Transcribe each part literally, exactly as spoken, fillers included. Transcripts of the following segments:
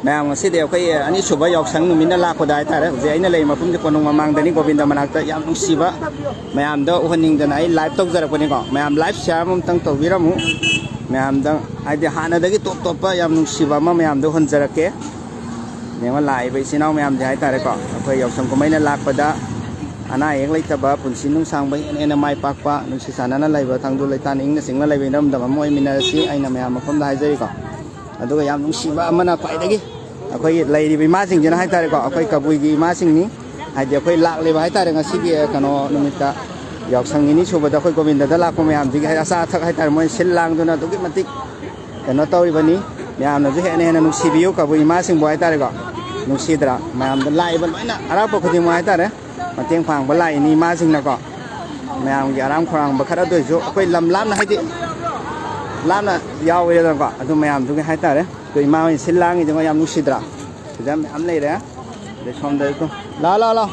ꯃꯌꯥꯝ, ꯉꯁꯤꯗꯤ ꯑꯩꯈꯣꯏ ꯑꯅꯤꯁꯨꯕ ꯌꯥꯎꯁꯪ ꯅꯨꯃꯤꯠꯅ ꯂꯥꯛꯄꯗ ꯍꯥꯏꯇꯥꯔꯦ, ꯍꯧꯖꯤꯛ ꯑꯩꯅ ꯂꯩꯔꯤ ꯃꯐꯝꯁꯦ ꯀꯣꯅꯨꯡ ꯃꯃꯥꯡꯗꯅꯤ, ꯒꯣꯕꯤꯟꯗ ꯃꯅꯥꯛꯇ꯫ ꯌꯥꯝ ꯅꯨꯡꯁꯤꯕ ꯃꯌꯥꯝꯗ ꯎꯍꯟꯅꯤꯡꯗꯅ ꯑꯩ ꯂꯥꯏꯚ ꯇꯧꯖꯔꯛꯄꯅꯤꯀꯣ꯫ ꯃꯌꯥꯝ ꯂꯥꯏꯚ ꯁꯤꯌꯥꯔ ꯑꯃꯇꯪ ꯇꯧꯕꯤꯔꯝꯃꯨ꯫ ꯃꯌꯥꯝꯗ ꯍꯥꯏꯗꯤ ꯍꯥꯟꯅꯗꯒꯤ ꯇꯣꯞ ꯇꯣꯞꯄ ꯌꯥꯝ ꯅꯨꯡꯁꯤꯕ ꯑꯃ ꯃꯌꯥꯝꯗ ꯎꯍꯟꯖꯔꯛꯀꯦ꯫ ꯌꯦꯡꯉꯣ, ꯂꯥꯛꯏꯕ ꯏꯆꯤꯟ ꯏꯅꯥꯎ ꯃꯌꯥꯝꯁꯦ ꯍꯥꯏꯇꯥꯔꯦꯀꯣ, ꯑꯩꯈꯣꯏ ꯌꯥꯎꯁꯪ ꯀꯨꯝꯍꯩꯅ ꯂꯥꯛꯄꯗ ꯑꯅꯥ ꯑꯌꯦꯛ ꯂꯩꯇꯕ, ꯄꯨꯟꯁꯤ ꯅꯨꯡꯁꯥꯡꯕ, ꯍꯦꯟꯅ ꯍꯦꯟꯅ ꯃꯥꯏ ꯄꯥꯛꯄ, ꯅꯨꯡꯁꯤ ꯆꯥꯟꯅꯅ ꯂꯩꯕ, ꯇꯪꯗꯨ ꯂꯩꯇꯥꯅ ꯏꯪꯅ ꯆꯤꯛꯅ ꯂꯩꯕ ꯏꯔꯝꯗꯝ ꯑꯃ ꯑꯣꯏꯃꯤꯟꯅꯔꯁꯤ ꯑꯩꯅ ꯃꯌꯥꯝ ꯃꯐꯝꯗ ꯍꯥꯏꯖꯔꯤꯀꯣ꯫ ꯑꯗꯨꯒ ꯌꯥꯝ ꯅꯨꯡꯁꯤꯕ ꯑꯃꯅ ꯈ꯭ꯋꯥꯏꯗꯒꯤ ꯑꯩꯈꯣꯏꯒꯤ ꯂꯩꯔꯤꯕ ꯏꯃꯥꯁꯤꯡꯁꯤꯅ ꯍꯥꯏꯇꯥꯔꯦꯀꯣ, ꯑꯩꯈꯣꯏ ꯀꯕꯨꯏꯒꯤ ꯏꯃꯥꯁꯤꯡꯅꯤ꯫ ꯍꯥꯏꯗꯤ ꯑꯩꯈꯣꯏ ꯂꯥꯛꯂꯤꯕ ꯍꯥꯏꯇꯥꯔꯦ, ꯉꯁꯤꯒꯤ ꯀꯩꯅꯣ ꯅꯨꯃꯤꯠꯇ, ꯌꯥꯎꯁꯪ ꯅꯤꯅꯤ ꯁꯨꯕꯗ ꯑꯩꯈꯣꯏ ꯒꯣꯕꯤꯟꯗꯗ ꯂꯥꯛꯄ ꯃꯌꯥꯝꯁꯤꯒꯤ ꯍꯥꯏꯗꯤ ꯑꯆꯥ ꯑꯊꯛ ꯍꯥꯏꯇꯥꯔꯦ, ꯃꯣꯏ ꯁꯤꯜ ꯂꯥꯡꯗꯨꯅ ꯑꯗꯨꯛꯀꯤ ꯃꯇꯤꯛ ꯀꯩꯅꯣ ꯇꯧꯔꯤꯕꯅꯤ꯫ ꯃꯌꯥꯝꯅꯁꯨ ꯍꯦꯟꯅ ꯍꯦꯟꯅ ꯅꯨꯡꯁꯤꯕꯤꯌꯨ ꯀꯕꯨꯏ ꯏꯃꯥꯁꯤꯡꯕꯨ ꯍꯥꯏꯇꯥꯔꯦꯀꯣ꯫ ꯅꯨꯡꯁꯤꯗ꯭ꯔꯥ? ꯃꯌꯥꯝꯗ ꯂꯥꯛꯏꯕ ꯂꯣꯏꯅ ꯑꯔꯥꯞꯄ ꯈꯨꯗꯤꯡꯃꯛ ꯍꯥꯏꯇꯥꯔꯦ, ꯃꯇꯦꯡ ꯄꯥꯡꯕ ꯂꯥꯛꯏꯅꯤ ꯏꯃꯥꯁꯤꯡꯅꯀꯣ꯫ ꯃꯌꯥꯝꯒꯤ ꯑꯔꯥꯝ ꯈꯧꯔꯥꯡꯕ ꯈꯔꯗ ꯑꯣꯏꯔꯁꯨ ꯑꯩꯈꯣꯏ ꯂꯝ ꯂꯥꯞꯅ, ꯍꯥꯏꯗꯤ ꯂꯥꯞꯅ ꯌꯥꯎꯔꯦꯗꯅꯀꯣ, ꯑꯗꯨ ꯃꯌꯥꯝꯗꯨꯒꯤ ꯍꯥꯏꯇꯥꯔꯦ꯫ ꯑꯩꯈꯣꯏ ꯏꯃꯥ ꯍꯣꯏꯅ ꯁꯤꯜ ꯂꯥꯡꯉꯤꯗꯨꯉꯣ, ꯌꯥꯝ ꯅꯨꯡꯁꯤꯗ꯭ꯔꯥ? ꯁꯤꯗ ꯃꯌꯥꯝ ꯂꯩꯔꯦ꯫ ꯑꯗꯩ ꯁꯣꯝꯗ ꯂꯥꯛꯑꯣ, ꯂꯥꯛꯑꯣ, ꯂꯥꯛꯑꯣ꯫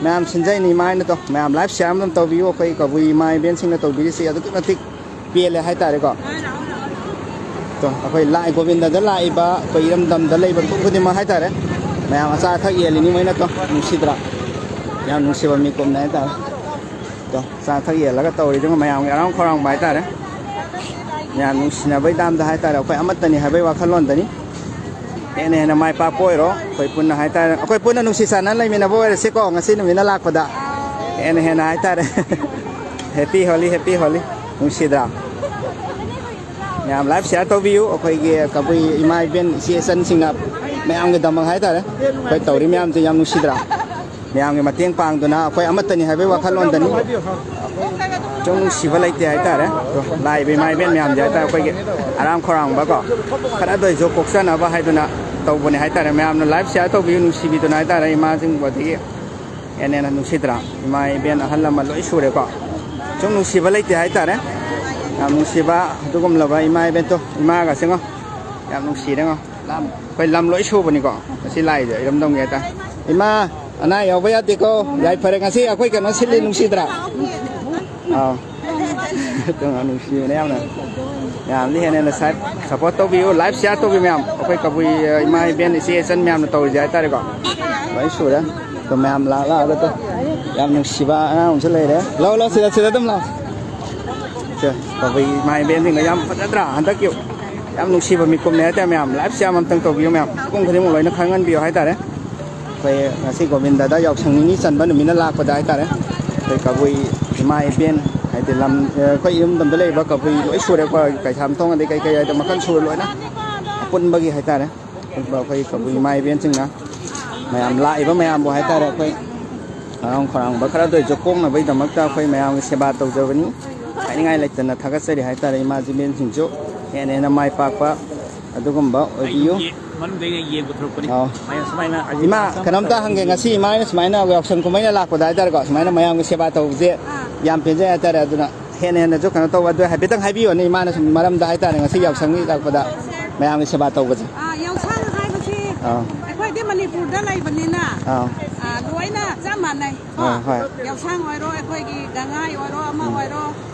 ꯃꯌꯥꯝ ꯁꯤꯟꯖꯩꯅꯤ ꯏꯃꯥ ꯍꯣꯏꯅ꯫ ꯇꯣ, ꯃꯌꯥꯝ ꯂꯥꯏꯚ ꯁꯤꯌꯥꯔ ꯑꯃ ꯑꯗꯨꯝ ꯇꯧꯕꯤꯌꯨ꯫ ꯑꯩꯈꯣꯏ ꯀꯕꯨꯏ ꯏꯃꯥ ꯏꯕꯦꯟꯁꯤꯡꯅ ꯇꯧꯕꯤꯔꯤꯁꯤ ꯑꯗꯨꯛꯀꯤ ꯃꯇꯤꯛ ꯄꯦꯜꯂꯦ ꯍꯥꯏꯇꯥꯔꯦꯀꯣ꯫ ꯇꯣ, ꯑꯩꯈꯣꯏ ꯂꯥꯛꯏ ꯒꯣꯕꯤꯟꯗꯗ ꯂꯥꯛꯏꯕ ꯑꯩꯈꯣꯏ ꯏꯔꯝꯗꯝꯗ ꯂꯩꯕ ꯃꯤꯄꯨꯝ ꯈꯨꯗꯤꯡꯃꯛ ꯍꯥꯏꯇꯥꯔꯦ, ꯃꯌꯥꯝ ꯑꯆꯥ ꯑꯊꯛ ꯌꯦꯜꯂꯤꯅꯤ ꯃꯣꯏꯅ꯫ ꯇꯣ, ꯅꯨꯡꯁꯤꯗ꯭ꯔꯥ? ꯌꯥꯝ ꯅꯨꯡꯁꯤꯕ ꯃꯤꯀꯨꯞꯅꯦ ꯍꯥꯏꯇꯥꯔꯦ꯫ ꯇꯣ, ꯑꯆꯥ ꯑꯊꯛ ꯌꯦꯜꯂꯒ ꯇꯧꯔꯤꯗꯨ ꯃꯌꯥꯝꯒꯤ ꯑꯔꯥꯝ ꯈꯧꯔꯥꯡꯕ ꯍꯥꯏꯇꯥꯔꯦ꯫ ꯃꯌꯥꯝ ꯅꯨꯡꯁꯤꯅꯕꯩ ꯗꯥꯝꯗ ꯍꯥꯏꯇꯥꯔꯦ, ꯑꯩꯈꯣꯏ ꯑꯃꯠꯇꯅꯤ ꯍꯥꯏꯕꯒꯤ ꯋꯥꯈꯜꯂꯣꯟꯗꯅꯤ꯫ ꯍꯦꯟꯅ ꯍꯦꯟꯅ ꯃꯥꯏ ꯄꯥꯛꯄ ꯑꯣꯏꯔꯣ꯫ ꯑꯩꯈꯣꯏ ꯄꯨꯟꯅ ꯍꯥꯏꯇꯥꯔꯦ, ꯑꯩꯈꯣꯏ ꯄꯨꯟꯅ ꯅꯨꯡꯁꯤ ꯆꯥꯟꯅꯅ ꯂꯩꯃꯤꯟꯅꯕ ꯑꯣꯏꯔꯁꯤꯀꯣ, ꯉꯁꯤ ꯅꯨꯃꯤꯠꯅ ꯂꯥꯛꯄꯗ ꯍꯦꯟꯅ ꯍꯦꯟꯅ ꯍꯥꯏꯇꯥꯔꯦ꯫ Happy Holi, Happy Holi꯫ ꯅꯨꯡꯁꯤꯗ꯭ꯔꯥ? ꯃꯌꯥꯝ ꯂꯥꯏꯚ ꯁꯤꯌꯥꯔ ꯇꯧꯕꯤꯌꯨ꯫ ꯑꯩꯈꯣꯏꯒꯤ ꯀꯕꯨꯏ ꯏꯃꯥ ꯏꯕꯦꯟ ꯏꯆꯦ ꯏꯆꯟꯁꯤꯡꯅ ꯃꯌꯥꯝꯒꯤꯗꯃꯛ ꯍꯥꯏꯇꯥꯔꯦ, ꯑꯩꯈꯣꯏ ꯇꯧꯔꯤ ꯃꯌꯥꯝꯁꯦ ꯌꯥꯝ ꯅꯨꯡꯁꯤꯗ꯭ꯔꯥ? ꯃꯌꯥꯝꯒꯤ ꯃꯇꯦꯡ ꯄꯥꯡꯗꯨꯅ ꯑꯩꯈꯣꯏ ꯑꯃꯠꯇꯅꯤ ꯍꯥꯏꯕꯒꯤ ꯋꯥꯈꯜꯂꯣꯟꯗꯅꯤ꯫ ꯁꯨꯝ ꯅꯨꯡꯁꯤꯕ ꯂꯩꯇꯦ ꯍꯥꯏꯇꯥꯔꯦ꯫ ꯑꯗꯣ ꯂꯥꯛꯏꯕ ꯏꯃꯥ ꯏꯕꯦꯟ ꯃꯌꯥꯝꯁꯦ ꯍꯥꯏꯇꯥꯔꯦ, ꯑꯩꯈꯣꯏꯒꯤ ꯑꯔꯥꯝ ꯈꯧꯔꯥꯡꯕꯀꯣ, ꯈꯔꯗ ꯑꯣꯏꯁꯨ ꯀꯣꯛꯆꯅꯕ ꯍꯥꯏꯗꯨꯅ ꯇꯧꯕꯅꯦ ꯍꯥꯏꯇꯥꯔꯦ꯫ ꯃꯌꯥꯝꯅ ꯂꯥꯏꯚ ꯁꯤꯌꯥꯔ ꯇꯧꯕꯤꯌꯨ, ꯅꯨꯡꯁꯤꯕꯤꯗꯨꯅ ꯍꯥꯏꯇꯥꯔꯦ꯫ ꯏꯃꯥꯁꯤꯡꯕꯨ ꯑꯗꯒꯤ ꯍꯦꯟꯅ ꯍꯦꯟꯅ ꯅꯨꯡꯁꯤꯗ꯭ꯔꯥ? ꯏꯃꯥ ꯏꯕꯦꯟ ꯑꯍꯜ ꯂꯃꯟ ꯂꯣꯏ ꯁꯨꯔꯦꯀꯣ꯫ ꯁꯨꯝ ꯅꯨꯡꯁꯤꯕ ꯂꯩꯇꯦ ꯍꯥꯏꯇꯥꯔꯦ꯫ ꯌꯥꯝ ꯅꯨꯡꯁꯤꯕ ꯑꯗꯨꯒꯨꯝꯂꯕ ꯏꯃꯥ ꯏꯕꯦꯟꯗꯣ, ꯏꯃꯥꯒꯁꯦꯉꯣ, ꯌꯥꯝ ꯅꯨꯡꯁꯤꯔꯦꯉꯣ꯫ ꯂꯝ, ꯑꯩꯈꯣꯏ ꯂꯝ ꯂꯣꯏ ꯁꯨꯕꯅꯤꯀꯣ ꯉꯁꯤ ꯂꯥꯛꯏꯁꯦ, ꯏꯔꯝꯗꯝꯒꯤ ꯍꯥꯏꯇꯥꯔꯦ꯫ ꯏꯃꯥ, ꯑꯅꯥ ꯌꯥꯎꯕ ꯌꯥꯗꯦꯀꯣ, ꯌꯥꯏꯐꯔꯦ꯫ ꯉꯁꯤ ꯑꯩꯈꯣꯏ ꯀꯩꯅꯣ ꯁꯤꯜꯂꯤ, ꯅꯨꯡꯁꯤꯗ꯭ꯔꯥ? ꯑꯥꯎ꯫ ꯀꯩꯅꯣ ꯅꯨꯡꯁꯤꯕꯅꯦ ꯌꯥꯝꯅ꯫ ꯃꯌꯥꯝꯗꯤ ꯍꯦꯟꯅ ꯍꯦꯟꯅ ꯁꯞꯄꯣꯔꯠ ꯇꯧꯕꯤꯌꯨ, ꯂꯥꯏꯚ ꯁꯤꯌꯥꯔ ꯇꯧꯕꯤꯌꯨ ꯃꯌꯥꯝ꯫ ꯑꯩꯈꯣꯏ ꯀꯕꯨꯏ, ꯑ, ꯏꯃꯥ ꯏꯕꯦꯟ, ꯏꯆꯦ ꯏꯆꯟ ꯃꯌꯥꯝꯅ ꯇꯧꯔꯤꯁꯦ ꯍꯥꯏꯇꯥꯔꯦꯀꯣ, ꯂꯣꯏ ꯁꯨꯔꯦ꯫ ꯑꯗꯣ ꯃꯌꯥꯝ ꯂꯥꯛ ꯂꯥꯛꯑꯒ ꯇꯧ-, ꯌꯥꯝ ꯅꯨꯡꯁꯤꯕ ꯑꯉꯥꯡ ꯑꯃꯁꯨ ꯂꯩꯔꯦ꯫ ꯂꯥꯛꯑꯣ, ꯂꯥꯛꯑꯣ, ꯁꯤꯗ, ꯁꯤꯗ ꯑꯗꯨꯝ ꯂꯥꯛꯑꯣ꯫ ꯁꯦ, ꯀꯕꯨꯏ ꯏꯃꯥ ꯏꯕꯦꯟꯁꯤꯡꯒ ꯌꯥꯝ ꯐꯖꯗ꯭ꯔꯥ? ꯍꯟꯗꯛꯀꯤ ꯌꯥꯝ ꯅꯨꯡꯁꯤꯕ ꯃꯤꯀꯨꯞꯅꯦ ꯍꯥꯏꯇꯥꯔꯦ ꯃꯌꯥꯝ꯫ ꯂꯥꯏꯚ ꯁꯤꯌꯥꯔ ꯑꯃꯇꯪ ꯇꯧꯕꯤꯌꯨ ꯃꯌꯥꯝ, ꯃꯤꯄꯨꯝ ꯈꯨꯗꯤꯡꯃꯛ ꯂꯣꯏꯅ ꯈꯪꯍꯟꯕꯤꯌꯨ ꯍꯥꯏꯇꯥꯔꯦ꯫ ꯑꯩꯈꯣꯏ ꯉꯁꯤ ꯒꯣꯕꯤꯟꯗꯗ ꯌꯥꯎꯁꯪ ꯅꯤꯅꯤ ꯆꯟꯕ ꯅꯨꯃꯤꯠꯅ ꯂꯥꯛꯄꯗ ꯍꯥꯏꯇꯥꯔꯦ, ꯑꯩꯈꯣꯏ ꯀꯕꯨꯏ ꯏꯃꯥ ꯏꯕꯦꯟ, ꯍꯥꯏꯗꯤ ꯂꯝ, ꯑꯩꯈꯣꯏ ꯏꯔꯝꯗꯝꯗ ꯂꯩꯔꯤꯕ ꯀꯕꯨꯏ ꯂꯣꯏ ꯁꯨꯔꯦꯀꯣ, ꯀꯩꯁꯥꯝꯊꯣꯡ ꯑꯗꯩ ꯀꯩꯀꯩ ꯍꯥꯏꯗꯣ ꯃꯈꯜ ꯁꯨꯔ ꯂꯣꯏꯅ ꯑꯄꯨꯟꯕꯒꯤ ꯍꯥꯏꯇꯥꯔꯦ꯫ ꯑꯄꯨꯟꯕ ꯑꯩꯈꯣꯏ ꯀꯕꯨꯏ ꯏꯃꯥ ꯏꯕꯦꯟꯁꯤꯡꯅ ꯃꯌꯥꯝ ꯂꯥꯛꯏꯕ ꯃꯌꯥꯝꯕꯨ ꯍꯥꯏꯇꯥꯔꯦ, ꯑꯩꯈꯣꯏ ꯍꯔꯥꯎ ꯈꯧꯔꯥꯡꯕ ꯈꯔꯗ ꯑꯣꯏꯔꯁꯨ ꯀꯣꯛꯅꯕꯒꯤꯗꯃꯛꯇ ꯑꯩꯈꯣꯏ ꯃꯌꯥꯝꯒꯤ ꯁꯦꯕꯥ ꯇꯧꯖꯕꯅꯤ꯫ ꯍꯥꯏꯅꯤꯡꯉꯥꯏ ꯂꯩꯇꯅ ꯊꯥꯒꯠꯆꯔꯤ ꯍꯥꯏꯇꯥꯔꯦ꯫ ꯏꯃꯥ ꯏꯕꯦꯟꯁꯤꯡꯁꯨ ꯍꯦꯟꯅ ꯍꯦꯟꯅ ꯃꯥꯏ ꯄꯥꯛꯄ ꯑꯗꯨꯒꯨꯝꯕ ꯑꯣꯏꯕꯤꯌꯨ꯫ ꯑꯩꯒꯤ ꯃꯅꯨꯡꯗ ꯑꯩꯅ ꯌꯦꯡꯕ ꯊꯣꯛꯂꯛꯄꯅꯤ꯫ ꯑꯥꯎ꯫ ꯃꯌꯥꯝ ꯁꯨꯃꯥꯏꯅ ꯏꯃꯥ, ꯀꯩꯅꯣꯝꯇ ꯍꯪꯒꯦ, ꯉꯁꯤ ꯏꯃꯥ ꯍꯣꯏꯅ ꯁꯨꯃꯥꯏꯅ ꯌꯥꯎꯁꯪ ꯀꯨꯝꯍꯩꯅ ꯂꯥꯛꯄꯗ ꯍꯥꯏꯇꯥꯔꯦꯀꯣ, ꯁꯨꯃꯥꯏꯅ ꯃꯌꯥꯝꯒꯤ ꯁꯦꯕꯥ ꯇꯧꯕꯁꯦ ꯑꯥ꯫ ꯌꯥꯝ ꯄꯦꯟꯖꯩ ꯍꯥꯏꯇꯥꯔꯦ꯫ ꯑꯗꯨꯅ ꯍꯦꯟꯅ ꯍꯦꯟꯅꯁꯨ ꯀꯩꯅꯣ ꯇꯧꯕ, ꯑꯗꯨ ꯍꯥꯏꯐꯦꯠꯇꯪ ꯍꯥꯏꯕꯤꯌꯨꯅꯦ ꯏꯃꯥꯅ ꯁꯨꯝ ꯃꯔꯝꯗ ꯍꯥꯏꯇꯥꯔꯦ, ꯉꯁꯤ ꯌꯥꯎꯁꯪꯒꯤ ꯂꯥꯛꯄꯗ ꯃꯌꯥꯝꯒꯤ ꯁꯦꯕꯥ ꯇꯧꯕꯁꯦ꯫ ꯑꯥ, ꯌꯥꯎꯁꯪ ꯍꯥꯏꯕꯁꯤ ꯑꯥ꯫ ꯑꯩꯈꯣꯏꯗꯤ ꯃꯅꯤꯄꯨꯔꯗ ꯂꯩꯕꯅꯤꯅ, ꯑꯥ꯫ ꯑꯥ, ꯂꯣꯏꯅ ꯆꯞ ꯃꯥꯟꯅꯩ ꯀꯣ꯫ ꯍꯣꯏ, ꯍꯣꯏ꯫ ꯌꯥꯎꯁꯪ ꯑꯣꯏꯔꯣ, ꯑꯩꯈꯣꯏꯒꯤ ꯒꯪꯍꯥꯏ ꯑꯣꯏꯔꯣ, ꯑꯃ ꯎꯝ꯫ ꯑꯣꯏꯔꯣ,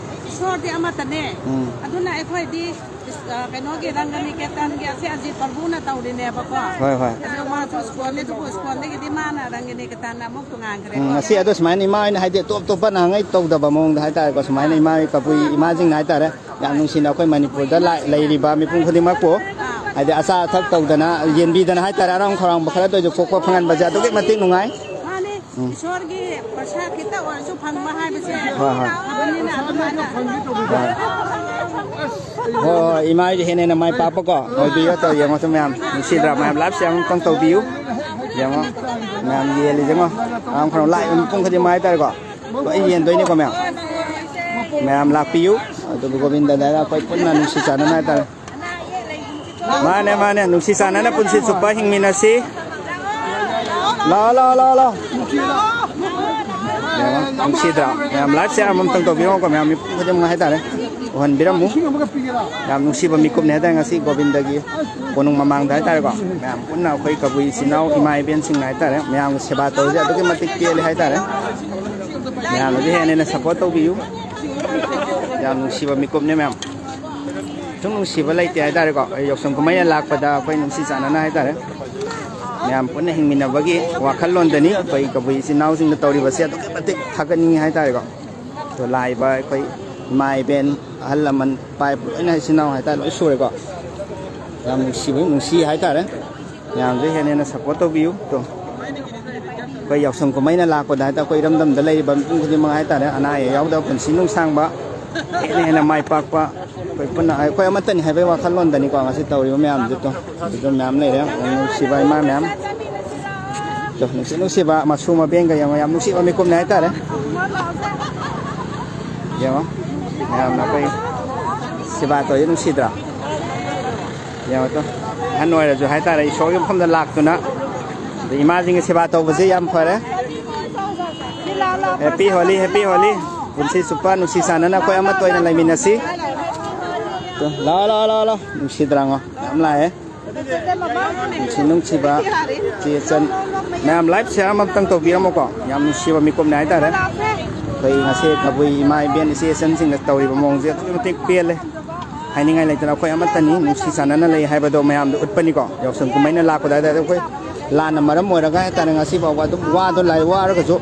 ꯏꯁꯣꯔꯗꯤ ꯑꯃꯠꯇꯅꯦ꯫ ꯎꯝ꯫ ꯑꯗꯨꯅ ꯑꯩꯈꯣꯏꯗꯤ ꯏꯁ-, ꯑ, ꯀꯩꯅꯣꯒꯤ ꯔꯪꯒꯅꯤꯀꯦꯇꯟꯒꯤ ꯑꯁꯤ ꯑꯖꯤꯠ ꯄ꯭ꯔꯚꯨꯅ ꯇꯧꯔꯤꯅꯦꯕꯀꯣ꯫ ꯍꯣꯏ, ꯍꯣꯏ꯫ ꯑꯗꯣ ꯃꯥꯁꯨ ꯁ꯭ꯀꯣꯟꯅꯤ, ꯑꯗꯨꯕꯨ ꯁ꯭ꯀꯣꯟꯗꯒꯤꯗꯤ ꯃꯥꯅ ꯔꯪꯒꯅꯤꯀꯦꯇꯟꯅ ꯑꯃꯨꯛ ꯇꯣꯉꯥꯟꯈ꯭ꯔꯦꯀꯣ꯫ ꯎꯝ, ꯉꯁꯤ ꯑꯗꯣ ꯁꯨꯃꯥꯏꯅ ꯏꯃꯥ ꯍꯣꯏꯅ ꯍꯥꯏꯗꯤ ꯑꯇꯣꯞ ꯑꯇꯣꯞꯄ ꯅꯍꯥꯟꯉꯩ ꯇꯧꯗꯕ ꯃꯑꯣꯡꯗ ꯍꯥꯏꯇꯥꯔꯦꯀꯣ, ꯁꯨꯃꯥꯏꯅ ꯏꯃꯥ ꯍꯣꯏ ꯀꯕꯨꯏ ꯏꯃꯥꯁꯤꯡꯅ ꯍꯥꯏꯇꯥꯔꯦ, ꯌꯥꯝ ꯅꯨꯡꯁꯤꯅ ꯑꯩꯈꯣꯏ ꯃꯅꯤꯄꯨꯔꯗ ꯂꯥꯛ-, ꯂꯩꯔꯤꯕ ꯃꯤꯄꯨꯝ ꯈꯨꯗꯤꯡꯃꯛꯄꯨ ꯑꯥ꯫ ꯍꯥꯏꯗꯤ ꯑꯆꯥ ꯑꯊꯛ ꯇꯧꯗꯅ, ꯌꯦꯟꯕꯤꯗꯅ ꯍꯥꯏꯇꯥꯔꯦ, ꯍꯔꯥꯎ ꯈꯧꯔꯥꯡꯕ ꯈꯔꯗ ꯑꯣꯏꯔꯁꯨ ꯀꯣꯛꯄ ꯐꯪꯍꯟꯕꯁꯦ ꯑꯗꯨꯛꯀꯤ ꯃꯇꯤꯛ ꯅꯨꯡꯉꯥꯏ꯫ ꯃꯥꯅꯤ꯫ ꯎꯝ꯫ ꯏꯁꯣꯔꯒꯤ ꯄ꯭ꯔꯁꯥꯗ ꯈꯤꯇ ꯑꯣꯏꯔꯁꯨ ꯐꯪꯕ ꯍꯥꯏꯕꯁꯦ ꯍꯣꯏ, ꯍꯣꯏ꯫ ꯐꯕꯅꯤꯅ ꯑꯗꯨꯃꯥꯏꯅ ꯍꯣꯏ꯫ ꯍꯣꯏ, ꯍꯣꯏ, ꯏꯃꯥ ꯍꯣꯏꯁꯨ ꯍꯦꯟꯅ ꯍꯦꯟꯅ ꯃꯥꯏ ꯄꯥꯛꯄꯀꯣ ꯑꯣꯏꯕꯤꯌꯨ꯫ ꯇꯧ ꯌꯦꯡꯉꯣ ꯇꯨ ꯃꯌꯥꯝ, ꯅꯨꯡꯁꯤꯗ꯭ꯔꯥ? ꯃꯌꯥꯝ ꯂꯥꯏꯚ ꯁꯤꯌꯥꯔ ꯑꯃꯨꯛꯇꯪ ꯇꯧꯕꯤꯌꯨ꯫ ꯌꯦꯡꯉꯣ, ꯃꯌꯥꯝ ꯌꯦꯜꯂꯤꯁꯦ ꯌꯦꯡꯉꯣ꯫ ꯑꯉꯥꯡ ꯈꯔ ꯂꯥꯛꯏꯕ ꯃꯤꯄꯨꯝ ꯈꯨꯗꯤꯡꯃꯛ ꯍꯥꯏꯇꯥꯔꯦꯀꯣ, ꯂꯣꯏ ꯌꯦꯟꯗꯣꯏꯅꯤꯀꯣ ꯃꯌꯥꯝ꯫ ꯃꯌꯥꯝ ꯂꯥꯛꯄꯤꯌꯨ꯫ ꯑꯗꯨꯒ ꯒꯣꯕꯤꯟꯗꯗ ꯑꯩꯈꯣꯏ ꯄꯨꯟꯅ ꯅꯨꯡꯁꯤ ꯆꯥꯟꯅꯅ ꯍꯥꯏꯇꯥꯔꯦ꯫ ꯃꯥꯅꯦ, ꯃꯥꯅꯦ, ꯅꯨꯡꯁꯤ ꯆꯥꯟꯅꯅ ꯄꯨꯟꯁꯤ ꯆꯨꯞꯄ ꯍꯤꯡꯃꯤꯟꯅꯁꯤ꯫ ꯂꯥꯛꯑꯣ, ꯂꯥꯛꯑꯣ, ꯂꯥꯛꯑꯣ, ꯂꯥꯛꯑꯣ꯫ ꯌꯦꯡꯉꯣ, ꯅꯨꯡꯁꯤꯗ꯭ꯔꯥ? ꯃꯌꯥꯝ ꯂꯥꯏꯚ ꯁꯤꯌꯥꯔ ꯑꯃꯃꯝꯇꯪ ꯇꯧꯕꯤꯔꯝꯃꯣꯀꯣ, ꯃꯌꯥꯝ ꯃꯤꯄꯨꯝ ꯈꯨꯗꯤꯡꯃꯛ ꯍꯥꯏꯇꯥꯔꯦ꯫ ꯎꯍꯟꯕꯤꯔꯝꯃꯨ꯫ ꯌꯥꯝ ꯅꯨꯡꯁꯤꯕ ꯃꯤꯀꯨꯞꯅꯦ ꯍꯥꯏꯇꯥꯔꯦ ꯉꯁꯤ ꯒꯣꯕꯤꯟꯗꯒꯤ ꯀꯣꯅꯨꯡ ꯃꯃꯥꯡꯗ ꯍꯥꯏꯇꯥꯔꯦꯀꯣ꯫ ꯃꯌꯥꯝ ꯄꯨꯟꯅ ꯑꯩꯈꯣꯏ ꯀꯕꯨꯏ ꯏꯆꯤꯟ ꯏꯅꯥꯎ ꯏꯃꯥ ꯏꯕꯦꯟꯁꯤꯡꯅ ꯍꯥꯏꯇꯥꯔꯦ, ꯃꯌꯥꯝꯒꯤ ꯁꯦꯕꯥ ꯇꯧꯔꯤꯁꯦ ꯑꯗꯨꯛꯀꯤ ꯃꯇꯤꯛ ꯄꯦꯜꯂꯦ ꯍꯥꯏꯇꯥꯔꯦ꯫ ꯃꯌꯥꯝꯅꯁꯨ ꯍꯦꯟꯅ ꯍꯦꯟꯅ ꯁꯞꯄꯣꯔꯠ ꯇꯧꯕꯤꯌꯨ꯫ ꯌꯥꯝ ꯅꯨꯡꯁꯤꯕ ꯃꯤꯀꯨꯞꯅꯦ ꯃꯌꯥꯝ꯫ ꯁꯨꯝ ꯅꯨꯡꯁꯤꯕ ꯂꯩꯇꯦ ꯍꯥꯏꯇꯥꯔꯦꯀꯣ꯫ ꯑꯩ ꯌꯥꯎꯁꯪ ꯀꯨꯝꯍꯩꯅ ꯂꯥꯛꯄꯗ ꯑꯩꯈꯣꯏ ꯅꯨꯡꯁꯤ ꯆꯥꯟꯅꯅ ꯍꯥꯏꯇꯥꯔꯦ, ꯃꯌꯥꯝ ꯄꯨꯟꯅ ꯍꯤꯡꯃꯤꯟꯅꯕꯒꯤ ꯋꯥꯈꯜꯂꯣꯟꯗꯅꯤ ꯑꯩꯈꯣꯏ ꯀꯕꯨꯏ ꯏꯆꯤꯟ ꯏꯅꯥꯎꯁꯤꯡꯅ ꯇꯧꯔꯤꯕꯁꯦ꯫ ꯑꯗꯨꯛꯀꯤ ꯃꯇꯤꯛ ꯊꯥꯒꯠꯅꯤꯡꯉꯤ ꯍꯥꯏꯇꯥꯔꯦꯀꯣ꯫ ꯑꯗꯣ ꯂꯥꯛꯏꯕ ꯑꯩꯈꯣꯏ ꯏꯃꯥ ꯏꯕꯦꯟ, ꯑꯍꯜ ꯂꯃꯟ, ꯏꯄꯥ ꯏꯄꯨ, ꯂꯣꯏꯅ ꯏꯆꯤꯟ ꯏꯅꯥꯎ ꯍꯥꯏꯇꯥꯔꯦ, ꯂꯣꯏ ꯁꯨꯔꯦꯀꯣ꯫ ꯌꯥꯝ ꯅꯨꯡꯁꯤꯕ, ꯅꯨꯡꯁꯤ ꯍꯥꯏꯇꯥꯔꯦ꯫ ꯃꯌꯥꯝꯁꯨ ꯍꯦꯟꯅ ꯍꯦꯟꯅ ꯁꯞꯄꯣꯔꯠ ꯇꯧꯕꯤꯌꯨ꯫ ꯑꯗꯣ ꯑꯩꯈꯣꯏ ꯌꯥꯎꯁꯪ ꯀꯨꯝꯍꯩꯅ ꯂꯥꯛꯄꯗ ꯍꯥꯏꯇꯥꯔꯦ, ꯑꯩꯈꯣꯏ ꯏꯔꯝꯗꯝꯗ ꯂꯩꯔꯤꯕ ꯃꯤꯄꯨꯝ ꯈꯨꯗꯤꯡꯃꯛ ꯍꯥꯏꯇꯥꯔꯦ, ꯑꯅꯥ ꯑꯌꯦꯛ ꯌꯥꯎꯗꯕ, ꯄꯨꯟꯁꯤ ꯅꯨꯡꯁꯥꯡꯕ, ꯍꯦꯟꯅ ꯍꯦꯟꯅ ꯃꯥꯏ ꯄꯥꯛꯄ, ꯑꯩꯈꯣꯏ ꯄꯨꯟꯅ ꯑꯩꯈꯣꯏ ꯑꯃꯠꯇꯅꯤ ꯍꯥꯏꯕꯒꯤ ꯋꯥꯈꯜꯂꯣꯟꯗꯅꯤꯀꯣ ꯉꯁꯤ ꯇꯧꯔꯤꯕ ꯃꯌꯥꯝꯁꯦ꯫ ꯑꯗꯣ ꯑꯗꯨ ꯃꯌꯥꯝ ꯂꯩꯔꯦ, ꯅꯨꯡꯁꯤꯕ ꯏꯃꯥ ꯃꯌꯥꯝ꯫ ꯑꯗꯣ ꯅꯨꯡꯁꯤ ꯅꯨꯡꯁꯤꯕ ꯃꯁꯨ ꯃꯕꯦꯟꯒ ꯌꯦꯡꯉꯣ, ꯌꯥꯝ ꯅꯨꯡꯁꯤꯕ ꯃꯤꯀꯨꯞꯅꯦ ꯍꯥꯏꯇꯥꯔꯦ꯫ ꯌꯦꯡꯉꯣ, ꯃꯌꯥꯝꯅ ꯑꯩꯈꯣꯏ ꯁꯦꯕꯥ ꯇꯧꯔꯤꯁꯦ ꯅꯨꯡꯁꯤꯗ꯭ꯔꯥ? ꯌꯦꯡꯉꯣ ꯇꯨ, ꯑꯍꯟ ꯑꯣꯏꯔꯁꯨ ꯍꯥꯏꯇꯥꯔꯦ, ꯏꯁꯣꯔꯒꯤ ꯃꯐꯝꯗ ꯂꯥꯛꯇꯨꯅ ꯑꯗ ꯏꯃꯥꯁꯤꯡꯒꯤ ꯁꯦꯕꯥ ꯇꯧꯕꯁꯦ ꯌꯥꯝ ꯐꯔꯦ꯫ Happy Holi, Happy Holi꯫ ꯄꯨꯟꯁꯤ ꯆꯨꯞꯄ ꯅꯨꯡꯁꯤ ꯆꯥꯟꯅꯅ ꯑꯩꯈꯣꯏ ꯑꯃꯠꯇ ꯑꯣꯏꯅ ꯂꯩꯃꯤꯟꯅꯁꯤ꯫ ꯇꯨ, ꯂꯥꯛꯑꯣ, ꯂꯥꯛꯑꯣ, ꯂꯥꯛꯑꯣ, ꯂꯥꯛꯑꯣ꯫ ꯅꯨꯡꯁꯤꯗ꯭ꯔꯥꯉꯣ? ꯃꯌꯥꯝ ꯂꯥꯛꯑꯦ꯫ ꯅꯨꯡꯁꯤ ꯅꯨꯡꯁꯤꯕ ꯏꯆꯦ ꯏꯆꯟ ꯃꯌꯥꯝ, live share ꯑꯃꯇꯪ ꯇꯧꯕꯤꯔꯝꯃꯣꯀꯣ꯫ ꯌꯥꯝ ꯅꯨꯡꯁꯤꯕ ꯃꯤꯀꯨꯞꯅꯦ ꯍꯥꯏꯇꯥꯔꯦ꯫ ꯑꯩꯈꯣꯏ ꯉꯁꯤ ꯀꯕꯨꯏ ꯏꯃꯥ ꯏꯕꯦꯟ ꯏꯆꯦ ꯏꯆꯟꯁꯤꯡꯅ ꯇꯧꯔꯤꯕ ꯃꯑꯣꯡꯁꯦ ꯑꯗꯨꯛꯀꯤ ꯃꯇꯤꯛ ꯄꯦꯜꯂꯦ꯫ ꯍꯥꯏꯅꯤꯡꯉꯥꯏ ꯂꯩꯇꯅ ꯑꯩꯈꯣꯏ ꯑꯃꯠꯇꯅꯤ, ꯅꯨꯡꯁꯤ ꯆꯥꯟꯅꯅ ꯂꯩ ꯍꯥꯏꯕꯗꯣ ꯃꯌꯥꯝꯗ ꯎꯠꯄꯅꯤꯀꯣ꯫ ꯌꯥꯎꯁꯪ ꯀꯨꯝꯍꯩꯅ ꯂꯥꯛꯄꯗ ꯍꯥꯏꯇꯥꯔꯦ, ꯑꯩꯈꯣꯏ ꯂꯥꯟꯅ ꯃꯔꯝ ꯑꯣꯏꯔꯒ ꯍꯥꯏꯇꯥꯔꯦ, ꯉꯁꯤ ꯐꯥꯎꯕ ꯑꯗꯨꯝ ꯋꯥꯗꯣ ꯂꯥꯏ ꯋꯥꯔꯒꯁꯨ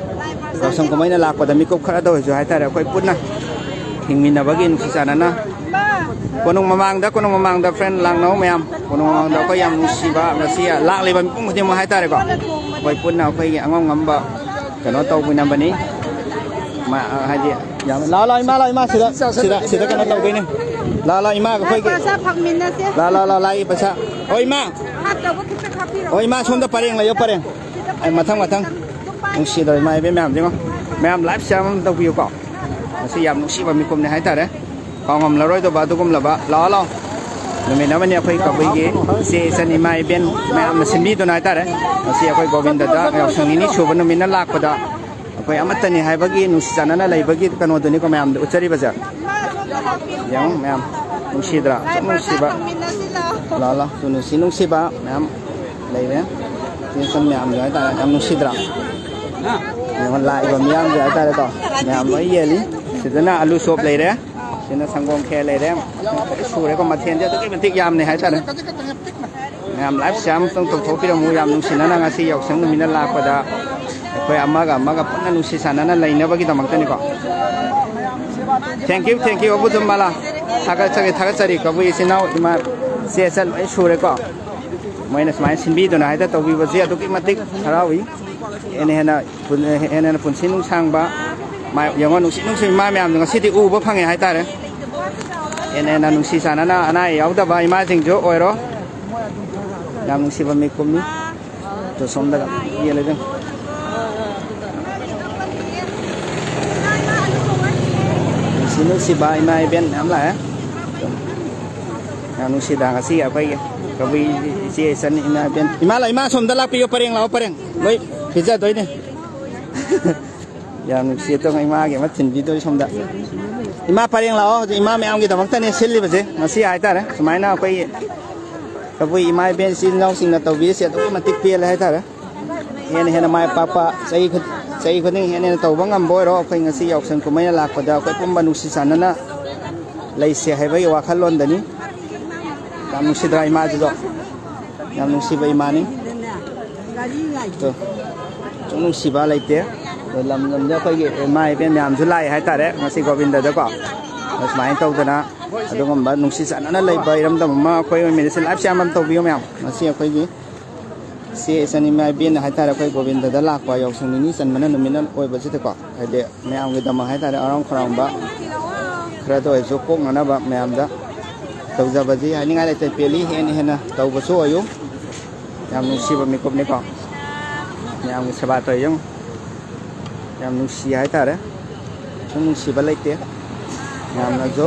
ꯌꯥꯎꯁꯪ ꯀꯨꯝꯍꯩꯅ ꯂꯥꯛꯄꯗ ꯃꯤꯀꯨꯞ ꯈꯔꯗ ꯑꯣꯏꯔꯁꯨ ꯍꯥꯏꯇꯥꯔꯦ, ꯑꯩꯈꯣꯏ ꯄꯨꯟꯅ ꯍꯤꯡꯃꯤꯟꯅꯕꯒꯤ ꯅꯨꯡꯁꯤ ꯆꯥꯟꯅꯅ ꯀꯣꯅꯨꯡ ꯃꯃꯥꯡꯗ, ꯀꯣꯅꯨꯡ ꯃꯃꯥꯡꯗ friend ꯂꯥꯡꯅꯧ ꯃꯌꯥꯝ꯫ ꯀꯣꯅꯨꯡ ꯃꯃꯥꯡꯗ ꯑꯩꯈꯣꯏ ꯌꯥꯝ ꯅꯨꯡꯁꯤꯕ ꯉꯁꯤ ꯂꯥꯛꯂꯤꯕ ꯃꯤꯄꯨꯝ ꯈꯨꯗꯤꯡꯃꯛ ꯍꯥꯏꯇꯥꯔꯦꯀꯣ꯫ ꯑꯩꯈꯣꯏ ꯄꯨꯟꯅ ꯑꯩꯈꯣꯏꯒꯤ ꯑꯉꯝ ꯉꯝꯕ ꯀꯩꯅꯣ ꯇꯧꯃꯤꯟꯅꯕꯅꯤ꯫ ꯃꯥ, ꯍꯥꯏꯗꯤ, ꯌꯥꯝ, ꯂꯥꯛꯑꯣ, ꯂꯥꯛꯑꯣ, ꯏꯃꯥ, ꯂꯥꯛꯑꯣ, ꯏꯃꯥ, ꯁꯤꯗ, ꯁꯤꯗ, ꯁꯤꯗ ꯀꯩꯅꯣ ꯇꯧꯗꯣꯏꯅꯦ꯫ ꯂꯥꯛꯑꯣ, ꯂꯥꯛꯑꯣ, ꯏꯃꯥꯒ ꯑꯩꯈꯣꯏꯒꯤ꯫ ꯄꯩꯁꯥ ꯐꯪꯃꯤꯟꯅꯁꯦ꯫ ꯂꯥꯛꯑꯣ, ꯂꯥꯛꯑꯣ, ꯂꯥꯛꯑꯣ, ꯂꯥꯛꯑꯣ, ꯄꯩꯁꯥ꯫ ꯍꯣꯏ, ꯏꯃꯥ꯫ ꯍꯥꯞꯇꯧꯕ ꯈꯤꯇꯪ ꯍꯥꯞꯄꯤꯔꯣ꯫ ꯍꯣꯏ, ꯏꯃꯥ, ꯁꯣꯝꯗ ꯄꯔꯦꯡ ꯂꯩꯌꯣ, ꯄꯔꯦꯡ꯫ ꯑꯩ ꯃꯊꯪ, ꯃꯊꯪ꯫ ꯅꯨꯡꯁꯤꯗꯕ ꯏꯃꯥ ꯏꯕꯦꯟ ꯃꯌꯥꯝꯁꯤꯡꯉꯣ꯫ ꯃꯌꯥꯝ live share ꯑꯃ ꯇꯧꯕꯤꯌꯨꯀꯣ꯫ ꯃꯁꯤ ꯌꯥꯝ ꯅꯨꯡꯁꯤꯕ ꯃꯤꯀꯨꯞꯅꯦ ꯍꯥꯏꯇꯥꯔꯦ꯫ ꯀꯥꯎꯉꯝꯂꯔꯣꯏꯗꯕ ꯑꯗꯨꯒꯨꯝꯂꯕ꯫ ꯂꯥꯛꯑꯣ, ꯂꯥꯛꯑꯣ꯫ ꯅꯨꯃꯤꯠ ꯑꯃꯅꯤ ꯑꯩꯈꯣꯏ ꯀꯕꯨꯏꯒꯤ ꯏꯆꯦ ꯏꯆꯟ ꯏꯃꯥ ꯏꯕꯦꯟ ꯃꯌꯥꯝꯅ ꯁꯤꯟꯕꯤꯗꯨꯅ ꯍꯥꯏꯇꯥꯔꯦ꯫ ꯉꯁꯤ ꯑꯩꯈꯣꯏ ꯒꯣꯕꯤꯟꯗꯗ ꯌꯥꯎꯁꯪ ꯅꯤꯅꯤ ꯁꯨꯕ ꯅꯨꯃꯤꯠꯅ ꯂꯥꯛꯄꯗ ꯑꯩꯈꯣꯏ ꯑꯃꯠꯇꯅꯤ ꯍꯥꯏꯕꯒꯤ ꯅꯨꯡꯁꯤ ꯆꯥꯟꯅꯅ ꯂꯩꯕꯒꯤ ꯀꯩꯅꯣꯗꯨꯅꯤꯀꯣ ꯃꯌꯥꯝꯗ ꯎꯠꯆꯔꯤꯕꯁꯦ꯫ ꯌꯦꯡꯉꯨ ꯃꯌꯥꯝ, ꯅꯨꯡꯁꯤꯗ꯭ꯔꯥ? ꯁꯨꯝ ꯅꯨꯡꯁꯤꯕ꯫ ꯂꯥꯛꯑꯣ, ꯂꯥꯛꯑꯣ꯫ ꯁꯨꯝ ꯅꯨꯡꯁꯤ ꯅꯨꯡꯁꯤꯕ ꯃꯌꯥꯝ ꯂꯩꯔꯦ꯫ ꯏꯆꯦ ꯏꯆꯟ ꯃꯌꯥꯝꯁꯦ ꯍꯥꯏꯇꯥꯔꯦ, ꯌꯥꯝ ꯅꯨꯡꯁꯤꯗ꯭ꯔꯥ? ꯌꯦꯡꯉꯣ, ꯂꯥꯛꯏꯕ ꯃꯤꯌꯥꯝꯁꯦ ꯍꯥꯏꯇꯥꯔꯦꯀꯣ, ꯃꯌꯥꯝ ꯂꯣꯏ ꯌꯦꯜꯂꯤ꯫ ꯁꯤꯗꯅ ꯑꯂꯨ ꯆꯣꯞ ꯂꯩꯔꯦ꯫ ꯁꯤꯅ ꯁꯪꯒꯣꯝ ꯈꯦꯔ ꯂꯩꯔꯦ꯫ ꯁꯨꯔꯦꯀꯣ, ꯃꯊꯦꯜꯁꯦ ꯑꯗꯨꯛꯀꯤ ꯃꯇꯤꯛ ꯌꯥꯝꯅꯦ ꯍꯥꯏꯇꯥꯔꯦ꯫ ꯃꯌꯥꯝ live share ꯑꯃꯇꯪ ꯇꯧꯊꯣꯛꯄꯤꯔꯝꯃꯨ꯫ ꯌꯥꯝ ꯅꯨꯡꯁꯤꯅꯅ ꯉꯁꯤ ꯌꯥꯎꯁꯪ ꯅꯨꯃꯤꯠꯅ ꯂꯥꯛꯄꯗ ꯑꯩꯈꯣꯏ ꯑꯃꯒ ꯑꯃꯒ ꯄꯨꯟꯅ ꯅꯨꯡꯁꯤ ꯆꯥꯟꯅꯅ ꯂꯩꯅꯕꯒꯤꯗꯃꯛꯇꯅꯤꯀꯣ꯫ Thank you, thank you, ꯑꯕꯨ ꯖꯨꯝꯕꯥꯂꯥ꯫ ꯊꯥꯒꯠꯆꯔꯤ, ꯊꯥꯒꯠꯆꯔꯤ꯫ ꯀꯕꯨꯏ ꯏꯆꯤꯟ ꯏꯅꯥꯎ ꯏꯃꯥ ꯏꯆꯦ ꯏꯆꯟ ꯂꯣꯏ ꯁꯨꯔꯦꯀꯣ꯫ ꯃꯣꯏꯅ ꯁꯨꯃꯥꯏꯅ ꯁꯤꯟꯕꯤꯗꯨꯅ ꯍꯦꯛꯇ ꯇꯧꯕꯤꯕꯁꯦ ꯑꯗꯨꯛꯀꯤ ꯃꯇꯤꯛ ꯍꯔꯥꯎꯏ꯫ ꯍꯦꯟꯅ ꯍꯦꯟꯅ ꯄꯨꯟ-, ꯍꯦꯟꯅ ꯍꯦꯟꯅ ꯄꯨꯟꯁꯤ ꯅꯨꯡꯁꯥꯡꯕ, ꯃꯥ-, ꯌꯦꯡꯉꯣ, ꯅꯨꯡꯁꯤ ꯅꯨꯡꯁꯤꯕ ꯏꯃꯥ ꯃꯌꯥꯝꯗꯣ ꯉꯁꯤꯗꯤ ꯎꯕ ꯐꯪꯉꯦ ꯍꯥꯏꯇꯥꯔꯦ꯫ ꯍꯦꯟꯅ ꯍꯦꯟꯅ ꯅꯨꯡꯁꯤ ꯆꯥꯟꯅꯅ ꯑꯅꯥ ꯑꯌꯦꯛ ꯌꯥꯎꯗꯕ ꯏꯃꯥꯁꯤꯡꯁꯨ ꯑꯣꯏꯔꯣ꯫ ꯌꯥꯝ ꯅꯨꯡꯁꯤꯕ ꯃꯤꯀꯨꯞꯅꯤ꯫ ꯑꯗꯣ ꯁꯣꯝꯗꯒ ꯌꯦꯡꯂꯦ ꯑꯗꯨꯝ꯫ ꯅꯨꯡꯁꯤ ꯅꯨꯡꯁꯤꯕ ꯏꯃꯥ ꯏꯕꯦꯟ ꯃꯌꯥꯝ ꯂꯥꯛꯑꯦ꯫ ꯌꯥꯝ ꯅꯨꯡꯁꯤꯗ ꯉꯁꯤ ꯑꯩꯈꯣꯏꯒꯤ ꯀꯕꯨꯏ ꯏꯆꯦ ꯏꯆꯟ ꯏꯃꯥ ꯏꯕꯦꯟ꯫ ꯏꯃꯥ ꯂꯥꯛ-, ꯏꯃꯥ ꯁꯣꯝꯗ ꯂꯥꯛꯄꯤꯌꯨ, ꯄꯔꯦꯡ ꯂꯥꯛꯑꯣ, ꯄꯔꯦꯡ꯫ ꯂꯣꯏ ꯄꯤꯖꯗꯣꯏꯅꯦ꯫ ꯌꯥꯝ ꯅꯨꯡꯁꯤ꯫ ꯑꯗꯣ ꯏꯃꯥꯒꯤ ꯑꯃ ꯊꯤꯟꯕꯤꯗꯣꯔꯤ ꯁꯣꯝꯗ꯫ ꯏꯃꯥ ꯄꯔꯦꯡ ꯂꯥꯛꯑꯣ꯫ ꯍꯧꯖꯤꯛ ꯏꯃꯥ ꯃꯌꯥꯝꯒꯤꯗꯃꯛꯇꯅꯦ ꯁꯤꯜꯂꯤꯕꯁꯦ ꯉꯁꯤ ꯍꯥꯏꯇꯥꯔꯦ꯫ ꯁꯨꯃꯥꯏꯅ ꯑꯩꯈꯣꯏꯒꯤ ꯀꯕꯨꯏ ꯏꯃꯥ ꯏꯕꯦꯟ ꯏꯆꯤꯜ ꯏꯅꯥꯎꯁꯤꯡꯅ ꯇꯧꯕꯤꯔꯤꯁꯦ ꯑꯗꯨꯛꯀꯤ ꯃꯇꯤꯛ ꯄꯦꯜꯂꯦ ꯍꯥꯏꯇꯥꯔꯦ꯫ ꯍꯦꯟꯅ ꯍꯦꯟꯅ ꯃꯥꯏ ꯄꯥꯛꯄ, ꯆꯍꯤ ꯈꯨ-, ꯆꯍꯤ ꯈꯨꯗꯤꯡ ꯍꯦꯟꯅ ꯍꯦꯟꯅ ꯇꯧꯕ ꯉꯝꯕ ꯑꯣꯏꯔꯣ꯫ ꯑꯩꯈꯣꯏ ꯉꯁꯤ ꯌꯥꯎꯁꯪ ꯀꯨꯝꯍꯩꯅ ꯂꯥꯛꯄꯗ ꯑꯩꯈꯣꯏ ꯄꯨꯝꯕ ꯅꯨꯡꯁꯤ ꯆꯥꯟꯅꯅ ꯂꯩꯁꯦ ꯍꯥꯏꯕꯒꯤ ꯋꯥꯈꯜꯂꯣꯟꯗꯅꯤ꯫ ꯌꯥꯝ ꯅꯨꯡꯁꯤꯗ꯭ꯔꯥ ꯏꯃꯥꯁꯤꯁꯨ? ꯌꯥꯝ ꯅꯨꯡꯁꯤꯕ ꯏꯃꯥꯅꯤ꯫ ꯑꯗꯣ ꯁꯨꯝ ꯅꯨꯡꯁꯤꯕ ꯂꯩꯇꯦ꯫ ꯑꯗꯣ ꯂꯝ ꯂꯝꯗ ꯑꯩꯈꯣꯏꯒꯤ ꯏꯃꯥ ꯏꯕꯦꯟ ꯃꯌꯥꯝꯁꯨ ꯂꯥꯛꯑꯦ ꯍꯥꯏꯇꯥꯔꯦ ꯉꯁꯤ ꯒꯣꯕꯤꯟꯗꯗꯀꯣ꯫ ꯑꯗꯣ ꯁꯨꯃꯥꯏꯅ ꯇꯧꯗꯅ ꯑꯗꯨꯒꯨꯝꯕ ꯅꯨꯡꯁꯤ ꯆꯥꯟꯅꯅ ꯂꯩꯕ ꯏꯔꯝꯗꯝ ꯑꯃ ꯑꯩꯈꯣꯏ ꯑꯣꯏꯃꯤꯟꯅꯁꯤ꯫ Live share ꯑꯃ ꯇꯧꯕꯤꯌꯨ ꯃꯌꯥꯝ꯫ ꯉꯁꯤ ꯑꯩꯈꯣꯏꯒꯤ ꯏꯆꯦ ꯏꯆꯟ ꯏꯃꯥ ꯏꯕꯦꯟꯅ ꯍꯥꯏꯇꯥꯔꯦ ꯑꯩꯈꯣꯏ ꯒꯣꯕꯤꯟꯗꯗ ꯂꯥꯛꯄ ꯌꯥꯎꯁꯪ ꯅꯤꯅꯤ ꯆꯟꯕꯅ ꯅꯨꯃꯤꯠꯅ ꯑꯣꯏꯕꯁꯤꯗꯀꯣ꯫ ꯍꯥꯏꯗꯤ ꯃꯌꯥꯝꯒꯤꯗꯃꯛ ꯍꯥꯏꯇꯥꯔꯦ ꯑꯔꯥꯝ ꯈꯧꯔꯥꯡꯕ ꯈꯔꯗ ꯑꯣꯏꯔꯁꯨ ꯀꯣꯛꯅꯅꯕ ꯃꯌꯥꯝꯗ ꯇꯧꯖꯕꯁꯤ ꯍꯥꯏꯅꯤꯡꯉꯥꯏ ꯂꯩꯇꯦ꯫ ꯄꯦꯜꯂꯤ꯫ ꯍꯦꯟꯅ ꯍꯦꯟꯅ ꯇꯧꯕꯁꯨ ꯑꯣꯏꯌꯨ꯫ ꯌꯥꯝ ꯅꯨꯡꯁꯤꯕ ꯃꯤꯀꯨꯞꯅꯤꯀꯣ꯫ ꯃꯌꯥꯝꯒꯤ ꯁꯦꯕꯥ ꯇꯧꯔꯤ ꯌꯦꯡꯉꯨ꯫ ꯌꯥꯝ ꯅꯨꯡꯁꯤ ꯍꯥꯏꯇꯥꯔꯦ꯫ ꯁꯨꯝ ꯅꯨꯡꯁꯤꯕ ꯂꯩꯇꯦ꯫ ꯃꯌꯥꯝꯅꯁꯨ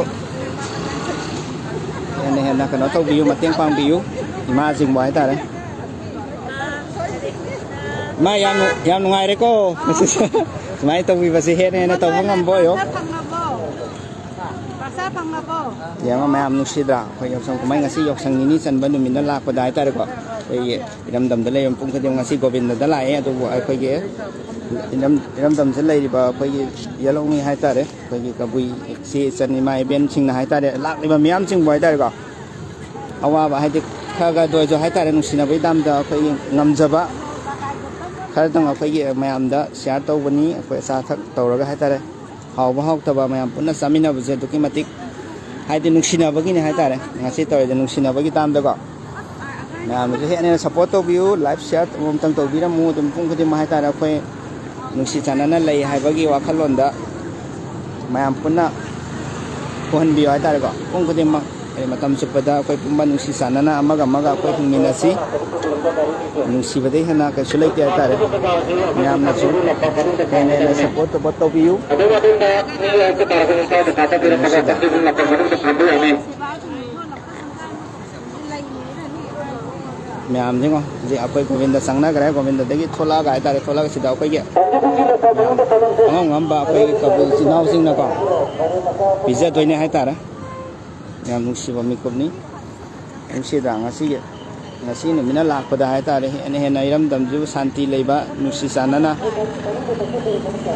ꯍꯦꯟꯅ ꯍꯦꯟꯅ ꯀꯩꯅꯣ ꯇꯧꯕꯤꯌꯨ, ꯃꯇꯦꯡ ꯄꯥꯡꯕꯤꯌꯨ ꯏꯃꯥꯁꯤꯡꯕꯨ ꯍꯥꯏꯇꯥꯔꯦ꯫ ꯏꯃꯥ, ꯌꯥꯝ ꯅꯨ-, ꯌꯥꯝ ꯅꯨꯡꯉꯥꯏꯔꯦꯀꯣ꯫ ꯁꯨꯃꯥꯏꯅ ꯇꯧꯕꯤꯕꯁꯦ ꯍꯦꯟꯅ ꯍꯦꯟꯅ ꯇꯧꯕ ꯉꯝꯕ ꯑꯣꯏꯌꯣ꯫ ꯄꯩꯁꯥ ꯐꯪꯉꯕꯣ? ꯄꯩꯁꯥ ꯐꯪꯉꯕꯣ? ꯌꯦꯡꯉꯣ ꯃꯌꯥꯝ ꯅꯨꯡꯁꯤꯗ꯭ꯔꯥ? ꯑꯩꯈꯣꯏ ꯌꯥꯎꯁꯪ ꯀꯨꯝꯍꯩ ꯉꯁꯤ ꯌꯥꯎꯁꯪ ꯅꯤꯅꯤ ꯆꯟꯕ ꯅꯨꯃꯤꯠꯅ ꯂꯥꯛꯄꯗ ꯍꯥꯏꯇꯥꯔꯦꯀꯣ꯫ ꯑꯩꯈꯣꯏꯒꯤ ꯏꯔꯝꯗꯝꯗ ꯂꯩꯕ ꯃꯤꯄꯨꯝ ꯈꯨꯗꯤꯡꯃꯛ ꯉꯁꯤ ꯒꯣꯕꯤꯟꯗꯗ ꯂꯥꯛꯑꯦ, ꯑꯗꯨꯕꯨ ꯑꯩꯈꯣꯏꯒꯤ ꯏꯔꯝ-, ꯏꯔꯝꯗꯝꯁꯤꯗ ꯂꯩꯔꯤꯕ ꯑꯩꯈꯣꯏꯒꯤ ꯌꯦꯜꯍꯧꯃꯤ ꯍꯥꯏꯇꯥꯔꯦ, ꯑꯩꯈꯣꯏꯒꯤ ꯀꯕꯨꯏ ꯏꯆꯦ ꯏꯆꯟ ꯏꯃꯥ ꯏꯕꯦꯟꯁꯤꯡꯅ ꯍꯥꯏꯇꯥꯔꯦ, ꯂꯥꯛꯂꯤꯕ ꯃꯤꯌꯥꯝꯁꯤꯡꯕꯨ ꯍꯥꯏꯇꯥꯔꯦꯀꯣ, ꯑꯋꯥꯕ ꯍꯥꯏꯗꯤ ꯈꯔ ꯈꯔꯗ ꯑꯣꯏꯔꯁꯨ ꯍꯥꯏꯇꯥꯔꯦ, ꯅꯨꯡꯁꯤꯅꯕꯒꯤ ꯗꯥꯝꯗ ꯑꯩꯈꯣꯏꯒꯤ ꯉꯝꯖꯕ ꯈꯔꯗꯪ ꯑꯩꯈꯣꯏꯒꯤ ꯃꯌꯥꯝꯗ ꯁꯤꯌꯥꯔ ꯇꯧꯕꯅꯤ꯫ ꯑꯩꯈꯣꯏ ꯑꯆꯥ ꯑꯊꯛ ꯇꯧꯔꯒ ꯍꯥꯏꯇꯥꯔꯦ, ꯍꯥꯎꯕ ꯍꯥꯎꯇꯕ ꯃꯌꯥꯝ ꯄꯨꯟꯅ ꯆꯥꯃꯤꯟꯅꯕꯁꯦ ꯑꯗꯨꯛꯀꯤ ꯃꯇꯤꯛ ꯍꯥꯏꯗꯤ ꯅꯨꯡꯁꯤꯅꯕꯒꯤꯅꯤ ꯍꯥꯏꯇꯥꯔꯦ꯫ ꯉꯁꯤ ꯇꯧꯔꯤꯁꯦ ꯅꯨꯡꯁꯤꯅꯕꯒꯤ ꯇꯥꯝꯗꯀꯣ, ꯃꯌꯥꯝꯅꯁꯨ ꯍꯦꯟꯅ ꯍꯦꯟꯅ ꯁꯞꯄꯣꯔꯠ ꯇꯧꯕꯤꯌꯨ, ꯂꯥꯏꯚ ꯁꯤꯌꯥꯔ ꯑꯃꯃꯝꯇꯪ ꯇꯧꯕꯤꯔꯝꯃꯨ꯫ ꯑꯗꯨꯝ ꯃꯤꯄꯨꯝ ꯈꯨꯗꯤꯡꯃꯛ ꯍꯥꯏꯇꯥꯔꯦ, ꯑꯩꯈꯣꯏ ꯅꯨꯡꯁꯤ ꯆꯥꯟꯅꯅ ꯂꯩ ꯍꯥꯏꯕꯒꯤ ꯋꯥꯈꯜꯂꯣꯟꯗ ꯃꯌꯥꯝ ꯄꯨꯟꯅ ꯎꯍꯟꯕꯤꯌꯨ ꯍꯥꯏꯇꯥꯔꯦꯀꯣ꯫ ꯃꯤꯄꯨꯝ ꯈꯨꯗꯤꯡꯃꯛ ꯍꯥꯏꯗꯤ ꯃꯇꯝ ꯆꯨꯞꯄꯗ ꯑꯩꯈꯣꯏ ꯄꯨꯝꯕ ꯅꯨꯡꯁꯤ ꯆꯥꯟꯅꯅ ꯑꯃꯒ ꯑꯃꯒ ꯑꯩꯈꯣꯏ ꯍꯤꯡꯃꯤꯟꯅꯁꯤ꯫ ꯅꯨꯡꯁꯤꯕꯗꯒꯤ ꯍꯦꯟꯅ ꯀꯩꯁꯨ ꯂꯩꯇꯦ ꯍꯥꯏꯇꯥꯔꯦ꯫ ꯃꯌꯥꯝꯅꯁꯨ ꯍꯦꯟꯅ ꯍꯦꯟꯅ ꯁꯞꯄꯣꯔꯠ ꯁꯞꯄꯣꯔꯠ ꯇꯧꯕꯤꯌꯨ꯫ ꯑꯗꯨꯝ ꯑꯗꯣꯝꯗ ꯃꯤ ꯂꯥꯏꯔꯤꯛꯇ ꯇꯥꯔꯛꯄ ꯅꯨꯄꯥꯗ ꯀꯥꯞꯊꯠꯄꯤꯔꯝꯃꯒ ꯃꯁꯤꯗ ꯆꯠꯄꯤꯕ ꯃꯇꯝ ꯃꯅꯨꯡꯗ ꯊꯝꯕ ꯌꯥꯅꯤ꯫ ꯃꯌꯥꯝꯁꯤꯡꯉꯣ, ꯍꯧꯖꯤꯛ ꯑꯩꯈꯣꯏ ꯒꯣꯕꯤꯟꯗ ꯆꯪꯅꯈ꯭ꯔꯦ꯫ ꯒꯣꯕꯤꯟꯗꯗꯒꯤ ꯊꯣꯛꯂꯛꯑꯒ ꯍꯥꯏꯇꯥꯔꯦ, ꯊꯣꯛꯂꯛꯑꯒ ꯁꯤꯗ ꯑꯩꯈꯣꯏꯒꯤ ꯃꯌꯥꯝ ꯑꯉꯝ ꯉꯝꯕ ꯑꯩꯈꯣꯏꯒꯤ ꯀꯕꯨꯏ ꯏꯆꯤꯜ ꯏꯅꯥꯎꯁꯤꯡꯅꯀꯣ ꯄꯤꯖꯗꯣꯏꯅꯦ ꯍꯥꯏꯇꯥꯔꯦ꯫ ꯌꯥꯝ ꯅꯨꯡꯁꯤꯕ ꯃꯤꯀꯨꯞꯅꯤ꯫ ꯅꯨꯡꯁꯤꯗ ꯉꯁꯤꯒꯤ, ꯉꯁꯤ ꯅꯨꯃꯤꯠꯅ ꯂꯥꯛꯄꯗ ꯍꯥꯏꯇꯥꯔꯦ, ꯍꯦꯟꯅ ꯍꯦꯟꯅ ꯏꯔꯝꯗꯝꯁꯤꯕꯨ ꯁꯥꯟꯇꯤ ꯂꯩꯕ, ꯅꯨꯡꯁꯤ ꯆꯥꯟꯅꯅ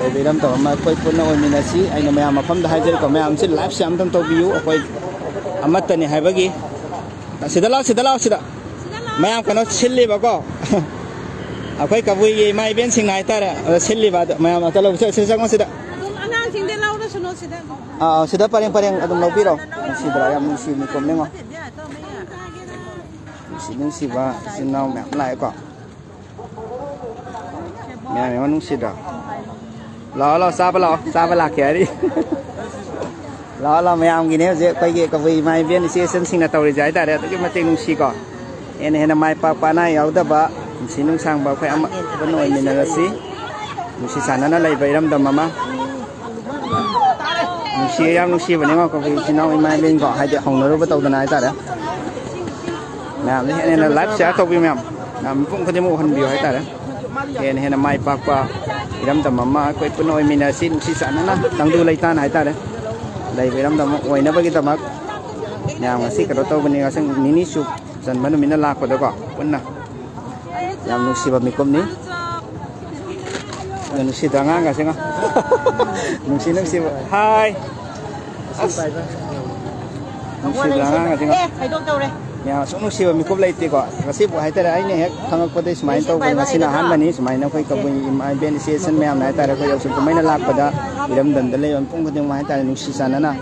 ꯂꯩꯕ ꯏꯔꯝꯗꯝ ꯑꯃ ꯑꯩꯈꯣꯏ ꯄꯨꯟꯅ ꯑꯣꯏꯃꯤꯟꯅꯁꯤ꯫ ꯑꯩꯅ ꯃꯌꯥꯝ ꯃꯐꯝꯗ ꯍꯥꯏꯖꯔꯤꯀꯣ, ꯃꯌꯥꯝꯁꯤ ꯂꯥꯏꯚꯁꯦ ꯑꯝꯇꯪ ꯇꯧꯕꯤꯌꯨ꯫ ꯑꯩꯈꯣꯏ ꯑꯃꯠꯇꯅꯤ ꯍꯥꯏꯕꯒꯤ꯫ ꯁꯤꯗ ꯂꯥꯛꯑꯣ, ꯁꯤꯗ ꯂꯥꯛꯑꯣ, ꯁꯤꯗ꯫ ꯃꯌꯥꯝ ꯀꯩꯅꯣ ꯁꯤꯜꯂꯤꯕꯀꯣ꯫ ꯑꯩꯈꯣꯏ ꯀꯕꯨꯏꯒꯤ ꯏꯃꯥ ꯏꯕꯦꯟꯁꯤꯡꯅ ꯍꯥꯏꯇꯥꯔꯦ, ꯑꯗ ꯁꯤꯜꯂꯤꯕ ꯑꯗꯣ ꯃꯌꯥꯝ ꯑꯝꯇ ꯂꯧꯕꯤꯌꯨ꯫ ꯁꯤꯗ ꯆꯪꯉꯣ, ꯁꯤꯗ꯫ ꯑꯗꯨꯝ ꯑꯉꯥꯡꯁꯤꯡꯗꯤ ꯂꯧꯔꯁꯅꯨ ꯁꯤꯗ꯫ ꯑꯥ, ꯑꯥ, ꯁꯤꯗ ꯄꯔꯦꯡ ꯄꯔꯦꯡ ꯑꯗꯨꯝ ꯂꯧꯕꯤꯔꯣ꯫ ꯅꯨꯡꯁꯤꯗ꯭ꯔꯥ? ꯌꯥꯝ ꯅꯨꯡꯁꯤ ꯃꯤꯀꯨꯞꯅꯤꯉꯣ꯫ ꯅꯨꯡꯁꯤ ꯅꯨꯡꯁꯤꯕ ꯏꯆꯤꯟ ꯏꯅꯥꯎ ꯃꯌꯥꯝ ꯂꯥꯛꯑꯦꯀꯣ꯫ ꯃꯌꯥꯝ ꯌꯦꯡꯉꯣ, ꯅꯨꯡꯁꯤꯗ꯭ꯔꯣ? ꯂꯥꯛꯑꯣ, ꯂꯥꯛꯑꯣ, ꯆꯥꯕ ꯂꯥꯛꯑꯣ, ꯆꯥꯕ ꯂꯥꯛꯀꯦ ꯍꯥꯏꯔꯤ꯫ ꯂꯥꯛꯑꯣ, ꯂꯥꯛꯑꯣ, ꯃꯌꯥꯝꯒꯤꯅꯦ ꯍꯧꯖꯤꯛ ꯑꯩꯈꯣꯏꯒꯤ ꯀꯕꯨꯏ ꯏꯃꯥ ꯏꯕꯦꯟ ꯏꯆꯦ ꯏꯆꯟꯁꯤꯡꯅ ꯇꯧꯔꯤꯁꯦ ꯍꯥꯏꯇꯥꯔꯦ, ꯑꯗꯨꯛꯀꯤ ꯃꯇꯤꯛ ꯅꯨꯡꯁꯤꯀꯣ꯫ ꯍꯦꯟꯅ ꯍꯦꯟꯅ ꯃꯥꯏ ꯄꯥꯛꯄ, ꯑꯅꯥ ꯌꯥꯎꯗꯕ, ꯄꯨꯟꯁꯤ ꯅꯨꯡꯁꯥꯡꯕ ꯑꯩꯈꯣꯏ ꯑꯃ ꯄꯨꯟꯅ ꯑꯣꯏꯃꯤꯟꯅꯔꯁꯤ꯫ ꯅꯨꯡꯁꯤ ꯆꯥꯟꯅꯅ ꯂꯩꯕ ꯏꯔꯝꯗꯝ ꯑꯃ꯫ ꯅꯨꯡꯁꯤꯌꯦ, ꯌꯥꯝ ꯅꯨꯡꯁꯤꯕꯅꯤꯉꯣ, ꯑꯩꯈꯣꯏ ꯏꯆꯤꯟ ꯏꯅꯥꯎ ꯏꯃꯥ ꯏꯕꯦꯟꯀꯣ, ꯍꯥꯏꯗꯤ ꯍꯧꯅꯔꯨꯕ ꯇꯧꯗꯅ ꯍꯥꯏꯇꯥꯔꯦ꯫ ꯃꯌꯥꯝꯁꯦ ꯍꯦꯟꯅ ꯍꯦꯟꯅ ꯂꯥꯏꯐ ꯁꯤꯌꯥꯔ ꯇꯧꯕꯤꯌꯨ ꯃꯌꯥꯝ꯫ ꯃꯌꯥꯝ ꯃꯤꯄꯨꯝ ꯈꯨꯗꯤꯡꯃꯛ ꯎꯍꯟꯕꯤꯌꯨ ꯍꯥꯏꯇꯥꯔꯦ꯫ ꯍꯦꯟꯅ ꯍꯦꯟꯅ ꯃꯥꯏ ꯄꯥꯛꯄ ꯏꯔꯝꯗꯝ ꯑꯃ ꯑꯩꯈꯣꯏ ꯄꯨꯟꯅ ꯑꯣꯏꯃꯤꯟꯅꯁꯤ, ꯅꯨꯡꯁꯤ ꯆꯥꯟꯅꯅ ꯇꯪꯗꯨ ꯂꯩꯇꯥꯅ ꯍꯥꯏꯇꯥꯔꯦ꯫ ꯂꯩꯕ ꯏꯔꯝꯗꯝ ꯑꯃ ꯑꯣꯏꯅꯕꯒꯤꯗꯃꯛ ꯃꯌꯥꯝ ꯉꯁꯤ ꯀꯩꯅꯣ ꯇꯧꯕꯅꯤ, ꯉꯁꯤ ꯅꯤꯅꯤ ꯁꯨ-, ꯆꯟꯕ ꯅꯨꯃꯤꯠꯅ ꯂꯥꯛꯄꯗꯀꯣ ꯄꯨꯟꯅ꯫ ꯌꯥꯝ ꯅꯨꯡꯁꯤꯕ ꯃꯤꯀꯨꯞꯅꯤ꯫ ꯌꯥꯝ ꯅꯨꯡꯁꯤꯗ ꯑꯉꯥꯡꯒꯁꯦ ꯉꯣ꯫ ꯅꯨꯡꯁꯤ ꯅꯨꯡꯁꯤꯕ꯫ ꯍꯥꯏ꯫ ꯑꯁ꯫ ꯅꯨꯡꯁꯤꯗ ꯑꯉꯥꯡꯒꯁꯦ ꯉꯣ꯫ ꯑꯦ, ꯈꯥꯏꯗꯣꯛꯇꯧꯔꯦ꯫ ꯃꯌꯥꯝ ꯑꯁꯨꯛ ꯅꯨꯡꯁꯤꯕ ꯃꯤꯀꯨꯞ ꯂꯩꯇꯦꯀꯣ꯫ ꯉꯁꯤꯕꯨ ꯍꯥꯏꯇꯥꯔꯦ, ꯑꯩꯅ ꯍꯦꯛ ꯈꯪꯉꯛꯄꯗꯩ ꯁꯨꯃꯥꯏꯅ ꯇꯧꯕ ꯉꯁꯤꯅ ꯑꯍꯥꯟꯕꯅꯤ꯫ ꯁꯨꯃꯥꯏꯅ ꯑꯩꯈꯣꯏ ꯀꯕꯨꯏ ꯏꯃꯥ ꯏꯕꯦꯟ ꯏꯆꯦ ꯏꯆꯟ ꯃꯌꯥꯝꯅ ꯍꯥꯏꯇꯥꯔꯦ, ꯑꯩꯈꯣꯏ ꯌꯥꯎꯁꯪ ꯀꯨꯝꯍꯩꯅ ꯂꯥꯛꯄꯗ ꯏꯔꯝꯗꯝꯗ ꯂꯩꯕ ꯃꯤꯄꯨꯝ ꯈꯨꯗꯤꯡꯃꯛ ꯍꯥꯏꯇꯥꯔꯦ, ꯅꯨꯡꯁꯤ ꯆꯥꯟꯅꯅ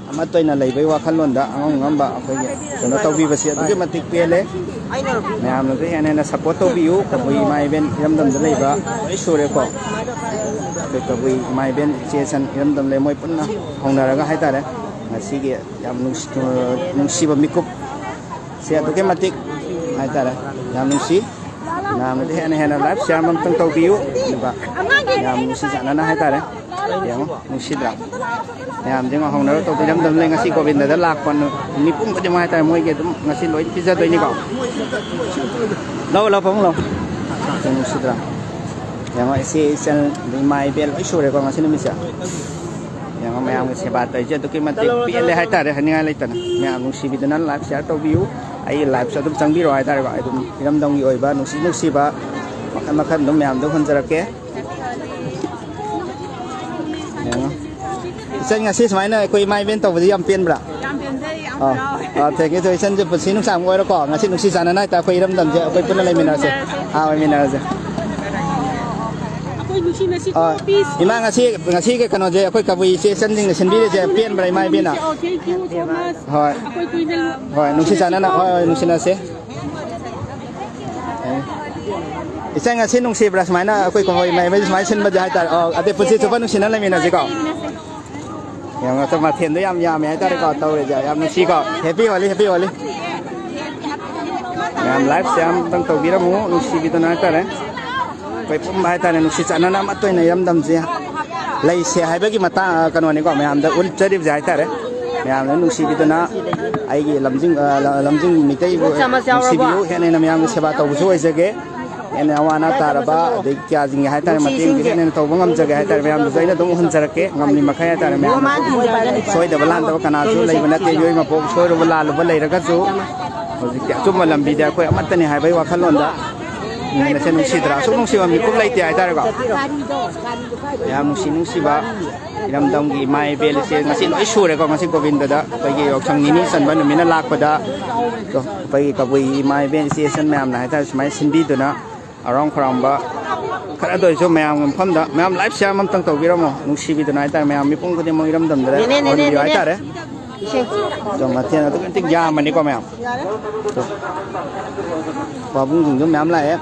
ꯑꯃꯠꯇ ꯑꯣꯏꯅ ꯂꯩꯕꯒꯤ ꯋꯥꯈꯜꯂꯣꯟꯗ ꯑꯉꯝ ꯑꯉꯝꯕ ꯑꯩꯈꯣꯏꯒꯤ ꯀꯩꯅꯣ ꯇꯧꯕꯤꯕꯁꯦ ꯑꯗꯨꯛꯀꯤ ꯃꯇꯤꯛ ꯄꯦꯜꯂꯦ꯫ ꯃꯌꯥꯝꯅꯁꯨ ꯍꯦꯟꯅ ꯍꯦꯟꯅ ꯁꯞꯄꯣꯔꯠ ꯇꯧꯕꯤꯌꯨ꯫ ꯀꯕꯨꯏ ꯏꯃꯥ ꯏꯕꯦꯟ ꯏꯔꯝꯗꯝꯗ ꯂꯩꯕ ꯂꯣꯏ ꯁꯨꯔꯦꯀꯣ꯫ ꯑꯩꯈꯣꯏ ꯀꯕꯨꯏ ꯏꯃꯥ ꯏꯕꯦꯟ ꯏꯆꯦ ꯏꯆꯟ ꯏꯔꯝꯗꯝ ꯂꯩ, ꯃꯣꯏ ꯄꯨꯟꯅ ꯍꯧꯅꯔꯒ ꯍꯥꯏꯇꯥꯔꯦ, ꯉꯁꯤꯒꯤ ꯌꯥꯝ ꯅꯨꯡꯁꯤ-, ꯅꯨꯡꯁꯤꯕ ꯃꯤꯀꯨꯞ ꯁꯦ ꯑꯗꯨꯛꯀꯤ ꯃꯇꯤꯛ ꯍꯥꯏꯇꯥꯔꯦ, ꯌꯥꯝ ꯅꯨꯡꯁꯤ꯫ ꯃꯌꯥꯝꯅꯗꯤ ꯍꯦꯟꯅ ꯍꯦꯟꯅ ꯂꯥꯏꯚ ꯁꯤꯌꯥꯔ ꯑꯃꯇꯪ ꯇꯧꯕꯤꯌꯨ꯫ ꯑꯗꯨꯒ ꯌꯥꯝ ꯅꯨꯡꯁꯤ ꯆꯥꯟꯅꯅ ꯍꯥꯏꯇꯥꯔꯦ, ꯌꯦꯡꯉꯣ, ꯅꯨꯡꯁꯤꯗ꯭ꯔꯥ? ꯃꯌꯥꯝꯁꯦ ꯉꯣ ꯍꯧꯅꯔ ꯇꯧꯕꯤꯔꯝꯗꯕꯅꯦ꯫ ꯉꯁꯤ ꯒꯣꯕꯤꯟꯗꯗ ꯂꯥꯛꯄ ꯅꯨ-, ꯃꯤꯄꯨꯝ ꯈꯨꯗꯤꯡꯃꯛ ꯍꯥꯏꯇꯥꯔꯦ, ꯃꯣꯏꯒꯤ ꯑꯗꯨꯝ ꯉꯁꯤ ꯂꯣꯏ ꯄꯤꯖꯗꯣꯏꯅꯤꯀꯣ꯫ ꯂꯧ, ꯂꯧ, ꯄꯥꯕꯨꯡ, ꯂꯧ꯫ ꯌꯥꯝ ꯅꯨꯡꯁꯤꯗ꯭ꯔꯥ? ꯌꯦꯡꯉꯣ, ꯏꯆꯦ, ꯏꯆꯟ, ꯑꯗꯩ ꯏꯃꯥ, ꯏꯕꯦꯟ ꯂꯣꯏ ꯁꯨꯔꯦꯀꯣ ꯉꯁꯤ ꯅꯨꯃꯤꯠꯁꯦ꯫ ꯌꯦꯡꯉꯣ, ꯃꯌꯥꯝꯒꯤ ꯁꯦꯕꯥ ꯇꯧꯔꯤꯁꯦ ꯑꯗꯨꯛꯀꯤ ꯃꯇꯤꯛ ꯄꯦꯜꯂꯦ ꯍꯥꯏꯇꯥꯔꯦ, ꯍꯥꯏꯅꯤꯡꯉꯥꯏ ꯂꯩꯇꯅ꯫ ꯃꯌꯥꯝ ꯅꯨꯡꯁꯤꯕꯤꯗꯨꯅ ꯂꯥꯏꯚ ꯁꯤꯌꯥꯔ ꯇꯧꯕꯤꯌꯨ꯫ ꯑꯩꯒꯤ ꯂꯥꯏꯚꯁꯨ ꯑꯗꯨꯝ ꯆꯪꯕꯤꯔꯣ ꯍꯥꯏꯇꯥꯔꯦꯀꯣ꯫ ꯑꯩ ꯑꯗꯨꯝ ꯏꯔꯝꯗꯝꯒꯤ ꯑꯣꯏꯕ ꯅꯨꯡꯁꯤ ꯅꯨꯡꯁꯤꯕ ꯃꯈꯜ ꯃꯈꯜ ꯑꯗꯨꯝ ꯃꯌꯥꯝꯗ ꯍꯨꯟꯖꯔꯛꯀꯦ꯫ ꯌꯦꯡꯉꯣ꯫ ꯏꯆꯟ, ꯉꯁꯤ ꯁꯨꯃꯥꯏꯅ ꯑꯩꯈꯣꯏ ꯏꯃꯥ ꯏꯕꯦꯟ ꯇꯧꯕꯁꯤ ꯌꯥꯝ ꯄꯦꯟꯕ꯭ꯔꯥ? ꯌꯥꯝ ꯄꯦꯟꯖꯩ, ꯌꯥꯝ ꯑꯥ꯫ ꯍꯔꯥꯎꯋꯦ꯫ ꯑꯥ, thank you, thank you꯫ ꯏꯆꯟꯁꯦ ꯄꯨꯟꯁꯤ ꯅꯨꯡꯁꯥꯡꯕ ꯑꯣꯏꯔꯣꯀꯣ꯫ ꯉꯁꯤ ꯅꯨꯡꯁꯤ ꯆꯥꯟꯅꯅ ꯍꯦꯛꯇ ꯑꯩꯈꯣꯏ ꯏꯔꯝꯗꯝꯁꯦ ꯑꯩꯈꯣꯏ ꯄꯨꯟꯅ ꯂꯩꯃꯤꯟꯅꯔꯁꯦ꯫ ꯑꯥ, ꯑꯣꯏꯃꯤꯟꯅꯔꯁꯦ꯫ ꯑꯩꯈꯣꯏ ꯅꯨꯡꯁꯤꯅꯁꯤꯀꯣ, ꯑꯥ, peace꯫ ꯏꯃꯥ, ꯉꯁꯤ, ꯉꯁꯤꯒꯤ ꯀꯩꯅꯣꯁꯦ ꯑꯩꯈꯣꯏ ꯀꯕꯨꯏ ꯏꯆꯦ ꯏꯆꯟꯁꯤꯡꯅ ꯁꯤꯟꯕꯤꯔꯤꯁꯦ ꯄꯦꯟꯕ꯭ꯔꯥ, ꯏꯃꯥ ꯏꯕꯦꯟꯅ? Oh, thank you so much꯫ ꯍꯣꯏ꯫ ꯑꯩꯈꯣꯏ ꯀꯨꯏꯅ ꯍꯣꯏ, ꯍꯣꯏ, ꯅꯨꯡꯁꯤ ꯆꯥꯟꯅꯅ, ꯍꯣꯏ, ꯍꯣꯏ, ꯅꯨꯡꯁꯤꯅꯁꯦ꯫ ꯏꯆꯟ, ꯉꯁꯤ ꯅꯨꯡꯁꯤꯕ꯭ꯔꯥ ꯁꯨꯃꯥꯏꯅ ꯑꯩꯈꯣꯏ ꯀꯕꯨꯏ ꯏꯃꯥ ꯏꯕꯦꯟ ꯁꯨꯃꯥꯏꯅ ꯁꯤꯟꯕꯁꯦ ꯍꯥꯏꯇꯥꯔꯦ? ꯑꯣ, ꯑꯗꯩ ꯄꯨꯟꯁꯤ ꯆꯨꯞꯄ ꯅꯨꯡꯁꯤꯅ ꯂꯩꯃꯤꯟꯅꯁꯤꯀꯣ꯫ ꯌꯥꯝꯅ ꯃꯊꯦꯜꯗꯣ ꯌꯥꯝ ꯌꯥꯝꯃꯦ ꯍꯥꯏꯇꯥꯔꯦꯀꯣ, ꯇꯧꯔꯤꯁꯦ꯫ ꯌꯥꯝ ꯅꯨꯡꯁꯤꯀꯣ꯫ Happy Holi, Happy Holi꯫ ꯃꯌꯥꯝ ꯂꯥꯏꯚꯁꯦ ꯑꯃꯇꯪ ꯇꯧꯕꯤꯔꯝꯃꯨ, ꯅꯨꯡꯁꯤꯕꯤꯗꯨꯅ ꯍꯥꯏꯇꯥꯔꯦ꯫ ꯑꯩꯈꯣꯏ ꯄꯨꯝꯕ ꯍꯥꯏꯇꯥꯔꯦ, ꯅꯨꯡꯁꯤ ꯆꯥꯟꯅꯅ ꯑꯃꯠꯇ ꯑꯣꯏꯅ ꯏꯔꯝꯗꯝꯁꯦ ꯂꯩꯁꯦ ꯍꯥꯏꯕꯒꯤ ꯃꯇꯥꯡ, ꯀꯩꯅꯣꯅꯤꯀꯣ, ꯃꯌꯥꯝꯗ ꯎꯠꯆꯔꯤꯕꯁꯦ ꯍꯥꯏꯇꯥꯔꯦ꯫ ꯃꯌꯥꯝꯅ ꯅꯨꯡꯁꯤꯕꯤꯗꯨꯅ ꯑꯩꯒꯤ ꯂꯝꯖꯤꯡ, ꯑ, ꯂ-, ꯂꯝꯖꯤꯡ ꯃꯤꯇꯩꯕꯨ ꯅꯨꯡꯁꯤꯕꯤꯌꯨ, ꯍꯦꯟꯅ ꯍꯦꯟꯅ ꯃꯌꯥꯝꯒꯤ ꯁꯦꯕꯥ ꯇꯧꯕꯁꯨ ꯑꯣꯏꯖꯒꯦ꯫ ꯍꯦꯟꯅ ꯑꯋꯥ ꯑꯅꯥ ꯇꯥꯔꯕ, ꯑꯗꯩ ꯀꯌꯥꯁꯤꯡꯒꯤ ꯍꯥꯏꯇꯥꯔꯦ, ꯃꯇꯦꯡꯁꯦ ꯍꯦꯟꯅ ꯍꯦꯟꯅ ꯇꯧꯕ ꯉꯝꯖꯒꯦ ꯍꯥꯏꯇꯥꯔꯦ, ꯃꯌꯥꯝꯗꯁꯨ ꯑꯩꯅ ꯑꯗꯨꯝ ꯎꯍꯟꯖꯔꯛꯀꯦ, ꯉꯝꯂꯤ ꯃꯈꯩ ꯍꯥꯏꯇꯥꯔꯦ꯫ ꯃꯌꯥꯝꯅ ꯁꯣꯏꯗꯕ ꯂꯥꯟꯗꯕ ꯀꯅꯥꯁꯨ ꯂꯩꯕ ꯅꯠꯇꯦ, ꯃꯤꯑꯣꯏ ꯃꯄꯣꯛ ꯁꯣꯏꯔꯨꯕ ꯂꯥꯜꯂꯨꯕ ꯂꯩꯔꯒꯁꯨ ꯍꯧꯖꯤꯛꯇꯤ ꯑꯆꯨꯝꯕ ꯂꯝꯕꯤꯗ ꯑꯩꯈꯣꯏ ꯑꯃꯠꯇꯅꯤ ꯍꯥꯏꯕꯒꯤ ꯋꯥꯈꯜꯂꯣꯟꯗ ꯃꯤꯅꯁꯦ ꯅꯨꯡꯁꯤꯗ꯭ꯔꯥ? ꯑꯁꯨꯛ ꯅꯨꯡꯁꯤꯕ ꯃꯤꯀꯨꯞ ꯂꯩꯇꯦ ꯍꯥꯏꯇꯥꯔꯦꯀꯣ꯫ ꯌꯥꯝ ꯅꯨꯡꯁꯤ ꯅꯨꯡꯁꯤꯕ ꯏꯔꯝꯗꯝꯒꯤ ꯏꯃꯥ ꯏꯕꯦꯟ ꯏꯆꯦ ꯉꯁꯤ ꯂꯣꯏ ꯁꯨꯔꯦꯀꯣ꯫ ꯉꯁꯤ ꯒꯣꯕꯤꯟꯗꯗ ꯑꯩꯈꯣꯏꯒꯤ ꯌꯥꯎꯁꯪ ꯅꯤꯅꯤ ꯆꯟꯕ ꯅꯨꯃꯤꯠꯅ ꯂꯥꯛꯄꯗ ꯑꯩꯈꯣꯏꯒꯤ ꯀꯕꯨꯏ ꯏꯃꯥ ꯏꯕꯦꯟ ꯏꯆꯦ ꯏꯆꯟ ꯃꯌꯥꯝꯅ ꯍꯥꯏꯇꯥꯔꯦ ꯁꯨꯃꯥꯏꯅ ꯁꯤꯟꯕꯤꯗꯨꯅ ꯑꯔꯥꯎ ꯈꯧꯔꯥꯡꯕ ꯈꯔꯗ ꯑꯣꯏꯔꯁꯨ ꯃꯌꯥꯝꯒꯤ ꯃꯐꯝꯗ ꯃꯌꯥꯝ ꯂꯥꯏꯐ ꯁꯤꯌꯥꯔ ꯑꯃꯇꯪ ꯇꯧꯕꯤꯔꯝꯃꯣ꯫ ꯅꯨꯡꯁꯤꯕꯤꯗꯨꯅ ꯍꯥꯏꯇꯥꯔꯦ ꯃꯌꯥꯝ ꯃꯤꯄꯨꯝ ꯈꯨꯗꯤꯡꯃꯛ ꯏꯔꯝꯗꯝꯗ ꯅꯦꯅꯦ, ꯅꯦꯅꯦ, ꯍꯧꯍꯟꯕꯤꯌꯨ ꯅꯦꯅꯦ꯫ ꯍꯥꯏꯇꯥꯔꯦ꯫ ꯏꯁꯤꯡ꯫ ꯑꯗꯣ ꯃꯊꯦꯜ ꯑꯗꯨꯛꯀꯤ ꯃꯇꯤꯛ ꯌꯥꯝꯕꯅꯤꯀꯣ ꯃꯌꯥꯝ꯫ ꯄꯥꯕꯨꯡꯁꯤꯡꯁꯨ ꯃꯌꯥꯝ ꯂꯥꯛꯑꯦ꯫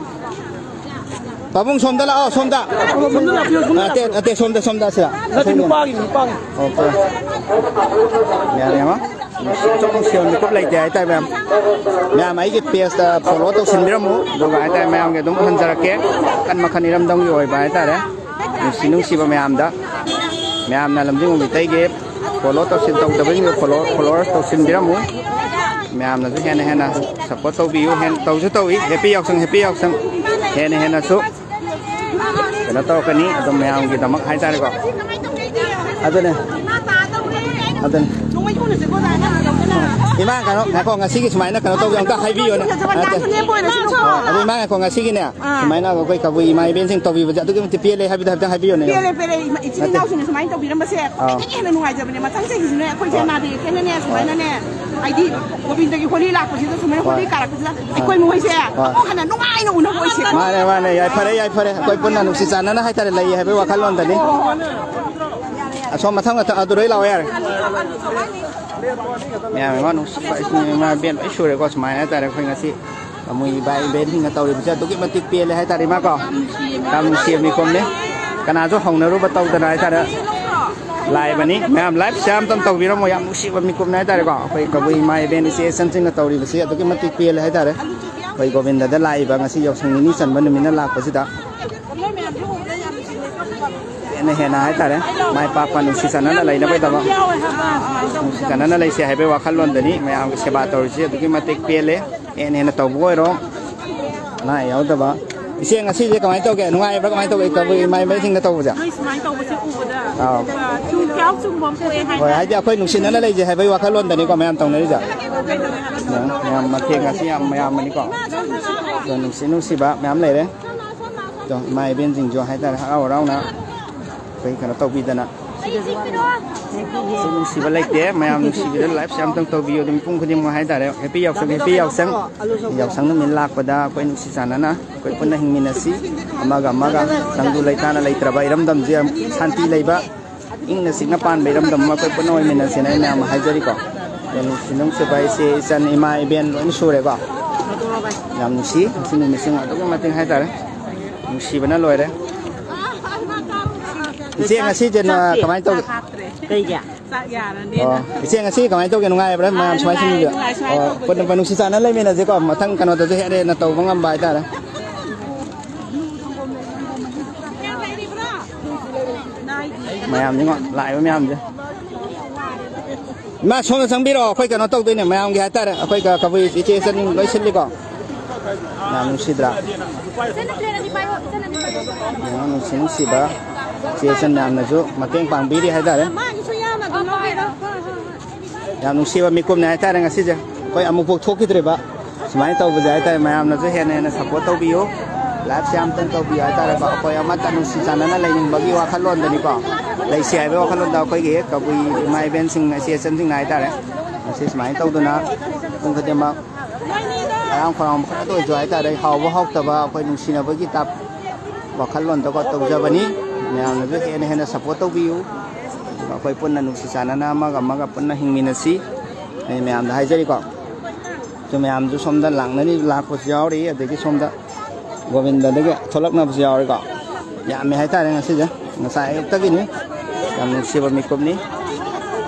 ꯄꯥꯕꯨꯡ ꯁꯣꯝꯗ ꯂꯥꯛꯑꯣ, ꯁꯣꯝꯗ꯫ ꯁꯣꯝꯗ ꯂꯥꯛꯄꯤꯌꯣ, ꯁꯣꯝꯗ ꯅꯠꯇꯦ, ꯂꯥꯛꯄꯤꯌꯣ꯫ ꯅꯠꯇꯦ, ꯁꯣꯝꯗ, ꯁꯣꯝꯗ, ꯑꯁꯤꯗ꯫ ꯅꯠꯇꯦ, ꯅꯨꯄꯥꯒꯤ, ꯅꯨꯄꯥꯒꯤ꯫ ꯑꯣꯀꯦ꯫ ꯌꯥꯔꯦ, ꯌꯥꯔꯦ꯫ ꯅꯨꯡꯁꯤ-, ꯅꯨꯡꯁꯤꯕ ꯃꯤꯀꯨꯞ ꯂꯩꯇꯦ ꯍꯥꯏꯇꯥꯔꯦ, ꯃꯌꯥꯝ꯫ ꯃꯌꯥꯝ ꯑꯩꯒꯤ ꯄꯦꯖꯇ ꯐꯣꯂꯣ ꯇꯧꯁꯤꯟꯕꯤꯔꯝꯃꯨ, ꯑꯗꯨꯒ ꯍꯥꯏꯇꯥꯔꯦ, ꯃꯌꯥꯝꯒꯤ ꯑꯗꯨꯝ ꯎꯍꯟꯖꯔꯛꯀꯦ꯫ ꯃꯈꯟ ꯃꯈꯟ ꯏꯔꯝꯗꯝꯒꯤ ꯑꯣꯏꯕ ꯍꯥꯏꯇꯥꯔꯦ꯫ ꯅꯨꯡꯁꯤ ꯅꯨꯡꯁꯤꯕ ꯃꯌꯥꯝꯗ, ꯃꯌꯥꯝꯅ ꯂꯝꯖꯤꯡꯕ ꯃꯤꯇꯩꯒꯤ ꯐꯣꯂꯣ ꯇꯧꯁꯤꯟ-, ꯇꯧꯗꯕꯁꯤꯡꯗꯨ ꯐꯣꯂꯣ, ꯐꯣꯂꯣꯋꯔꯁ ꯇꯧꯁꯤꯟꯕꯤꯔꯝꯃꯨ꯫ ꯃꯌꯥꯝꯅꯁꯨ ꯍꯦꯟꯅ ꯍꯦꯟꯅ ꯁꯞꯄꯣꯔꯠ ꯇꯧꯕꯤꯌꯨ, ꯍꯦꯟ-, ꯇꯧꯁꯨ ꯇꯧꯏ꯫ ꯍꯦꯄꯤ ꯌꯥꯎꯁꯪ, ꯍꯦꯄꯤ ꯌꯥꯎꯁꯪ꯫ ꯍꯦꯟꯅ ꯍꯦꯟꯅꯁꯨ ꯀꯩꯅꯣ ꯇꯧꯔꯛꯀꯅꯤ ꯑꯗꯨꯝ ꯃꯌꯥꯝꯒꯤꯗꯃꯛ ꯍꯥꯏꯇꯥꯔꯦꯀꯣ꯫ ꯑꯗꯨꯅꯦ, ꯑꯗꯨꯅꯦ꯫ ꯏꯃꯥ, ꯀꯩꯅꯣ, ꯉꯥꯏꯈꯣ, ꯉꯁꯤꯒꯤ ꯁꯨꯃꯥꯏꯅ ꯀꯩꯅꯣ ꯇꯧꯕꯤꯌꯣ, ꯑꯝꯇ ꯍꯥꯏꯕꯤꯌꯣꯅꯦ꯫ ꯅꯠꯇꯦ꯫ ꯑꯗꯨ ꯏꯃꯥ, ꯉꯥꯏꯈꯣ, ꯉꯁꯤꯒꯤꯅꯦ, ꯑꯥ꯫ ꯁꯨꯃꯥꯏꯅ ꯑꯩꯈꯣꯏ ꯀꯕꯨꯏ ꯏꯃꯥ ꯏꯕꯦꯟꯁꯤꯡ ꯇꯧꯕꯤꯕꯁꯦ ꯑꯗꯨꯛꯀꯤ ꯃꯇꯤꯛ ꯄꯦꯜꯂꯦ ꯍꯥꯏꯕꯗ ꯍꯥꯏꯐꯦꯠꯇꯪ ꯍꯥꯏꯕꯤꯌꯣꯅꯦ꯫ ꯄꯦꯜꯂꯦ, ꯄꯦꯜꯂꯦ꯫ ꯏꯃꯥ-, ꯏꯆꯤꯟ ꯅꯠꯇꯦ꯫ ꯏꯅꯥꯎꯁꯤꯡꯅ ꯁꯨꯃꯥꯏꯅ ꯇꯧꯕꯤꯔꯝꯕꯁꯦ ꯑꯥ꯫ ꯈ꯭ꯋꯥꯏꯗꯒꯤ ꯍꯦꯟꯅ ꯅꯨꯡꯉꯥꯏꯖꯕꯅꯦ꯫ ꯃꯊꯪ ꯆꯍꯤꯁꯤꯅꯦ ꯑꯩꯈꯣꯏꯁꯦ ꯍꯣꯏ꯫ ꯅꯥꯗ ꯌꯦꯛꯇꯅꯅꯦ ꯍꯣꯏ꯫ ꯁꯨꯃꯥꯏꯅꯅꯦ, ꯍꯥꯏꯗꯤ ꯒꯣꯕꯤꯟꯗꯒꯤ ꯍꯣꯂꯤ ꯂꯥꯛꯄꯁꯤꯗ, ꯁꯨꯃꯥꯏꯅ ꯍꯣꯏ꯫ ꯍꯣꯂꯤ ꯀꯥꯔꯛꯄꯁꯤꯗ ꯍꯣꯏ꯫ ꯑꯩꯈꯣꯏ ꯃꯈꯣꯏꯁꯦ ꯍꯣꯏ꯫ ꯑꯃꯨꯛ ꯍꯟꯅ ꯅꯨꯡꯉꯥꯏꯅ ꯎꯅꯕ ꯑꯣꯏꯁꯦ꯫ ꯃꯥꯅꯦ, ꯃꯥꯅꯦ꯫ ꯌꯥꯏꯐꯔꯦ, ꯌꯥꯏꯐꯔꯦ꯫ ꯑꯩꯈꯣꯏ ꯄꯨꯟꯅ ꯅꯨꯡꯁꯤ ꯆꯥꯟꯅꯅ ꯍꯥꯏꯇꯥꯔꯦ ꯂꯩ ꯍꯥꯏꯕꯒꯤ ꯋꯥꯈꯜꯂꯣꯟꯗꯅꯤ꯫ ꯑꯁꯣꯝ ꯃꯊꯪ ꯃꯊꯪ ꯑꯗꯨ ꯂꯣꯏ ꯂꯥꯛꯑꯣ ꯌꯥꯔꯦ꯫ ꯃꯌꯥꯝ ꯏꯃꯥ ꯅꯨꯡꯁꯤꯕ ꯏꯆꯤꯟ ꯏꯃꯥ ꯏꯕꯦꯟ ꯂꯣꯏ ꯁꯨꯔꯦꯀꯣ꯫ ꯁꯨꯃꯥꯏꯅ ꯍꯥꯏꯇꯥꯔꯦ ꯑꯩꯈꯣꯏ ꯉꯁꯤ ꯀꯃꯨꯏ ꯏꯕꯥ ꯏꯕꯦꯟꯁꯤꯡꯅ ꯇꯧꯔꯤꯕꯁꯦ ꯑꯗꯨꯛꯀꯤ ꯃꯇꯤꯛ ꯄꯦꯜꯂꯦ ꯍꯥꯏꯇꯥꯔꯦ ꯏꯃꯥ ꯀꯣ꯫ ꯌꯥꯝ ꯅꯨꯡꯁꯤꯕ ꯃꯤꯀꯨꯞꯅꯤ꯫ ꯀꯅꯥꯁꯨ ꯍꯧꯅꯔꯨꯕ ꯇꯧꯗꯅ ꯍꯥꯏꯇꯥꯔꯦ ꯂꯥꯛꯏꯕꯅꯤ꯫ ꯃꯌꯥꯝ ꯂꯥꯏꯐ ꯁꯤꯌꯥꯔ ꯑꯝꯇꯪ ꯇꯧꯕꯤꯔꯝꯃꯣ꯫ ꯌꯥꯝ ꯅꯨꯡꯁꯤꯕ ꯃꯤꯀꯨꯞꯅꯤ ꯍꯥꯏꯇꯥꯔꯦꯀꯣ꯫ ꯑꯩꯈꯣꯏ ꯀꯕꯨꯏ ꯏꯃꯥ ꯏꯕꯦꯟ ꯏꯆꯦ ꯏꯆꯟꯁꯤꯡꯅ ꯇꯧꯔꯤꯕꯁꯤ ꯑꯗꯨꯛꯀꯤ ꯃꯇꯤꯛ ꯄꯦꯜꯂꯦ ꯍꯥꯏꯇꯥꯔꯦ꯫ ꯑꯩꯈꯣꯏ ꯒꯣꯕꯤꯟꯗꯗ ꯂꯥꯛꯏꯕ ꯉꯁꯤ ꯌꯥꯎꯁꯪ ꯅꯤꯅꯤ ꯆꯟꯕ ꯅꯨꯃꯤꯠꯅ ꯂꯥꯛꯄꯁꯤꯗ ꯍꯦꯟꯅ ꯍꯦꯟꯅ ꯍꯥꯏꯇꯥꯔꯦ ꯃꯥꯏ ꯄꯥꯛꯄ ꯅꯨꯡꯁꯤ ꯆꯥꯟꯅꯅ ꯂꯩꯅꯕꯒꯤꯗꯃꯛ ꯅꯨꯡꯁꯤ ꯆꯥꯟꯅꯅ ꯂꯩꯁꯦ ꯍꯥꯏꯕꯒꯤ ꯋꯥꯈꯜꯂꯣꯟꯗꯅꯤ ꯃꯌꯥꯝꯒꯤ ꯁꯦꯕꯥ ꯇꯧꯔꯤꯁꯤ꯫ ꯑꯗꯨꯛꯀꯤ ꯃꯇꯤꯛ ꯄꯦꯜꯂꯦ꯫ ꯍꯦꯟꯅ ꯍꯦꯟꯅ ꯇꯧꯕ ꯑꯣꯏꯔꯣ꯫ ꯑꯅꯥ ꯑꯌꯦꯛ ꯌꯥꯎꯗꯕ ꯏꯆꯦ, ꯉꯁꯤꯁꯦ ꯀꯃꯥꯏꯅ ꯇꯧꯒꯦ? ꯅꯨꯡꯉꯥꯏꯕ꯭ꯔꯥ? ꯀꯃꯥꯏꯅ ꯇꯧꯒꯦ? ꯀꯕꯨꯏ ꯏꯃꯥ ꯏꯕꯦꯟꯁꯤꯡꯅ ꯇꯧꯕꯁꯦ? ꯅꯣꯏ ꯁꯨꯃꯥꯏꯅ ꯇꯧꯕꯁꯦ ꯎꯕꯗ, ꯑꯥꯎ꯫ ꯑ, ꯆꯨ ꯀꯌꯥ ꯆꯨꯝꯕ ꯑꯃ ꯊꯣꯛꯑꯦ ꯍꯥꯏꯅ꯫ ꯍꯣꯏ, ꯍꯥꯏꯗꯤ ꯑꯩꯈꯣꯏ ꯅꯨꯡꯁꯤꯅꯅ ꯂꯩꯖꯩ ꯍꯥꯏꯕꯒꯤ ꯋꯥꯈꯜꯂꯣꯟꯗꯅꯤꯀꯣ ꯃꯌꯥꯝ ꯇꯧꯅꯔꯤꯁꯦ꯫ ꯀꯩꯗꯧꯋꯦ ꯍꯥꯏꯕ? ꯃꯌꯥꯝ, ꯃꯌꯥꯝ ꯃꯊꯦꯜ ꯉꯁꯤ ꯌꯥꯝ ꯌꯥꯝꯕꯅꯤꯀꯣ꯫ ꯑꯗꯣ ꯅꯨꯡꯁꯤ ꯅꯨꯡꯁꯤꯕ ꯃꯌꯥꯝ ꯂꯩꯔꯦ꯫ ꯑꯗꯣ ꯏꯃꯥ ꯏꯕꯦꯟꯁꯤꯡꯁꯨ ꯍꯥꯏꯇꯥꯔꯦ, ꯍꯔꯥꯎ ꯍꯔꯥꯎꯅ ꯑꯩꯈꯣꯏ ꯀꯩꯅꯣ ꯇꯧꯕꯤꯗꯅ꯫ ꯁꯤ ꯅꯨꯡꯁꯤꯕ ꯂꯩꯇꯦ꯫ ꯃꯌꯥꯝ ꯅꯨꯡꯁꯤꯕꯤꯗ ꯂꯥꯏꯐꯁꯦ ꯑꯃꯇꯪ ꯇꯧꯕꯤꯌꯨ꯫ ꯑꯗꯨꯝ ꯃꯤꯄꯨꯝ ꯈꯨꯗꯤꯡꯃꯛ ꯍꯥꯏꯇꯥꯔꯦ, ꯍꯦꯄꯤ ꯌꯥꯎꯁꯪ, ꯍꯦꯄꯤ ꯌꯥꯎꯁꯪ꯫ ꯌꯥꯎꯁꯪ ꯅꯨꯃꯤꯠ ꯂꯥꯛꯄꯗ ꯑꯩꯈꯣꯏ ꯅꯨꯡꯁꯤ ꯆꯥꯟꯅꯅ ꯑꯩꯈꯣꯏ ꯄꯨꯟꯅ ꯍꯤꯡꯃꯤꯟꯅꯁꯤ꯫ ꯑꯃꯒ ꯑꯃꯒ ꯇꯪꯗꯨ ꯂꯩꯇꯥꯅ ꯂꯩꯇ꯭ꯔꯕ ꯏꯔꯝꯗꯝꯁꯦ ꯌꯥꯝ ꯁꯥꯟꯇꯤ ꯂꯩꯕ, ꯏꯪꯅ ꯆꯤꯛꯅ ꯄꯥꯟꯕ ꯏꯔꯝꯗꯝ ꯑꯃ ꯑꯩꯈꯣꯏ ꯄꯨꯟꯅ ꯑꯣꯏꯃꯤꯟꯅꯁꯦꯅ ꯑꯩ ꯃꯌꯥꯝ ꯍꯥꯏꯖꯔꯤꯀꯣ꯫ ꯑꯗꯣ ꯅꯨꯡꯁꯤ ꯅꯨꯡꯁꯤꯕ ꯍꯥꯏꯁꯦ ꯏꯆꯟ, ꯏꯃꯥ, ꯏꯕꯦꯟ ꯂꯣꯏꯅ ꯁꯨꯔꯦꯀꯣ꯫ ꯌꯥꯝ ꯅꯨꯡꯁꯤ ꯉꯁꯤ ꯅꯨꯃꯤꯠꯁꯤꯡ ꯑꯗꯨꯛꯀꯤ ꯃꯇꯤꯛ ꯍꯥꯏꯇꯥꯔꯦ, ꯅꯨꯡꯁꯤꯕꯅ ꯂꯣꯏꯔꯦ꯫ ꯏꯆꯦ, ꯉꯁꯤꯁꯦ ꯅ-, ꯀꯃꯥꯏꯅ ꯇꯧꯒꯦ? ꯀꯩꯒꯤ? ꯆꯥꯛ ꯌꯥꯔꯅꯤ꯫ ꯑꯣ, ꯏꯆꯦ, ꯉꯁꯤ ꯀꯃꯥꯏꯅ ꯇꯧꯒꯦ? ꯅꯨꯡꯉꯥꯏꯕ꯭ꯔꯥ? ꯑꯥ, ꯃꯌꯥꯝ ꯁꯨꯃꯥꯏꯅ ꯅꯨꯡꯉꯥꯏ, ꯁꯤꯟꯕꯤꯕ? ꯅꯨꯡꯉꯥꯏ, ꯁꯨꯃꯥꯏꯅ ꯑꯣ, ꯇꯧꯕꯁꯦ꯫ ꯄꯨꯟꯅ ꯅꯨꯡꯁꯤ ꯆꯥꯟꯅ ꯂꯩꯃꯤꯟꯅꯁꯦꯀꯣ꯫ ꯃꯊꯪ ꯀꯩꯅꯣꯗꯁꯨ ꯍꯦꯟꯅ ꯍꯦꯟꯅ ꯇꯧꯕ ꯉꯝꯕ ꯍꯥꯏꯇꯥꯔꯦ꯫ ꯃꯌꯥꯝꯁꯤꯉꯣ, ꯂꯥꯛꯏꯕ ꯃꯌꯥꯝꯁꯦ꯫ ꯏꯃꯥ, ꯁꯣꯝꯗ ꯆꯪꯕꯤꯔꯛꯑꯣ, ꯑꯩꯈꯣꯏ ꯀꯩꯅꯣ ꯇꯧꯗꯣꯏꯅꯦ ꯃꯌꯥꯝꯒꯤ ꯍꯥꯏꯇꯥꯔꯦ꯫ ꯑꯩꯈꯣꯏ ꯀ-, ꯀꯕꯨꯏ ꯏꯆꯦ ꯏꯆꯟ ꯂꯣꯏ ꯁꯤꯜꯂꯤꯀꯣ꯫ ꯌꯥꯝ ꯅꯨꯡꯁꯤꯗ꯭ꯔꯥ? ꯌꯥꯝ ꯅꯨꯡꯁꯤ ꯅꯨꯡꯁꯤꯕ ꯏꯆꯦ ꯏꯆꯟ ꯃꯌꯥꯝꯅꯁꯨ ꯃꯇꯦꯡ ꯄꯥꯡꯕꯤꯔꯤ ꯍꯥꯏꯇꯥꯔꯦ꯫ ꯌꯥꯝ ꯅꯨꯡꯁꯤꯕ ꯃꯤꯀꯨꯞꯅꯦ ꯍꯥꯏꯇꯥꯔꯦ ꯉꯁꯤꯁꯦ꯫ ꯑꯩꯈꯣꯏ ꯑꯃꯨꯛꯐꯥꯎ ꯊꯣꯛꯈꯤꯗ꯭ꯔꯤꯕ꯫ ꯁꯨꯃꯥꯏꯅ ꯇꯧꯕꯁꯦ ꯍꯥꯏꯇꯥꯔꯦ, ꯃꯌꯥꯝꯅꯁꯨ ꯍꯦꯟꯅ ꯍꯦꯟꯅ ꯁꯞꯄꯣꯔꯠ ꯇꯧꯕꯤꯌꯨ꯫ ꯂꯥꯏꯐꯁꯦ ꯑꯝꯇꯪ ꯇꯧꯕꯤꯌꯨ ꯍꯥꯏꯇꯥꯔꯦꯀꯣ꯫ ꯑꯩꯈꯣꯏ ꯑꯃꯠꯇ ꯅꯨꯡꯁꯤ ꯆꯥꯟꯅꯅ ꯂꯩꯅꯤꯡꯕꯒꯤ ꯋꯥꯈꯜꯂꯣꯟꯗꯅꯤꯀꯣ꯫ ꯂꯩꯁꯤ ꯍꯥꯏꯕꯒꯤ ꯋꯥꯈꯜꯂꯣꯟꯗ ꯑꯩꯈꯣꯏꯒꯤ ꯀꯕꯨꯏ ꯏꯃꯥ ꯏꯕꯦꯟꯁꯤꯡ, ꯏꯆꯦ ꯏꯆꯟꯁꯤꯡꯅ ꯍꯥꯏꯇꯥꯔꯦ꯫ ꯃꯁꯤ ꯁꯨꯃꯥꯏꯅ ꯇꯧꯗꯅ ꯃꯤꯄꯨꯝ ꯈꯨꯗꯤꯡꯃꯛ ꯍꯔꯥꯎ ꯈꯣꯏꯔꯥꯎꯕ ꯈꯛꯇ ꯑꯣꯏꯔꯁꯨ ꯍꯥꯏꯇꯥꯔꯦ, ꯍꯥꯎꯕ ꯍꯥꯎꯇꯕ ꯑꯩꯈꯣꯏ ꯅꯨꯡꯁꯤꯅꯕꯒꯤ ꯇꯥꯞ ꯋꯥꯈꯜꯂꯣꯟꯗꯀꯣ ꯇꯧꯖꯕꯅꯤ꯫ ꯃꯌꯥꯝꯅꯁꯨ ꯍꯦꯟꯅ ꯍꯦꯟꯅ ꯁꯞꯄꯣꯔꯠ ꯇꯧꯕꯤꯌꯨ꯫ ꯑꯩꯈꯣꯏ ꯄꯨꯟꯅ ꯅꯨꯡꯁꯤ ꯆꯥꯟꯅꯅ ꯑꯃꯒ ꯑꯃꯒ ꯄꯨꯟꯅ ꯍꯤꯡꯃꯤꯟꯅꯁꯤ꯫ ꯑꯩ ꯃꯌꯥꯝꯗ ꯍꯥꯏꯖꯔꯤꯀꯣ꯫ ꯑꯗꯨ ꯃꯌꯥꯝꯁꯨ ꯁꯣꯝꯗ ꯂꯥꯛꯅꯔꯤ, ꯂꯥꯛꯄꯁꯨ ꯌꯥꯎꯔꯤ, ꯑꯗꯒꯤ ꯁꯣꯝꯗ ꯒꯣꯕꯤꯟꯗꯗꯒꯤ ꯊꯣꯛꯂꯛꯅꯕꯁꯨ ꯌꯥꯎꯔꯤꯀꯣ꯫ ꯌꯥꯝꯃꯤ ꯍꯥꯏꯇꯥꯔꯦ ꯉꯁꯤꯁꯦ, ꯉꯁꯥꯏ ꯑꯌꯨꯛꯇꯒꯤꯅꯤ꯫ ꯌꯥꯝ ꯅꯨꯡꯁꯤꯕ ꯃꯤꯀꯨꯞꯅꯤ꯫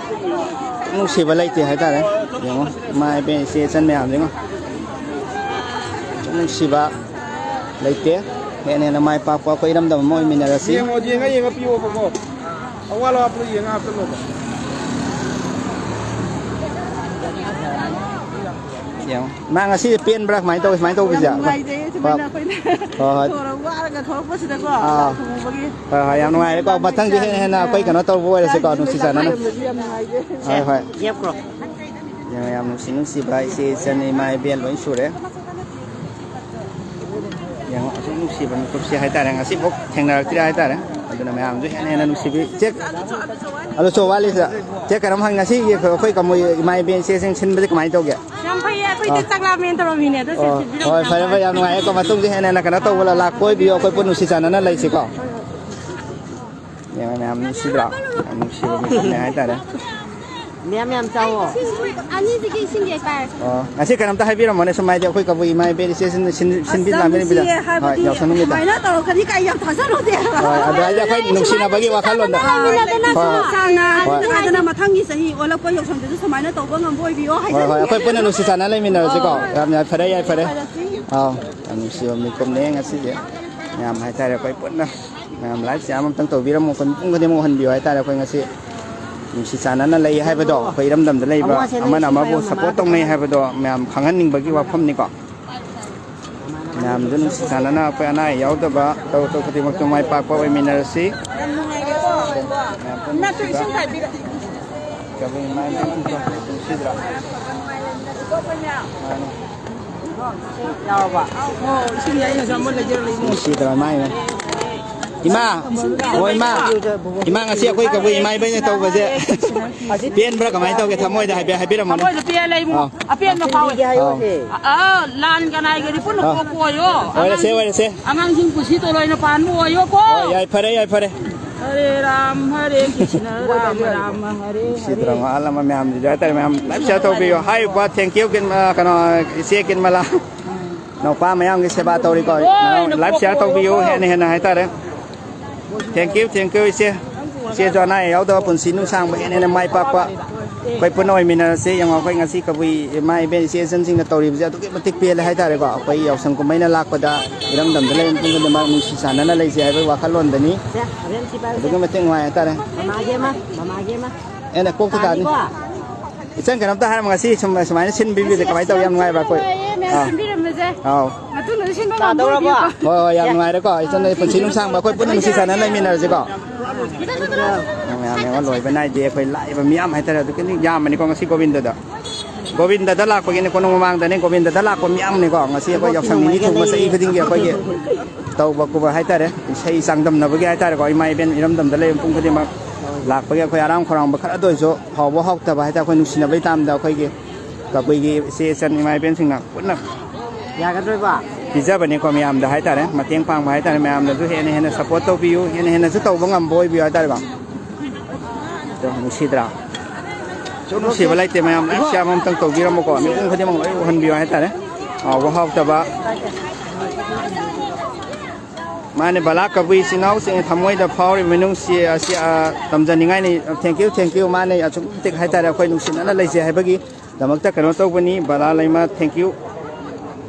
ꯅꯨꯡꯁꯤꯕ ꯂꯩꯇꯦ ꯍꯥꯏꯇꯥꯔꯦ꯫ ꯌꯦꯡꯉꯣ, ꯏꯃꯥ ꯏꯕꯦꯟ ꯏꯆꯦ ꯏꯆꯟ ꯃꯌꯥꯝꯁꯦ ꯌꯦꯡꯉꯣ꯫ ꯅꯨꯡꯁꯤꯕ ꯂꯩꯇꯦ꯫ ꯍꯦꯟꯅ ꯍꯦꯟꯅ ꯃꯥꯏ ꯄꯥꯛꯄ ꯑꯩꯈꯣꯏ ꯏꯔꯝꯗꯝ ꯑꯃ ꯑꯣꯏꯃꯤꯟꯅꯔꯁꯤ꯫ ꯌꯦꯡꯉꯣ, ꯌꯦꯡꯉ ꯌꯦꯡꯉ ꯄꯤꯌꯣꯕꯀꯣ꯫ ꯑꯋꯥꯠ ꯑꯋꯥꯠꯄꯗꯣ ꯌꯦꯡꯉ ꯍꯥꯞꯆꯜꯂꯣꯕ꯫ ꯌꯦꯡꯉꯣ꯫ ꯃꯥ ꯉꯁꯤꯁꯦ ꯄꯦꯟꯕ꯭ꯔꯥ? ꯀꯃꯥꯏꯅ ꯇꯧꯋꯤ? ꯁꯨꯃꯥꯏꯅ ꯇꯧꯕꯁꯦ? ꯌꯥꯝ ꯅꯨꯡꯉꯥꯏꯖꯩ꯫ ꯁꯨꯃꯥꯏꯅ ꯑꯩꯈꯣꯏꯅ ꯍꯣꯏ, ꯍꯣꯏ꯫ ꯊꯣꯔ-, ꯋꯥꯔꯒ ꯊꯣꯔꯛꯄꯁꯤꯗꯀꯣ, ꯑꯥ꯫ ꯆꯥꯛ ꯊꯣꯡꯕꯒꯤ ꯍꯣꯏ, ꯍꯣꯏ, ꯌꯥꯝ ꯅꯨꯡꯉꯥꯏꯔꯦꯀꯣ꯫ ꯃꯊꯪꯗꯤ ꯍꯦꯟꯅ ꯍꯦꯟꯅ ꯑꯩꯈꯣꯏ ꯀꯩꯅꯣ ꯇꯧꯕ ꯑꯣꯏꯔꯁꯤꯀꯣ, ꯅꯨꯡꯁꯤ ꯆꯥꯟꯅꯅ꯫ ꯌꯥꯝ ꯅꯨꯡꯉꯥꯏꯖꯩ꯫ ꯍꯣꯏ, ꯍꯣꯏ꯫ ꯌꯦꯞꯈ꯭ꯔꯣ꯫ ꯌꯥꯝ, ꯌꯥꯝ ꯅꯨꯡꯁꯤ ꯅꯨꯡꯁꯤꯕ ꯏꯆꯦ ꯏꯆꯟ ꯏꯃꯥ ꯏꯕꯦꯟ ꯂꯣꯏ ꯁꯨꯔꯦ꯫ ꯌꯦꯡꯉꯣ, ꯑꯁꯨꯛ ꯅꯨꯡꯁꯤꯕ ꯃꯤꯀꯨꯞꯁꯦ ꯍꯥꯏꯇꯥꯔꯦ, ꯉꯁꯤꯐꯥꯎ ꯊꯦꯡꯅꯔꯛꯇ꯭ꯔꯤ ꯍꯥꯏꯇꯥꯔꯦ꯫ ꯑꯗꯨꯅ ꯃꯌꯥꯝꯁꯨ ꯍꯦꯟꯅ ꯍꯦꯟꯅ ꯅꯨꯡꯁꯤꯕꯤ-, ꯆꯦ, ꯑꯗꯣ ꯆꯣ ꯋꯥꯠꯂꯤ ꯁꯤꯗ꯫ ꯆꯦ, ꯀꯩꯅꯣꯝ ꯍꯪꯉꯤ, ꯉꯁꯤꯒꯤ ꯑꯩꯈꯣꯏ ꯀꯃꯣꯏ ꯏꯃꯥ ꯏꯕꯦꯟ ꯏꯆꯦꯁꯤꯡ ꯁꯤꯟꯕꯁꯦ ꯀꯃꯥꯏꯅ ꯇꯧꯒꯦ? ꯌꯥꯝ ꯐꯩꯌꯦ, ꯑꯩꯈꯣꯏꯗꯤ ꯑꯣ꯫ ꯆꯥꯛ ꯂꯥꯝꯃꯦꯅ ꯇꯧꯔꯝꯃꯤꯅꯦ, ꯑꯗꯣ ꯑꯣ, ꯁꯤꯟꯕꯤꯔꯝꯃꯦ꯫ ꯍꯣꯏ, ꯌꯥꯝ ꯐꯔꯦ, ꯐꯔꯦ, ꯌꯥꯝ ꯅꯨꯡꯉꯥꯏꯔꯦꯀꯣ꯫ ꯃꯇꯨꯡꯗꯤ ꯍꯦꯟꯅ ꯍꯦꯟꯅ ꯀꯩꯅꯣ ꯇꯧꯕ ꯂꯥꯛꯄ ꯑꯣꯏꯕꯤꯌꯣ, ꯑꯩꯈꯣꯏ ꯄꯨꯟꯅ ꯅꯨꯡꯁꯤ ꯆꯥꯟꯅꯅ ꯂꯩꯁꯤꯀꯣ꯫ ꯌꯥꯝ, ꯌꯥꯝ ꯅꯨꯡꯁꯤꯗ꯭ꯔꯣ? ꯌꯥꯝ ꯅꯨꯡꯁꯤꯕ ꯃꯤꯀꯨꯞꯅꯦ ꯍꯥꯏꯇꯥꯔꯦ꯫ ꯃꯌꯥꯝ ꯃꯌꯥꯝ ꯆꯥꯎꯋꯣ꯫ ꯑꯅꯤꯁꯤꯒꯤ ꯏꯁꯤꯡ ꯂꯩ ꯄꯥꯏꯔꯁꯤ꯫ ꯑꯣ, ꯉꯁꯤ ꯀꯩꯅꯣꯝꯇ ꯍꯥꯏꯕꯤꯔꯝꯃꯣꯅꯦ, ꯁꯨꯝ ꯍꯥꯏꯗꯤ ꯑꯩꯈꯣꯏ ꯀꯕꯨꯏ ꯏꯃꯥ ꯏꯕꯦꯟ ꯏꯆꯦꯁꯤꯡꯅ ꯁꯤꯟ-, ꯑꯁ, ꯁꯤꯟꯕꯤ ꯌꯥꯝ ꯂꯥꯡꯕꯤꯔꯤꯕꯗ꯫ ꯅꯨꯡꯁꯤꯌꯦ ꯍꯥꯏꯕꯗꯤ ꯍꯣꯏ, ꯌꯥꯎꯁꯪ ꯅꯨꯃꯤꯠꯇ꯫ ꯑꯗꯨꯃꯥꯏꯅ ꯇꯧꯔꯛꯀꯅꯤ ꯀꯥꯏ ꯌꯥꯝ ꯊꯥꯖꯔꯨꯗꯦ ꯍꯥꯏꯕ꯫ ꯍꯣꯏ, ꯑꯗꯣ ꯍꯥꯏꯗꯤ ꯑꯩꯈꯣꯏ ꯅꯨꯡꯁꯤꯅꯕꯒꯤ ꯋꯥꯈꯜꯂꯣꯟꯗ꯫ ꯂꯩꯃꯤꯟꯅꯗꯅ ꯍꯣꯏ, ꯍꯣꯏ꯫ ꯁꯥꯡꯅ ꯍꯣꯏ꯫ ꯅꯨꯡꯉꯥꯏꯗꯅ ꯃꯊꯪꯒꯤ ꯆꯍꯤ ꯑꯣꯜꯂꯛꯄ ꯌꯥꯎꯁꯪꯗꯁꯨ ꯁꯨꯃꯥꯏꯅ ꯇꯧꯕ ꯉꯝꯕ ꯑꯣꯏꯕꯤꯌꯣ ꯍꯣꯏ, ꯍꯣꯏ, ꯍꯥꯏꯖꯔꯤ꯫ ꯑꯩꯈꯣꯏ ꯄꯨꯟꯅ ꯅꯨꯡꯁꯤ ꯆꯥꯟꯅ ꯂꯩꯃꯤꯟꯅꯔꯁꯤꯀꯣ꯫ ꯍꯣꯏ꯫ ꯌꯥꯝ ꯌꯥꯏ, ꯐꯔꯦ, ꯌꯥꯏ, ꯐꯔꯦ꯫ ꯑꯥꯎ, ꯌꯥꯝ ꯅꯨꯡꯁꯤꯕ ꯃꯤꯀꯨꯞꯅꯦ ꯉꯁꯤꯁꯦ꯫ ꯃꯌꯥꯝ ꯍꯥꯏꯇꯥꯔꯦ ꯑꯩꯈꯣꯏ ꯄꯨꯟꯅ ꯃꯌꯥꯝ live share ꯑꯃꯇꯪ ꯇꯧꯕꯤꯔꯝꯃꯣ, ꯑꯩꯈꯣꯏ ꯃꯤꯄꯨꯝ ꯈꯨꯗꯤꯡꯃꯛ ꯎꯍꯟꯕꯤꯌꯨ ꯍꯥꯏꯇꯥꯔꯦ꯫ ꯑꯩꯈꯣꯏ ꯉꯁꯤ ꯅꯨꯡꯁꯤ ꯆꯥꯟꯅꯅ ꯂꯩ ꯍꯥꯏꯕꯗꯣ, ꯑꯩꯈꯣꯏ ꯏꯔꯝꯗꯝꯗ ꯂꯩꯕ ꯑꯃꯅ ꯑꯃꯕꯨ support ꯇꯧꯅꯩ ꯍꯥꯏꯕꯗꯣ ꯃꯌꯥꯝ ꯈꯪꯍꯟꯅꯤꯡꯕꯒꯤ ꯋꯥꯐꯝꯅꯤꯀꯣ꯫ ꯃꯌꯥꯝꯁꯨ ꯅꯨꯡꯁꯤ ꯆꯥꯟꯅꯅ ꯑꯩꯈꯣꯏ ꯑꯅꯥ ꯑꯌꯦꯛ ꯌꯥꯎꯗꯕ ꯇꯧ ꯇꯧ ꯈꯨꯗꯤꯡꯃꯛꯇ ꯃꯥꯏ ꯄꯥꯛꯄ ꯑꯣꯏꯃꯤꯟꯅꯔꯁꯤ꯫ ꯃꯌꯥꯝ ꯄꯨꯟꯅ ꯅꯨꯡꯁꯤꯕ꯫ ꯀꯕꯨꯏ ꯏꯃꯥ ꯏꯕꯦꯟꯁꯤꯡꯗꯣ ꯅꯨꯡꯁꯤꯗ꯭ꯔꯣ? ꯃꯥꯅꯤ꯫ ꯅꯨꯡꯁꯤꯗ꯭ꯔꯣ ꯏꯃꯥ ꯏꯕꯦꯟ? ꯏꯃꯥ! ꯑꯣ, ꯏꯃꯥ! ꯏꯃꯥ, ꯉꯁꯤ ꯑꯩꯈꯣꯏ ꯀꯕꯨꯏ ꯏꯃꯥ ꯏꯕꯦꯟꯅ ꯇꯧꯕꯁꯦ ꯄꯦꯟꯕ꯭ꯔꯥ, ꯀꯃꯥꯏꯅ ꯇꯧꯒꯦ? ꯊꯃꯣꯏꯗ ꯍꯥꯏꯐꯦꯠ ꯍꯥꯏꯕꯤꯔꯝꯃꯣꯅꯦ꯫ ꯊꯃꯣꯏꯗ ꯄꯦꯜꯂꯦ ꯏꯕꯨꯡꯉꯣ꯫ ꯑꯥ꯫ ꯑꯄꯦꯟꯕ ꯐꯥꯎꯋꯦ꯫ ꯑꯥ꯫ ꯑꯥ, ꯂꯥꯟ ꯀꯅꯥꯒꯤꯗꯤ ꯄꯨꯟꯅ ꯑꯥ꯫ ꯀꯣꯛꯄ ꯑꯣꯏꯌꯣ꯫ ꯑꯣꯏꯔꯁꯦ, ꯑꯉꯥꯡꯁꯤꯡ ꯑꯣꯏꯔꯁꯦ꯫ ꯑꯉꯥꯡꯁꯤꯡ ꯄꯨꯟꯁꯤ ꯇꯣꯂꯣꯏꯅ ꯄꯥꯟꯕ ꯑꯣꯏꯌꯣꯀꯣ꯫ ꯍꯣꯏ, ꯌꯥꯏ, ꯐꯔꯦ, ꯌꯥꯏ, ꯐꯔꯦ꯫ ꯍꯔꯦ ꯔꯥꯝ, ꯍꯔꯦ ꯀ꯭ꯔꯤꯁꯅ, ꯔꯥꯝ ꯔꯥꯝ, ꯍꯔꯦ ꯍꯔꯦ꯫ ꯅꯨꯡꯁꯤꯗ꯭ꯔꯣ? ꯑꯍꯜ ꯂꯃꯟ ꯃꯌꯥꯝꯁꯤꯁꯨ ꯍꯥꯏꯇꯥꯔꯦ, ꯃꯌꯥꯝ live share ꯇꯧꯕꯤꯌꯨ꯫ ꯍꯥꯏꯔꯤꯕ thank you ꯀꯤꯟ-, ꯑ, ꯀꯩꯅꯣ, ꯏꯆꯦ ꯀꯤꯟꯃꯂꯥ꯫ ꯅꯨꯄꯥ ꯃꯌꯥꯝꯒꯤ ꯁꯦꯕꯥ ꯇꯧꯔꯤꯀꯣ꯫ ꯂꯣꯏꯅ live share ꯇꯧꯕꯤꯌꯨ, ꯍꯦꯟꯅ ꯍꯦꯟꯅ ꯍꯥꯏꯇꯥꯔꯦ꯫ Thank you, thank you, ꯏꯆꯦ꯫ ꯏꯆꯦꯁꯨ ꯑꯅꯥ ꯑꯌꯦꯛ ꯌꯥꯎꯗꯕ ꯄꯨꯟꯁꯤ ꯅꯨꯡꯁꯥꯡꯕ, ꯍꯦꯟꯅ ꯍꯦꯟꯅ ꯃꯥꯏ ꯄꯥꯛꯄ ꯑꯩꯈꯣꯏ ꯄꯨꯟꯅ ꯑꯣꯏꯃꯤꯟꯅꯔꯁꯦ꯫ ꯌꯦꯡꯉꯣ, ꯑꯩꯈꯣꯏ ꯉꯁꯤ ꯀꯕꯨꯏ ꯏꯃꯥ ꯏꯕꯦꯟ ꯏꯆꯦ ꯏꯆꯟꯁꯤꯡꯅ ꯇꯧꯔꯤꯕꯁꯦ ꯑꯗꯨꯛꯀꯤ ꯃꯇꯤꯛ ꯄꯦꯜꯂꯦ ꯍꯥꯏꯇꯥꯔꯦꯀꯣ꯫ ꯑꯩꯈꯣꯏ ꯌꯥꯎꯁꯪ ꯀꯨꯝꯍꯩꯅ ꯂꯥꯛꯄꯗ ꯏꯔꯝꯗꯝꯗ ꯂꯩꯕ ꯃꯤꯄꯨꯝ ꯈꯨꯗꯤꯡꯃꯛ ꯅꯨꯡꯁꯤ ꯆꯥꯟꯅꯅ ꯂꯩꯁꯦ ꯍꯥꯏꯕꯒꯤ ꯋꯥꯈꯜꯂꯣꯟꯗꯅꯤ꯫ ꯑꯗꯨꯛꯀꯤ ꯃꯇꯤꯛ ꯅꯨꯡꯉꯥꯏ ꯍꯥꯏꯇꯥꯔꯦ꯫ ꯃꯃꯥꯒꯤ ꯑꯃ, ꯃꯃꯥꯒꯤ ꯑꯃ꯫ ꯑꯦꯅ ꯀꯣꯛꯇ ꯇꯥꯅꯤ꯫ ꯇꯥꯅꯤꯀꯣ? ꯏꯆꯟ, ꯀꯩꯅꯣꯝꯇ ꯍꯥꯏꯔꯝꯃꯣ, ꯉꯁꯤ ꯁꯨꯝ ꯁꯨꯃꯥꯏꯅ ꯁꯤꯟꯕꯤꯕꯁꯦ ꯀꯃꯥꯏꯅ ꯇꯧꯒꯦ? ꯌꯥꯝ ꯅꯨꯡꯉꯥꯏꯕ꯭ꯔꯥ ꯑꯩꯈꯣꯏ? ꯅꯨꯡꯉꯥꯏꯌꯦ, ꯃꯌꯥꯝ ꯑꯥ꯫ ꯁꯤꯟꯕꯤꯔꯝꯕꯁꯦ꯫ ꯑꯥꯎ꯫ ꯃꯇꯨꯡꯗꯁꯨ ꯁꯤꯟꯕ ꯉꯝꯕ ꯇꯥꯗꯧꯔꯕꯣ? ꯑꯣꯏꯕꯤꯌꯨꯀꯣ꯫ ꯍꯣꯏ, ꯍꯣꯏ, ꯌꯥꯝ ꯅꯨꯡꯉꯥꯏꯔꯦꯀꯣ꯫ ꯏꯆꯟ ꯅꯣꯏ ꯄꯨꯟꯁꯤ ꯅꯨꯡꯁꯥꯡꯕ ꯑꯩꯈꯣꯏ ꯄꯨꯟꯅ ꯅꯨꯡꯁꯤ ꯆꯥꯟꯅꯅ ꯂꯩꯃꯤꯟꯅꯔꯁꯤꯀꯣ꯫ ꯃꯌꯥꯝ ꯌꯦꯡꯉꯣ, ꯂꯣꯏꯕ ꯅꯥꯏꯗꯦ꯫ ꯑꯩꯈꯣꯏ ꯂꯥꯛꯏꯕ ꯃꯤꯌꯥꯝ ꯍꯥꯏꯇꯥꯔꯦ ꯑꯗꯨꯛꯀꯤ ꯃꯇꯤꯛ ꯌꯥꯝꯕꯅꯤꯀꯣ ꯉꯁꯤ ꯒꯣꯕꯤꯟꯗꯗ꯫ ꯒꯣꯕꯤꯟꯗꯗ ꯂꯥꯛꯄꯒꯤꯅꯦ, ꯀꯣꯅꯨꯡ ꯃꯃꯥꯡꯗꯅꯦ, ꯒꯣꯕꯤꯟꯗꯗ ꯂꯥꯛꯄ ꯃꯤꯌꯥꯝꯅꯤꯀꯣ꯫ ꯉꯁꯤ ꯑꯩꯈꯣꯏ ꯌꯥꯎꯁꯪ ꯅꯤꯅꯤ ꯊꯣꯛꯄ ꯆꯍꯤ ꯈꯨꯗꯤꯡꯒꯤ ꯑꯩꯈꯣꯏꯒꯤ ꯇꯧꯕ ꯈꯣꯠꯄ ꯍꯥꯏꯇꯥꯔꯦ, ꯏꯁꯩ ꯆꯥꯡꯗꯝꯅꯕꯒꯤ ꯍꯥꯏꯇꯥꯔꯦꯀꯣ, ꯏꯃꯥ ꯏꯕꯦꯟ ꯏꯔꯝꯗꯝꯗ ꯂꯩꯕ ꯃꯤꯄꯨꯝ ꯈꯨꯗꯤꯡꯃꯛ ꯂꯥꯛꯄꯒꯤ ꯑꯩꯈꯣꯏ ꯑꯔꯥꯝ ꯈꯧꯔꯥꯡꯕ ꯈꯔꯗ ꯑꯣꯏꯔꯁꯨ ꯍꯥꯎꯕ ꯍꯥꯎꯇꯕ ꯍꯥꯏꯇꯥꯔꯦ, ꯑꯩꯈꯣꯏ ꯅꯨꯡꯁꯤꯅꯕꯒꯤ ꯇꯥꯝꯗ ꯑꯩꯈꯣꯏꯒꯤ ꯀꯕꯨꯏꯒꯤ ꯏꯆꯦ ꯏꯆꯟ ꯏꯃꯥ ꯏꯕꯦꯟꯁꯤꯡꯅ ꯄꯨꯟꯅ ꯌꯥꯒꯗ꯭ꯔꯣꯏꯕ? ꯄꯤꯖꯕꯅꯤꯀꯣ ꯃꯌꯥꯝꯗ ꯍꯥꯏꯇꯥꯔꯦ, ꯃꯇꯦꯡ ꯄꯥꯡꯕ ꯍꯥꯏꯇꯥꯔꯦ, ꯃꯌꯥꯝꯅꯁꯨ ꯍꯦꯟꯅ ꯍꯦꯟꯅ ꯁꯞꯄꯣꯔꯠ ꯇꯧꯕꯤꯌꯨ, ꯍꯦꯟꯅ ꯍꯦꯟꯅꯁꯨ ꯇꯧꯕ ꯉꯝꯕ ꯑꯣꯏꯕꯤꯌꯨ ꯍꯥꯏꯇꯥꯔꯦꯀꯣ꯫ ꯑꯗꯣ ꯅꯨꯡꯁꯤꯗ꯭ꯔꯥ? ꯁꯨꯝ ꯅꯨꯡꯁꯤꯕ ꯂꯩꯇꯦ ꯃꯌꯥꯝ, ꯂꯥꯏꯛ ꯁꯤꯌꯥꯔ ꯑꯃꯇꯪ ꯇꯧꯕꯤꯔꯝꯃꯨꯀꯣ, ꯃꯤꯄꯨꯝ ꯈꯨꯗꯤꯡꯃꯛ ꯂꯣꯏ ꯎꯍꯟꯕꯤꯌꯨ ꯍꯥꯏꯇꯥꯔꯦ꯫ ꯍꯥꯎꯕ ꯍꯥꯎꯇꯕ꯫ ꯃꯥꯅꯦ, ꯕꯂꯥ ꯀꯕꯨꯏ ꯏꯆꯤꯟ ꯏꯅꯥꯎꯁꯤꯡ ꯊꯃꯣꯏꯗ ꯐꯥꯎꯔꯤꯕ ꯃꯤꯅꯨꯡꯁꯤ ꯑꯁꯤ, ꯑ, ꯇꯝꯖꯅꯤꯡꯉꯥꯏꯅꯤ꯫ Thank you, thank you꯫ ꯃꯥꯅꯦ, ꯑꯁꯨꯛ ꯃꯇꯤꯛ ꯍꯥꯏꯇꯥꯔꯦ ꯑꯩꯈꯣꯏ ꯅꯨꯡꯁꯤꯅꯅ ꯂꯩꯖꯩ ꯍꯥꯏꯕꯒꯤ ꯗꯃꯛꯇ ꯀꯩꯅꯣ ꯇꯧꯕꯅꯤ꯫ ꯕꯂꯥ ꯂꯩꯃ, thank you꯫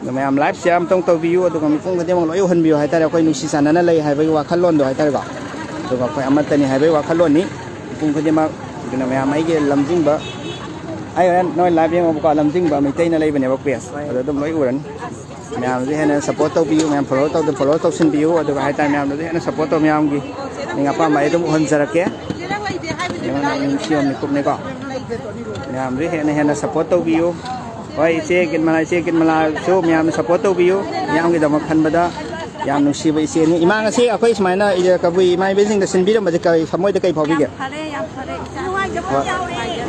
ꯑꯗꯣ ꯃꯌꯥꯝ ꯂꯥꯏꯛ ꯁꯤꯌꯥꯔ ꯑꯃꯇꯪ ꯇꯧꯕꯤꯌꯨ, ꯑꯗꯨꯒ ꯃꯤꯄꯨꯝ ꯈꯨꯗꯤꯡꯃꯛ ꯂꯣꯏ ꯎꯍꯟꯕꯤꯌꯨ ꯍꯥꯏꯇꯥꯔꯦ, ꯑꯩꯈꯣꯏ ꯅꯨꯡꯁꯤ ꯆꯥꯟꯅꯅ ꯂꯩ ꯍꯥꯏꯕꯒꯤ ꯋꯥꯈꯜꯂꯣꯟꯗꯣ ꯍꯥꯏꯇꯥꯔꯦꯀꯣ꯫ ꯑꯗꯨꯒ ꯑꯩꯈꯣꯏ ꯑꯃꯠꯇꯅꯤ ꯍꯥꯏꯕꯒꯤ ꯋꯥꯈꯜꯂꯣꯟꯅꯤ꯫ ꯃꯤꯄꯨꯝ ꯈꯨꯗꯤꯡꯃꯛ, ꯑꯗꯨꯅ ꯃꯌꯥꯝ ꯑꯩꯒꯤ ꯂꯝꯖꯤꯡꯕ, ꯑꯩ ꯍꯣꯔꯦꯟ ꯅꯣꯏ ꯂꯥꯏꯚ ꯌꯦꯡꯉꯣꯕꯀꯣ, ꯂꯝꯖꯤꯡꯕ ꯃꯩꯇꯩꯅ ꯂꯩꯕꯅꯦꯕ ꯄꯦꯖ, ꯑꯗꯣ ꯑꯗꯨꯝ ꯂꯣꯏ ꯎꯔꯅꯤ꯫ ꯃꯌꯥꯝꯁꯨ ꯍꯦꯟꯅ ꯁꯞꯄꯣꯔꯠ ꯇꯧꯕꯤꯌꯨ, ꯃꯌꯥꯝ ꯐꯣꯂꯣ ꯇꯧꯗ ꯐꯣꯂꯣ ꯇꯧꯁꯤꯟꯕꯤꯌꯨ, ꯑꯗꯨꯒ ꯍꯥꯏꯇꯥꯔꯦ ꯃꯌꯥꯝꯅꯁꯨ ꯍꯦꯟꯅ ꯁꯞꯄꯣꯔꯠ ꯇꯧ ꯃꯌꯥꯝꯒꯤ꯫ ꯅꯤꯡ ꯑꯄꯥꯝꯕ ꯑꯩ ꯑꯗꯨꯝ ꯎꯍꯟꯖꯔꯛꯀꯦ꯫ ꯌꯦꯡꯉꯣ, ꯅꯪ ꯅꯨꯡꯁꯤꯕ ꯃꯤꯀꯨꯞꯅꯤꯀꯣ꯫ ꯃꯌꯥꯝꯁꯨ ꯍꯦꯟꯅ ꯍꯦꯟꯅ ꯁꯞꯄꯣꯔꯠ ꯇꯧꯕꯤꯌꯨ꯫ ꯍꯣꯏ, ꯏꯆꯦ ꯀꯤꯔꯃꯂꯥ, ꯏꯆꯦ ꯀꯤꯔꯃꯂꯥꯁꯨ ꯃꯌꯥꯝꯅ ꯁꯞꯄꯣꯔꯠ ꯇꯧꯕꯤꯌꯨ꯫ ꯃꯌꯥꯝꯒꯤꯗꯃꯛ ꯈꯟꯕꯗ ꯌꯥꯝ ꯅꯨꯡꯁꯤꯕ ꯏꯆꯦꯅꯤ꯫ ꯏꯃꯥ, ꯉꯁꯤ ꯑꯩꯈꯣꯏ ꯁꯨꯃꯥꯏꯅ, ꯏ-, ꯀꯕꯨꯏ ꯏꯃꯥ ꯏꯕꯦꯟꯁꯤꯡꯗ ꯁꯤꯟꯕꯤꯔꯝꯕꯁꯦ ꯀꯔꯤ ꯊꯃꯣꯏꯗ ꯀꯔꯤ ꯐꯥꯎꯕꯤꯒꯦ? ꯌꯥꯝ ꯐꯔꯦ, ꯌꯥꯝ ꯐꯔꯦ꯫ ꯍꯣꯏ꯫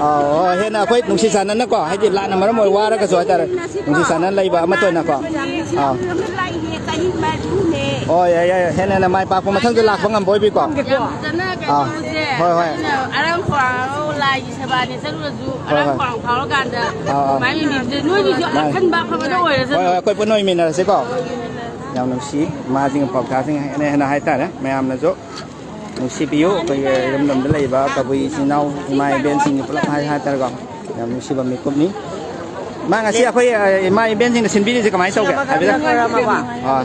ꯑꯥ, ꯍꯣꯏ, ꯍꯦꯟꯅ ꯑꯩꯈꯣꯏ ꯅꯨꯡꯁꯤ ꯆꯥꯟꯅꯅꯀꯣ, ꯍꯥꯏꯗꯤ ꯂꯥꯟꯅ ꯃꯔꯝ ꯑꯣꯏ ꯋꯥꯔꯒꯁꯨ ꯍꯥꯏꯇꯥꯔꯦ, ꯅꯨꯡꯁꯤ ꯆꯥꯟꯅꯅ ꯂꯩꯕ ꯑꯃꯠꯇ ꯑꯣꯏꯅꯀꯣ꯫ ꯑꯥ꯫ ꯍꯣꯏ, ꯌꯥꯏ, ꯌꯥꯏ, ꯌꯥꯏ꯫ ꯍꯦꯟꯅ ꯍꯦꯟꯅ ꯃꯥꯏ ꯄꯥꯛꯄ ꯃꯊꯪꯗ ꯂꯥꯛꯄ ꯉꯝꯕ ꯑꯣꯏꯕꯤꯀꯣ꯫ ꯌꯥꯝ ꯐꯖꯅ ꯑꯥ꯫ ꯀꯩꯅꯣꯁꯦ, ꯍꯣꯏ, ꯍꯣꯏ꯫ ꯐꯖꯅ ꯑꯔꯥꯡ ꯈꯧꯔꯥꯡ ꯂꯥꯏꯒꯤ ꯁꯦꯕꯥꯅꯦ ꯆꯠꯂꯨꯔꯁꯨ, ꯍꯣꯏ, ꯑꯔꯥꯡ ꯍꯣꯏ꯫ ꯈꯧꯔꯥꯡ ꯐꯥꯎꯔꯀꯥꯟꯗ ꯑꯥ, ꯑꯥ꯫ ꯁꯨꯃꯥꯏꯅ ꯅꯤꯕꯁꯦ ꯅꯣꯏꯒꯤꯁꯨ ꯃꯥꯅꯦ꯫ ꯑꯈꯟꯕ ꯑꯐꯕꯗ ꯍꯣꯏ, ꯑꯣꯏꯔꯁꯅꯨ꯫ ꯍꯣꯏ, ꯑꯩꯈꯣꯏ ꯄꯨꯟꯅ ꯑꯣꯏꯃꯤꯟꯅꯔꯁꯤꯀꯣ꯫ ꯌꯥꯝ ꯅꯨꯡꯁꯤ ꯏꯃꯥꯁꯤꯡꯒꯤ ꯄꯥꯎꯇꯥꯛꯁꯤꯡ ꯍꯦꯟꯅ ꯍꯦꯟꯅ ꯍꯥꯏꯇꯥꯔꯦ꯫ ꯃꯌꯥꯝꯅꯁꯨ ꯅꯨꯡꯁꯤꯕꯤꯌꯨ꯫ ꯑꯩꯈꯣꯏꯒꯤ ꯏꯔꯝꯗꯝꯗ ꯂꯩꯔꯤꯕ ꯀꯕꯨꯏ ꯏꯆꯤꯟ ꯏꯅꯥꯎ ꯏꯃꯥ ꯏꯕꯦꯟꯁꯤꯡꯒꯤ ꯄꯨꯂꯞ ꯍꯥꯏ-, ꯍꯥꯏꯇꯥꯔꯦꯀꯣ꯫ ꯌꯥꯝ ꯅꯨꯡꯁꯤꯕ ꯃꯤꯀꯨꯞꯅꯤ꯫ ꯃꯥ ꯉꯁꯤ ꯑꯩꯈꯣꯏ, ꯑ, ꯏꯃꯥ ꯏꯕꯦꯟꯁꯤꯡꯅ ꯁꯤꯟꯕꯤꯔꯤꯁꯦ ꯀꯃꯥꯏꯅ ꯇꯧꯒꯦ? ꯍꯥꯏꯕꯤꯔꯛꯑꯣ꯫ ꯍꯣꯏ꯫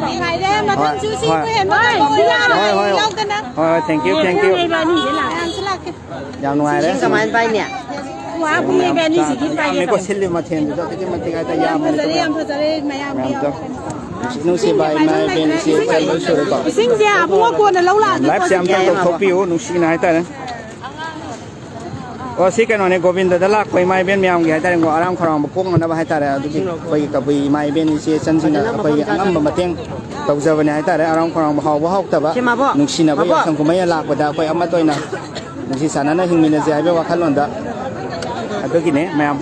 ꯅꯨꯡꯉꯥꯏꯔꯦ꯫ ꯃꯊꯪꯁꯨ ꯁꯤ ꯍꯣꯏ꯫ ꯍꯦꯟꯕ ꯉꯝꯕ ꯍꯣꯏ, ꯍꯣꯏ꯫ ꯌꯥꯎꯗꯅ꯫ ꯍꯣꯏ, ꯍꯣꯏ, thank you, thank you꯫ ꯃꯌꯥꯝꯁꯨ ꯂꯥꯛꯀꯦ꯫ ꯌꯥꯝ ꯅꯨꯡꯉꯥꯏꯔꯦ꯫ ꯏꯁꯤꯡ ꯀꯃꯥꯏꯅ ꯄꯥꯏꯅꯤ? ꯋꯥ, ꯄꯨꯡ ꯂꯩꯕ ꯑꯅꯤꯁꯤꯒꯤ ꯄꯥꯏꯒꯦ ꯌꯥꯝꯃꯦꯀꯣ ꯇꯧꯕ꯫ ꯁꯤꯜꯂꯤ ꯃꯊꯦꯜꯗꯨꯗ ꯑꯗꯨꯛꯀꯤ ꯃꯇꯤꯛ ꯍꯥꯏꯇꯥꯔꯦ ꯌꯥꯝ ꯌꯥꯝꯃꯦ꯫ ꯐꯖꯔꯦ, ꯌꯥꯝ ꯐꯖꯔꯦ, ꯃꯌꯥꯝꯒꯤ ꯃꯌꯥꯝꯗꯣ ꯌꯥꯎꯕꯅꯦ꯫ ꯅꯨꯡꯁꯤ ꯅꯨꯡꯁꯤꯕ ꯏꯃꯥ ꯏꯕꯦꯟ ꯏꯆꯦ ꯏꯆꯜ ꯂꯣꯏ ꯁꯨꯔꯦꯀꯣ꯫ ꯏꯁꯤꯡꯁꯦ ꯑꯕꯨꯡꯉꯣ ꯀꯣꯟꯅ ꯂꯧ ꯂꯥꯛꯑꯒꯦ꯫ ꯂꯥꯏꯐꯁꯦ ꯑꯝꯇ ꯇꯧꯊꯣꯛꯄꯤꯌꯨ ꯅꯨꯡꯁꯤꯅ ꯍꯥꯏꯇꯥꯔꯦ꯫ ꯑꯣ ꯁꯤ ꯀꯩꯅꯣꯅꯦ ꯒꯣꯕꯤꯟꯗꯗ ꯂꯥꯛꯄ ꯏꯃꯥ ꯏꯕꯦꯟ ꯃꯌꯥꯝꯒꯤ ꯍꯥꯏꯇꯥꯔꯦꯀꯣ ꯑꯔꯥꯝ ꯈꯧꯔꯥꯡꯕ ꯀꯣꯛꯅꯅꯕ ꯍꯥꯏꯇꯥꯔꯦ ꯑꯗꯨꯒꯤ ꯑꯩꯈꯣꯏꯒꯤ ꯀꯕꯨꯏ ꯏꯃꯥ ꯏꯕꯦꯟ ꯏꯆꯦ ꯏꯆꯟꯁꯤꯡꯅ ꯑꯩꯈꯣꯏꯒꯤ ꯑꯉꯝꯕ ꯃꯇꯦꯡ ꯇꯧꯖꯕꯅꯦ ꯍꯥꯏꯇꯥꯔꯦ ꯑꯔꯥꯝ ꯈꯧꯔꯥꯡꯕ ꯍꯥꯎꯕ ꯍꯥꯎꯇꯕ ꯁꯤ ꯃꯥꯕꯣ? ꯅꯨꯡꯁꯤꯅꯕ ꯃꯥꯕꯣ? ꯌꯥꯎꯁꯪ ꯀꯨꯝꯍꯩ ꯂꯥꯛꯄꯗ ꯑꯩꯈꯣꯏ ꯑꯃꯠꯇ ꯑꯣꯏꯅ ꯅꯨꯡꯁꯤ ꯆꯥꯟꯅꯅ ꯍꯤꯡꯃꯤꯟꯅꯁꯦ ꯍꯥꯏꯕꯒꯤ ꯋꯥꯈꯜꯂꯣꯟꯗ ꯑꯗꯨꯒꯤꯅꯦ ꯃꯌꯥꯝ꯫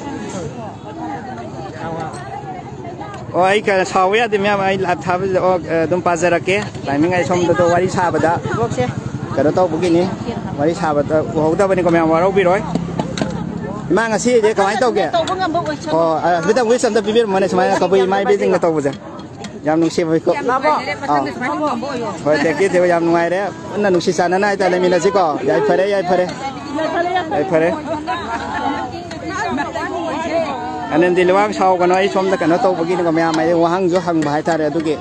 ꯑꯣ ꯑꯩ ꯀ- ꯁꯥꯎꯕ ꯌꯥꯗꯦ ꯃꯌꯥꯝ ꯑꯩ ꯂꯥꯏꯞ ꯊꯥꯕꯁꯤꯗ ꯑꯣ ꯑꯗꯨꯝ ꯄꯥꯖꯔꯛꯀꯦ ꯇꯥꯏꯃꯤꯡ ꯑꯩ ꯁꯣꯝꯗꯗꯣ ꯋꯥꯔꯤ ꯁꯥꯕꯗ ꯀꯩꯅꯣ ꯇꯧꯕꯒꯤꯅꯤ ꯋꯥꯔꯤ ꯁꯥꯕꯗ ꯎꯍꯧꯗꯕꯅꯤꯀꯣ ꯃꯌꯥꯝ ꯋꯥꯔꯧꯕꯤꯔꯣꯏ꯫ ꯏꯃꯥ ꯉꯁꯤꯗꯤ ꯀꯃꯥꯏꯅ ꯇꯧꯒꯦ? ꯇꯧꯕ ꯉꯝꯕ ꯑꯣꯏꯁꯅꯨ꯫ ꯑꯣ ꯑ, ꯍꯟꯗꯛ ꯋꯤꯁ ꯑꯝꯇ ꯄꯤꯕꯤꯔꯝꯃꯣꯅꯦ ꯁꯨꯃꯥꯏꯅ ꯀꯕꯨꯏ ꯏꯃꯥ ꯏꯕꯦꯟꯁꯤꯡꯅ ꯇꯧꯕꯁꯦ ꯌꯥꯝ ꯅꯨꯡꯁꯤꯕ ꯌꯥꯝ ꯅꯨꯡꯉꯥꯏꯖꯔꯦ꯫ ꯃꯊꯪꯗ ꯑꯥ꯫ ꯁꯨꯃꯥꯏꯅ ꯉꯝꯕ ꯑꯣꯏꯌꯣ꯫ ꯍꯣꯏ ꯊꯦꯡꯀ꯭ꯌꯨ ꯊꯦꯡꯀ꯭ꯌꯨ ꯌꯥꯝ ꯅꯨꯡꯉꯥꯏꯔꯦ꯫ ꯄꯨꯟꯅ ꯅꯨꯡꯁꯤ ꯆꯥꯟꯅꯅ ꯍꯥꯏꯇꯥꯔꯦ ꯂꯩꯃꯤꯟꯅꯁꯤꯀꯣ꯫ ꯌꯥꯏ ꯐꯔꯦ ꯌꯥꯏ ꯐꯔꯦ꯫ ꯌꯥꯏ ꯐꯔꯦ꯫ ꯑꯅꯟꯗꯤ ꯂꯨꯋꯥꯡ ꯁꯥꯎꯒꯅꯣ ꯑꯩ ꯁꯣꯝꯗ ꯀꯩꯅꯣ ꯇꯧꯕꯒꯤꯅꯤꯀꯣ ꯃꯌꯥꯝ ꯑꯩ ꯋꯥꯍꯪꯁꯨ ꯍꯪꯕ ꯍꯥꯏꯇꯥꯔꯦ ꯑꯗꯨꯒꯤ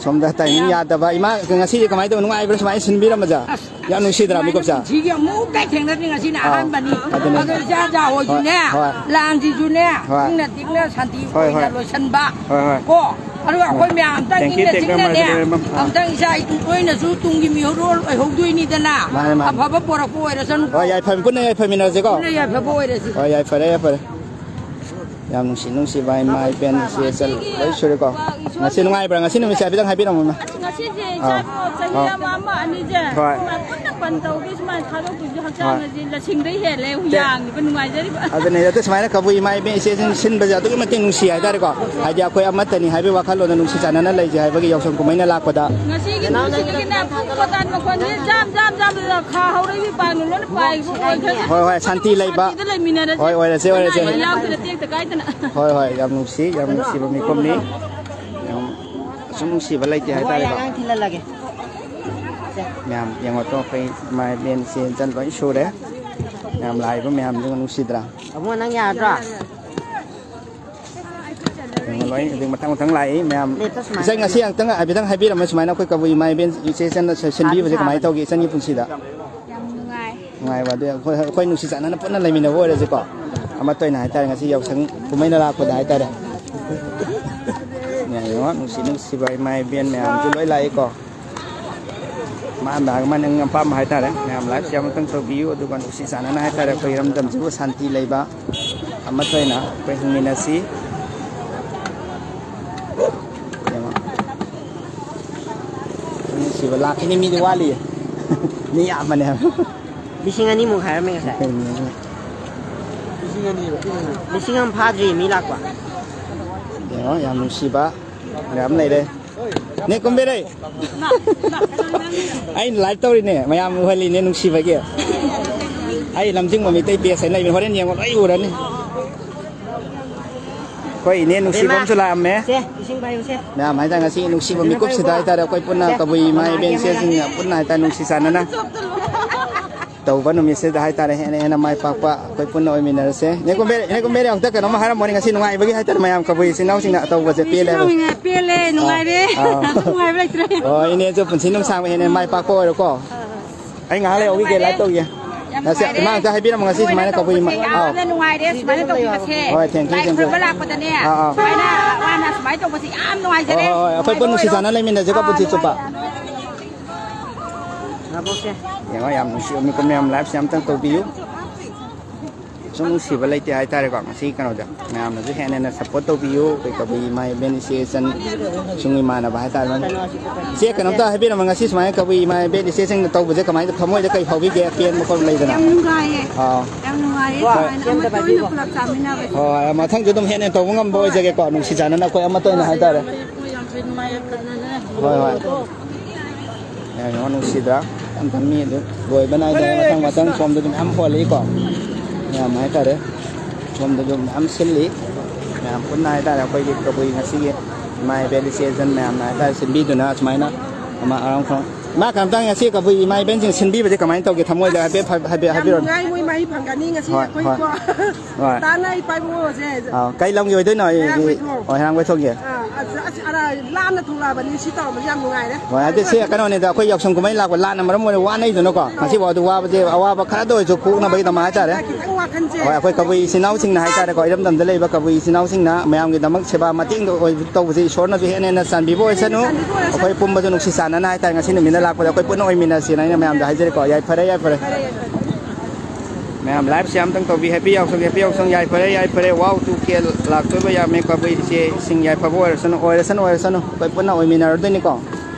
ꯁꯣꯝꯗ ꯇꯥꯏꯃꯤꯡ ꯌꯥꯗꯕ ꯏꯃꯥ ꯉꯁꯤꯗꯤ ꯀꯃꯥꯏꯅ ꯇꯧꯕ ꯅꯨꯡꯉꯥꯏꯕ꯭ꯔꯥ ꯁꯨꯃꯥꯏꯅ ꯁꯤꯟꯕꯤꯔꯝꯕꯁꯦ ꯑꯁ ꯌꯥꯝ ꯅꯨꯡꯁꯤꯗ꯭ꯔꯥ ꯁꯨꯃꯥꯏꯅ ꯃꯤꯀꯨꯞꯁꯦ꯫ ꯄꯨꯟꯁꯤꯒꯤ ꯑꯃꯨꯛꯇ ꯊꯦꯡꯅꯗ꯭ꯔꯤ ꯉꯁꯤꯅ ꯑꯥ, ꯑꯍꯥꯟꯕꯅꯤ꯫ ꯑꯗꯨꯅꯦ꯫ ꯑꯗꯣ ꯏꯆꯥ ꯏꯆꯥ ꯍꯣꯏꯁꯨꯅꯦ ꯍꯣꯏ, ꯍꯣꯏ꯫ ꯂꯥꯟꯁꯤꯁꯨꯅꯦ ꯍꯣꯏ꯫ ꯏꯪꯅ ꯇꯤꯛꯅ ꯁꯥꯟꯇꯤ ꯍꯣꯏ, ꯑꯣꯏꯅ ꯍꯣꯏ꯫ ꯂꯣꯏꯁꯤꯟꯕ ꯍꯣꯏ, ꯍꯣꯏ꯫ ꯀꯣ ꯑꯗꯨꯒ ꯑꯩꯈꯣꯏ ꯃꯌꯥꯝ ꯑꯝꯇꯪ ꯊꯦꯡꯀ꯭ꯌꯨ ꯏꯪꯅ ꯊꯦꯡꯀ꯭ꯌꯨ ꯆꯤꯛꯅꯅꯦ ꯃꯥꯁꯇꯔ ꯏꯕꯦꯝꯃ꯫ ꯑꯥ꯫ ꯑꯝꯇꯪ ꯏꯆꯥ ꯏꯇꯨ ꯅꯣꯏꯅꯁꯨ ꯇꯨꯡꯒꯤ ꯃꯤꯍꯨꯔꯣꯜ ꯑꯣꯏꯍꯧꯗꯣꯏꯅꯤꯗꯅ ꯃꯥꯅꯦ, ꯃꯥꯅꯦ꯫ ꯑꯐꯕ ꯄꯣꯔꯛꯄ ꯑꯣꯏꯔꯁꯅꯨ꯫ ꯍꯣꯏ ꯌꯥꯏꯐ ꯄꯨꯟꯅ ꯌꯥꯏꯐꯃꯤꯟꯅꯔꯁꯤꯀꯣ꯫ ꯄꯨꯟꯅ ꯌꯥꯏꯐꯕ ꯑꯣꯏꯔꯁꯤ꯫ ꯍꯣꯏ ꯌꯥꯏꯐꯔꯦ ꯌꯥꯏꯐꯔꯦ꯫ ꯌꯥꯝ ꯅꯨꯡꯁꯤ ꯅꯨꯡꯁꯤꯕ ꯏꯃꯥ ꯏꯕꯦꯟ ꯏꯆꯦ ꯏꯆꯜ ꯂꯣꯏ ꯁꯨꯔꯦꯀꯣ꯫ ꯉꯁꯤ ꯅꯨꯡꯉꯥꯏꯕ꯭ꯔꯥ ꯉꯁꯤ ꯅꯨꯃꯤꯠꯁꯦ ꯍꯥꯏꯐꯦꯠꯇꯪ ꯍꯥꯏꯕꯤꯔꯝꯃꯣ ꯏꯃꯥ꯫ ꯑꯁ ꯉꯁꯤꯁꯦ ꯑꯥ꯫ ꯏꯆꯥꯗꯣ ꯆꯍꯤ ꯑꯥ꯫ ꯑꯃ ꯑꯃ ꯑꯅꯤꯁꯦ ꯍꯣꯏ꯫ ꯁꯨꯃꯥꯏꯅ ꯄꯨꯟꯅ ꯄꯟ ꯇꯧꯗꯣꯏ ꯁꯨꯃꯥꯏꯅ ꯊꯥꯗꯣꯛꯄꯁꯤꯁꯨ ꯍꯣꯏ꯫ ꯍꯛꯆꯥꯡ ꯑꯁꯤ ꯂꯁꯤꯡꯗꯩ ꯍꯦꯜꯂꯦ ꯇꯦ-, ꯌꯥꯡꯉꯤꯕ ꯅꯨꯡꯉꯥꯏꯖꯔꯤꯕ꯫ ꯑꯗꯨꯅꯦ ꯑꯗꯨ ꯁꯨꯃꯥꯏꯅ ꯀꯕꯨꯏ ꯏꯃꯥ ꯏꯕꯦꯟ ꯏꯆꯦꯁꯤꯡ ꯁꯤꯟꯕꯁꯦ ꯑꯗꯨꯛꯀꯤ ꯃꯇꯤꯛ ꯅꯨꯡꯁꯤ ꯍꯥꯏꯇꯥꯔꯦꯀꯣ꯫ ꯍꯥꯏꯗꯤ ꯑꯩꯈꯣꯏ ꯑꯃꯠꯇꯅꯤ ꯍꯥꯏꯕꯒꯤ ꯋꯥꯈꯜꯂꯣꯟꯗ ꯅꯨꯡꯁꯤ ꯆꯥꯟꯅꯅ ꯂꯩꯁꯦ ꯍꯥꯏꯕꯒꯤ ꯌꯥꯎꯁꯪ ꯀꯨꯝꯍꯩꯅ ꯂꯥꯛꯄꯗ꯫ ꯉꯁꯤꯒꯤ ꯅꯨꯡꯁꯤꯕꯒꯤꯅ ꯄꯨꯡ ꯃꯇꯥꯟ ꯃꯈꯣꯟꯁꯦ ꯖꯥꯝ ꯖꯥꯝ ꯖꯥꯝ ꯈꯥ ꯍꯧꯔꯛꯏꯕ ꯏꯄꯥꯛꯅ ꯂꯣꯏꯅ ꯄꯥꯏꯕ ꯑꯣꯏꯈ꯭ꯔꯦ꯫ ꯍꯣꯏ ꯍꯣꯏ ꯁꯥꯟꯇꯤ ꯂꯩꯕ꯫ ꯁꯥꯟꯇꯤꯗ ꯂꯩꯃꯤꯟꯅꯔꯁꯦ꯫ ꯍꯣꯏ ꯑꯣꯏꯔꯁꯦ ꯑꯣꯏꯔꯁꯦ꯫ ꯑꯅꯥ ꯑꯌꯦꯛ ꯌꯥꯎꯗꯅ ꯇꯦꯛꯇ ꯀꯥꯏꯗꯅ꯫ ꯍꯣꯏ ꯍꯣꯏ ꯌꯥꯝ ꯅꯨꯡꯁꯤ ꯌꯥꯝ ꯅꯨꯡꯁꯤꯕ ꯃꯤꯀꯨꯞꯅꯤ꯫ ꯌꯥꯝ ꯑꯁꯨꯝ ꯅꯨꯡꯁꯤꯕ ꯂꯩꯇꯦ ꯍꯥꯏꯇꯥꯔꯦꯀꯣ꯫ ꯑꯉꯥꯡ ꯊꯤꯜꯍꯜꯂꯒꯦ꯫ ꯃꯌꯥꯝ ꯌꯦꯡꯉꯣ ꯇꯣ ꯑꯩꯈꯣꯏ ꯏꯃꯥ ꯏꯕꯦꯟ ꯏꯆꯦ ꯏꯆꯟ ꯂꯣꯏ ꯁꯨꯔꯦ꯫ ꯃꯌꯥꯝ ꯂꯥꯛꯏꯕ ꯃꯌꯥꯝꯗꯨ ꯅꯨꯡꯁꯤꯗ꯭ꯔꯥ? ꯑꯕꯨꯡꯉꯣ ꯅꯪ ꯌꯥꯔꯗ꯭ꯔꯣ? ꯌꯦꯡꯉꯣ ꯂꯣꯏ ꯍꯧꯖꯤꯛ ꯃꯊꯪ ꯃꯊꯪ ꯂꯥꯛꯏ ꯃꯌꯥꯝ꯫ ꯂꯦꯞꯇ ꯁꯨꯃꯥꯏꯅ ꯏꯆꯟ ꯉꯁꯤ ꯑꯃꯨꯛꯇꯪ ꯍꯥꯏꯐꯦꯠꯇꯪ ꯍꯥꯏꯕꯤꯔꯝꯃꯣ ꯁꯨꯃꯥꯏꯅ ꯑꯩꯈꯣꯏ ꯀꯕꯨꯏ ꯏꯃꯥ ꯏꯕꯦꯟ ꯏꯆꯦ ꯏꯆꯟꯅ ꯁ-, ꯁꯤꯟꯕꯤꯕꯁꯦ ꯀꯃꯥꯏꯅ ꯇꯧꯒꯦ ꯏꯆꯟꯒꯤ ꯄꯨꯟꯁꯤꯗ? ꯌꯥꯝ ꯅꯨꯡꯉꯥꯏ꯫ ꯅꯨꯡꯉꯥꯏꯕ ꯑꯗꯨ ꯑꯩꯈꯣꯏ, ꯑꯩꯈꯣꯏ ꯅꯨꯡꯁꯤ ꯆꯥꯟꯅꯅ ꯄꯨꯟꯅ ꯂꯩꯃꯤꯟꯅꯕ ꯑꯣꯏꯔꯁꯤꯀꯣ, ꯑꯃꯠꯇ ꯑꯣꯏꯅ ꯍꯥꯏꯇꯥꯔꯦ, ꯉꯁꯤ ꯌꯥꯎꯁꯪ ꯀꯨꯝꯍꯩꯅ ꯂꯥꯛꯄꯗ ꯍꯥꯏꯇꯥꯔꯦ꯫ ꯌꯦꯡꯉꯣ, ꯅꯨꯡꯁꯤ ꯅꯨꯡꯁꯤꯕ ꯏꯃꯥ ꯏꯕꯦꯟ ꯃꯌꯥꯝꯁꯨ ꯂꯣꯏ ꯂꯥꯛꯏꯀꯣ꯫ ꯃꯥꯅ ꯃꯅꯤꯡ ꯑꯄꯥꯝꯕ ꯍꯥꯏꯇꯥꯔꯦ, ꯃꯌꯥꯝ ꯂꯥꯏꯛ ꯁꯤꯌꯥꯔ ꯑꯃꯇꯪ ꯇꯧꯕꯤꯌꯨ꯫ ꯑꯗꯨꯒ ꯅꯨꯡꯁꯤ ꯆꯥꯟꯅꯅ ꯍꯥꯏꯇꯥꯔꯦ, ꯑꯩꯈꯣꯏ ꯏꯔꯝꯗꯝꯁꯤꯕꯨ ꯁꯥꯟꯇꯤ ꯂꯩꯕ, ꯑꯃꯠꯇ ꯑꯣꯏꯅ ꯑꯩꯈꯣꯏ ꯍꯤꯡꯃꯤꯟꯅꯁꯤ꯫ ꯌꯦꯡꯉꯣ꯫ ꯅꯨꯡꯁꯤꯕ ꯂꯥꯛꯈꯤꯅꯤ, ꯃꯤꯗꯤ ꯋꯥꯠꯂꯤꯌꯦ꯫ ꯃꯤ ꯌꯥꯝꯕꯅꯦ ꯍꯥꯏꯕ꯫ ꯂꯤꯁꯤꯡ ꯑꯅꯤꯃꯨꯛ ꯍꯥꯏꯔꯝꯃꯦ ꯉꯁꯥꯏ꯫ ꯂꯤꯁꯤꯡ ꯑꯃ ꯐꯥꯗ꯭ꯔꯤ ꯃꯤ ꯂꯥꯛꯄ꯫ ꯌꯦꯡꯉꯣ, ꯌꯥꯝ ꯅꯨꯡꯁꯤꯕ ꯃꯌꯥꯝ ꯂꯩꯔꯦ꯫ ꯅꯦ ꯀꯨꯝꯕꯤꯔꯩ꯫ ꯑꯩꯅ ꯂꯥꯏꯚ ꯇꯧꯔꯤꯅꯦ, ꯃꯌꯥꯝ ꯎꯍꯜꯂꯤꯅꯦ ꯅꯨꯡꯁꯤꯕꯒꯤ꯫ ꯑꯩ ꯂꯝꯖꯤꯡꯕ ꯃꯤꯇꯩ ꯄꯦꯖ ꯍꯥꯏꯅ ꯂꯩꯕꯅꯦ, ꯍꯣꯔꯦꯟ ꯌꯦꯡꯉꯣ, ꯂꯣꯏ ꯎꯔꯅꯤ꯫ ꯑꯩꯈꯣꯏ ꯏꯅꯦ ꯅꯨꯡꯁꯤꯕ ꯑꯃꯁꯨ ꯂꯥꯛꯑꯝꯃꯦ꯫ ꯁꯦ, ꯏꯁꯤꯡ ꯄꯥꯏꯌꯨꯁꯦ꯫ ꯃꯌꯥꯝ ꯍꯥꯏꯇꯥꯔꯦ, ꯉꯁꯤ ꯅꯨꯡꯁꯤꯕ ꯐꯖꯅ ꯃꯤꯀꯨꯞꯁꯤꯗ ꯄꯥꯏꯌꯨꯀꯣ꯫ ꯍꯥꯏꯇꯥꯔꯦ, ꯑꯩꯈꯣꯏ ꯄꯨꯟꯅ ꯁꯦ, ꯀꯕꯨꯏ ꯏꯃꯥ ꯏꯕꯦꯟ ꯏꯆꯦꯁꯤꯡꯅ ꯄꯨꯟꯅ ꯍꯥꯏꯇꯥꯔꯦ, ꯅꯨꯡꯁꯤ ꯆꯥꯟꯅꯅ ꯇꯧꯕ ꯅꯨꯃꯤꯠꯁꯤꯗ ꯍꯥꯏꯇꯥꯔꯦ, ꯍꯦꯟꯅ ꯍꯦꯟꯅ ꯃꯥꯏ ꯄꯥꯛꯄ ꯑꯩꯈꯣꯏ ꯄꯨꯟꯅ ꯑꯣꯏꯃꯤꯟꯅꯔꯁꯦ꯫ ꯅꯦ ꯀꯨꯝꯕꯦꯔꯦ, ꯅꯦ ꯀꯨꯝꯕꯦꯔꯦ, ꯑꯃꯨꯛꯇ ꯀꯩꯅꯣꯝꯃ ꯍꯥꯏꯔꯝꯃꯣꯅꯦ, ꯉꯁꯤ ꯅꯨꯡꯉꯥꯏꯕꯒꯤ ꯍꯥꯏꯇꯥꯔꯦ, ꯃꯌꯥꯝ ꯀꯕꯨꯏ ꯏꯆꯤꯟ ꯏꯅꯥꯎꯁꯤꯡꯅ ꯇꯧꯕꯁꯦ ꯄꯦꯜꯂꯦ ꯍꯥꯏꯕ꯫ ꯅꯨꯡꯉꯥꯏ-, ꯄꯦꯜꯂꯦ, ꯑꯥ꯫ ꯅꯨꯡꯉꯥꯏꯔꯦ꯫ ꯅꯨꯡꯉꯥꯏꯕ ꯂꯩꯇ꯭ꯔꯦ꯫ ꯍꯣꯏ, ꯏꯅꯦꯁꯨ ꯄꯨꯟꯁꯤ ꯅꯨꯡꯁꯥꯡꯕ ꯍꯦꯟꯅ ꯃꯥꯏ ꯄꯥꯛꯄ ꯑꯣꯏꯔꯣꯀꯣ꯫ ꯑꯥ꯫ ꯑꯩ ꯉꯥꯏꯍꯥꯛ ꯂꯩ ꯍꯧꯈꯤꯒꯦ, ꯂꯥꯏꯚ ꯇꯧꯒꯦ꯫ ꯌꯥꯝ ꯉꯁꯤ ꯅꯨꯡꯉꯥꯏꯔꯦ꯫ ꯏꯃꯥ ꯑꯝꯇ ꯍꯥꯏꯕꯤꯔꯝꯃꯣ, ꯉꯁꯤ ꯁꯨꯃꯥꯏꯅ ꯀꯕꯨꯏ ꯇꯧꯕꯁꯦ ꯏꯃꯥ-, ꯑꯥꯎ꯫ ꯌꯥꯝꯅ ꯅꯨꯡꯉꯥꯏꯔꯦ, ꯁꯨꯃꯥꯏꯅ ꯇꯧꯕꯤꯕꯁꯦ꯫ ꯍꯣꯏ, thank you, Lai thank you꯫ ꯈꯨꯔꯨꯝꯕ ꯂꯥꯛꯄꯗꯅꯦ, ꯑꯥ, ꯑꯥ꯫ ꯁꯨꯃꯥꯏꯅ ꯋꯥꯅ ꯁꯨꯃꯥꯏꯅ ꯇꯧꯕꯁꯦ ꯌꯥꯝ ꯅꯨꯡꯉꯥꯏꯖꯔꯦ꯫ ꯍꯣꯏ, ꯍꯣꯏ, ꯍꯣꯏ, ꯑꯩꯈꯣꯏ ꯄꯨꯟꯅ ꯅꯨꯡꯁꯤ ꯅꯨꯡꯉꯥꯏꯕ ꯆꯥꯟꯅ ꯑꯣꯏꯔꯣ꯫ ꯂꯩꯃꯤꯟꯅꯁꯦꯀꯣ ꯑꯥ, ꯄꯨꯟꯁꯤ ꯆꯨꯞꯄ꯫ ꯅꯨꯡꯉꯥꯏꯕ꯫ ꯌꯦꯡꯉꯣ, ꯌꯥꯝ ꯅꯨꯡꯁꯤꯕ ꯃꯤꯀꯨꯞ ꯃꯌꯥꯝ, ꯂꯥꯏꯚꯁꯦ ꯑꯝꯇꯪ ꯇꯧꯕꯤꯌꯨ꯫ ꯁꯨꯝ ꯅꯨꯡꯁꯤꯕ ꯂꯩꯇꯦ ꯍꯥꯏꯇꯥꯔꯦꯀꯣ, ꯉꯁꯤ ꯀꯩꯅꯣꯗ ꯃꯌꯥꯝꯅꯁꯨ ꯍꯦꯟꯅ ꯍꯦꯟꯅ ꯁꯞꯄꯣꯔꯠ ꯇꯧꯕꯤꯌꯨ꯫ ꯑꯩꯈꯣꯏ ꯀꯕꯨꯏ ꯏꯃꯥ ꯏꯕꯦꯟ ꯏꯆꯦ ꯏꯆꯟ ꯁꯨꯡ ꯏꯃꯥꯟꯅꯕ ꯍꯥꯏꯇꯥꯔꯦ, ꯏꯆꯦ ꯀꯩꯅꯣꯝꯇ ꯍꯥꯏꯕꯤꯔꯝꯃꯣ, ꯉꯁꯤ ꯁꯨꯃꯥꯏꯅ ꯀꯕꯨꯏ ꯏꯃꯥ ꯏꯕꯦꯟ ꯏꯆꯦꯁꯤꯡꯅ ꯇꯧꯕꯁꯦ ꯀꯃꯥꯏꯅ, ꯊꯃꯣꯏꯗ ꯀꯩ ꯐꯥꯎꯕꯤꯒꯦ? ꯑꯄꯦꯟꯕ ꯈꯣꯠꯄ ꯂꯩꯗꯅ꯫ ꯌꯥꯝ ꯅꯨꯡꯉꯥꯏꯌꯦ꯫ ꯑꯥ꯫ ꯌꯥꯝ ꯅꯨꯡꯉꯥꯏꯌꯦ꯫ ꯍꯣꯏ꯫ ꯁꯨꯃꯥꯏꯅ ꯑꯃꯠꯇ ꯑꯣꯏꯅ ꯄꯨꯂꯞ ꯆꯥꯃꯤꯟꯅꯕꯁꯦ꯫ ꯍꯣꯏ, ꯃꯊꯪꯁꯨ ꯑꯗꯨꯝ ꯍꯦꯟꯅ ꯇꯧꯕ ꯉꯝꯕ ꯑꯣꯏꯖꯒꯦꯀꯣ, ꯅꯨꯡꯁꯤ ꯆꯥꯟꯅꯅ ꯑꯩꯈꯣꯏ ꯑꯃꯠꯇ ꯑꯣꯏꯅ ꯍꯥꯏꯇꯥꯔꯦ꯫ ꯍꯣꯏ, ꯍꯣꯏ꯫ ꯌꯥꯝ ꯅꯨꯡꯁꯤꯗ꯭ꯔꯥ? ꯌꯥꯝ ꯃꯤ ꯑꯗꯨ ꯂꯣꯏꯕ ꯅꯥꯏꯗꯅ ꯃꯊꯪ ꯃꯊꯪ ꯁꯣꯝꯗꯁꯨ ꯃꯌꯥꯝ ꯍꯣꯜꯂꯤꯀꯣ꯫ ꯃꯌꯥꯝ ꯍꯥꯏꯇꯥꯔꯦ꯫ ꯁꯣꯝꯗꯁꯨ ꯃꯌꯥꯝ ꯁꯤꯜꯂꯤ꯫ ꯃꯌꯥꯝ ꯄꯨꯟꯅ ꯍꯥꯏꯇꯥꯔꯦ, ꯑꯩꯈꯣꯏꯒꯤ ꯀꯕꯨꯏ ꯉꯁꯤꯒꯤ ꯏꯃꯥ ꯏꯕꯦꯟ ꯏꯆꯦ ꯏꯆꯟ ꯃꯌꯥꯝꯅ ꯍꯥꯏꯇꯥꯔꯦ ꯁꯤꯟꯕꯤꯗꯨꯅ ꯁꯨꯃꯥꯏꯅ ꯑꯃ ꯑꯔꯥꯡꯐꯝ ꯃꯥ ꯀꯩꯅꯣꯝꯇꯪ, ꯉꯁꯤ ꯀꯕꯨꯏ ꯏꯃꯥ ꯏꯕꯦꯟꯁꯤꯡ ꯁꯤꯟꯕꯤꯕꯁꯦ ꯀꯃꯥꯏꯅ ꯇꯧꯒꯦ? ꯊꯃꯣꯏꯗ ꯍꯥꯏꯐꯦꯠ ꯍꯥꯏꯐꯦꯠ ꯌꯥꯝ ꯍꯥꯏꯕꯤꯔꯣꯅꯦ꯫ ꯅꯨꯡꯉꯥꯏ, ꯃꯣꯏ ꯃꯍꯩ ꯐꯪꯒꯅꯤ ꯉꯁꯤ ꯍꯣꯏ, ꯑꯩꯈꯣꯏ ꯍꯣꯏ꯫ ꯀꯣ꯫ ꯍꯣꯏ꯫ ꯇꯥꯅ ꯏꯄꯥ ꯏꯄꯨꯁꯦ꯫ ꯑꯥ, ꯀꯩ ꯂꯝꯒꯤ ꯑꯣꯏꯗꯣꯏꯅꯣ? ꯍꯩꯔꯥꯡꯒꯣꯏꯊꯣꯡꯒꯤ? ꯑꯥ, ꯑꯁ, ꯑꯁ, ꯑꯔꯥ-, ꯂꯥꯞꯅ ꯊꯣꯛꯂꯛꯑꯕꯅꯤ, ꯁꯤ ꯇꯧꯔꯝꯕꯁꯦ ꯌꯥꯝ ꯅꯨꯡꯉꯥꯏꯔꯦ꯫ ꯍꯣꯏ, ꯑꯗꯨ ꯁꯤ ꯀꯩꯅꯣꯅꯤꯗ, ꯑꯩꯈꯣꯏ ꯌꯥꯎꯁꯪ ꯀꯨꯝꯍꯩ ꯂꯥꯛꯄ ꯂꯥꯟꯅ ꯃꯔꯝ ꯑꯣꯏꯔ ꯋꯥꯅꯩꯗꯅꯀꯣ꯫ ꯉꯁꯤꯐꯥꯎ ꯑꯗꯨ ꯋꯥꯕꯁꯦ, ꯑꯋꯥꯕ ꯈꯔꯗ ꯑꯣꯏꯔꯁꯨ ꯀꯣꯛꯅꯕꯒꯤꯗꯃꯛ ꯍꯥꯏꯇꯥꯔꯦ꯫ ꯈꯤꯇꯪ ꯋꯥꯈꯜꯁꯦ꯫ ꯍꯣꯏ, ꯑꯩꯈꯣꯏ ꯀꯕꯨꯏ ꯏꯆꯤꯟ ꯏꯅꯥꯎꯁꯤꯡꯅ ꯍꯥꯏꯇꯥꯔꯦꯀꯣ, ꯏꯔꯝꯗꯝꯗ ꯂꯩꯕ ꯀꯕꯨꯏ ꯏꯆꯤꯟ ꯏꯅꯥꯎꯁꯤꯡꯅ ꯃꯌꯥꯝꯒꯤꯗꯃꯛ ꯁꯦꯕꯥ ꯃꯇꯦꯡꯗ ꯑꯣꯏꯕ ꯇꯧꯕꯁꯦ ꯏꯁꯣꯔꯅꯁꯨ ꯍꯦꯟꯅ ꯍꯦꯟꯅ ꯆꯥꯟꯕꯤꯕ ꯑꯣꯏꯁꯅꯨ꯫ ꯆꯥꯟꯕꯤꯕ ꯑꯣꯏꯁꯅꯨ꯫ ꯑꯩꯈꯣꯏ ꯄꯨꯝꯕꯁꯨ ꯅꯨꯡꯁꯤ ꯆꯥꯟꯅꯅ ꯍꯥꯏꯇꯥꯔꯦ, ꯉꯁꯤ ꯅꯨꯃꯤꯠꯅ ꯂꯥꯛꯄꯗ ꯑꯩꯈꯣꯏ ꯄꯨꯟꯅ ꯑꯣꯏꯃꯤꯟꯅꯁꯦꯅ ꯑꯩꯅ ꯃꯌꯥꯝꯗ ꯍꯥꯏꯖꯔꯤꯀꯣ꯫ ꯌꯥꯏꯐꯔꯦ, ꯌꯥꯏꯐꯔꯦ꯫ ꯐꯔꯦ, ꯌꯥꯏꯐꯔꯦ꯫ ꯃꯌꯥꯝ live ꯁꯦ ꯑꯝꯇꯪ ꯇꯧꯕꯤ, happy ꯌꯥꯎꯁꯪ, happy ꯌꯥꯎꯁꯪ, ꯌꯥꯏꯐꯔꯦ, ꯌꯥꯏꯐꯔꯦ꯫ Wow, two K ꯂꯥꯛꯇꯣꯏꯕ ꯌꯥꯝꯃꯦ꯫ ꯀꯕꯨꯏ ꯏꯆꯦꯁꯤꯡ ꯌꯥꯏꯐꯕ ꯑꯣꯏꯔꯁꯅꯨ, ꯑꯣꯏꯔꯁꯅꯨ, ꯑꯣꯏꯔꯁꯅꯨ꯫ ꯑꯩꯈꯣꯏ ꯄꯨꯟꯅ ꯑꯣꯏꯃꯤꯟꯅꯔꯗꯣꯏꯅꯤꯀꯣ꯫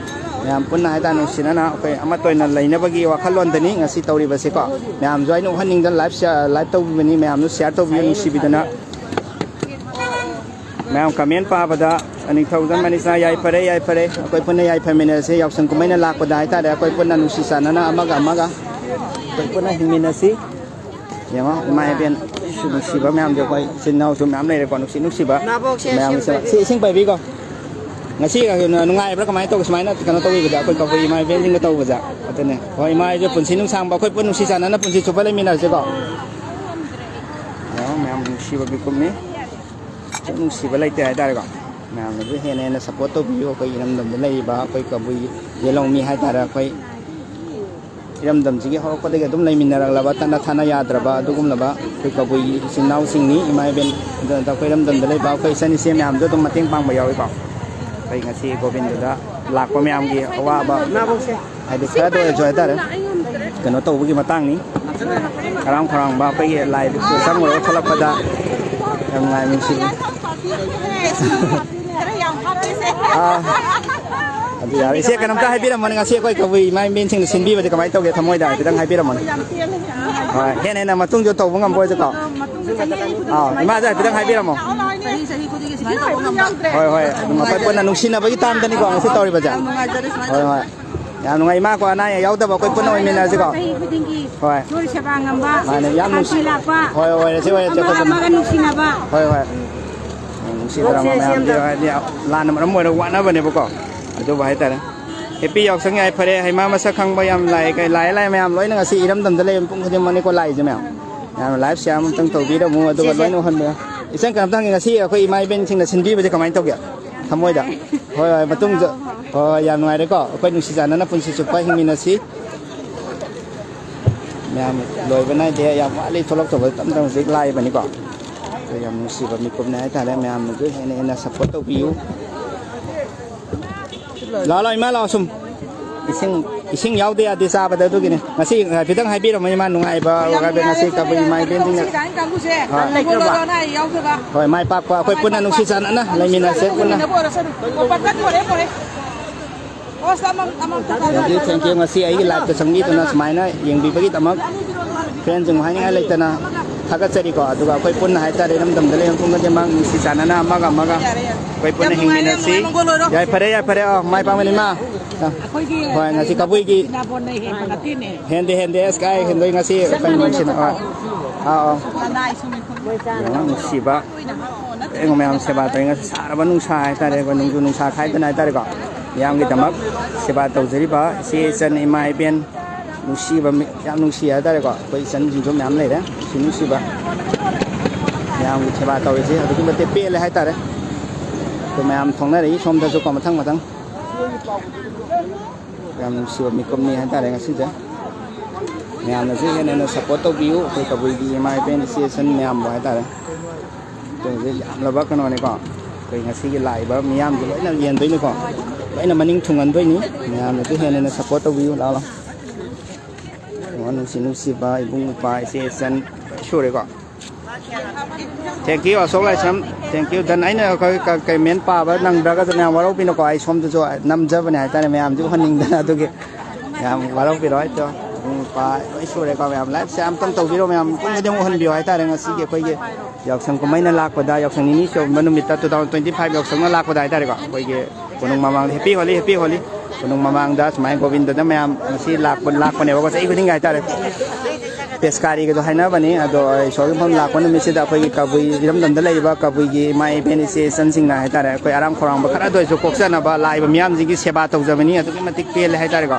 ꯃꯌꯥꯝ ꯄꯨꯟꯅ ꯍꯥꯏꯇꯥꯔꯦ, ꯅꯨꯡꯁꯤꯅꯅ ꯑꯩꯈꯣꯏ ꯑꯃꯠꯇ ꯑꯣꯏꯅ ꯂꯩꯅꯕꯒꯤ ꯋꯥꯈꯜꯂꯣꯟꯗꯅꯤ ꯉꯁꯤ ꯇꯧꯔꯤꯕꯁꯤꯀꯣ꯫ ꯃꯌꯥꯝꯁꯨ ꯑꯩꯅ ꯎꯍꯟꯅꯤꯡꯗꯅ live ꯁꯦ-, live ꯇꯧꯕꯤꯕꯅꯤ꯫ ꯃꯌꯥꯝꯁꯨ share ꯇꯧꯕꯤꯌꯨ ꯅꯨꯡꯁꯤꯕꯤꯗꯨꯅ꯫ ꯃꯌꯥꯝ comment ꯄꯥꯕꯗ ꯅꯤꯡꯊꯧꯖꯝ ꯃꯅꯤꯁꯥ ꯌꯥꯏꯐꯔꯦ, ꯌꯥꯏꯐꯔꯦ꯫ ꯑꯩꯈꯣꯏ ꯄꯨꯟꯅ ꯌꯥꯏꯐꯃꯤꯟꯅꯁꯦ꯫ ꯌꯥꯎꯁꯪ ꯀꯨꯝꯍꯩꯅ ꯂꯥꯛꯄꯗ ꯍꯥꯏꯇꯥꯔꯦ, ꯑꯩꯈꯣꯏ ꯄꯨꯟꯅ ꯅꯨꯡꯁꯤ ꯆꯥꯟꯅꯅ ꯑꯃꯒ ꯑꯃꯒ ꯑꯩꯈꯣꯏ ꯄꯨꯟꯅ ꯍꯤꯡꯃꯤꯟꯅꯁꯤ꯫ ꯌꯦꯡꯉꯣ, ꯏꯃꯥ ꯏꯕꯦꯟ ꯅꯨꯡꯁꯤꯕ ꯃꯌꯥꯝꯁꯦ, ꯑꯩꯈꯣꯏ ꯏꯆꯤꯟ ꯏꯅꯥꯎꯁꯨ ꯃꯌꯥꯝ ꯂꯩꯔꯦꯀꯣ, ꯅꯨꯡꯁꯤ ꯅꯨꯡꯁꯤꯕ ꯃꯌꯥꯝꯁꯦ꯫ ꯁꯤ ꯏꯁꯤꯡ ꯄꯥꯏꯕꯤꯀꯣ꯫ ꯉꯁꯤ ꯀꯩꯅꯣ ꯅꯨꯡꯉꯥꯏꯕ꯭ꯔꯥ, ꯀꯃꯥꯏꯅ ꯇꯧꯒꯦ ꯁꯨꯃꯥꯏꯅ ꯀꯩꯅꯣ ꯇꯧꯕꯤꯕꯗ, ꯑꯩꯈꯣꯏ ꯀꯕꯨꯏ ꯏꯃꯥ ꯏꯕꯦꯟꯁꯤꯡꯒ ꯇꯧꯕꯁꯦ? ꯑꯗꯨꯅꯦ꯫ ꯍꯣꯏ, ꯏꯃꯥ ꯏꯆꯦ ꯄꯨꯟꯁꯤ ꯅꯨꯡꯁꯥꯡꯕ, ꯑꯩꯈꯣꯏ ꯄꯨꯟꯅ ꯅꯨꯡꯁꯤ ꯆꯥꯟꯅꯅ ꯄꯨꯟꯁꯤ ꯆꯨꯞꯄ ꯂꯩꯃꯤꯟꯅꯔꯁꯤꯀꯣ꯫ ꯌꯦꯡꯉꯣ, ꯃꯌꯥꯝ ꯅꯨꯡꯁꯤꯕ ꯃꯤꯀꯨꯞꯅꯤ꯫ ꯁꯨꯝ ꯅꯨꯡꯁꯤꯕ ꯂꯩꯇꯦ ꯍꯥꯏꯇꯥꯔꯦꯀꯣ꯫ ꯃꯌꯥꯝꯅꯁꯨ ꯍꯦꯟꯅ ꯍꯦꯟꯅ support ꯇꯧꯕꯤꯌꯨ꯫ ꯑꯩꯈꯣꯏ ꯏꯔꯝꯗꯝꯗ ꯂꯩꯔꯤꯕ ꯑꯩꯈꯣꯏ ꯀꯕꯨꯏ ꯌꯦꯜꯍꯧꯃꯤ ꯍꯥꯏꯇꯥꯔꯦ, ꯑꯩꯈꯣꯏ ꯏꯔꯝꯗꯝꯁꯤꯒꯤ ꯍꯧꯔꯛꯄꯗꯒꯤ ꯑꯗꯨꯝ ꯂꯩꯃꯤꯟꯅꯔꯛꯂꯕ, ꯇꯠꯅ ꯊꯥꯅ ꯌꯥꯗ꯭ꯔꯕ ꯑꯗꯨꯒꯨꯝꯂꯕ ꯑꯩꯈꯣꯏ ꯀꯕꯨꯏꯒꯤ ꯏꯆꯤꯟ ꯏꯅꯥꯎꯁꯤꯡꯅꯤ꯫ ꯏꯃꯥ ꯏꯕꯦꯟ, ꯑꯗꯨ ꯅꯠꯇ ꯑꯩꯈꯣꯏ ꯏꯔꯝꯗꯝꯗ ꯂꯩꯕ ꯑꯩꯈꯣꯏ ꯏꯆꯟ ꯏꯆꯦ ꯃꯌꯥꯝꯁꯨ ꯑꯗꯨꯝ ꯃꯇꯦꯡ ꯄꯥꯡꯕ ꯌꯥꯎꯏꯀꯣ꯫ ꯑꯩꯈꯣꯏ ꯉꯁꯤ ꯒꯣꯕꯤꯟꯗꯗ ꯂꯥꯛꯄ ꯃꯌꯥꯝꯒꯤ ꯑꯋꯥꯕ, ꯍꯥꯏꯗꯤ ꯈꯔꯗ ꯑꯣꯏꯔꯁꯨ ꯍꯥꯏꯇꯥꯔꯦ, ꯀꯩꯅꯣ ꯇꯧꯕꯒꯤ ꯃꯇꯥꯡꯅꯤ꯫ ꯍꯔꯥꯎ ꯈꯧꯔꯥꯡꯕ ꯑꯩꯈꯣꯏꯒꯤ ꯂꯥꯏꯗꯨ ꯆꯪꯉꯨꯔꯒ ꯊꯣꯛꯂꯛꯄꯗ ꯌꯥꯝ ꯅꯨꯡꯉꯥꯏ, ꯅꯨꯡꯁꯤ꯫ ꯑꯥ, ꯑꯗꯨ ꯌꯥꯔꯦ꯫ ꯏꯆꯦ, ꯀꯩꯅꯣꯝꯇ ꯍꯥꯏꯕꯤꯔꯝꯃꯣꯅꯦ, ꯉꯁꯤ ꯑꯩꯈꯣꯏ ꯀꯕꯨꯏ ꯏꯃꯥ ꯏꯕꯦꯟꯁꯤꯡꯅ ꯁꯤꯟꯕꯤꯕꯗꯤ ꯀꯃꯥꯏꯅ ꯇꯧꯒꯦ? ꯊꯃꯣꯏꯗ ꯍꯥꯏꯐꯦꯠꯇꯪ ꯍꯥꯏꯕꯤꯔꯝꯃꯣꯅꯦ꯫ ꯍꯣꯏ, ꯍꯦꯟꯅ ꯍꯦꯟꯅ ꯃꯇꯨꯡꯁꯨ ꯇꯧꯕ ꯉꯝꯕ ꯑꯣꯏꯁꯨꯀꯣ꯫ ꯑꯥ, ꯏꯃꯥꯁꯨ ꯍꯥꯏꯐꯦꯠꯇꯪ ꯍꯥꯏꯕꯤꯔꯝꯃꯣ꯫ ꯆꯍꯤ ꯆꯍꯤ ꯈꯨꯗꯤꯡꯒꯤ ꯁꯨꯃꯥꯏꯅ ꯇꯧꯕ ꯉꯝꯕ꯫ ꯍꯣꯏ, ꯍꯣꯏ, ꯑꯗꯨꯝ ꯑꯩꯈꯣꯏ ꯄꯨꯟꯅ ꯅꯨꯡꯁꯤꯅꯕꯒꯤ ꯇꯥꯝꯗꯅꯤꯀꯣ ꯉꯁꯤ ꯇꯧꯔꯤꯕꯁꯦ꯫ ꯌꯥꯝ ꯅꯨꯡꯉꯥꯏꯖꯔꯦ ꯁꯨꯃꯥꯏꯅ ꯍꯣꯏ, ꯇꯧꯕ ꯍꯣꯏ꯫ ꯌꯥꯝ ꯅꯨꯡꯉꯥꯏ, ꯏꯃꯥ ꯀꯣ ꯑꯅꯥ ꯑꯌꯦꯛ ꯌꯥꯎꯗꯕ ꯑꯩꯈꯣꯏ ꯄꯨꯟꯅ ꯑꯣꯏꯃꯤꯟꯅꯔꯁꯤꯀꯣ꯫ ꯆꯍꯤ ꯈꯨꯗꯤꯡꯒꯤ ꯍꯣꯏ꯫ ꯅꯣꯏ ꯁꯦꯕꯥ ꯉꯝꯕ, ꯃꯥꯅꯦ, ꯌꯥꯝ ꯁꯥꯟꯇꯤ ꯅꯨꯡꯁꯤ-, ꯂꯥꯛꯄ, ꯍꯣꯏ, ꯑꯣꯏꯔꯁꯤ, ꯑꯣꯏꯔꯁꯤ, ꯑꯃꯒ ꯑꯩꯈꯣꯏ ꯄꯨꯟꯅ꯫ ꯑꯃꯒ ꯅꯨꯡꯁꯤꯅꯕ꯫ ꯍꯣꯏ, ꯍꯣꯏ꯫ ꯅꯨꯡꯁꯤꯗ꯭ꯔꯕ ꯃꯌꯥꯝꯗꯤ ꯍꯥꯏꯗꯤ ꯂꯥꯟꯅ ꯃꯔꯝ ꯑꯣꯏꯔꯒ ꯋꯥꯅꯕꯅꯦꯕꯀꯣ꯫ ꯑꯗꯨꯕꯨ ꯍꯥꯏꯇꯥꯔꯦ꯫ ꯍꯦꯄꯤ ꯌꯥꯎꯁꯪ ꯌꯥꯏꯐꯔꯦ꯫ ꯍꯩꯃꯥ, ꯃꯁꯛ ꯈꯪꯕ ꯌꯥꯝ ꯂꯥꯛꯑꯦ꯫ ꯀꯩ ꯂꯥꯛꯑꯦ, ꯂꯥꯛꯑꯦ ꯃꯌꯥꯝ, ꯂꯣꯏꯅ ꯉꯁꯤ ꯏꯔꯝꯗꯝꯗ ꯂꯩꯕ ꯃꯤꯄꯨꯝ ꯈꯨꯗꯤꯡꯃꯛꯅꯤꯀꯣ ꯂꯥꯛꯏꯁꯦ ꯃꯌꯥꯝ꯫ ꯃꯌꯥꯝ ꯂꯥꯏꯚ ꯁꯤꯌꯥꯔ ꯑꯃꯨꯛꯇꯪ ꯇꯧꯕꯤꯔꯝꯃꯨ, ꯑꯗꯨꯒ ꯂꯣꯏꯅ ꯎꯍꯟꯕꯤꯌꯨ꯫ ꯏꯆꯟ, ꯀꯩꯅꯣꯝꯇ ꯍꯪꯒꯦ, ꯉꯁꯤ ꯑꯩꯈꯣꯏ ꯏꯃꯥ ꯏꯕꯦꯟꯁꯤꯡꯅ ꯁꯤꯟꯕꯤꯕꯁꯦ ꯀꯃꯥꯏꯅ ꯇꯧꯒꯦ? ꯊꯃꯣꯏꯗ? ꯍꯣꯏ, ꯍꯣꯏ, ꯃꯇꯨꯡꯗ꯫ ꯍꯣꯏ, ꯍꯣꯏ, ꯌꯥꯝ ꯅꯨꯡꯉꯥꯏꯔꯦꯀꯣ꯫ ꯑꯩꯈꯣꯏ ꯅꯨꯡꯁꯤ ꯆꯥꯟꯅꯅ ꯄꯨꯟꯁꯤ ꯆꯨꯞꯄ ꯍꯤꯡꯃꯤꯟꯅꯁꯤ꯫ ꯃꯌꯥꯝ ꯂꯣꯏꯕ ꯅꯥꯏꯗꯦ, ꯌꯥꯝ ꯋꯥꯠꯂꯤ ꯊꯣꯛꯂꯛꯇꯧꯕ, ꯇꯞ ꯇꯞꯅ ꯍꯧꯖꯤꯛ ꯂꯥꯛꯏꯕꯅꯤꯀꯣ꯫ ꯑꯩꯈꯣꯏ ꯌꯥꯝ ꯅꯨꯡꯁꯤꯕ ꯃꯤꯀꯨꯞꯅꯦ ꯍꯥꯏꯇꯥꯔꯦ, ꯃꯌꯥꯝꯅꯁꯨ ꯍꯦꯟꯅ ꯍꯦꯟꯅ ꯁꯞꯄꯣꯔꯠ ꯇꯧꯕꯤꯌꯨ꯫ ꯂꯥꯛꯑꯣ, ꯂꯥꯛꯑꯣ, ꯏꯃꯥ, ꯂꯥꯛꯑꯣ ꯁꯨꯝ꯫ ꯏꯁꯤꯡ, ꯏꯁꯤꯡ ꯌꯥꯎꯗ ꯌꯥꯗꯦ ꯆꯥꯕꯗ, ꯑꯗꯨꯒꯤꯅꯦ꯫ ꯉꯁꯤ ꯍꯥꯏꯐꯦꯠꯇꯪ ꯍꯥꯏꯕꯤꯔꯝꯃꯣ, ꯏꯃꯥ, ꯅꯨꯡꯉꯥꯏꯕ ꯌꯥꯝ ꯋꯥꯈꯜꯗ ꯅꯨꯡꯉꯥꯏꯔꯦ, ꯉꯁꯤ ꯀꯕꯨꯏ ꯏꯃꯥ ꯏꯕꯦꯟꯁꯤꯡꯅ꯫ ꯁꯤꯗ ꯑꯩꯅ ꯀꯥꯡꯕꯨꯁꯦ꯫ ꯍꯣꯏ꯫ ꯂꯩꯇ꯭ꯔꯕ? ꯍꯣꯏ, ꯃꯥꯏ ꯄꯥꯛꯄ ꯑꯩꯈꯣꯏ ꯄꯨꯟꯅ ꯅꯨꯡꯁꯤ ꯆꯥꯟꯅꯅ ꯂꯩꯃꯤꯟꯅꯁꯦ ꯄꯨꯟꯅ꯫ ꯑꯣ, ꯄꯣꯔꯦ, ꯄꯣꯔꯦ꯫ ꯑꯣ, ꯁꯤ ꯑꯃꯃꯝ, ꯑꯃꯃꯝ ꯇꯪꯈꯥꯏ꯫ Thank you, thank you꯫ ꯉꯁꯤ ꯑꯩꯒꯤ live ꯇ ꯆꯪꯕꯤꯗꯨꯅ ꯁꯨꯃꯥꯏꯅ ꯌꯦꯡꯕꯤꯕꯒꯤꯗꯃꯛ friend ꯁꯤꯡ ꯍꯥꯏꯅꯤꯡꯉꯥꯏ ꯂꯩꯇꯅ ꯊꯥꯒꯠꯆꯔꯤꯀꯣ꯫ ꯑꯗꯨꯒ ꯑꯩꯈꯣꯏ ꯄꯨꯟꯅ ꯍꯥꯏꯇꯥꯔꯦ, ꯏꯔꯝꯗꯝꯗ ꯂꯩꯕ ꯃꯐꯝ ꯈꯨꯗꯤꯡꯃꯛ ꯅꯨꯡꯁꯤ ꯆꯥꯟꯅꯅ ꯑꯃꯒ ꯑꯃꯒ ꯌꯥꯔꯦ, ꯌꯥꯔꯦ꯫ ꯑꯩꯈꯣꯏ ꯄꯨꯟꯅ ꯌꯥꯝ ꯅꯨꯡꯉꯥꯏꯔꯦ, ꯌꯥꯝ ꯍꯤꯡꯃꯤꯟꯅꯁꯤ꯫ ꯅꯨꯡꯉꯥꯏꯔꯦ, ꯃꯪꯒꯣꯜ ꯑꯣꯏꯔꯣ꯫ ꯌꯥꯏꯐꯔꯦ, ꯌꯥꯏꯐꯔꯦ꯫ ꯑꯣ, ꯃꯥꯏ ꯄꯥꯛꯄꯅꯤ ꯏꯃꯥ꯫ ꯑꯩꯈꯣꯏꯒꯤ ꯍꯣꯏ, ꯉꯁꯤ ꯀꯕꯨꯏꯒꯤ ꯏꯅꯥꯕꯣꯟꯅ ꯍꯦꯟꯕ ꯅꯠꯇꯦꯅꯦ꯫ ꯍꯦꯟꯗꯦ, ꯍꯦꯟꯗꯦ꯫ ꯑꯁ, ꯀꯥꯏ ꯍꯦꯟꯗꯣꯏ ꯉꯁꯤ? ꯆꯞ ꯑꯩꯈꯣꯏ ꯃꯥꯟꯅꯩ꯫ ꯅꯨꯡꯁꯤꯅ-, ꯑꯥ, ꯑꯥ, ꯑꯥ꯫ ꯂꯅꯥꯏ ꯁꯨꯝ ꯌꯦꯡꯉꯣ, ꯅꯨꯡꯁꯤꯕ꯫ ꯌꯦꯡꯉꯣ, ꯃꯌꯥꯝ ꯁꯦꯕꯥ ꯇꯧꯔꯤ꯫ ꯉꯁꯤ ꯁꯥꯔꯕ ꯅꯨꯡꯁꯥ ꯍꯥꯏꯇꯥꯔꯦ, ꯑꯩꯈꯣꯏ ꯅꯣꯡꯖꯨ ꯅꯨꯡꯁꯥ ꯈꯥꯏꯗꯅ ꯍꯥꯏꯇꯥꯔꯦꯀꯣ, ꯃꯤꯌꯥꯝꯒꯤꯗꯃꯛ ꯁꯦꯕꯥ ꯇꯧꯖꯔꯤꯕ ꯏꯆꯦ ꯏꯆꯟ ꯏꯃꯥ ꯏꯕꯦꯟ ꯅꯨꯡꯁꯤꯕ ꯃꯤ-, ꯌꯥꯝ ꯅꯨꯡꯁꯤ ꯍꯥꯏꯇꯥꯔꯦꯀꯣ꯫ ꯑꯩꯈꯣꯏ ꯏꯆꯟꯁꯤꯡꯁꯨ ꯃꯌꯥꯝ ꯂꯩꯔꯦ, ꯅꯨꯡꯁꯤ ꯅꯨꯡꯁꯤꯕ꯫ ꯃꯌꯥꯝꯒꯤ ꯁꯦꯕꯥ ꯇꯧꯔꯤꯁꯦ ꯑꯗꯨꯛꯀꯤ ꯃꯇꯤꯛ ꯄꯦꯜꯂꯦ ꯍꯥꯏꯇꯥꯔꯦ꯫ ꯑꯩꯈꯣꯏ ꯃꯌꯥꯝ ꯊꯣꯛꯅꯔꯛꯏ ꯁꯣꯝꯗꯁꯨꯀꯣ, ꯃꯊꯪ ꯃꯊꯪ꯫ ꯌꯥꯝ ꯅꯨꯡꯁꯤꯕ ꯃꯤꯀꯨꯞꯅꯤ ꯍꯥꯏꯇꯥꯔꯦ ꯉꯁꯤꯁꯦ꯫ ꯃꯌꯥꯝꯅꯁꯨ ꯍꯦꯟꯅ ꯍꯦꯟꯅ ꯁꯞꯄꯣꯔꯠ ꯇꯧꯕꯤꯌꯨ, ꯑꯩꯈꯣꯏ ꯀꯕꯨꯏꯒꯤ ꯏꯃꯥ ꯏꯕꯦꯟ ꯏꯆꯦ ꯏꯆꯟ ꯃꯌꯥꯝꯕꯨ ꯍꯥꯏꯇꯥꯔꯦ꯫ ꯑꯗꯨ ꯍꯧꯖꯤꯛ ꯌꯥꯝꯂꯕ ꯀꯩꯅꯣꯅꯤꯀꯣ, ꯑꯩꯈꯣꯏ ꯉꯁꯤꯒꯤ ꯂꯥꯛꯏꯕ ꯃꯤꯌꯥꯝꯁꯦ ꯂꯣꯏꯅ ꯌꯦꯟꯗꯣꯏꯅꯤꯀꯣ, ꯂꯣꯏꯅ ꯃꯅꯤꯡ ꯊꯨꯡꯍꯟꯗꯣꯏꯅꯤ꯫ ꯃꯌꯥꯝꯅꯁꯨ ꯍꯦꯟꯅ ꯍꯦꯟꯅ ꯁꯞꯄꯣꯔꯠ ꯇꯧꯕꯤꯌꯨ꯫ ꯂꯥꯛꯑꯣ, ꯂꯥꯛꯑꯣ꯫ ꯌꯦꯡꯉꯣ, ꯅꯨꯡꯁꯤ ꯅꯨꯡꯁꯤꯕ ꯏꯕꯨꯡ ꯏꯄ꯭ꯋꯥ ꯏꯆꯦ ꯏꯆꯟ ꯂꯣꯏ ꯁꯨꯔꯦꯀꯣ꯫ Thank you, Ashok Laishram. Thank you, ꯗꯟ꯫ ꯑꯩꯅ ꯑꯩꯈꯣꯏ ꯀ-, ꯀꯃꯦꯟ ꯄꯥꯕ ꯅꯪꯗ꯭ꯔꯒꯁꯨ ꯃꯌꯥꯝ ꯋꯥꯔꯧꯕꯤꯅꯨꯀꯣ꯫ ꯑꯩ ꯁꯣꯝꯗꯁꯨ ꯅꯝꯖꯕꯅꯦ ꯍꯥꯏꯇꯥꯔꯦ, ꯃꯌꯥꯝꯁꯨ ꯎꯍꯟꯅꯤꯡꯗꯅ꯫ ꯑꯗꯨꯒꯤ ꯃꯌꯥꯝ ꯋꯥꯔꯧꯕꯤꯔꯣꯏ꯫ ꯑꯗꯣ ꯏꯕꯨꯡ ꯏꯄ꯭ꯋꯥ ꯂꯣꯏ ꯁꯨꯔꯦꯀꯣ꯫ ꯃꯌꯥꯝ ꯂꯥꯏꯚꯁꯦ ꯑꯝꯇꯪ ꯇꯧꯕꯤꯔꯣ, ꯃꯌꯥꯝ ꯃꯤꯄꯨꯝ ꯈꯨꯗꯤꯡꯃꯛ ꯎꯍꯟꯕꯤꯌꯣ ꯍꯥꯏꯇꯥꯔꯦ꯫ ꯉꯁꯤꯒꯤ ꯑꯩꯈꯣꯏꯒꯤ ꯌꯥꯎꯁꯪ ꯀꯨꯝꯍꯩꯅ ꯂꯥꯛꯄꯗ, ꯌꯥꯎꯁꯪ ꯅꯤꯅꯤ ꯁꯨꯕ ꯅꯨꯃꯤꯠꯇ, two thousand twenty five ꯌꯥꯎꯁꯪꯅ ꯂꯥꯛꯄꯗ ꯍꯥꯏꯇꯥꯔꯦꯀꯣ, ꯑꯩꯈꯣꯏꯒꯤ ꯀꯣꯅꯨꯡ ꯃꯃꯥꯡꯗ, Happy Holi, Happy Holi꯫ ꯀꯣꯅꯨꯡ ꯃꯃꯥꯡꯗ ꯁꯨꯃꯥꯏꯅ ꯒꯣꯕꯤꯟꯗꯗ ꯃꯌꯥꯝ ꯉꯁꯤ ꯂꯥꯛꯄ, ꯂꯥꯛꯄꯅꯦꯕꯀꯣ, ꯆꯍꯤ ꯈꯨꯗꯤꯡꯒꯤ ꯍꯥꯏꯇꯥꯔꯦ꯫ ꯄꯦꯁꯀꯥꯔꯤꯒꯗꯣ ꯍꯥꯏꯅꯕꯅꯤ꯫ ꯑꯗꯣ ꯏꯁꯣꯔꯒꯤ ꯃꯐꯝ ꯂꯥꯛꯄ ꯅꯨꯃꯤꯠꯁꯤꯗ ꯑꯩꯈꯣꯏꯒꯤ ꯀꯕꯨꯏ ꯏꯔꯝꯗꯝꯗ ꯂꯩꯔꯤꯕ ꯀꯕꯨꯏꯒꯤ ꯏꯃꯥ ꯏꯕꯦꯟ ꯏꯆꯦ ꯏꯆꯟꯁꯤꯡꯅ ꯍꯥꯏꯇꯥꯔꯦ, ꯑꯩꯈꯣꯏ ꯑꯔꯥꯝ ꯈꯧꯔꯥꯡꯕ ꯈꯔꯗ ꯑꯣꯏꯔꯁꯨ ꯀꯣꯛꯆꯅꯕ ꯂꯥꯛꯏꯕ ꯃꯤꯌꯥꯝꯁꯤꯡꯒꯤ ꯁꯦꯕꯥ ꯇꯧꯖꯕꯅꯤ꯫ ꯑꯗꯨꯛꯀꯤ ꯃꯇꯤꯛ ꯄꯦꯜꯂꯦ ꯍꯥꯏꯇꯥꯔꯦꯀꯣ꯫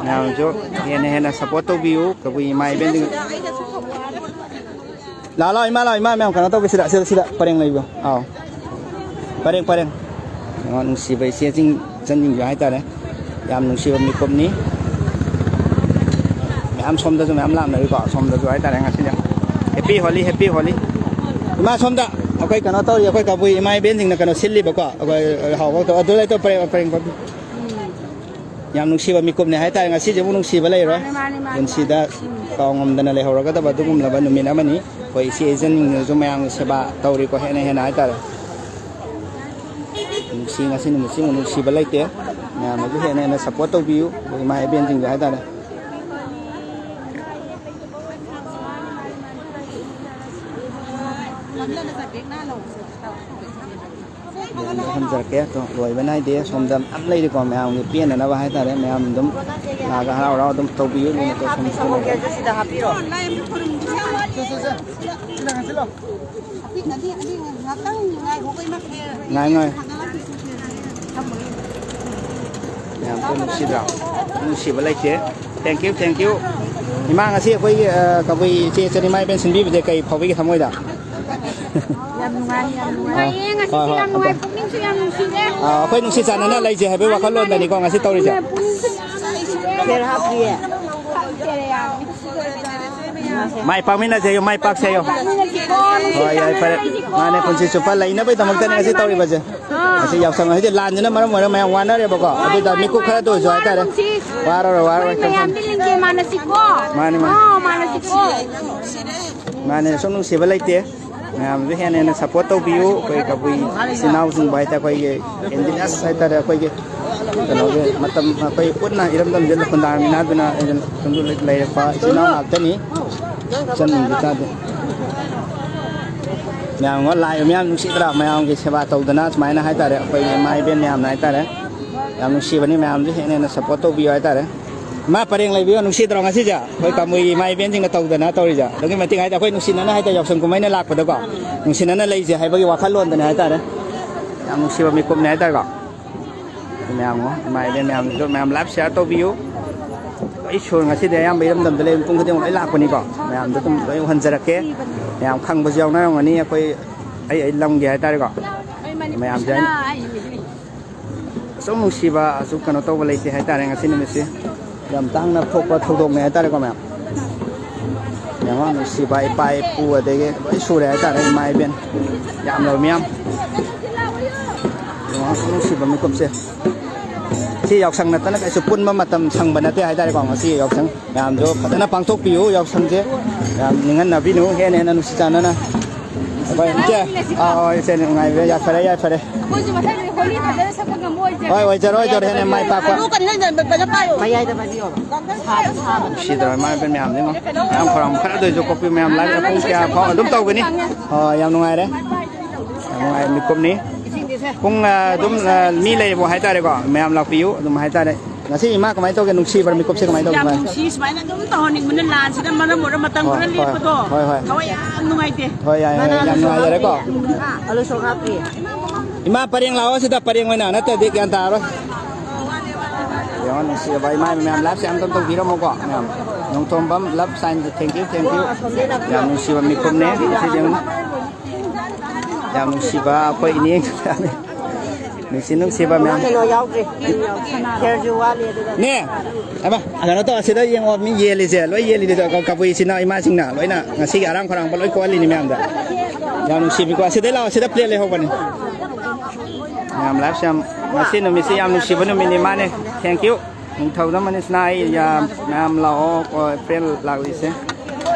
ꯃꯌꯥꯝꯁꯨ ꯍꯦꯟꯅ ꯍꯦꯟꯅ ꯁꯞꯄꯣꯔꯠ ꯇꯧꯕꯤꯌꯨ ꯀꯕꯨꯏ ꯏꯃꯥ ꯏꯕꯦꯟꯁꯤꯡ꯫ ꯂꯥꯛꯑꯣ, ꯂꯥꯛꯑꯣ, ꯏꯃꯥ, ꯂꯥꯛꯑꯣ, ꯏꯃꯥ ꯃꯌꯥꯝ ꯀꯩꯅꯣ ꯇꯧꯒꯦ ꯁꯤꯗ, ꯁꯤꯗ, ꯁꯤꯗ ꯄꯔꯦꯡ ꯂꯩꯕꯤꯌꯣ꯫ ꯑꯥꯎ꯫ ꯄꯔꯦꯡ, ꯄꯔꯦꯡ꯫ ꯌꯦꯡꯉꯣ, ꯅꯨꯡꯁꯤꯕ ꯏꯆꯦꯁꯤꯡ, ꯏꯆꯟꯁꯤꯡꯁꯨ ꯍꯥꯏꯇꯥꯔꯦ꯫ ꯌꯥꯝ ꯅꯨꯡꯁꯤꯕ ꯃꯤꯀꯨꯞꯅꯤ꯫ ꯃꯌꯥꯝ ꯁꯣꯝꯗꯁꯨ ꯃꯌꯥꯝ ꯂꯥꯛꯅꯔꯤꯀꯣ, ꯁꯣꯝꯗꯁꯨ ꯍꯥꯏꯇꯥꯔꯦ ꯉꯁꯤꯁꯦ꯫ Happy Holi, Happy Holi꯫ ꯏꯃꯥ ꯁꯣꯝꯗ ꯑꯩꯈꯣꯏ ꯀꯩꯅꯣ ꯇꯧꯔꯤ, ꯑꯩꯈꯣꯏ ꯀꯕꯨꯏ ꯏꯃꯥ ꯏꯕꯦꯟꯁꯤꯡꯅ ꯀꯩꯅꯣ ꯁꯤꯜꯂꯤꯕꯀꯣ, ꯑꯩꯈꯣꯏ ꯍꯥꯎꯕ ꯇꯧ-, ꯑꯗꯨ ꯂꯩꯇꯧ ꯄꯔꯦꯡ, ꯄꯔꯦꯡ, ꯄꯔꯦꯡ꯫ ꯌꯥꯝ ꯅꯨꯡꯁꯤꯕ ꯃꯤꯀꯨꯞꯅꯦ ꯍꯥꯏꯇꯥꯔꯦ꯫ ꯉꯁꯤꯁꯤꯕꯨ ꯅꯨꯡꯁꯤꯕ ꯂꯩꯔꯣꯏ꯫ ꯃꯥꯅꯦ, ꯃꯥꯅꯦ, ꯃꯥꯅꯦ, ꯄꯨꯟꯁꯤꯗ ꯃꯥꯅꯦ꯫ ꯀꯥꯎꯉꯝꯗꯅ ꯂꯩꯍꯧꯔꯒꯗꯕ ꯑꯗꯨꯒꯨꯝꯂꯕ ꯅꯨꯃꯤꯠ ꯑꯃꯅꯤ꯫ ꯑꯩꯈꯣꯏ ꯏꯆꯦ ꯏꯆꯟꯁꯤꯡꯅꯁꯨ ꯃꯌꯥꯝꯒꯤ ꯁꯦꯕꯥ ꯇꯧꯔꯤꯀꯣ, ꯍꯦꯟꯅ ꯍꯦꯟꯅ ꯍꯥꯏꯇꯥꯔꯦ꯫ ꯅꯨꯡꯁꯤ, ꯉꯁꯤ ꯅꯨꯃꯤꯠꯁꯤꯃꯨꯛ ꯅꯨꯡꯁꯤꯕ ꯂꯩꯇꯦ꯫ ꯃꯌꯥꯝꯅꯁꯨ ꯍꯦꯟꯅ ꯍꯦꯟꯅ ꯁꯞꯄꯣꯔꯠ ꯇꯧꯕꯤꯌꯨ, ꯑꯩꯈꯣꯏ ꯏꯃꯥ ꯏꯕꯦꯟꯁꯤꯡꯁꯨ ꯍꯥꯏꯇꯥꯔꯦ꯫ ꯌꯦꯡꯕ ꯍꯟꯖꯔꯛꯀꯦ꯫ ꯑꯗꯣ ꯂꯣꯏꯕ ꯅꯥꯏꯗꯦ꯫ ꯁꯣꯝꯗ ꯃꯌꯥꯝ ꯂꯩꯔꯤꯀꯣ, ꯃꯌꯥꯝꯒꯤ ꯄꯦꯟꯅꯅꯕ ꯍꯥꯏꯇꯥꯔꯦ꯫ ꯃꯌꯥꯝ ꯑꯗꯨꯝ ꯂꯥꯛꯑꯒ ꯍꯔꯥꯎ ꯍꯔꯥꯎ ꯑꯗꯨꯝ ꯇꯧꯕꯤꯌꯨ, ꯂꯨꯅ ꯇꯧꯁꯣꯝꯗꯁꯨ ꯂꯩꯔꯦ꯫ ꯁꯤꯗ ꯍꯥꯞꯄꯤꯔꯣ꯫ ꯉꯥꯏ ꯉꯥꯏ꯫ ꯌꯥꯝ ꯅꯨꯡꯁꯤꯗ꯭ꯔꯥ? ꯅꯨꯡꯁꯤꯕ ꯂꯩꯇꯦ꯫ Thank you, thank you꯫ ꯏꯃꯥ, ꯉꯁꯤ ꯑꯩꯈꯣꯏꯒꯤ, ꯑ, ꯀꯕꯨꯏ ꯏꯆꯦ ꯏꯆꯟ ꯏꯃꯥ ꯏꯕꯦꯟ ꯁꯤꯟꯕꯤꯕꯁꯦ ꯀꯩ ꯐꯥꯎꯕꯤꯒꯦ ꯊꯃꯣꯏꯗ? ꯌꯥꯝ ꯅꯨꯡꯉꯥꯏ, ꯌꯥꯝ ꯅꯨꯡꯉꯥꯏ꯫ ꯑ, ꯉꯁꯤꯁꯦ ꯍꯣꯏ, ꯍꯣꯏ, ꯌꯥꯝ ꯅꯨꯡꯉꯥꯏ, ꯑꯗ-, ꯄꯨꯛꯅꯤꯡꯁꯨ ꯌꯥꯝ ꯅꯨꯡꯁꯤꯔꯦ꯫ ꯑ, ꯑꯩꯈꯣꯏ ꯅꯨꯡꯁꯤ ꯆꯥꯟꯅꯅ ꯂꯩꯁꯦ ꯍꯥꯏꯕꯒꯤ ꯃꯥꯅꯤ, ꯃꯥꯅꯤ, ꯋꯥꯈꯜꯂꯣꯟꯗꯅꯤꯀꯣ ꯉꯁꯤ ꯇꯧꯔꯤꯁꯦ꯫ ꯄꯨꯛꯅꯤꯡꯁꯨ ꯌꯥꯝ ꯅꯨꯡꯁꯤꯔꯦ꯫ ꯁꯦꯔ ꯍꯥꯞꯇ꯭ꯔꯤꯌꯦ꯫ ꯃꯥꯏ ꯄꯥꯛꯃꯤꯟꯅꯁꯦꯌꯨ, ꯃꯥꯏ ꯄꯥꯛꯁꯦꯌꯨ꯫ ꯄꯥꯛꯃꯤꯟꯅꯁꯤꯀꯣ, ꯅꯨꯡꯁꯤ ꯍꯣꯏ, ꯌꯥꯏ, ꯐꯔꯦ꯫ ꯆꯥꯟꯅꯅ ꯂꯩꯁꯤꯀꯣ꯫ ꯃꯥꯅꯦ, ꯄꯨꯟꯁꯤ ꯆꯨꯞꯄ ꯂꯩꯅꯕꯒꯤꯗꯃꯛꯇꯅꯦ ꯉꯁꯤ ꯇꯧꯔꯤꯕꯁꯦ꯫ ꯑꯥ꯫ ꯉꯁꯤ ꯌꯥꯎꯁꯪ ꯍꯥꯏꯗꯤ ꯂꯥꯟꯁꯤꯅ ꯃꯔꯝ ꯑꯣꯏꯔꯒ ꯃꯌꯥꯝ ꯋꯥꯅꯔꯦꯕꯀꯣ꯫ ꯍꯣꯏ, ꯑꯗꯨꯗ ꯍꯣꯏ, ꯃꯤꯀꯨꯞ ꯍꯣꯏ, ꯈꯔꯗ ꯑꯣꯏꯔꯁꯨ ꯍꯣꯏ, ꯍꯥꯏꯇꯥꯔꯦ꯫ ꯅꯨꯡꯁꯤ꯫ ꯋꯥꯔꯔꯣꯏ, ꯋꯥꯔꯔꯣꯏ, ꯑꯩꯈꯣꯏ ꯀꯩꯝ ꯃꯌꯥꯝꯗꯤ ꯈꯟ-, ꯂꯤꯡꯖꯦꯜ ꯃꯥꯟꯅꯁꯤꯀꯣ꯫ ꯃꯥꯅꯦ, ꯃꯥꯅꯦ꯫ ꯑꯥ, ꯃꯥꯟꯅꯁꯤꯀꯣ꯫ ꯃꯥꯅꯦ, ꯁꯨꯝ ꯅꯨꯡꯁꯤꯕ ꯂꯩꯇꯦ꯫ ꯃꯌꯥꯝꯁꯨ ꯍꯦꯟꯅ ꯍꯦꯟꯅ ꯁꯞꯄꯣꯔꯠ ꯇꯧꯕꯤꯌꯨ꯫ ꯑꯩꯈꯣꯏ ꯀꯕꯨꯏ ꯏꯆꯤꯟ ꯏꯅꯥꯎꯁꯤꯡꯕꯨ ꯍꯥꯏꯇꯥꯔꯦ, ꯑꯩꯈꯣꯏꯒꯤ ꯏꯟꯗꯤꯖꯤꯅꯁ ꯍꯥꯏꯇꯥꯔꯦ, ꯑꯩꯈꯣꯏꯒꯤ ꯀꯩꯅꯣꯒꯤ ꯃꯇꯝ ꯑꯩꯈꯣꯏ ꯄꯨꯟꯅ ꯏꯔꯝꯗꯝꯁꯤꯗ ꯈꯨꯟꯗꯥꯃꯤꯟꯅꯗꯨꯅ ꯁꯨꯝ ꯂꯩꯔꯛꯄ ꯏꯆꯤꯟ ꯏꯅꯥꯎ ꯉꯥꯛꯇꯅꯤ꯫ ꯏꯆꯟꯁꯤꯡꯁꯨ ꯇꯥꯗꯦ꯫ ꯃꯌꯥꯝ ꯑꯃ ꯂꯥꯛꯏꯕ ꯃꯌꯥꯝ ꯅꯨꯡꯁꯤꯗ꯭ꯔꯥ? ꯃꯌꯥꯝꯒꯤ ꯁꯦꯕꯥ ꯇꯧꯗꯅ ꯁꯨꯃꯥꯏꯅ ꯍꯥꯏꯇꯥꯔꯦ, ꯑꯩꯈꯣꯏꯒꯤ ꯏꯃꯥ ꯏꯕꯦꯟ ꯃꯌꯥꯝꯅ ꯍꯥꯏꯇꯥꯔꯦ, ꯌꯥꯝ ꯅꯨꯡꯁꯤꯕꯅꯤ꯫ ꯃꯌꯥꯝꯁꯨ ꯍꯦꯟꯅ ꯍꯦꯟꯅ ꯁꯞꯄꯣꯔꯠ ꯇꯧꯕꯤꯌꯨ ꯍꯥꯏꯇꯥꯔꯦ꯫ ꯏꯃꯥ ꯄꯔꯦꯡ ꯂꯩꯕꯤꯌꯣ, ꯅꯨꯡꯁꯤꯗ꯭ꯔꯣ ꯉꯁꯤꯁꯦ? ꯑꯩꯈꯣꯏ ꯀꯥꯡꯕꯨꯒꯤ ꯏꯃꯥ ꯏꯕꯦꯟꯁꯤꯡꯅ ꯇꯧꯗꯅ ꯇꯧꯔꯤꯁꯦ꯫ ꯑꯗꯨꯛꯀꯤ ꯃꯇꯤꯛ ꯍꯥꯏꯗꯤ ꯑꯩꯈꯣꯏ ꯅꯨꯡꯁꯤꯅꯅ ꯍꯥꯏꯇꯥꯔꯦ, ꯌꯥꯎꯁꯪ ꯀꯨꯝꯍꯩꯅ ꯂꯥꯛꯄꯗꯀꯣ, ꯅꯨꯡꯁꯤꯅꯅ ꯂꯩꯁꯦ ꯍꯥꯏꯕꯒꯤ ꯋꯥꯈꯜꯂꯣꯟꯗꯅꯦ ꯍꯥꯏꯇꯥꯔꯦ꯫ ꯌꯥꯝ ꯅꯨꯡꯁꯤꯕ ꯃꯤꯀꯨꯞꯅꯦ ꯍꯥꯏꯇꯥꯔꯦꯀꯣ꯫ ꯑꯗꯨ ꯃꯌꯥꯝ ꯑꯃ, ꯏꯃꯥ ꯏꯕꯦꯟ ꯃꯌꯥꯝꯁꯨ ꯃꯌꯥꯝ live share ꯇꯧꯕꯤꯌꯨ꯫ ꯑꯩ ꯁꯣꯔ ꯉꯁꯤꯗꯤ ꯑꯌꯥꯝꯕ ꯏꯔꯝꯗꯝꯗ ꯂꯩꯕ ꯃꯤꯄꯨꯝ ꯈꯨꯗꯤꯡꯃꯛ ꯂꯣꯏ ꯂꯥꯛꯄꯅꯤꯀꯣ꯫ ꯃꯌꯥꯝꯗ ꯑꯗꯨꯝ ꯂꯣꯏ ꯎꯍꯟꯖꯔꯛꯀꯦ꯫ ꯃꯌꯥꯝ ꯈꯪꯕꯁꯨ ꯌꯥꯎꯅꯔꯝꯒꯅꯤ ꯑꯩꯈꯣꯏ, ꯑꯩ, ꯑꯩ ꯂꯝꯒꯤ ꯍꯥꯏꯇꯥꯔꯦꯀꯣ꯫ ꯃꯌꯥꯝꯁꯦ ꯑꯁꯨꯛ ꯅꯨꯡꯁꯤꯕ, ꯑꯁꯨꯛ ꯀꯩꯅꯣ ꯇꯧꯕ ꯂꯩꯇꯦ ꯍꯥꯏꯇꯥꯔꯦ ꯉꯁꯤ ꯅꯨꯃꯤꯠꯁꯦ꯫ ꯌꯥꯝ ꯇꯥꯡꯅ ꯊꯣꯛꯄ ꯊꯧꯗꯣꯛꯅꯦ ꯍꯥꯏꯇꯥꯔꯦꯀꯣ ꯃꯌꯥꯝ꯫ ꯌꯥꯝ ꯅꯨꯡꯁꯤꯕ ꯏꯄꯥ ꯏꯄꯨ ꯑꯗꯒꯤ ꯂꯣꯏ ꯁꯨꯔꯦ ꯍꯥꯏꯇꯥꯔꯦ, ꯏꯃꯥ ꯏꯕꯦꯟ ꯌꯥꯝꯂꯕ ꯃꯤꯌꯥꯝ꯫ ꯌꯥꯝ ꯅꯨꯡꯁꯤꯕ ꯃꯤꯀꯨꯞꯁꯦ꯫ ꯁꯤ ꯌꯥꯎꯁꯪ ꯅꯠꯇꯅ ꯀꯩꯁꯨ ꯄꯨꯟꯕ ꯃꯇꯝ ꯁꯪꯕ ꯅꯠꯇꯦ ꯍꯥꯏꯇꯥꯔꯦꯀꯣ꯫ ꯉꯁꯤ ꯌꯥꯎꯁꯪ ꯃꯌꯥꯝꯁꯨ ꯐꯖꯅ ꯄꯥꯡꯊꯣꯛꯄꯤꯌꯨ꯫ ꯌꯥꯎꯁꯪꯁꯦ ꯌꯥꯝ ꯅꯤꯡꯍꯟꯅꯕꯤꯅꯨ, ꯍꯦꯟꯅ ꯍꯦꯟꯅ ꯅꯨꯡꯁꯤ ꯆꯥꯟꯅꯅ꯫ ꯑꯩꯈꯣꯏ ꯏꯆꯦ, ꯑꯥ, ꯍꯣꯏ, ꯏꯆꯦ, ꯅꯨꯡꯉꯥꯏꯕꯤꯔꯦ꯫ ꯌꯥꯏꯐꯔꯦ, ꯌꯥꯏꯐꯔꯦ꯫ ꯑꯩꯈꯣꯏꯁꯨ ꯃꯊꯪꯗꯤ ꯍꯣꯂꯤ ꯐꯖꯅ ꯁꯛꯄ ꯉꯝꯕ ꯑꯣꯏꯖꯒꯦ꯫ ꯍꯣꯏ, ꯑꯣꯏꯖꯔꯣ, ꯑꯣꯏꯖꯔꯣ, ꯍꯦꯟꯅ ꯃꯥꯏ ꯄꯥꯛꯄ꯫ ꯑꯗꯨ ꯀꯩꯅꯣ ꯂꯩꯕꯗ ꯄꯥꯏꯌꯣ꯫ ꯃꯌꯥꯏꯗ ꯄꯥꯏꯕꯤꯌꯣ꯫ ꯁꯥꯕ, ꯁꯥꯕ꯫ ꯅꯨꯡꯁꯤꯗ꯭ꯔꯣ ꯏꯃꯥ ꯏꯕꯦꯟ ꯃꯌꯥꯝꯁꯤꯡ? ꯃꯌꯥꯝ ꯈꯣꯏꯔꯥꯡ ꯈꯔ ꯑꯗꯨ ꯑꯣꯏꯁꯨ ꯀꯣꯛꯄꯤ ꯃꯌꯥꯝ꯫ Live ꯄꯨꯡ ꯀꯌꯥ ꯐꯥꯎ ꯑꯗꯨꯝ ꯇꯧꯒꯅꯤ꯫ ꯑꯣ, ꯌꯥꯝ ꯅꯨꯡꯉꯥꯏꯔꯦ꯫ ꯌꯥꯝ ꯅꯨꯡꯉꯥꯏꯕ ꯃꯤꯀꯨꯞꯅꯤ꯫ ꯄꯨꯡ, ꯑ, ꯑꯗꯨꯝ, ꯑ, ꯃꯤ ꯂꯩꯔꯤꯕꯣ ꯍꯥꯏꯇꯥꯔꯦꯀꯣ, ꯃꯌꯥꯝ ꯂꯥꯛꯄꯤꯌꯨ ꯑꯗꯨꯝ ꯍꯥꯏꯇꯥꯔꯦ꯫ ꯉꯁꯤ ꯏꯃꯥ ꯀꯃꯥꯏꯅ ꯇꯧꯒꯦ? ꯅꯨꯡꯁꯤꯕ꯭ꯔꯥ ꯃꯤꯀꯨꯞꯁꯦ? ꯀꯃꯥꯏꯅ ꯇꯧꯒꯦ? ꯌꯥꯝ ꯅꯨꯡꯁꯤ꯫ ꯁꯨꯃꯥꯏꯅ ꯑꯗꯨꯝ ꯇꯧꯍꯟꯅꯤꯡꯕꯅ, ꯂꯥꯟꯁꯤꯅ ꯃꯔꯝ ꯑꯣꯏꯔꯒ ꯃꯇꯝ ꯍꯣꯏ, ꯈꯔ ꯍꯣꯏ, ꯂꯦꯞꯄꯗꯣ ꯍꯣꯏ, ꯍꯣꯏ꯫ ꯊꯋꯥꯏ ꯌꯥꯝ ꯅꯨꯡꯉꯥꯏꯇꯦ꯫ ꯍꯣꯏ, ꯌꯥꯏ, ꯌꯥꯏ, ꯌꯥꯝ ꯅꯨꯡꯉꯥꯏꯖꯔꯦꯀꯣ꯫ ꯑꯂꯨ ꯁꯣꯛ ꯍꯥꯞꯄꯤ꯫ ꯏꯃꯥ ꯄꯔꯦꯡ ꯂꯥꯛꯑꯣ ꯁꯤꯗ, ꯄꯔꯦꯡ ꯑꯣꯏꯅ, ꯅꯠꯇ꯭ꯔꯗꯤ ꯒ꯭ꯌꯥꯟ ꯇꯥꯔꯔꯣꯏ꯫ ꯌꯦꯡꯉꯣ, ꯅꯨꯡꯁꯤꯔꯕ ꯏꯃꯥ ꯃꯌꯥꯝ, live share ꯑꯝꯇꯪ ꯇꯧꯕꯤꯔꯝꯃꯣꯀꯣ ꯃꯌꯥꯝ꯫ Nongthombam love sign, thank you, thank you꯫ ꯌꯥꯝ ꯅꯨꯡꯁꯤꯕ ꯃꯤꯀꯨꯞꯅꯦ ꯁꯤꯗꯤ꯫ ꯌꯥꯝ ꯅꯨꯡꯁꯤꯕ ꯑꯩꯈꯣꯏ ꯏꯅꯦ꯫ ꯅꯨꯡꯁꯤ ꯅꯨꯡꯁꯤꯕ ꯃꯌꯥꯝ꯫ ꯀꯩꯅꯣ ꯌꯥꯎꯗ꯭ꯔꯤ꯫ ꯈꯦꯔꯁꯨ ꯋꯥꯠꯂꯤ ꯑꯗꯨꯒ꯫ ꯅꯦ, ꯑꯃ, ꯀꯩꯅꯣ ꯇꯧ, ꯑꯁꯤꯗ ꯌꯦꯡꯉꯣ, ꯃꯤ ꯌꯦꯜꯂꯤꯁꯦ, ꯂꯣꯏ ꯌꯦꯜꯂꯤꯗꯣ, ꯀ-, ꯀꯕꯨꯏ ꯏꯆꯤꯟ ꯏꯅꯥꯎ ꯏꯃꯥꯁꯤꯡꯅ ꯂꯣꯏꯅ ꯉꯁꯤꯒꯤ ꯑꯔꯥꯡ ꯈꯧꯔꯥꯡꯕ ꯂꯣꯏ ꯀꯣꯛꯍꯜꯂꯤꯅꯤ ꯃꯌꯥꯝꯗ꯫ ꯌꯥꯝ ꯅꯨꯡꯁꯤꯕꯤꯀꯣ, ꯑꯁꯤꯗꯩ ꯂꯥꯛꯑꯣ, ꯁꯤꯗ plate ꯂꯩꯍꯧꯕꯅꯤ꯫ ꯃꯌꯥꯝ live share ꯌꯥꯝ, ꯉꯁꯤ ꯅꯨꯃꯤꯠꯁꯤ ꯌꯥꯝ ꯅꯨꯡꯁꯤꯕ ꯅꯨꯃꯤꯠꯅꯤ, ꯃꯥꯅꯦ꯫ Thank you꯫ ꯅꯤꯡꯊꯧꯖꯝ ꯃꯅꯤꯁꯅꯥ, ꯑꯩ ꯌꯥꯝ, ꯃꯌꯥꯝ ꯂꯥꯛꯑꯣ, ꯀꯣ, April ꯂꯥꯛꯂꯤꯁꯦ꯫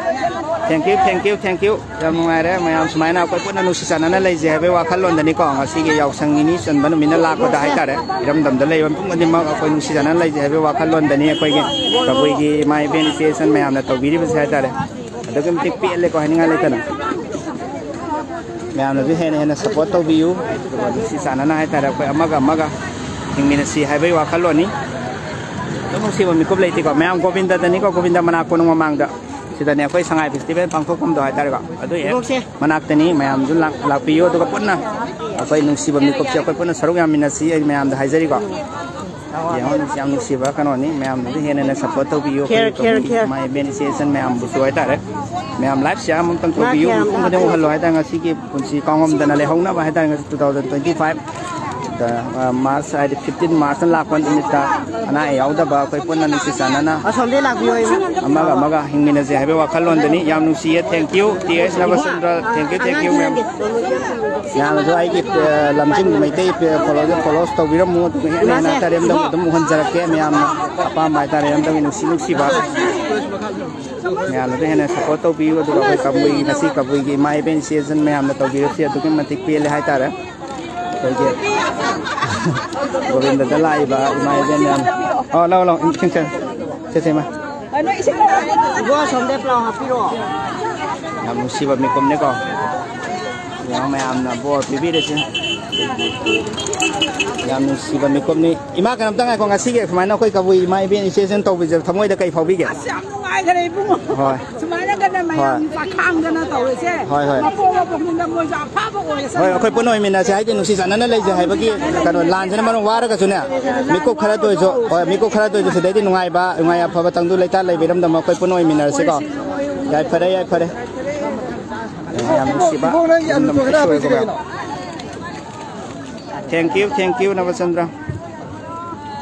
Thank you, thank you, thank you꯫ ꯌꯥꯝ ꯅꯨꯡꯉꯥꯏꯔꯦ꯫ ꯃꯌꯥꯝ ꯁꯨꯃꯥꯏꯅ ꯑꯩꯈꯣꯏ ꯄꯨꯟꯅ ꯅꯨꯡꯁꯤ ꯆꯥꯟꯅꯅ ꯂꯩꯖꯩ ꯍꯥꯏꯕꯒꯤ ꯋꯥꯈꯜꯂꯣꯟꯗꯅꯤꯀꯣ ꯉꯁꯤꯒꯤ ꯌꯥꯎꯁꯪ ꯅꯤꯅꯤ ꯆꯟꯕ ꯅꯨꯃꯤꯠꯅ ꯂꯥꯛꯄꯗ ꯍꯥꯏꯇꯥꯔꯦ, ꯏꯔꯝꯗꯝꯗ ꯂꯩꯕ ꯃꯤꯄꯨꯝ ꯈꯨꯗꯤꯡꯃꯛ ꯑꯩꯈꯣꯏ ꯅꯨꯡꯁꯤ ꯆꯥꯟꯅꯅ ꯂꯩꯖꯩ ꯍꯥꯏꯕꯒꯤ ꯋꯥꯈꯜꯂꯣꯟꯗꯅꯤ ꯑꯩꯈꯣꯏꯒꯤ ꯀꯕꯨꯏꯒꯤ ꯏꯃꯥ ꯏꯕꯦꯟ ꯏꯆꯦ ꯏꯆꯟ ꯃꯌꯥꯝꯅ ꯇꯧꯕꯤꯔꯤꯕꯁꯦ ꯍꯥꯏꯇꯥꯔꯦ꯫ ꯑꯗꯨꯛꯀꯤ ꯃꯇꯤꯛ ꯄꯦꯜꯂꯦꯀꯣ, ꯍꯥꯏꯅꯤꯡꯉꯥꯏ ꯂꯩꯇꯅ꯫ ꯃꯌꯥꯝꯅꯁꯨ ꯍꯦꯟꯅ ꯍꯦꯟꯅ support ꯇꯧꯕꯤꯌꯨ꯫ ꯑꯗꯨꯒ ꯅꯨꯡꯁꯤ ꯆꯥꯟꯅꯅ ꯍꯥꯏꯇꯥꯔꯦ, ꯑꯩꯈꯣꯏ ꯑꯃꯒ ꯑꯃꯒ ꯍꯤꯡꯃꯤꯟꯅꯁꯤ ꯍꯥꯏꯕꯒꯤ ꯋꯥꯈꯜꯂꯣꯟꯅꯤ꯫ ꯑꯗꯨꯝ ꯅꯨꯡꯁꯤꯕ ꯃꯤꯀꯨꯞ ꯂꯩꯇꯦꯀꯣ꯫ ꯃꯌꯥꯝ ꯒꯣꯕꯤꯟꯗꯗꯅꯤꯀꯣ, ꯒꯣꯕꯤꯟꯗ ꯃꯅꯥ ꯀꯣꯅꯨꯡ ꯃꯃꯥꯡꯗ꯫ ꯁꯤꯗꯅꯦ ꯑꯩꯈꯣꯏ ꯁꯉꯥꯏ ꯐꯦꯁꯇꯤꯚꯦꯜ ꯄꯥꯡꯊꯣꯛꯐꯝꯗꯣ ꯍꯥꯏꯇꯥꯔꯦꯀꯣ꯫ ꯑꯗꯨ ꯍꯦꯛ ꯏꯕꯣꯛꯁꯦ꯫ ꯃꯅꯥꯛꯇꯅꯤ꯫ ꯃꯌꯥꯝꯁꯨ ꯂꯥꯛ-, ꯂꯥꯛꯄꯤꯌꯨ꯫ ꯑꯗꯨꯒ ꯄꯨꯟꯅ ꯑꯩꯈꯣꯏ ꯅꯨꯡꯁꯤꯕ ꯃꯤꯀꯨꯞꯁꯦ ꯑꯩꯈꯣꯏ ꯄꯨꯟꯅ ꯁꯔꯨꯛ ꯌꯥꯃꯤꯟꯅꯁꯤ꯫ ꯑꯩ ꯃꯌꯥꯝꯗ ꯍꯥꯏꯖꯔꯤꯀꯣ꯫ ꯌꯦꯡꯉꯣ, ꯌꯥꯝ ꯅꯨꯡꯁꯤꯕ ꯀꯩꯅꯣꯅꯤ꯫ ꯃꯌꯥꯝꯅꯁꯨ ꯍꯦꯟꯅ ꯍꯦꯟꯅ ꯁꯞꯄꯣꯔꯠ ꯇꯧꯕꯤꯌꯨ꯫ ꯈꯦꯔ, ꯑꯩꯈꯣꯏ ꯈꯦꯔ, ꯈꯦꯔ꯫ ꯏꯃꯥ ꯏꯕꯦꯟ ꯏꯆꯦ ꯏꯆꯟ ꯃꯌꯥꯝꯕꯨꯁꯨ ꯍꯥꯏꯇꯥꯔꯦ꯫ ꯃꯌꯥꯝ ꯂꯥꯏꯐ ꯁꯤꯌꯥꯔ ꯑꯃꯇꯪ ꯃꯥ ꯇꯧꯕꯤꯌꯨ꯫ ꯈꯦꯔ ꯃꯇꯨꯡ ꯈꯨꯗꯤꯡ ꯑꯃꯇꯪ ꯎꯍꯜꯂꯣ ꯍꯥꯏꯇꯥꯔꯦ꯫ ꯉꯁꯤꯒꯤ ꯄꯨꯟꯁꯤ ꯀꯥꯎꯉꯝꯗꯅ ꯂꯩꯍꯧꯅꯕ ꯍꯥꯏꯇꯥꯔꯦ꯫ ꯉꯁꯤ two thousand twenty five ꯗ, ꯑ, ꯃꯥꯔꯆ ꯍꯥꯏꯗꯤ fifteen ꯃꯥꯔꯆꯇ ꯂꯥꯛꯄ ꯅꯨꯃꯤꯠꯇ ꯑꯅꯥ ꯑꯌꯦꯛ ꯌꯥꯎꯗꯕ ꯑꯩꯈꯣꯏ ꯄꯨꯟꯅ ꯅꯨꯡꯁꯤ ꯆꯥꯟꯅꯅ ꯑꯁꯣꯝꯗꯩ ꯂꯥꯛꯄꯤꯌꯣ, ꯏꯕꯨꯡ꯫ ꯑꯃꯒ ꯑꯃꯒ ꯍꯤꯡꯃꯤꯟꯅꯁꯦ ꯍꯥꯏꯕꯒꯤ ꯋꯥꯈꯜꯂꯣꯟꯗꯅꯤ꯫ ꯌꯥꯝ ꯅꯨꯡꯁꯤꯌꯦ꯫ Thank you, T S Nabachandra. Thank you, thank you, ꯑꯉꯥꯡꯁꯤꯡ ꯃꯌꯥꯝ꯫ ꯅꯠꯇꯦ꯫ ꯃꯌꯥꯝꯅꯁꯨ ꯑꯩꯒꯤ, ꯑ, ꯂꯝꯖꯤꯡ ꯃꯩꯇꯩ, ꯑ, ꯐꯣꯂꯣ-, ꯐꯣꯂꯣꯁ ꯇꯧꯕꯤꯔꯝꯃꯨ꯫ ꯑꯗꯨꯒ ꯍꯦꯟꯅ ꯍꯦꯟꯅ ꯏꯃꯥꯁꯦ, ꯍꯥꯏꯇꯥꯔꯦ ꯑꯝꯇꯪ ꯏꯕꯣ꯫ ꯑꯗꯨꯝ ꯎꯍꯟꯖꯔꯛꯀꯦ꯫ ꯃꯌꯥꯝꯅ ꯑꯄꯥꯝꯕ ꯍꯥꯏꯇꯥꯔꯦ ꯑꯝꯇꯪ ꯅꯨꯡꯁꯤ ꯅꯨꯡꯁꯤꯕ ꯃꯌꯥꯝꯅꯁꯨ ꯍꯦꯟꯅ ꯁꯞꯄꯣꯔꯠ ꯇꯧꯕꯤꯌꯨ꯫ ꯑꯗꯨꯒ ꯑꯩꯈꯣꯏ ꯀꯕꯨꯏ, ꯉꯁꯤ ꯀꯕꯨꯏꯒꯤ ꯏꯃꯥ ꯏꯕꯦꯟ ꯏꯆꯦ ꯏꯆꯟ ꯃꯌꯥꯝꯅ ꯇꯧꯕꯤꯔꯤꯕꯁꯤ ꯑꯗꯨꯛꯀꯤ ꯃꯇꯤꯛ ꯄꯦꯜꯂꯦ ꯍꯥꯏꯇꯥꯔꯦ꯫ ꯑꯩꯈꯣꯏꯒꯤ ꯒꯣꯕꯤꯟꯗꯗ ꯂꯥꯛꯏꯕ ꯏꯃꯥ ꯏꯕꯦꯟ ꯃꯌꯥꯝ꯫ ꯑꯣ, ꯂꯥꯛꯑꯣ, ꯂꯥꯛꯑꯣ꯫ ꯁꯦ, ꯁꯦ, ꯏꯃꯥ꯫ ꯏꯕꯣ, ꯑꯁꯣꯝꯗ ꯄ꯭ꯂꯥꯎ ꯍꯥꯞꯄꯤꯔꯣ꯫ ꯌꯥꯝ ꯅꯨꯡꯁꯤꯕ ꯃꯤꯀꯨꯞꯅꯤꯀꯣ꯫ ꯌꯦꯡꯉꯣ, ꯃꯌꯥꯝꯅ ꯕꯣꯔ ꯄꯤꯕꯤꯔꯤꯁꯦ꯫ ꯌꯥꯝ ꯅꯨꯡꯁꯤꯕ ꯃꯤꯀꯨꯞꯅꯤ꯫ ꯏꯃꯥ, ꯀꯩꯅꯣꯝꯇ ꯉꯥꯏꯈꯣ꯫ ꯉꯁꯤꯒꯤ ꯁꯨꯃꯥꯏꯅ ꯑꯩꯈꯣꯏ ꯀꯕꯨꯏ ꯏꯃꯥ ꯏꯕꯦꯟ ꯏꯆꯦ ꯏꯆꯟ ꯇꯧꯕꯤꯖꯕ ꯊꯃꯣꯏꯗ ꯀꯩ ꯐꯥꯎꯕꯤꯒꯦ? ꯑꯁ, ꯌꯥꯝ ꯅꯨꯡꯉꯥꯏꯈꯔꯦ, ꯏꯕꯨꯡꯉꯣ꯫ ꯍꯣꯏ꯫ ꯁꯨꯃꯥꯏꯅꯒꯅꯦ ꯍꯣꯏ꯫ ꯃꯌꯥꯝ ꯆꯥꯛꯈꯥꯡꯗꯅ ꯇꯧꯔꯤꯁꯦ꯫ ꯍꯣꯏ, ꯍꯣꯏ꯫ ꯃꯄꯣꯛ ꯃꯄꯣꯛꯅꯨꯡꯗ ꯃꯣꯏꯁꯨ ꯑꯐꯕ ꯑꯣꯏꯔꯁꯅꯨ꯫ ꯍꯣꯏ, ꯑꯩꯈꯣꯏ ꯄꯨꯟꯅ ꯑꯣꯏꯃꯤꯟꯅꯁꯦ꯫ ꯍꯥꯏꯗꯤ ꯅꯨꯡꯁꯤ ꯆꯥꯟꯅꯅ ꯂꯩꯖꯦ ꯍꯥꯏꯕꯒꯤ ꯀꯩꯅꯣ, ꯂꯥꯟꯁꯤꯅ ꯃꯔꯝ ꯋꯥꯔꯒꯁꯨꯅꯦ, ꯃꯤꯀꯨꯞ ꯈꯔꯗ ꯑꯣꯏꯔꯁꯨ, ꯍꯣꯏ, ꯃꯤꯀꯨꯞ ꯈꯔꯗ ꯑꯣꯏꯔꯁꯨ ꯁꯤꯗꯩꯗꯤ ꯅꯨꯡꯉꯥꯏꯕ, ꯅꯨꯡꯉꯥꯏ ꯑꯐꯕ ꯇꯪꯗꯨ ꯂꯩꯇꯥ ꯂꯩꯕꯤꯔꯝꯗꯕ ꯑꯩꯈꯣꯏ ꯄꯨꯟꯅ ꯑꯣꯏꯃꯤꯟꯅꯔꯁꯤꯀꯣ꯫ ꯌꯥꯏꯐꯔꯦ, ꯌꯥꯏꯐꯔꯦ꯫ ꯌꯥꯝ ꯅꯨꯡꯁꯤꯕ꯫ ꯏꯕꯣꯛ, ꯅꯪꯒꯤ ꯑꯂꯨ ꯄꯦꯛꯀꯦꯠ ꯍꯥꯞꯄꯤꯁꯦ ꯀꯩꯅꯣ? Thank you, thank you, ꯅꯕꯆꯟꯗ꯭ꯔ꯫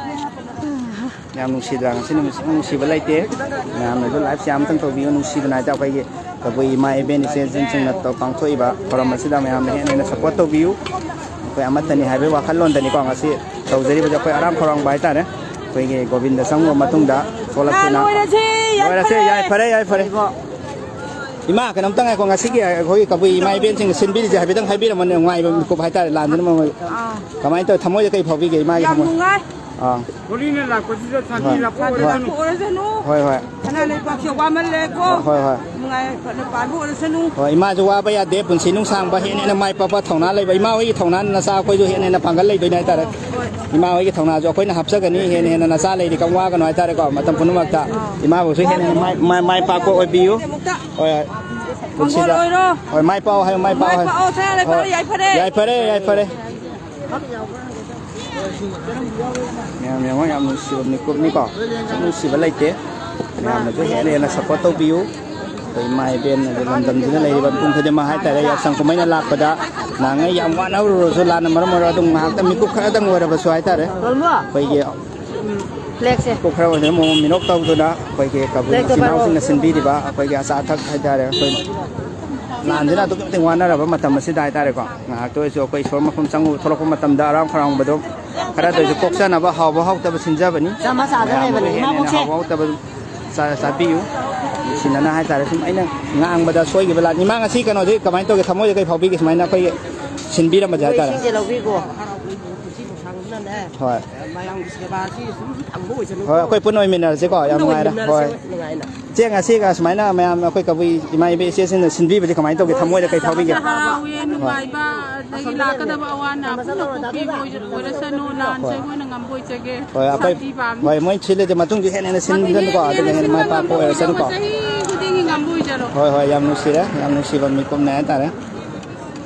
ꯌꯥꯝ ꯅꯨꯡꯁꯤꯗ꯭ꯔꯥ? ꯉꯁꯤ ꯅꯨꯃꯤꯠꯁꯤ ꯅꯨꯡꯁꯤꯕ ꯂꯩꯇꯦ꯫ ꯃꯌꯥꯝꯅꯁꯨ ꯂꯥꯏꯐꯁꯦ ꯑꯃꯇꯪ ꯇꯧꯕꯤꯌꯨ꯫ ꯅꯨꯡꯁꯤꯕ ꯅꯥꯏꯗ ꯑꯩꯈꯣꯏꯒꯤ ꯀꯕꯨꯏ ꯏꯃꯥ ꯏꯕꯦꯟ ꯏꯆꯦ ꯏꯆꯟꯁꯤꯡꯅ ꯇꯧ-, ꯄꯥꯡꯊꯣꯛꯏꯕ ꯊꯧꯔꯝ ꯑꯁꯤꯗ ꯃꯌꯥꯝꯅ ꯍꯦꯟꯅ ꯍꯦꯟꯅ ꯁꯞꯄꯣꯔꯠ ꯇꯧꯕꯤꯌꯨ꯫ ꯑꯩꯈꯣꯏ ꯑꯃꯠꯇꯅꯤ ꯍꯥꯏꯕꯒꯤ ꯋꯥꯈꯜꯂꯣꯟꯗꯅꯤꯀꯣ ꯉꯁꯤ ꯇꯧꯖꯔꯤꯕꯁꯦ꯫ ꯑꯩꯈꯣꯏ ꯑꯔꯥꯝ ꯈꯧꯔꯥꯡꯕ ꯍꯥꯏꯇꯥꯔꯦ꯫ ꯑꯩꯈꯣꯏꯒꯤ ꯒꯣꯕꯤꯟꯗ ꯆꯪꯉꯨꯕ ꯃꯇꯨꯡꯗ ꯊꯣꯛꯂꯛꯇꯨꯅ꯫ ꯂꯣꯏꯔꯁꯦ, ꯌꯥꯏꯐꯔꯦ, ꯌꯥꯏꯐꯔꯦ꯫ ꯏꯃꯥ, ꯀꯩꯅꯣꯝꯇ ꯉꯥꯏꯈꯣ꯫ ꯉꯁꯤꯒꯤ ꯑꯩꯈꯣꯏꯒꯤ ꯀꯕꯨꯏ ꯏꯃꯥ ꯏꯕꯦꯟꯁꯤꯡꯅ ꯁꯤꯟꯕꯤꯔꯤꯁꯦ ꯍꯥꯏꯐꯦꯠꯇꯪ ꯍꯥꯏꯕꯤꯔꯝꯃꯣꯅꯦ꯫ ꯅꯨꯡꯉꯥꯏꯕ ꯃꯤꯀꯨꯞ ꯍꯥꯏꯇꯥꯔꯦ, ꯂꯥꯟꯗꯅꯕ ꯃꯣꯏ꯫ ꯑꯥ꯫ ꯀꯃꯥꯏꯅ ꯇꯧꯋꯤ? ꯊꯃꯣꯏꯗ ꯀꯩ ꯐꯥꯎꯕꯤꯒꯦ ꯏꯃꯥꯒꯤ ꯌꯥꯝ ꯊꯃꯣꯏ? ꯅꯨꯡꯉꯥꯏ꯫ ꯑꯥ꯫ ꯍꯣꯂꯤꯅ ꯂꯥꯛꯄꯁꯤꯗ ꯁꯥꯟꯇꯤ ꯍꯣꯏ꯫ ꯂꯥꯛꯄ ꯍꯣꯏ꯫ ꯑꯣꯏꯔꯁꯅꯨ꯫ ꯑꯣꯏꯔꯁꯅꯨ꯫ ꯍꯣꯏ, ꯍꯣꯏ꯫ ꯁꯅꯥ ꯂꯩꯕꯥꯛꯁꯦ ꯋꯥꯃꯜꯂꯦꯀꯣ꯫ ꯍꯣꯏ, ꯍꯣꯏ꯫ ꯅꯨꯡꯉꯥꯏ ꯌꯥꯏꯐꯅ ꯄꯥꯟꯕ ꯑꯣꯏꯔꯁꯅꯨ꯫ ꯍꯣꯏ, ꯏꯃꯥꯁꯨ ꯋꯥꯕ ꯌꯥꯗꯦ, ꯄꯨꯟꯁꯤ ꯅꯨꯡꯁꯥꯡꯕ, ꯍꯦꯟꯅ ꯍꯦꯟꯅ ꯃꯥꯏ ꯄꯥꯛꯄ, ꯊꯧꯅꯥ ꯂꯩꯕ, ꯏꯃꯥ ꯍꯣꯏꯒꯤ ꯊꯧꯅꯥꯅ ꯅꯆꯥ ꯑꯩꯈꯣꯏꯁꯨ ꯍꯦꯟꯅ ꯍꯦꯟꯅ ꯄꯥꯡꯒꯜ ꯂꯩꯗꯣꯏꯅꯦ ꯍꯥꯏꯇꯥꯔꯦ꯫ ꯍꯣꯏ꯫ ꯏꯃꯥ ꯍꯣꯏꯒꯤ ꯊꯧꯅꯥꯁꯨ ꯑꯩꯈꯣꯏꯅ ꯍꯥꯞꯆꯒꯅꯤ, ꯍꯦꯟꯅ ꯍꯦꯟꯅ ꯅꯆꯥ ꯂꯩꯔꯤ ꯀꯩꯝ ꯋꯥꯒꯅꯨ ꯍꯥꯏꯇꯥꯔꯦꯀꯣ꯫ ꯃꯇꯝ ꯄꯨꯝꯅꯃꯛꯇ ꯑꯥ꯫ ꯏꯃꯥꯕꯨꯁꯨ ꯍꯦꯟꯅ ꯍꯦꯟꯅ ꯃꯥꯏ, ꯃꯥꯏ, ꯃꯥꯏ ꯄꯥꯛꯄ ꯑꯣꯏꯕꯤꯌꯨ꯫ ꯍꯣꯏ, ꯍꯣꯏ꯫ ꯄꯨꯟꯁꯤꯗ꯫ ꯍꯣꯏ, ꯃꯥꯏ ꯄꯥꯛꯑꯣ ꯍꯥꯏꯌꯨ, ꯃꯥꯏ ꯄꯥꯛꯑꯣ ꯃꯥꯏ ꯍꯥꯏꯌꯨ꯫ ꯄꯥꯛꯑꯣ, ꯁꯅꯥ ꯂꯩꯕꯥꯛ ꯍꯣꯏ꯫ ꯌꯥꯏꯐꯔꯦ꯫ ꯌꯥꯏꯐꯔꯦ, ꯌꯥꯏꯐꯔꯦ꯫ ꯃꯌꯥꯝ ꯌꯦꯡꯉꯣ, ꯌꯥꯝ ꯅꯨꯡꯁꯤꯕ ꯃꯤꯀꯨꯞꯅꯤꯀꯣ꯫ ꯁꯨꯝ ꯅꯨꯡꯁꯤꯕ ꯂꯩꯇꯦ꯫ ꯃꯌꯥꯝꯅꯁꯨ ꯍꯦꯟꯅ ꯍꯦꯟꯅ support ꯇꯧꯕꯤꯌꯨ꯫ ꯑꯩꯈꯣꯏ ꯏꯃꯥ ꯏꯕꯦꯟ ꯑꯗꯩ ꯂꯝꯗꯝꯁꯤꯗ ꯂꯩꯔꯤꯕ ꯃꯤꯄꯨꯝ ꯈꯨꯗꯤꯡꯃꯛ ꯍꯥꯏꯇꯥꯔꯦ, ꯌꯥꯎꯁꯪ ꯀꯨꯝꯍꯩꯅ ꯂꯥꯛꯄꯗ ꯅꯍꯥꯟꯉꯩ ꯌꯥꯝ ꯋꯥꯅꯔꯨꯔꯁꯨ, ꯂꯥꯟꯅ ꯃꯔꯝ ꯑꯣꯏꯔꯒ ꯑꯗꯨꯝ ꯉꯥꯏꯍꯥꯛꯇꯪ ꯃꯤꯀꯨꯞ ꯈꯔꯗꯪ ꯑꯣꯏꯔꯕꯁꯨ ꯍꯥꯏꯇꯥꯔꯦ, ꯑꯩꯈꯣꯏꯒꯤ ꯎꯝ, flag ꯁꯦ꯫ ꯃꯤꯀꯨꯞ ꯈꯔ ꯑꯣꯏꯔꯕꯁꯨ ꯃꯣꯃꯣꯟ ꯃꯤꯅꯣꯛ ꯇꯧꯗꯨꯅ ꯑꯩꯈꯣꯏꯒꯤ ꯀꯕꯨꯏ ꯏꯆꯤꯜ ꯏꯅꯥꯎꯁꯤꯡꯅ ꯁꯤꯟꯕꯤꯔꯤꯕ ꯑꯩꯈꯣꯏꯒꯤ ꯑꯆꯥ ꯑꯊꯛ ꯍꯥꯏꯇꯥꯔꯦ, ꯑꯩꯈꯣꯏ ꯂꯥꯟꯁꯤꯅ ꯑꯗꯨꯛꯀꯤ ꯃꯇꯤꯛ ꯋꯥꯅꯔꯕ ꯃꯇꯝ ꯑꯁꯤꯗ ꯍꯥꯏꯇꯥꯔꯦꯀꯣ, ꯉꯥꯏꯍꯥꯛꯇ ꯑꯣꯏꯔꯁꯨ ꯑꯩꯈꯣꯏ ꯏꯁꯣꯔ ꯃꯐꯝ ꯆꯪꯉꯨ ꯊꯣꯛꯂꯛꯄ ꯃꯇꯝꯗ ꯍꯔꯥꯎ ꯍꯔꯥꯎꯕꯗꯣ ꯈꯔꯗ ꯑꯣꯏꯔꯁꯨ ꯀꯣꯛꯆꯅꯕ ꯍꯥꯎꯕ ꯍꯥꯎꯇꯕ ꯁꯤꯟꯖꯕꯅꯤ꯫ ꯆꯥꯃ ꯆꯥꯗ ꯃꯌꯥꯝ ꯂꯩꯕꯅꯦ, ꯍꯦꯟꯅ ꯏꯃꯥ ꯍꯦꯟꯅ ꯄꯣꯛꯁꯦ꯫ ꯍꯥꯎꯕ ꯍꯥꯎꯇꯕ ꯆꯥ-, ꯆꯥꯕꯤꯌꯨ꯫ ꯅꯨꯡꯁꯤꯅꯅ ꯍꯥꯏꯇꯥꯔꯦ, ꯁꯨꯝ ꯑꯩꯅ ꯉꯥꯡꯕꯗ ꯁꯣꯏꯈꯤꯕ ꯂꯥꯟ-, ꯏꯃꯥ ꯉꯁꯤ ꯀꯩꯅꯣꯗꯤ ꯀꯃꯥꯏꯅ ꯇꯧꯒꯦ? ꯊꯃꯣꯏꯗ ꯀꯩ ꯐꯥꯎꯕꯤꯒꯦ? ꯁꯨꯃꯥꯏꯅ ꯑꯩꯈꯣꯏꯒꯤ ꯁꯤꯟꯕꯤꯔꯝꯕꯁꯦ ꯑꯩꯈꯣꯏ ꯍꯥꯏꯇꯥꯔꯦ꯫ ꯏꯁꯤꯡꯁꯦ ꯂꯧꯕꯤꯈꯣ꯫ ꯍꯣꯏ꯫ ꯃꯌꯥꯝꯒꯤ ꯁꯦꯕꯥꯁꯤ ꯁꯨꯝ ꯐꯪꯕ ꯑꯣꯏꯁꯅꯨꯀꯣ꯫ ꯍꯣꯏ, ꯑꯩꯈꯣꯏ ꯄꯨꯟꯅ ꯑꯣꯏꯃꯤꯟꯅꯔꯁꯤꯀꯣ꯫ ꯌꯥꯝ ꯄꯨꯟꯅ ꯅꯨꯡꯉꯥꯏꯔꯦ꯫ ꯑꯣꯏꯃꯤꯟꯅꯔꯁꯦ ꯍꯣꯏ꯫ ꯅꯨꯡꯉꯥꯏꯅ꯫ ꯏꯆꯦ, ꯉꯁꯤꯒ ꯁꯨꯃꯥꯏꯅ ꯃꯌꯥꯝ ꯑꯩꯈꯣꯏ ꯀꯕꯨꯏ ꯏꯃꯥ ꯏꯕꯦ ꯏꯆꯦꯁꯤꯡꯅ ꯁꯤꯟꯕꯤꯕꯁꯦ ꯀꯃꯥꯏꯅ ꯇꯧꯒꯦ? ꯊꯃꯣꯏꯗ ꯀꯩ ꯐꯥꯎꯕꯤꯒꯦ? ꯍꯔꯥꯎꯋꯦ, ꯍꯣꯏ꯫ ꯅꯨꯡꯉꯥꯏꯕ, ꯑꯗꯒꯤ ꯂꯥꯛꯀꯗꯕ ꯑꯋꯥ ꯑꯅꯥ ꯄꯨꯝꯅꯃꯛ ꯀꯣꯛꯄꯤꯕ ꯑꯣꯏ-, ꯑꯣꯏꯔꯁꯅꯨ, ꯂꯥꯟꯁꯨ ꯍꯣꯏ꯫ ꯑꯩꯈꯣꯏꯅ ꯉꯝꯕ ꯑꯣꯏꯖꯒꯦ꯫ ꯍꯣꯏ, ꯑꯩꯈꯣꯏ, ꯁꯥꯟꯇꯤ ꯄꯥꯝꯃꯤ꯫ ꯍꯣꯏ, ꯃꯣꯏ ꯁꯤꯜꯂꯤꯁꯦ ꯃꯇꯨꯡꯁꯨ ꯍꯦꯟꯅ ꯍꯦꯟꯅ ꯃꯇꯨꯡꯗꯤ ꯁꯤꯟꯗꯅꯀꯣ, ꯍꯦꯟꯅ ꯑꯗꯨꯒ ꯍꯦꯟꯅ ꯍꯦꯟꯅ ꯁꯤꯟꯕ ꯃꯥꯏ ꯄꯥꯛꯄ ꯉꯝꯕ ꯑꯣꯏꯔꯁꯅꯨꯀꯣ꯫ ꯑꯣꯏꯖꯔꯣ, ꯆꯍꯤ ꯈꯨꯗꯤꯡꯒꯤ ꯉꯝꯕ ꯑꯣꯏꯖꯔꯣ꯫ ꯍꯣꯏ, ꯍꯣꯏ, ꯌꯥꯝ ꯅꯨꯡꯁꯤꯔꯦ, ꯌꯥꯝ ꯅꯨꯡꯁꯤꯕ ꯃꯤꯀꯨꯞꯅꯦ ꯍꯥꯏꯇꯥꯔꯦ꯫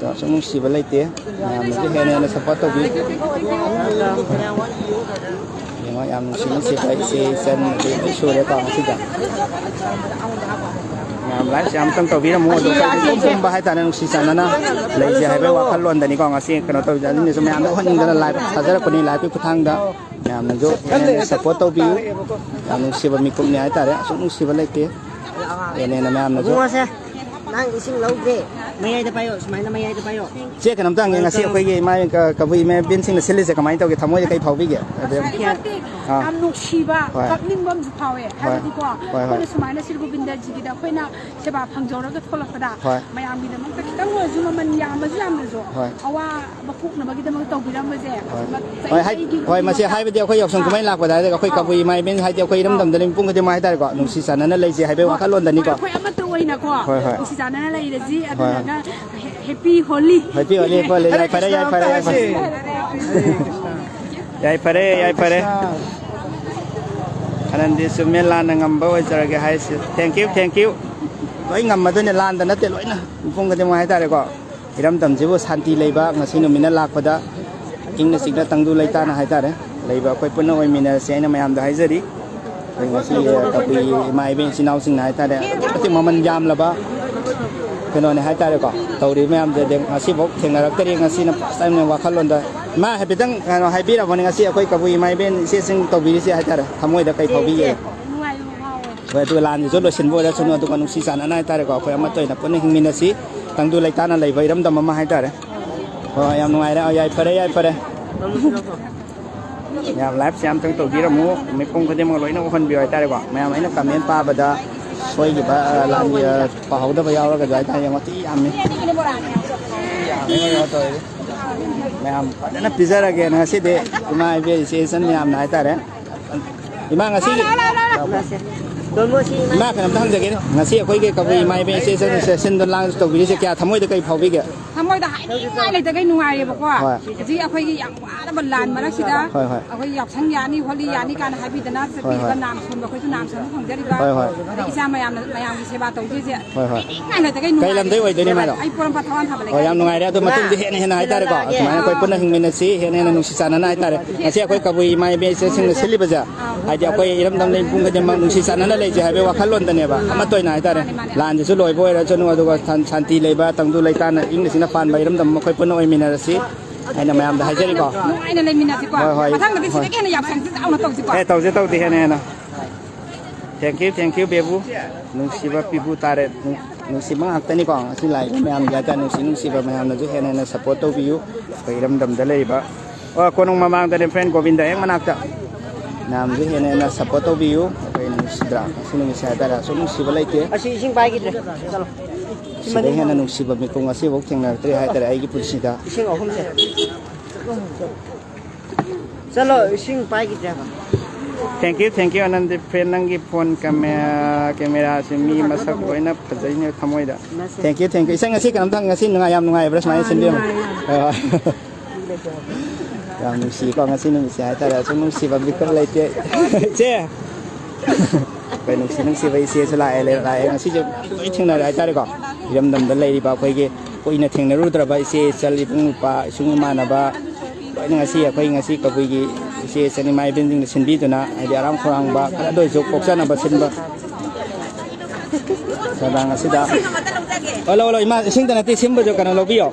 ꯑꯗꯣ ꯑꯁꯨꯛ ꯅꯨꯡꯁꯤꯕ ꯂꯩꯇꯦ꯫ ꯃꯌꯥꯝꯅꯁꯨ ꯍꯦꯟꯅ ꯍꯦꯟꯅ support ꯇꯧꯕꯤꯌꯨ꯫ ꯌꯦꯡꯉꯣ, ꯌꯥꯝ ꯅꯨꯡꯁꯤ ꯅꯨꯡꯁꯤꯕ ꯏꯆꯦ ꯏꯆꯟ ꯅꯨꯄꯤ ꯂꯣꯏ ꯁꯨꯔꯦꯀꯣ ꯉꯁꯤꯗ꯫ ꯃꯌꯥꯝ like ꯁꯦ ꯑꯃꯨꯛꯇꯪ ꯇꯧꯕꯤꯔꯝꯃꯨ꯫ ꯑꯗꯣ ꯑꯩꯈꯣꯏ ꯄꯨꯝ ꯄꯨꯝꯕ ꯍꯥꯏꯇꯥꯔꯦ, ꯅꯨꯡꯁꯤ ꯆꯥꯟꯅꯅ ꯂꯩꯁꯦ ꯍꯥꯏꯕꯒꯤ ꯋꯥꯈꯜꯂꯣꯟꯗꯅꯤꯀꯣ ꯉꯁꯤ ꯀꯩꯅꯣ ꯇꯧꯔꯤꯁꯦ꯫ ꯑꯗꯨꯅꯁꯨ ꯃꯌꯥꯝꯗ ꯎꯍꯟꯅꯤꯡꯗꯅ like ꯊꯥꯖꯔꯛꯄꯅꯤ, like ꯀꯤ ꯈꯨꯠꯊꯥꯡꯗ꯫ ꯃꯌꯥꯝꯅꯁꯨ ꯍꯦꯟꯅ support ꯇꯧꯕꯤꯌꯨ꯫ ꯌꯥꯝ ꯅꯨꯡꯁꯤꯕ ꯃꯤꯀꯨꯞꯅꯤ ꯍꯥꯏꯇꯥꯔꯦ꯫ ꯑꯁꯨꯛ ꯅꯨꯡꯁꯤꯕ ꯂꯩꯇꯦ꯫ ꯍꯦꯟꯅ ꯍꯦꯟꯅ ꯃꯌꯥꯝꯅꯁꯨ ꯏꯕꯨꯡꯉꯣꯁꯦ꯫ ꯅꯪ ꯏꯁꯤꯡ ꯂꯧꯗ꯭ꯔꯦ꯫ ꯃꯌꯥꯏꯗ ꯄꯥꯏꯌꯣ, ꯁꯨꯃꯥꯏꯅ ꯃꯌꯥꯏꯗ ꯄꯥꯏꯌꯣ꯫ ꯆꯦ, ꯀꯩꯅꯣꯝꯇ ꯍꯪꯒꯦ, ꯉꯁꯤ ꯑꯩꯈꯣꯏꯒꯤ ꯏꯃꯥ ꯏꯕꯦꯟ, ꯀ-, ꯀꯕꯨꯏ ꯏꯃꯥ ꯏꯕꯦꯟꯁꯤꯡꯅ ꯁꯤꯜꯂꯤꯁꯦ ꯀꯃꯥꯏꯅ ꯇꯧꯒꯦ? ꯊꯃꯣꯏꯗ ꯀꯩ ꯐꯥꯎꯕꯤꯒꯦ? ꯑꯗꯨ ꯑꯁꯨꯛꯀꯤ ꯃꯇꯤꯛ ꯑꯥ꯫ ꯌꯥꯝ ꯅꯨꯡꯁꯤꯕ, ꯍꯣꯏ꯫ ꯀꯞꯅꯤꯡꯕ ꯑꯃꯁꯨ ꯐꯥꯎꯋꯦ꯫ ꯍꯣꯏ꯫ ꯍꯥꯏꯕꯗꯤꯀꯣ, ꯍꯣꯏ, ꯍꯣꯏ꯫ ꯑꯩꯈꯣꯏꯅ ꯁꯨꯃꯥꯏꯅ ꯁ꯭ꯔꯤ ꯒꯣꯕꯤꯟꯗꯖꯤꯒꯤꯗ ꯑꯩꯈꯣꯏꯅ ꯁꯦꯕꯥ ꯐꯪꯖꯧꯔꯒ ꯊꯣꯛꯂꯛꯄꯗ, ꯍꯣꯏ꯫ ꯃꯌꯥꯝꯒꯤꯗꯃꯛꯇ ꯈꯤꯇꯪ ꯑꯣꯏꯔꯁꯨ, ꯃꯃꯜ ꯌꯥꯝꯃꯁꯨ ꯌꯥꯝꯗ꯭ꯔꯁꯨ, ꯍꯣꯏ꯫ ꯑꯋꯥꯕ ꯀꯣꯛꯅꯕꯒꯤꯗꯃꯛ ꯇꯧꯕꯤꯔꯝꯕꯁꯦ, ꯍꯣꯏ꯫ ꯃꯁꯤ ꯍꯣꯏ, ꯍꯥꯏ-, ꯆꯍꯤ ꯍꯣꯏ, ꯃꯁꯤ ꯆꯍꯤꯒꯤꯗꯃꯛꯇ ꯍꯥꯏꯕꯗꯤ ꯑꯩꯈꯣꯏ ꯌꯥꯎꯁꯪ ꯑꯥ꯫ ꯀꯨꯝꯍꯩ ꯂꯥꯛꯄꯗ ꯍꯥꯏꯔꯒ ꯑꯩꯈꯣꯏ ꯑꯥ꯫ ꯀꯕꯨꯏ ꯏꯃꯥ ꯏꯕꯦꯟ ꯍꯥꯏꯗꯤ ꯑꯩꯈꯣꯏ ꯏꯔꯝꯗꯝꯗ ꯑꯥ꯫ ꯂꯩ ꯃꯤꯄꯨꯝ ꯈꯨꯗꯤꯡꯃꯛ ꯍꯥꯏꯇꯥꯔꯦꯀꯣ, ꯅꯨꯡꯁꯤ ꯆꯥꯟꯅꯅ ꯂꯩꯁꯦ ꯍꯥꯏꯕꯒꯤ ꯍꯣꯏ꯫ ꯋꯥꯈꯜꯂꯣꯟꯗꯅꯤꯀꯣ꯫ ꯑꯩꯈꯣꯏ ꯑꯃꯠꯇ ꯑꯣꯏꯅꯀꯣ, ꯍꯣꯏ, ꯍꯣꯏ꯫ ꯅꯨꯡꯁꯤ ꯆꯥꯟꯅꯅ ꯂꯩꯔꯁꯤ, ꯍꯣꯏ, ꯍꯣꯏ꯫ ꯑꯗꯨꯗꯨꯒ ꯍꯦ-, happy Holi. Happy Holi, happy Holi. ꯌꯥꯏꯐꯔꯦ, ꯌꯥꯏꯐꯔꯦ, ꯌꯥꯏꯐꯔꯦ꯫ ꯌꯥꯏꯐꯔꯦ, ꯌꯥꯏꯐꯔꯦ꯫ ꯑꯅꯟꯗꯤꯁꯨ ꯃꯦꯟ ꯂꯥꯟꯅ ꯉꯝꯕ ꯑꯣꯏꯖꯔꯒꯦ ꯍꯥꯏꯁꯤ꯫ Thank you, thank you꯫ ꯂꯣꯏ ꯉꯝꯃꯗꯣꯏꯅꯦ, ꯂꯥꯟꯗ ꯅꯠꯇꯦ, ꯂꯣꯏꯅ ꯃꯤꯄꯨꯝ ꯈꯨꯗꯤꯡꯃꯛ ꯍꯥꯏꯇꯥꯔꯦꯀꯣ꯫ ꯏꯔꯝꯗꯝꯁꯤꯕꯨ ꯁꯥꯟꯇꯤ ꯂꯩꯕ, ꯉꯁꯤ ꯅꯨꯃꯤꯠꯅ ꯂꯥꯛꯄꯗ ꯏꯪꯅ ꯆꯤꯛꯅ ꯇꯪꯗꯨ ꯂꯩꯇꯥꯅ ꯍꯥꯏꯇꯥꯔꯦ, ꯂꯩꯕ ꯑꯩꯈꯣꯏ ꯄꯨꯟꯅ ꯑꯣꯏꯃꯤꯟꯅꯔꯁꯦ ꯑꯩꯅ ꯃꯌꯥꯝꯗ ꯍꯥꯏꯖꯔꯤ꯫ ꯑꯩꯈꯣꯏ ꯉꯁꯤ ꯀꯕꯨꯏ ꯏꯃꯥ ꯏꯕꯦꯟ ꯏꯆꯤꯟ ꯏꯅꯥꯎꯁꯤꯡꯅ ꯍꯥꯏꯇꯥꯔꯦ, ꯑꯗꯨꯛꯀꯤ ꯃꯇꯤꯛ ꯃꯃꯜ ꯌꯥꯝꯂꯕ ꯀꯩꯅꯣꯅꯦ ꯍꯥꯏꯇꯥꯔꯦꯀꯣ, ꯇꯧꯔꯤꯕ ꯃꯌꯥꯝꯁꯦ꯫ ꯑꯗꯩ ꯉꯁꯤꯐꯥꯎ ꯊꯦꯡꯅꯔꯛꯇꯔꯤ, ꯉꯁꯤꯅ first time ꯅꯦ ꯋꯥꯈꯜꯂꯣꯟꯗ꯫ ꯏꯃꯥ, ꯍꯥꯏꯐꯦꯠꯇꯪ ꯀꯩꯅꯣ ꯍꯥꯏꯕꯤꯔꯝꯃꯣꯅꯦ, ꯉꯁꯤ ꯑꯩꯈꯣꯏ ꯀꯕꯨꯏ ꯏꯃꯥ ꯏꯕꯦꯟ ꯏꯆꯦꯁꯤꯡ ꯇꯧꯕꯤꯔꯤꯁꯦ ꯍꯥꯏꯇꯥꯔꯦ, ꯊꯃꯣꯏꯗ ꯀꯩ ꯐꯥꯎꯕꯤꯒꯦ? ꯅꯨꯡꯉꯥꯏꯕ ꯐꯥꯎꯋꯦ꯫ ꯍꯣꯏ, ꯑꯗꯨꯒ ꯂꯥꯟꯁꯤꯁꯨ ꯂꯣꯏꯁꯤꯟꯕ ꯑꯣꯏꯔꯁꯅꯨ, ꯑꯗꯨꯒ ꯅꯨꯡꯁꯤ ꯆꯥꯟꯅꯅ ꯍꯥꯏꯇꯥꯔꯦꯀꯣ, ꯑꯩꯈꯣꯏ ꯑꯃꯠꯇ ꯑꯣꯏꯅ ꯄꯨꯟꯅ ꯍꯤꯡꯃꯤꯟꯅꯁꯤ, ꯇꯪꯗꯨ ꯂꯩꯇꯥꯅ ꯂꯩꯕ ꯏꯔꯝꯗꯝ ꯑꯃ ꯍꯥꯏꯇꯥꯔꯦ꯫ ꯍꯣꯏ, ꯌꯥꯝ ꯅꯨꯡꯉꯥꯏꯔꯦ꯫ ꯑꯣ, ꯌꯥꯏꯐꯔꯦ, ꯌꯥꯏꯐꯔꯦ꯫ ꯃꯌꯥꯝ like ꯁꯦ ꯑꯝꯇꯪ ꯇꯧꯕꯤꯔꯝꯃꯨ, ꯃꯤꯄꯨꯝ ꯈꯨꯗꯤꯡꯃꯛ ꯂꯣꯏꯅ ꯎꯍꯟꯕꯤꯌꯨ ꯍꯥꯏꯇꯥꯔꯦꯀꯣ꯫ ꯃꯌꯥꯝ ꯑꯩꯅ comment ꯄꯥꯕꯗ ꯁꯣꯏꯈꯤꯕ, ꯑ, ꯂꯥꯟꯒꯤ, ꯑ, ꯄꯥꯍꯧꯗꯕ ꯌꯥꯎꯔꯒꯁꯨ ꯍꯥꯏꯇꯥꯔꯦ, ꯌꯦꯡꯉꯣ, ꯊꯤ ꯌꯥꯝꯃꯤ꯫ ꯌꯥꯝꯃꯤ, ꯀꯩꯅꯣ ꯇꯧꯔꯤꯁꯦ꯫ ꯃꯌꯥꯝ ꯐꯖꯅ ꯄꯤꯖꯔꯒꯦꯅ ꯉꯁꯤꯗꯤ ꯏꯃꯥ ꯏꯕꯦꯟ ꯏꯆꯦ ꯏꯆꯟ ꯃꯌꯥꯝꯅ ꯍꯥꯏꯇꯥꯔꯦ꯫ ꯏꯃꯥ, ꯉꯁꯤ ꯂꯥꯎ, ꯂꯥꯎ, ꯂꯥꯎ, ꯂꯥꯎ꯫ ꯏꯃꯥ, ꯀꯩꯅꯣꯝꯇ ꯍꯪꯖꯒꯦꯅꯦ꯫ ꯉꯁꯤ ꯑꯩꯈꯣꯏꯒꯤ ꯀꯕꯨꯏ ꯏꯃꯥ ꯏꯕꯦꯟ ꯏꯆꯦ ꯏꯆꯟ ꯁꯤꯟꯗ ꯂꯥꯡ ꯇꯧꯕꯤꯔꯤꯁꯦ ꯀꯌꯥ ꯊꯃꯣꯏꯗ ꯀꯔꯤ ꯐꯥꯎꯕꯤꯒꯦ? ꯊꯃꯣꯏꯗ ꯍꯥꯏꯅꯤꯡꯉꯥꯏ ꯂꯩꯇꯈꯩ ꯅꯨꯡꯉꯥꯏꯔꯦꯕꯀꯣ꯫ ꯍꯣꯏ꯫ ꯍꯧꯖꯤꯛ ꯑꯩꯈꯣꯏꯒꯤ ꯌꯥꯝ ꯋꯥꯔꯕ ꯂꯥꯟ ꯃꯔꯛꯁꯤꯗ ꯍꯣꯏ, ꯍꯣꯏ꯫ ꯑꯩꯈꯣꯏ ꯌꯥꯎꯁꯪ ꯌꯥꯅꯤ, ꯍꯣꯂꯤ ꯌꯥꯅꯤ ꯀꯥꯏꯅ ꯍꯥꯏꯕꯤꯗꯅ ꯍꯣꯏ, ꯆꯠꯄꯤꯔꯤꯕ ꯍꯣꯏ꯫ ꯅꯥꯝ ꯁꯣꯟꯕ ꯑꯩꯈꯣꯏꯁꯨ ꯅꯥꯝ ꯁꯣꯟꯕ ꯐꯪꯖꯔꯤꯕ꯫ ꯍꯣꯏ, ꯍꯣꯏ꯫ ꯑꯗꯩ ꯏꯆꯥ ꯃꯌꯥꯝꯅ ꯃꯌꯥꯝꯒꯤ ꯁꯦꯕꯥ ꯇꯧꯗꯣꯏꯁꯦ ꯍꯣꯏ, ꯍꯣꯏ꯫ ꯍꯥꯏꯅꯤꯡꯉꯥꯏ ꯂꯩꯇꯈꯩ ꯀꯩ ꯅꯨꯡꯉꯥꯏꯔꯦ꯫ ꯂꯝꯗꯩ ꯑꯣꯏꯗꯣꯏꯅꯣ ꯏꯃꯥꯗꯣ? ꯑꯩ ꯄꯣꯔꯣꯝꯄꯥꯠ ꯊꯋꯥꯟ ꯊꯥꯕ ꯍꯣꯏ, ꯌꯥꯝ ꯂꯩꯀꯥꯏꯗꯒꯤ꯫ ꯅꯨꯡꯉꯥꯏꯔꯦ꯫ ꯑꯗꯣ ꯃꯇꯨꯡꯗꯤ ꯍꯦꯟꯅ ꯍꯦꯟꯅ ꯍꯥꯏꯇꯥꯔꯦꯀꯣ, ꯁꯨꯃꯥꯏꯅ ꯑꯩꯈꯣꯏ ꯄꯨꯟꯅ ꯍꯤꯡꯃꯤꯟꯅꯁꯤ, ꯍꯦꯟꯅ ꯍꯦꯟꯅ ꯅꯨꯡꯁꯤ ꯆꯥꯟꯅꯅ ꯍꯥꯏꯇꯥꯔꯦ꯫ ꯉꯁꯤ ꯑꯩꯈꯣꯏ ꯀꯕꯨꯏ ꯏꯃꯥ ꯏꯕꯦꯟ ꯏꯆꯦꯁꯤꯡꯅ ꯁꯤꯜꯂꯤꯕꯁꯦ, ꯍꯥꯏꯗꯤ ꯑꯩꯈꯣꯏ ꯏꯔꯝꯗꯝ ꯂꯩ ꯃꯤꯄꯨꯝ ꯈꯨꯗꯤꯡꯃꯛ ꯅꯨꯡꯁꯤ ꯆꯥꯟꯅꯅ ꯂꯩꯁꯦ ꯍꯥꯏꯕꯒꯤ ꯋꯥꯈꯜꯂꯣꯟꯗꯅꯦꯕ, ꯑꯃꯠꯇ ꯑꯣꯏꯅ ꯍꯥꯏꯇꯥꯔꯦ꯫ ꯃꯥꯅꯦ, ꯃꯥꯅꯦ꯫ ꯂꯥꯟꯁꯤꯁꯨ ꯂꯣꯏꯕ ꯑꯣꯏꯔꯁꯅꯨ, ꯑꯗꯨꯒ ꯁꯥꯟ-, ꯁꯥꯟꯇꯤ ꯂꯩꯕ, ꯇꯪꯗꯨ ꯂꯩꯇꯥꯅ ꯏꯪꯅ ꯆꯤꯛꯅ ꯄꯥꯟꯕ ꯏꯔꯝꯗꯝ ꯑꯃ ꯑꯩꯈꯣꯏ ꯄꯨꯟꯅ ꯑꯣꯏꯃꯤꯟꯅꯔꯁꯤ꯫ ꯑꯩꯅ ꯃꯌꯥꯝꯗ ꯍꯥꯏꯖꯔꯤꯀꯣ꯫ ꯅꯨꯡꯉꯥꯏꯅ ꯂꯩꯃꯤꯟꯅꯁꯤꯀꯣ꯫ ꯍꯣꯏ, ꯍꯣꯏ꯫ ꯃꯊꯪꯗꯗꯤ ꯍꯣꯏ꯫ ꯁꯤꯗꯒꯤ ꯍꯦꯟꯅ ꯌꯥꯎꯁꯪꯁꯤ ꯆꯥꯎꯅ ꯇꯧꯁꯤꯀꯣ꯫ ꯑꯦ, ꯇꯧꯁꯦ, ꯇꯧꯁꯦ, ꯍꯦꯟꯅ ꯍꯦꯟꯅ꯫ Thank you, thank you, ꯕꯦꯕꯨ꯫ ꯅꯨꯡꯁꯤꯕ ꯄꯤꯕꯨ ꯇꯥꯔꯦ꯫ ꯅꯨꯡꯁꯤꯕ ꯉꯥꯛꯇꯅꯤꯀꯣ꯫ ꯉꯁꯤ ꯂꯥꯛꯏꯕ ꯃꯌꯥꯝꯁꯦ ꯍꯥꯏꯇꯥꯔꯦ, ꯅꯨꯡꯁꯤ ꯅꯨꯡꯁꯤꯕ ꯃꯌꯥꯝꯅꯁꯨ ꯍꯦꯟꯅ ꯍꯦꯟꯅ ꯁꯞꯄꯣꯔꯠ ꯇꯧꯕꯤꯌꯨ꯫ ꯑꯩꯈꯣꯏ ꯏꯔꯝꯗꯝꯗ ꯂꯩꯔꯤꯕ, ꯑꯣ, ꯀꯣꯅꯨꯡ ꯃꯃꯥꯡꯗꯅꯦ, ꯐ꯭ꯔꯦꯟ ꯒꯣꯕꯤꯟꯗ ꯍꯦꯛ ꯃꯅꯥꯛꯇ꯫ ꯃꯌꯥꯝꯁꯨ ꯍꯦꯟꯅ ꯍꯦꯟꯅ ꯁꯞꯄꯣꯔꯠ ꯇꯧꯕꯤꯌꯨ꯫ ꯑꯩꯈꯣꯏ ꯅꯨꯡꯁꯤꯗ꯭ꯔꯥ? ꯉꯁꯤ ꯅꯨꯃꯤꯠꯁꯦ ꯍꯥꯏꯇꯥꯔꯦ, ꯑꯁꯨꯛ ꯅꯨꯡꯁꯤꯕ ꯂꯩꯇꯦ꯫ ꯑꯁꯤ ꯏꯁꯤꯡ ꯄꯥꯏꯈꯤꯗ꯭ꯔꯦ꯫ ꯆꯠꯂꯣ꯫ ꯁꯤꯗꯩ ꯍꯦꯟꯅ ꯅꯨꯡꯁꯤꯕ ꯃꯤꯀꯨꯞ ꯉꯁꯤꯐꯥꯎ ꯊꯦꯡꯅꯔꯛꯇ꯭ꯔꯤ ꯍꯥꯏꯇꯥꯔꯦ ꯑꯩꯒꯤ ꯄꯨꯟꯁꯤꯗ꯫ ꯏꯁꯤꯡ ꯑꯍꯨꯝꯁꯦ꯫ ꯆꯠꯂꯣ, ꯏꯁꯤꯡ ꯄꯥꯏꯈꯤꯗ꯭ꯔꯦ ꯍꯥꯏꯕ꯫ Thank you, thank you, Anandi friend. ꯅꯪꯒꯤ ꯐꯣꯟ ꯀꯦꯃꯦ-, ꯀꯦꯃꯦꯔꯥꯁꯦ ꯃꯤ ꯃꯁꯛ ꯂꯣꯏꯅ ꯐꯖꯩꯅꯦ ꯊꯃꯣꯏꯗ꯫ Thank you, thank you꯫ ꯏꯆꯦ, ꯉꯁꯤ ꯀꯩꯅꯣꯝꯇꯪ, ꯉꯁꯤ ꯅꯨꯡꯉꯥꯏ, ꯌꯥꯝ ꯅꯨꯡꯉꯥꯏꯕ꯭ꯔꯥ ꯁꯨꯃꯥꯏꯅ ꯁꯤꯟꯕꯤꯔꯝꯕ? ꯍꯣꯏ, ꯍꯣꯏ꯫ ꯌꯥꯝ ꯅꯨꯡꯁꯤꯀꯣ ꯉꯁꯤ ꯅꯨꯃꯤꯠꯁꯦ ꯍꯥꯏꯇꯥꯔꯦ꯫ ꯑꯁꯨꯛ ꯅꯨꯡꯁꯤꯕ ꯃꯤꯀꯨꯞ ꯂꯩꯇꯦ꯫ ꯏꯆꯦ! ꯑꯩꯈꯣꯏ ꯅꯨꯡꯁꯤ ꯅꯨꯡꯁꯤꯕ ꯏꯆꯦꯁꯨ ꯂꯥꯛꯑꯦ, ꯂꯩ-, ꯂꯥꯛꯑꯦ꯫ ꯉꯁꯤꯁꯦ ꯂꯣꯏ ꯊꯦꯡꯅꯔꯦ ꯍꯥꯏꯇꯥꯔꯦꯀꯣ꯫ ꯏꯔꯝꯗꯝꯗ ꯂꯩꯔꯤꯕ ꯑꯩꯈꯣꯏꯒꯤ ꯀꯨꯏꯅ ꯊꯦꯡꯅꯔꯨꯗ꯭ꯔꯕ ꯏꯆꯦ ꯏꯆꯜ, ꯏꯕꯨꯡ ꯏꯄ꯭ꯋꯥ, ꯏꯁꯨꯡ ꯏꯃꯥꯟꯅꯕ ꯂꯣꯏꯅ ꯉꯁꯤ ꯑꯩꯈꯣꯏ ꯉꯁꯤ ꯀꯕꯨꯏꯒꯤ ꯏꯆꯦ ꯏꯆꯜ ꯏꯃꯥ ꯏꯕꯦꯟꯁꯤꯡꯅ ꯁꯤꯟꯕꯤꯗꯨꯅ, ꯍꯥꯏꯗꯤ ꯑꯔꯥꯝ ꯈꯧꯔꯥꯡꯕ ꯈꯔꯗ ꯑꯣꯏꯔꯁꯨ ꯀꯣꯛꯆꯅꯕ ꯁꯤꯟꯕ ꯊꯧꯔꯥꯡ ꯑꯁꯤꯗ꯫ ꯍꯜꯂꯣ, ꯍꯜꯂꯣ, ꯏꯃꯥ, ꯏꯁꯤꯡꯗ ꯅꯠꯇꯦ, ꯁꯤꯟꯕꯁꯨ ꯀꯩꯅꯣ ꯂꯧꯕꯤꯌꯣ꯫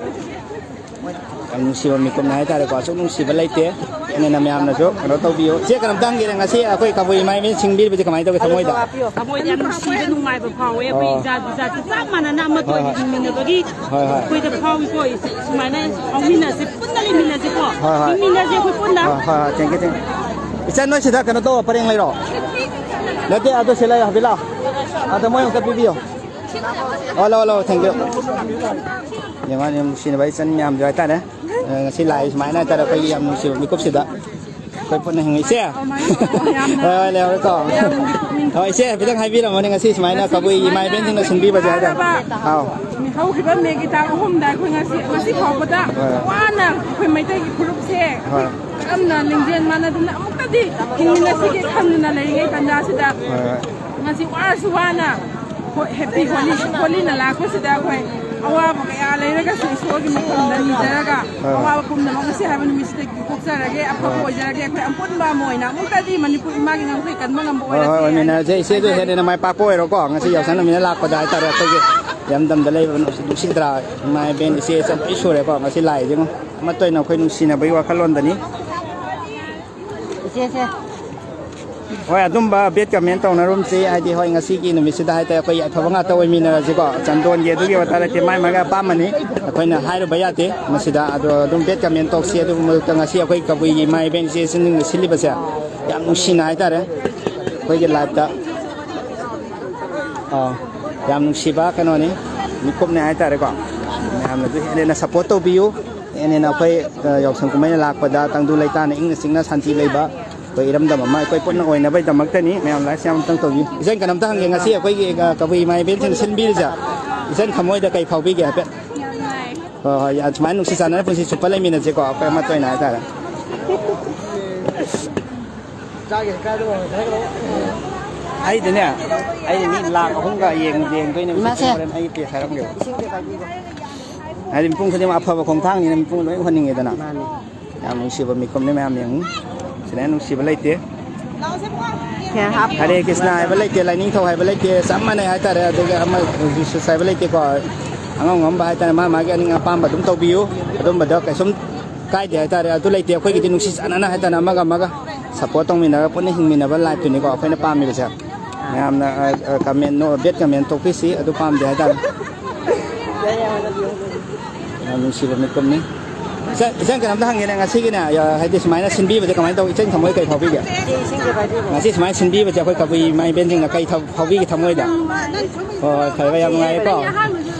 ꯌꯥꯝ ꯅꯨꯡꯁꯤꯕ ꯃꯤꯀꯨꯞꯅꯤ ꯍꯥꯏꯇꯥꯔꯦꯀꯣ꯫ ꯑꯁꯨꯛ ꯅꯨꯡꯁꯤꯕ ꯂꯩꯇꯦ꯫ ꯑꯩꯅ ꯃꯌꯥꯝꯅꯁꯨ ꯀꯩꯅꯣ ꯇꯧꯕꯤꯌꯨ꯫ ꯏꯆꯦ, ꯀꯩꯅꯣꯝꯇ ꯍꯪꯒꯦꯅꯦ, ꯉꯁꯤ ꯑꯩꯈꯣꯏ ꯀꯕꯨꯏ ꯏꯃꯥ ꯏꯕꯦꯟ ꯁꯤꯡꯕꯤꯔꯤꯕꯁꯦ ꯀꯃꯥꯏꯅ ꯇꯧꯒꯦ ꯊꯃꯣꯏꯗ? ꯊꯃꯣꯏꯗ ꯌꯥꯝ ꯅꯨꯡꯁꯤꯕ, ꯅꯨꯡꯉꯥꯏꯕ ꯐꯥꯎꯋꯦ꯫ ꯑꯩꯈꯣꯏ ꯑꯣ꯫ ꯖꯥꯇꯤ ꯖꯥꯇꯤ ꯆꯞ ꯃꯥꯟꯅꯅ ꯑꯃꯠꯇ ꯍꯣꯏ, ꯑꯣꯏꯅ ꯍꯣꯏ꯫ ꯍꯤꯡꯃꯤꯟꯅꯕꯒꯤ ꯍꯣꯏ, ꯍꯣꯏ꯫ ꯑꯩꯈꯣꯏꯗ ꯐꯥꯎꯏꯀꯣ꯫ ꯁꯨꯃꯥꯏꯅ ꯐꯥꯎꯃꯤꯟꯅꯁꯦ, ꯄꯨꯟꯅ ꯂꯩꯃꯤꯟꯅꯁꯦꯀꯣ꯫ ꯍꯣꯏ, ꯍꯣꯏ꯫ ꯍꯤꯡꯃꯤꯟꯅꯁꯦ ꯑꯩꯈꯣꯏ ꯄꯨꯟꯅ꯫ ꯍꯣꯏ, ꯍꯣꯏ, ꯍꯣꯏ, thank you, thank you꯫ ꯏꯆꯟ, ꯅꯣꯏ ꯁꯤꯗ ꯀꯩꯅꯣ ꯇꯧꯕ ꯄꯔꯦꯡ ꯂꯩꯔꯣ? ꯅꯠꯇꯦ, ꯑꯗꯣ ꯁꯤ ꯂꯩꯔꯣ, ꯍꯥꯏꯐꯦꯠ ꯂꯥꯛꯑꯣ꯫ ꯑꯗꯣ ꯃꯣꯏ ꯑꯝꯇ ꯄꯤꯕꯤꯌꯣ꯫ ꯍꯣꯏ, ꯂꯥꯛꯑꯣ, ꯂꯥꯛꯑꯣ, thank you꯫ ꯌꯦꯡꯉꯣ, ꯌꯥꯝ ꯅꯨꯡꯁꯤꯅꯕ ꯏꯆꯟ ꯃꯌꯥꯝꯁꯨ ꯍꯥꯏꯇꯥꯔꯦ꯫ ꯑ, ꯉꯁꯤ ꯂꯥꯛꯏ ꯁꯨꯃꯥꯏꯅ ꯍꯥꯏꯇꯥꯔꯦ, ꯑꯩꯈꯣꯏꯒꯤ ꯌꯥꯝ ꯅꯨꯡꯁꯤꯕ ꯃꯤꯀꯨꯞꯁꯤꯗ꯫ ꯑꯩꯈꯣꯏ ꯄꯨꯟꯅ ꯍꯤꯡꯉꯤ꯫ ꯏꯆꯦ! ꯍꯣꯏ, ꯍꯣꯏ, ꯂꯩꯍꯧꯔꯦꯀꯣ꯫ ꯍꯣꯏ, ꯏꯆꯦ, ꯍꯥꯏꯐꯦꯠꯇꯪ ꯍꯥꯏꯕꯤꯔꯝꯃꯣꯅꯦ, ꯉꯁꯤ ꯁꯨꯃꯥꯏꯅ ꯀꯕꯨꯏ ꯏꯃꯥ ꯏꯕꯦꯟꯁꯤꯡꯅ ꯁꯤꯟꯕꯤꯕꯁꯦ ꯍꯥꯏꯇꯥꯔꯦ꯫ ꯑꯥꯎ꯫ ꯍꯧꯈꯤꯕ ꯃꯦꯒꯤ ꯇꯥꯡ ꯑꯍꯨꯝꯗ ꯑꯩꯈꯣꯏ ꯉꯁꯤ, ꯉꯁꯤ ꯐꯥꯎꯕꯗ ꯍꯣꯏ꯫ ꯋꯥꯅ ꯑꯩꯈꯣꯏ ꯃꯩꯇꯩꯒꯤ ꯐꯨꯔꯨꯞꯁꯦ ꯍꯣꯏ꯫ ꯀꯔꯝꯅ ꯂꯤꯡꯖꯦꯜ ꯃꯥꯟꯅꯗꯨꯅ ꯑꯃꯨꯛꯇꯗꯤ ꯍꯤꯡꯃꯤꯟꯅꯁꯤꯒꯦ ꯈꯟꯗꯨꯅ ꯂꯩꯔꯤꯉꯩ ꯇꯥꯟꯖꯥꯁꯤꯗ ꯍꯣꯏ, ꯍꯣꯏ꯫ ꯉꯁꯤ ꯋꯥꯔꯁꯨ ꯋꯥꯅ ꯍꯣ-, ꯍꯦꯄꯤ ꯍꯣꯂꯤ, ꯍꯣꯂꯤꯅ ꯂꯥꯛꯄꯁꯤꯗ ꯑꯩꯈꯣꯏ ꯑꯋꯥꯕ ꯀꯌꯥ ꯂꯩꯔꯒꯁꯨ ꯏꯁꯣꯔꯒꯤ ꯃꯐꯝꯗ ꯅꯤꯖꯔꯒ ꯍꯣꯏ꯫ ꯑꯋꯥꯕ ꯄꯨꯝꯅꯃꯛ ꯉꯁꯤ ꯍꯥꯏꯕ ꯅꯨꯃꯤꯠꯁꯤꯗꯒꯤ ꯀꯣꯛꯆꯔꯒꯦ, ꯑꯐꯕ ꯍꯣꯏ꯫ ꯑꯣꯏꯖꯔꯒꯦ꯫ ꯑꯩꯈꯣꯏ ꯑꯄꯨꯟꯕ ꯑꯃ ꯑꯣꯏꯅ ꯑꯃꯨꯛꯇꯗꯤ ꯃꯅꯤꯄꯨꯔ ꯏꯃꯥꯒꯤ ꯉꯝꯈꯩ ꯀꯟꯕ ꯉꯝꯕ ꯍꯣꯏ, ꯍꯣꯏ, ꯑꯣꯏꯔꯁꯦ ꯍꯥꯏꯅ ꯑꯣꯏꯃꯤꯟꯅꯔꯁꯦ꯫ ꯏꯆꯦꯁꯨ ꯍꯦꯟꯅ ꯍꯦꯟꯅ ꯃꯥꯏ ꯄꯥꯛꯄ ꯑꯣꯏꯔꯣꯀꯣ꯫ ꯉꯁꯤ ꯌꯥꯎꯁꯪ ꯅꯨꯃꯤꯠꯅ ꯂꯥꯛꯄꯗ ꯍꯥꯏꯇꯥꯔꯦ, ꯑꯩꯈꯣꯏꯒꯤ ꯏꯔꯝꯗꯝꯗ ꯂꯩꯕ ꯅꯨꯡꯁꯤ-, ꯅꯨꯡꯁꯤꯗ꯭ꯔꯥ? ꯏꯃꯥ ꯏꯕꯦꯟ ꯏꯆꯦ ꯏꯆꯟ ꯂꯣꯏ ꯁꯨꯔꯦꯀꯣ꯫ ꯉꯁꯤ ꯂꯥꯛꯏꯁꯦ ꯌꯦꯡꯉꯣ꯫ ꯑꯃꯠꯇ ꯑꯣꯏꯅ ꯑꯩꯈꯣꯏ ꯅꯨꯡꯁꯤꯅꯕꯒꯤ ꯋꯥꯈꯜꯂꯣꯟꯗꯅꯤ꯫ ꯏꯆꯦꯁꯦ꯫ ꯍꯣꯏ, ꯑꯗꯨꯝꯕ ꯕꯦꯠ ꯀꯃꯦꯟ ꯇꯧꯅꯔꯨꯝꯁꯤ꯫ ꯍꯥꯏꯗꯤ, ꯍꯣꯏ, ꯉꯁꯤꯒꯤ ꯅꯨꯃꯤꯠꯁꯤꯗ ꯍꯥꯏꯇꯥꯔꯦ, ꯑꯩꯈꯣꯏ ꯑꯐꯕ ꯉꯥꯛꯇ ꯑꯣꯏꯃꯤꯟꯅꯔꯁꯤꯀꯣ꯫ ꯆꯟꯗꯣꯟꯒꯤ ꯑꯗꯨꯒꯤ ꯋꯥꯇꯥ ꯂꯩꯇꯦ, ꯃꯥꯏ ꯃꯥꯏꯒꯤ ꯑꯄꯥꯝꯕꯅꯤ, ꯑꯩꯈꯣꯏꯅ ꯍꯥꯏꯔꯨꯕ ꯌꯥꯗꯦ ꯃꯁꯤꯗ꯫ ꯑꯗꯣ ꯑꯗꯨꯝ ꯕꯦꯠ ꯀꯃꯦꯟ ꯇꯧꯁꯤ꯫ ꯑꯗꯨꯒꯤ ꯃꯔꯛꯇ ꯉꯁꯤ ꯑꯩꯈꯣꯏ ꯀꯕꯨꯏꯒꯤ ꯏꯃꯥ ꯏꯕꯦꯟ ꯏꯆꯦ ꯏꯆꯟꯁꯤꯡꯅ ꯁꯤꯜꯂꯤꯕꯁꯦ ꯌꯥꯝ ꯅꯨꯡꯁꯤꯅ ꯍꯥꯏꯇꯥꯔꯦ, ꯑꯩꯈꯣꯏꯒꯤ ꯂꯥꯏꯞꯇ꯫ ꯑꯥ, ꯌꯥꯝ ꯅꯨꯡꯁꯤꯕ ꯀꯩꯅꯣꯅꯤ, ꯃꯤꯀꯨꯞꯅꯦ ꯍꯥꯏꯇꯥꯔꯦꯀꯣ꯫ ꯃꯌꯥꯝꯅꯁꯨ ꯍꯦꯟꯅ ꯍꯦꯟꯅ ꯁꯞꯄꯣꯔꯠ ꯇꯧꯕꯤꯌꯨ꯫ ꯍꯦꯟꯅ ꯍꯦꯟꯅ ꯑꯩꯈꯣꯏ, ꯑ, ꯌꯥꯎꯁꯪ ꯀꯨꯝꯍꯩꯅ ꯂꯥꯛꯄꯗ ꯇꯪꯗꯨ ꯂꯩꯇꯥꯅ ꯏꯪꯅ ꯆꯤꯛꯅ ꯁꯥꯟꯇꯤ ꯂꯩꯕ ꯑꯩꯈꯣꯏ ꯏꯔꯝꯗꯝ ꯑꯃ ꯑꯩꯈꯣꯏ ꯄꯨꯟꯅ ꯑꯣꯏꯅꯕꯒꯤꯗꯃꯛꯇꯅꯤ꯫ ꯃꯌꯥꯝ ꯂꯥꯏꯛꯁꯦ ꯌꯥꯝ ꯑꯝꯇꯪ ꯇꯧꯕꯤꯌꯨ꯫ ꯏꯆꯟ, ꯀꯩꯅꯣꯝꯇ ꯍꯪꯒꯦ, ꯉꯁꯤ ꯑꯩꯈꯣꯏꯒꯤ, ꯑ, ꯀꯕꯨꯏ ꯏꯃꯥ ꯏꯕꯦꯟꯁꯤꯡꯅ ꯁꯤꯟꯕꯤꯔꯤꯁꯦ, ꯏꯆꯟ ꯊꯃꯣꯏꯗ ꯀꯩ ꯐꯥꯎꯕꯤꯒꯦ ꯍꯥꯏꯐꯦꯠ? ꯍꯣꯏ, ꯍꯣꯏ, ꯑꯁꯨꯃꯥꯏꯅ ꯅꯨꯡꯁꯤ ꯆꯥꯟꯅꯅ ꯄꯨꯟꯁꯤ ꯆꯨꯞꯄ ꯂꯩꯃꯤꯟꯅꯁꯤꯀꯣ, ꯑꯩꯈꯣꯏ ꯑꯃꯠꯇ ꯑꯣꯏꯅ ꯍꯥꯏꯇꯥꯔꯦ꯫ ꯑꯩꯗꯤꯅꯦ, ꯑꯩꯗꯤ ꯃꯤ ꯂꯥꯛ ꯑꯍꯨꯝꯒ ꯌꯦꯡ-, ꯌꯦꯡꯗꯣꯏꯅꯦ ꯍꯧꯖꯤꯛ꯫ ꯏꯃꯥꯁꯦ꯫ ꯍꯣꯔꯦꯟ ꯑꯩ ꯄꯦꯁ ꯍꯥꯏꯔꯝꯒꯦꯕ꯫ ꯍꯥꯏꯗꯤ ꯃꯤꯄꯨꯝ ꯈꯨꯗꯤꯡꯃꯛ ꯑꯐꯕ ꯈꯣꯡꯊꯥꯡꯅꯤꯅ ꯃꯤꯄꯨꯝ ꯂꯣꯏ ꯎꯍꯟꯅꯤꯡꯉꯦꯗꯅ꯫ ꯃꯥꯅꯤ꯫ ꯌꯥꯝ ꯅꯨꯡꯁꯤꯕ ꯃꯤꯀꯨꯞꯅꯤ, ꯃꯌꯥꯝ ꯌꯦꯡꯉꯨ꯫ ꯁꯤꯗ ꯍꯦꯟꯅ ꯅꯨꯡꯁꯤꯕ ꯂꯩꯇꯦ꯫ ꯁꯦ, ꯍꯥꯞꯄꯣ꯫ ꯍꯔꯦ ꯀ꯭ꯔꯤꯁꯅ ꯍꯥꯏꯕ ꯂꯩꯇꯦ, ꯂꯥꯏꯅꯤꯡꯊꯧ ꯍꯥꯏꯕ ꯂꯩꯇꯦ, ꯆꯞ ꯃꯥꯟꯅꯩ ꯍꯥꯏꯇꯥꯔꯦ꯫ ꯑꯗꯒꯤ ꯑꯃ ꯖꯤꯁꯨ ꯍꯥꯏꯕ ꯂꯩꯇꯦꯀꯣ꯫ ꯑꯉꯝ ꯉꯝꯕ ꯍꯥꯏꯇꯥꯔꯦ, ꯃꯥ ꯃꯥꯒꯤ ꯑꯅꯤꯡ ꯑꯄꯥꯝꯕ ꯑꯗꯨꯝ ꯇꯧꯕꯤꯌꯨ꯫ ꯑꯗꯨꯝꯕꯗ ꯀꯩꯁꯨꯝ ꯀꯥꯏꯗꯦ ꯍꯥꯏꯇꯥꯔꯦ꯫ ꯑꯗꯨ ꯂꯩꯇꯦ, ꯑꯩꯈꯣꯏꯒꯤꯗꯤ ꯅꯨꯡꯁꯤ ꯆꯥꯟꯅꯅ ꯍꯥꯏꯇꯥꯔꯦ, ꯑꯃꯒ ꯑꯃꯒ ꯁꯞꯄꯣꯔꯠ ꯇꯧꯃꯤꯟꯅꯔꯒ ꯄꯨꯟꯅ ꯍꯤꯡꯃꯤꯟꯅꯕ ꯂꯥꯏꯐꯇꯨꯅꯤꯀꯣ ꯑꯩꯈꯣꯏꯅ ꯄꯥꯝꯃꯤꯕꯁꯦ꯫ ꯃꯌꯥꯝꯅ, ꯑ, ꯑ, ꯀꯃꯦꯟ, ꯅꯣ, ꯕꯦꯠ ꯀꯃꯦꯟ ꯇꯣꯛꯄꯤꯁꯤ, ꯑꯗꯨ ꯄꯥꯝꯗꯦ ꯍꯥꯏꯇꯥꯔꯦ꯫ ꯌꯥꯝ ꯅꯨꯡꯁꯤꯕ ꯃꯤꯀꯨꯞꯅꯤ꯫ ꯏꯆꯟ, ꯏꯆꯟ, ꯀꯩꯅꯣꯝꯇ ꯍꯪꯒꯦꯅꯦ, ꯉꯁꯤꯒꯤꯅꯦ, ꯑ, ꯍꯥꯏꯗꯤ ꯁꯨꯃꯥꯏꯅ ꯁꯤꯟꯕꯤꯕꯁꯦ ꯀꯃꯥꯏꯅ ꯇꯧꯏ? ꯏꯆꯟ ꯊꯃꯣꯏ ꯀꯩ ꯐꯥꯎꯕꯤꯒꯦ? ꯉꯁꯤ ꯁꯨꯃꯥꯏꯅ ꯁꯤꯟꯕꯤꯕꯁꯦ ꯑꯩꯈꯣꯏ ꯀꯕꯨꯏ ꯏꯃꯥ ꯏꯕꯦꯟꯁꯤꯡꯅ ꯀꯩ ꯊ-, ꯐꯥꯎꯕꯤꯒꯦ ꯊꯃꯣꯏꯗ? ꯍꯣꯏ, ꯍꯣꯏ, ꯐꯔꯦ, ꯐꯔꯦ, ꯌꯥꯝ ꯅꯨꯡꯉꯥꯏꯔꯦꯀꯣ꯫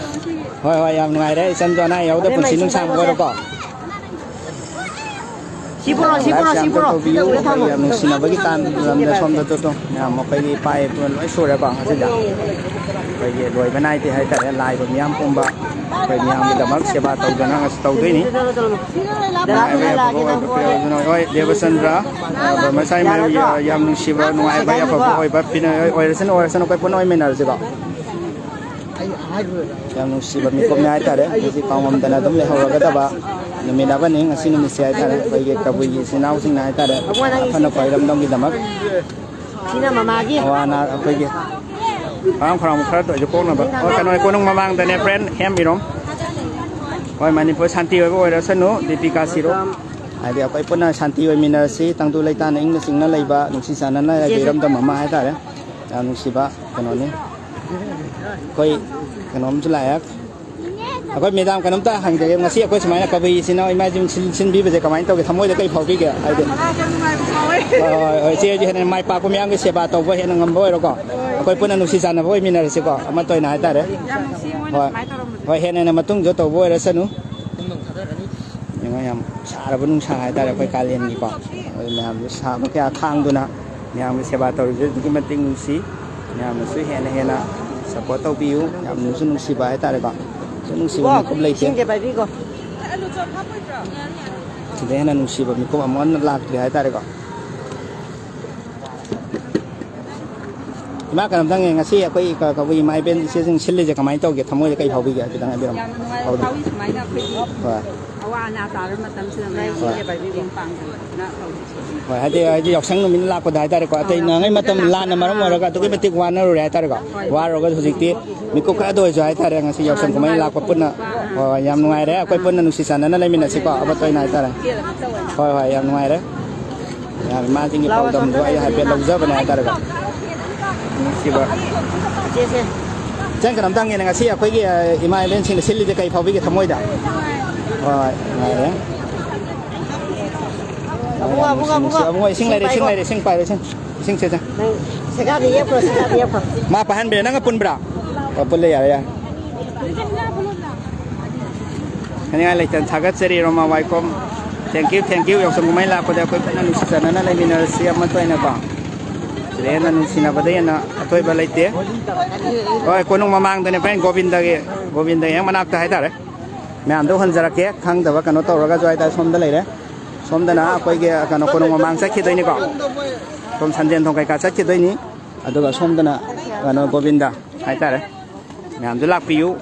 ꯍꯣꯏ, ꯍꯣꯏ, ꯌꯥꯝ ꯅꯨꯡꯉꯥꯏꯔꯦ꯫ ꯏꯆꯟꯁꯨ ꯑꯅꯥ ꯑꯌꯦꯛ ꯌꯥꯎꯗ ꯄꯨꯟꯁꯤ ꯅꯨꯡꯁꯥꯡꯕ ꯑꯣꯏꯔꯣꯀꯣ꯫ ꯁꯤ ꯄꯨꯔꯛꯑꯣ, ꯁꯤ ꯄꯨꯔꯛꯑꯣ, ꯁꯤ ꯄꯨꯔꯛꯑꯣ꯫ ꯇꯧꯕꯤꯌꯨ꯫ ꯑꯩꯈꯣꯏ ꯌꯥꯝ ꯅꯨꯡꯁꯤꯅꯕꯒꯤ ꯇꯥꯟ ꯂꯝꯗ ꯁꯣꯝꯗ ꯇꯣ, ꯇꯣ꯫ ꯃꯌꯥꯝ ꯑꯩꯈꯣꯏꯒꯤ ꯏꯄꯥ ꯏꯄꯨ ꯂꯣꯏ ꯁꯨꯔꯦꯀꯣ ꯉꯁꯤꯗ꯫ ꯑꯩꯈꯣꯏꯒꯤ ꯂꯣꯏꯕ ꯅꯥꯏꯗꯦ ꯍꯥꯏꯇꯥꯔꯦ꯫ ꯂꯥꯏꯕ ꯃꯤꯌꯥꯝ ꯄꯨꯝꯕ ꯑꯩꯈꯣꯏ ꯃꯤꯌꯥꯝꯒꯤꯗꯃꯛ ꯁꯦꯕꯥ ꯇꯧꯗꯅ ꯉꯁꯤ ꯇꯧꯗꯣꯏꯅꯤ꯫ ꯅꯨꯡꯉꯥꯏꯕ ꯌꯥꯏꯐꯕ ꯑꯣꯏꯕ ꯄꯤꯔꯕꯗꯨꯅ ꯍꯣꯏ, ꯗꯦꯕꯆꯟꯗ꯭ꯔ, ꯑ, ꯕ꯭ꯔꯍꯃꯆꯥꯔꯤ ꯃꯌꯨꯝꯒꯤ, ꯑ, ꯌꯥꯝ ꯅꯨꯡꯁꯤꯕ, ꯅꯨꯡꯉꯥꯏꯕ, ꯌꯥꯏꯐꯕ ꯑꯣꯏꯕ ꯄꯤꯅ-, ꯑꯣꯏꯔꯁꯅꯨ, ꯑꯣꯏꯔꯁꯅꯨ, ꯑꯩꯈꯣꯏ ꯄꯨꯟꯅ ꯑꯣꯏꯃꯤꯟꯅꯔꯁꯤꯀꯣ꯫ ꯌꯥꯝ ꯅꯨꯡꯁꯤꯕ ꯃꯤꯀꯨꯞꯅꯤ ꯍꯥꯏꯇꯥꯔꯦ꯫ ꯃꯁꯤ ꯀꯥꯎꯉꯝꯗꯅ ꯑꯗꯨꯝ ꯂꯩꯍꯧꯔꯒꯗꯕ ꯅꯨꯃꯤꯠ ꯑꯃꯅꯤ ꯉꯁꯤ ꯅꯨꯃꯤꯠꯁꯦ ꯍꯥꯏꯇꯥꯔꯦ꯫ ꯑꯩꯈꯣꯏꯒꯤ ꯀꯕꯨꯏꯒꯤ ꯏꯆꯤꯟ ꯏꯅꯥꯎꯁꯤꯡꯅ ꯍꯥꯏꯇꯥꯔꯦ, ꯑꯐꯅ ꯈ꯭ꯋꯥꯏꯔꯝꯗꯝꯒꯤꯗꯃꯛ ꯁꯤꯅ ꯃꯃꯥꯒꯤ꯫ ꯑꯋꯥ ꯑꯅꯥ ꯑꯩꯈꯣꯏꯒꯤ ꯍꯔꯥꯎ ꯈꯔꯥꯎ ꯈꯔ ꯇꯧꯔꯁꯨ ꯀꯣꯛꯅꯕ꯫ ꯍꯣꯏ, ꯀꯩꯅꯣ, ꯀꯣꯅꯨꯡ ꯃꯃꯥꯡꯗꯅꯦ, ꯐ꯭ꯔꯦꯟ, ꯍꯦꯝ ꯏꯔꯣꯝ꯫ ꯍꯣꯏ, ꯃꯅꯤꯄꯨꯔ ꯁꯥꯟꯇꯤ ꯑꯣꯏꯕ ꯑꯣꯏꯔꯁꯅꯨ, ꯗꯤꯄꯤꯀꯥ ꯁꯤꯔꯣ꯫ ꯍꯥꯏꯗꯤ ꯑꯩꯈꯣꯏ ꯄꯨꯟꯅ ꯁꯥꯟꯇꯤ ꯑꯣꯏꯃꯤꯟꯅꯔꯁꯤ, ꯇꯪꯗꯨ ꯂꯩꯇꯥꯅ ꯏꯪꯅ ꯆꯤꯡꯅ ꯂꯩꯕ, ꯅꯨꯡꯁꯤ ꯆꯥꯟꯅꯅ ꯂꯩꯕ ꯏꯆꯦꯁꯦ꯫ ꯏꯔꯝꯗꯝ ꯑꯃ ꯍꯥꯏꯇꯥꯔꯦ꯫ ꯌꯥꯝ ꯅꯨꯡꯁꯤꯕ ꯀꯩꯅꯣꯅꯤ꯫ ꯑꯩꯈꯣꯏ ꯀꯩꯅꯣꯝꯁꯨ ꯂꯥꯛꯑꯦ꯫ ꯑꯩꯈꯣꯏ ꯃꯦꯗꯥꯝ, ꯀꯩꯅꯣꯝꯇ ꯍꯪꯖꯒꯦ, ꯉꯁꯤ ꯑꯩꯈꯣꯏ ꯁꯨꯃꯥꯏꯅ ꯀꯕꯨꯏ ꯏꯆꯤꯟ ꯏꯅꯥꯎ ꯏꯃꯥ ꯏꯆꯤꯟ ꯁꯤꯟ-, ꯁꯤꯟꯕꯤꯕꯁꯦ ꯀꯃꯥꯏꯅ ꯇꯧꯒꯦ? ꯊꯃꯣꯏꯗ ꯀꯩ ꯐꯥꯎꯕꯤꯒꯦ? ꯍꯥꯏꯗꯤ ꯃꯈꯥ ꯌꯥꯝ ꯅꯨꯡꯉꯥꯏꯕ ꯐꯥꯎꯋꯦ꯫ ꯍꯣꯏ, ꯍꯣꯏ, ꯍꯣꯏ, ꯏꯆꯦ ꯍꯣꯏꯁꯨ ꯍꯦꯟꯅ ꯃꯥꯏ ꯄꯥꯛꯄ ꯃꯌꯥꯝꯒꯤ ꯁꯦꯕꯥ ꯇꯧꯕ ꯍꯦꯟꯅ ꯉꯝꯕ ꯑꯣꯏꯔꯣꯀꯣ꯫ ꯑꯩꯈꯣꯏ ꯄꯨꯟꯅ ꯅꯨꯡꯁꯤ ꯆꯥꯟꯅꯕ ꯑꯣꯏꯃꯤꯟꯅꯔꯁꯤꯀꯣ, ꯑꯃꯠꯇ ꯑꯣꯏꯅ ꯍꯥꯏꯇꯥꯔꯦ꯫ ꯌꯥꯝ ꯅꯨꯡꯁꯤ ꯃꯣꯏꯅ ꯍꯣꯏ꯫ ꯁꯨꯃꯥꯏꯅ ꯇꯧꯔꯝꯕꯁꯦ꯫ ꯍꯣꯏ, ꯍꯦꯟꯅ ꯍꯦꯟꯅ ꯃꯇꯨꯡꯁꯨ ꯇꯧꯕ ꯑꯣꯏꯔꯁꯅꯨ꯫ ꯌꯦꯡꯉꯣ, ꯌꯥꯝ ꯁꯥꯔꯕ ꯅꯨꯡꯁꯥ ꯍꯥꯏꯇꯥꯔꯦ, ꯑꯩꯈꯣꯏ ꯀꯥꯂꯦꯟꯒꯤꯀꯣ꯫ ꯑꯗꯨ ꯃꯌꯥꯝꯁꯨ ꯁꯥꯕ ꯀꯌꯥ ꯈꯥꯡꯗꯨꯅ ꯃꯌꯥꯝꯒꯤ ꯁꯦꯕꯥ ꯇꯧꯔꯤꯕꯁꯨ ꯑꯗꯨꯛꯀꯤ ꯃꯇꯤꯛ ꯅꯨꯡꯁꯤ꯫ ꯃꯌꯥꯝꯅꯁꯨ ꯍꯦꯟꯅ ꯍꯦꯟꯅ ꯁꯞꯄꯣꯔꯠ ꯇꯧꯕꯤꯌꯨ꯫ ꯌꯥꯝꯅꯁꯨ ꯅꯨꯡꯁꯤꯕ ꯍꯥꯏꯇꯥꯔꯦꯀꯣ꯫ ꯁꯨꯝ ꯅꯨꯡꯁꯤꯕ ꯏꯕꯣ, ꯃꯤꯀꯨꯞ ꯂꯩꯇꯦ꯫ ꯏꯁꯤꯡꯁꯦ ꯄꯥꯏꯕꯤꯈꯣ꯫ ꯁꯤꯗ ꯍꯦꯟꯅ ꯅꯨꯡꯁꯤꯕ ꯃꯤꯀꯨꯞ ꯑꯃꯨꯛ ꯍꯟꯅ ꯂꯥꯛꯇ꯭ꯔꯤ ꯍꯥꯏꯇꯥꯔꯦꯀꯣ꯫ ꯏꯃꯥ, ꯀꯩꯅꯣꯝꯇꯪ, ꯉꯁꯤ ꯑꯩꯈꯣꯏ ꯀ-, ꯀꯕꯨꯏ ꯏꯃꯥ ꯏꯕꯦꯟ ꯏꯆꯦꯁꯤꯡ ꯁꯤꯜꯂꯤꯁꯦ ꯀꯃꯥꯏꯅ ꯇꯧꯒꯦ? ꯊꯃꯣꯏꯗ ꯀꯩ ꯐꯥꯎꯕꯤꯒꯦ? ꯈꯤꯇꯪ ꯍꯥꯏꯕꯤꯔꯝꯃꯨ꯫ ꯌꯥꯝꯅ ꯅꯨꯡꯉꯥꯏꯕ ꯍꯧꯔꯣ꯫ ꯐꯥꯎꯏ꯫ ꯁꯨꯃꯥꯏꯅ ꯑꯩꯈꯣꯏꯒꯤ ꯍꯣꯏ꯫ ꯑꯋꯥ ꯑꯅꯥ ꯇꯥꯕ ꯃꯇꯝꯁꯤꯗ ꯃꯌꯥꯝ ꯍꯣꯏ꯫ ꯃꯇꯦꯡ ꯄꯥꯡꯗꯅ ꯇꯧꯔꯤꯁꯦ꯫ ꯍꯣꯏ, ꯍꯥꯏꯗꯤ, ꯍꯥꯏꯗꯤ ꯌꯥꯎꯁꯪ ꯅꯨꯃꯤꯠ ꯂꯥꯛꯄꯗ ꯍꯥꯏꯇꯥꯔꯦꯀꯣ, ꯑꯇꯩ ꯍꯣꯏ, ꯅꯍꯥꯟꯉꯩ ꯃꯇꯝ ꯌꯥꯎꯁꯪ ꯂꯥꯟꯅ ꯃꯔꯝ ꯑꯣꯏꯔꯒ ꯑꯗꯨꯛꯀꯤ ꯃꯇꯤꯛ ꯋꯥꯅꯔꯨꯔꯦ ꯍꯥꯏꯇꯥꯔꯦꯀꯣ꯫ ꯍꯣꯏ꯫ ꯋꯥꯔꯨꯔꯒ ꯍꯧꯖꯤꯛꯇꯤ ꯃꯤꯀꯨꯞ ꯈꯔꯗ ꯑꯣꯏꯔꯁꯨ ꯍꯥꯏꯇꯥꯔꯦ, ꯉꯁꯤ ꯌꯥꯎꯁꯪ ꯀꯨꯝꯍꯩ ꯂꯥꯛꯄ ꯄꯨꯟꯅ꯫ ꯍꯣꯏ, ꯍꯣꯏ, ꯌꯥꯝ ꯅꯨꯡꯉꯥꯏꯔꯦ꯫ ꯑꯩꯈꯣꯏ ꯄꯨꯟꯅ ꯅꯨꯡꯁꯤ ꯆꯥꯟꯅꯅ ꯂꯩꯃꯤꯟꯅꯁꯤꯀꯣ, ꯑꯃꯠꯇ ꯑꯣꯏꯅ ꯍꯥꯏꯇꯥꯔꯦ꯫ ꯍꯣꯏ, ꯍꯣꯏ, ꯌꯥꯝ ꯅꯨꯡꯉꯥꯏꯔꯦ꯫ ꯌꯥꯝ, ꯏꯃꯥꯁꯤꯡꯒꯤ ꯄꯥꯎꯗꯝꯗꯣ ꯑꯩ ꯍꯥꯏꯐꯦꯠ ꯂꯧꯖꯕꯅꯦ ꯍꯥꯏꯇꯥꯔꯦꯀꯣ꯫ ꯅꯨꯡꯁꯤꯕ꯫ ꯏꯆꯦꯁꯦ꯫ ꯏꯆꯟ, ꯀꯩꯅꯣꯝꯇ ꯍꯪꯒꯦꯅꯦ, ꯉꯁꯤ ꯑꯩꯈꯣꯏꯒꯤ, ꯑ, ꯏꯃꯥ ꯏꯕꯦꯟꯁꯤꯡꯅ ꯁꯤꯜꯂꯤꯁꯦ ꯀꯩ ꯐꯥꯎꯕꯤꯒꯦ ꯊꯃꯣꯏꯗ? ꯍꯣꯏ, ꯅꯨꯡꯉꯥꯏꯔꯦ꯫ ꯑꯕꯨꯡꯉꯣ, ꯑꯕꯨꯡꯉꯣ, ꯅꯨꯡꯁꯤ-, ꯑꯕꯨꯡꯉꯣꯣ, ꯏꯁꯤꯡ ꯂꯩꯔꯦ, ꯏꯁꯤꯡ ꯄꯥꯏꯈꯣ꯫ ꯂꯩꯔꯦ, ꯏꯁꯤꯡ ꯄꯥꯏꯔꯣ, ꯏꯁꯤꯡ, ꯏꯁꯤꯡ, ꯁꯦ, ꯁꯦ꯫ ꯅꯪ ꯁꯦꯒꯥꯗ ꯌꯦꯞꯈ꯭ꯔꯣ, ꯁꯦꯒꯥꯗ ꯌꯦꯞꯈ꯭ꯔꯣ꯫ ꯃꯥ ꯄꯥꯏꯍꯟꯕꯤꯔꯦ, ꯅꯪꯒ ꯄꯨꯟꯕ꯭ꯔꯥ? ꯑꯣ, ꯄꯨꯜꯂꯦ, ꯌꯥꯔꯦ, ꯌꯥꯔꯦ꯫ ꯍꯥꯏꯅꯤꯡꯉꯥꯏ ꯂꯩꯇꯅ ꯊꯥꯒꯠꯆꯔꯤ, ꯔꯣꯃꯥ ꯋꯥꯏꯈꯣꯝ꯫ Thank you, thank you꯫ ꯌꯥꯎꯁꯪ ꯀꯨꯝꯍꯩ ꯂꯥꯛꯄꯗ ꯑꯩꯈꯣꯏ ꯄꯨꯟꯅ ꯅꯨꯡꯁꯤ ꯆꯥꯟꯅꯅ ꯂꯩꯃꯤꯟꯅꯔꯁꯤ, ꯑꯃꯠꯇ ꯑꯣꯏꯅꯀꯣ꯫ ꯁꯤꯗ ꯍꯦꯟꯅ ꯅꯨꯡꯁꯤꯅꯕꯗ ꯍꯦꯟꯅ ꯑꯊꯣꯏꯕ ꯂꯩꯇꯦ꯫ ꯍꯣꯏ, ꯀꯣꯅꯨꯡ ꯃꯃꯥꯡꯗꯅꯦ, friend, ꯒꯣꯕꯤꯟꯗꯒꯤ, ꯒꯣꯕꯤꯟꯗꯒꯤ ꯍꯦꯛ ꯃꯅꯥꯛꯇ ꯍꯥꯏꯇꯥꯔꯦ꯫ ꯃꯌꯥꯝꯗꯣ ꯍꯣꯟꯖꯔꯛꯀꯦ, ꯈꯪꯗꯕ ꯀꯩꯅꯣ ꯇꯧꯔꯒꯁꯨ ꯍꯥꯏꯇꯥꯔꯦ, ꯁꯣꯝꯗ ꯂꯩꯔꯦ꯫ ꯁꯣꯝꯗꯅ ꯑꯩꯈꯣꯏꯒꯤ, ꯀꯩꯅꯣ, ꯀꯣꯅꯨꯡ ꯃꯃꯥꯡ ꯆꯠꯈꯤꯗꯣꯏꯅꯤꯀꯣ꯫ ꯁꯣꯝ ꯁꯟꯖꯦꯟ ꯊꯣꯡ ꯀꯩꯀꯥ ꯆꯠꯈꯤꯗꯣꯏꯅꯤ꯫ ꯑꯗꯨꯒ ꯁꯣꯝꯗꯅ, ꯀꯩꯅꯣ, ꯒꯣꯕꯤꯟꯗ ꯍꯥꯏꯇꯥꯔꯦ꯫ ꯃꯌꯥꯝꯁꯨ ꯂꯥꯛꯄꯤꯌꯨ꯫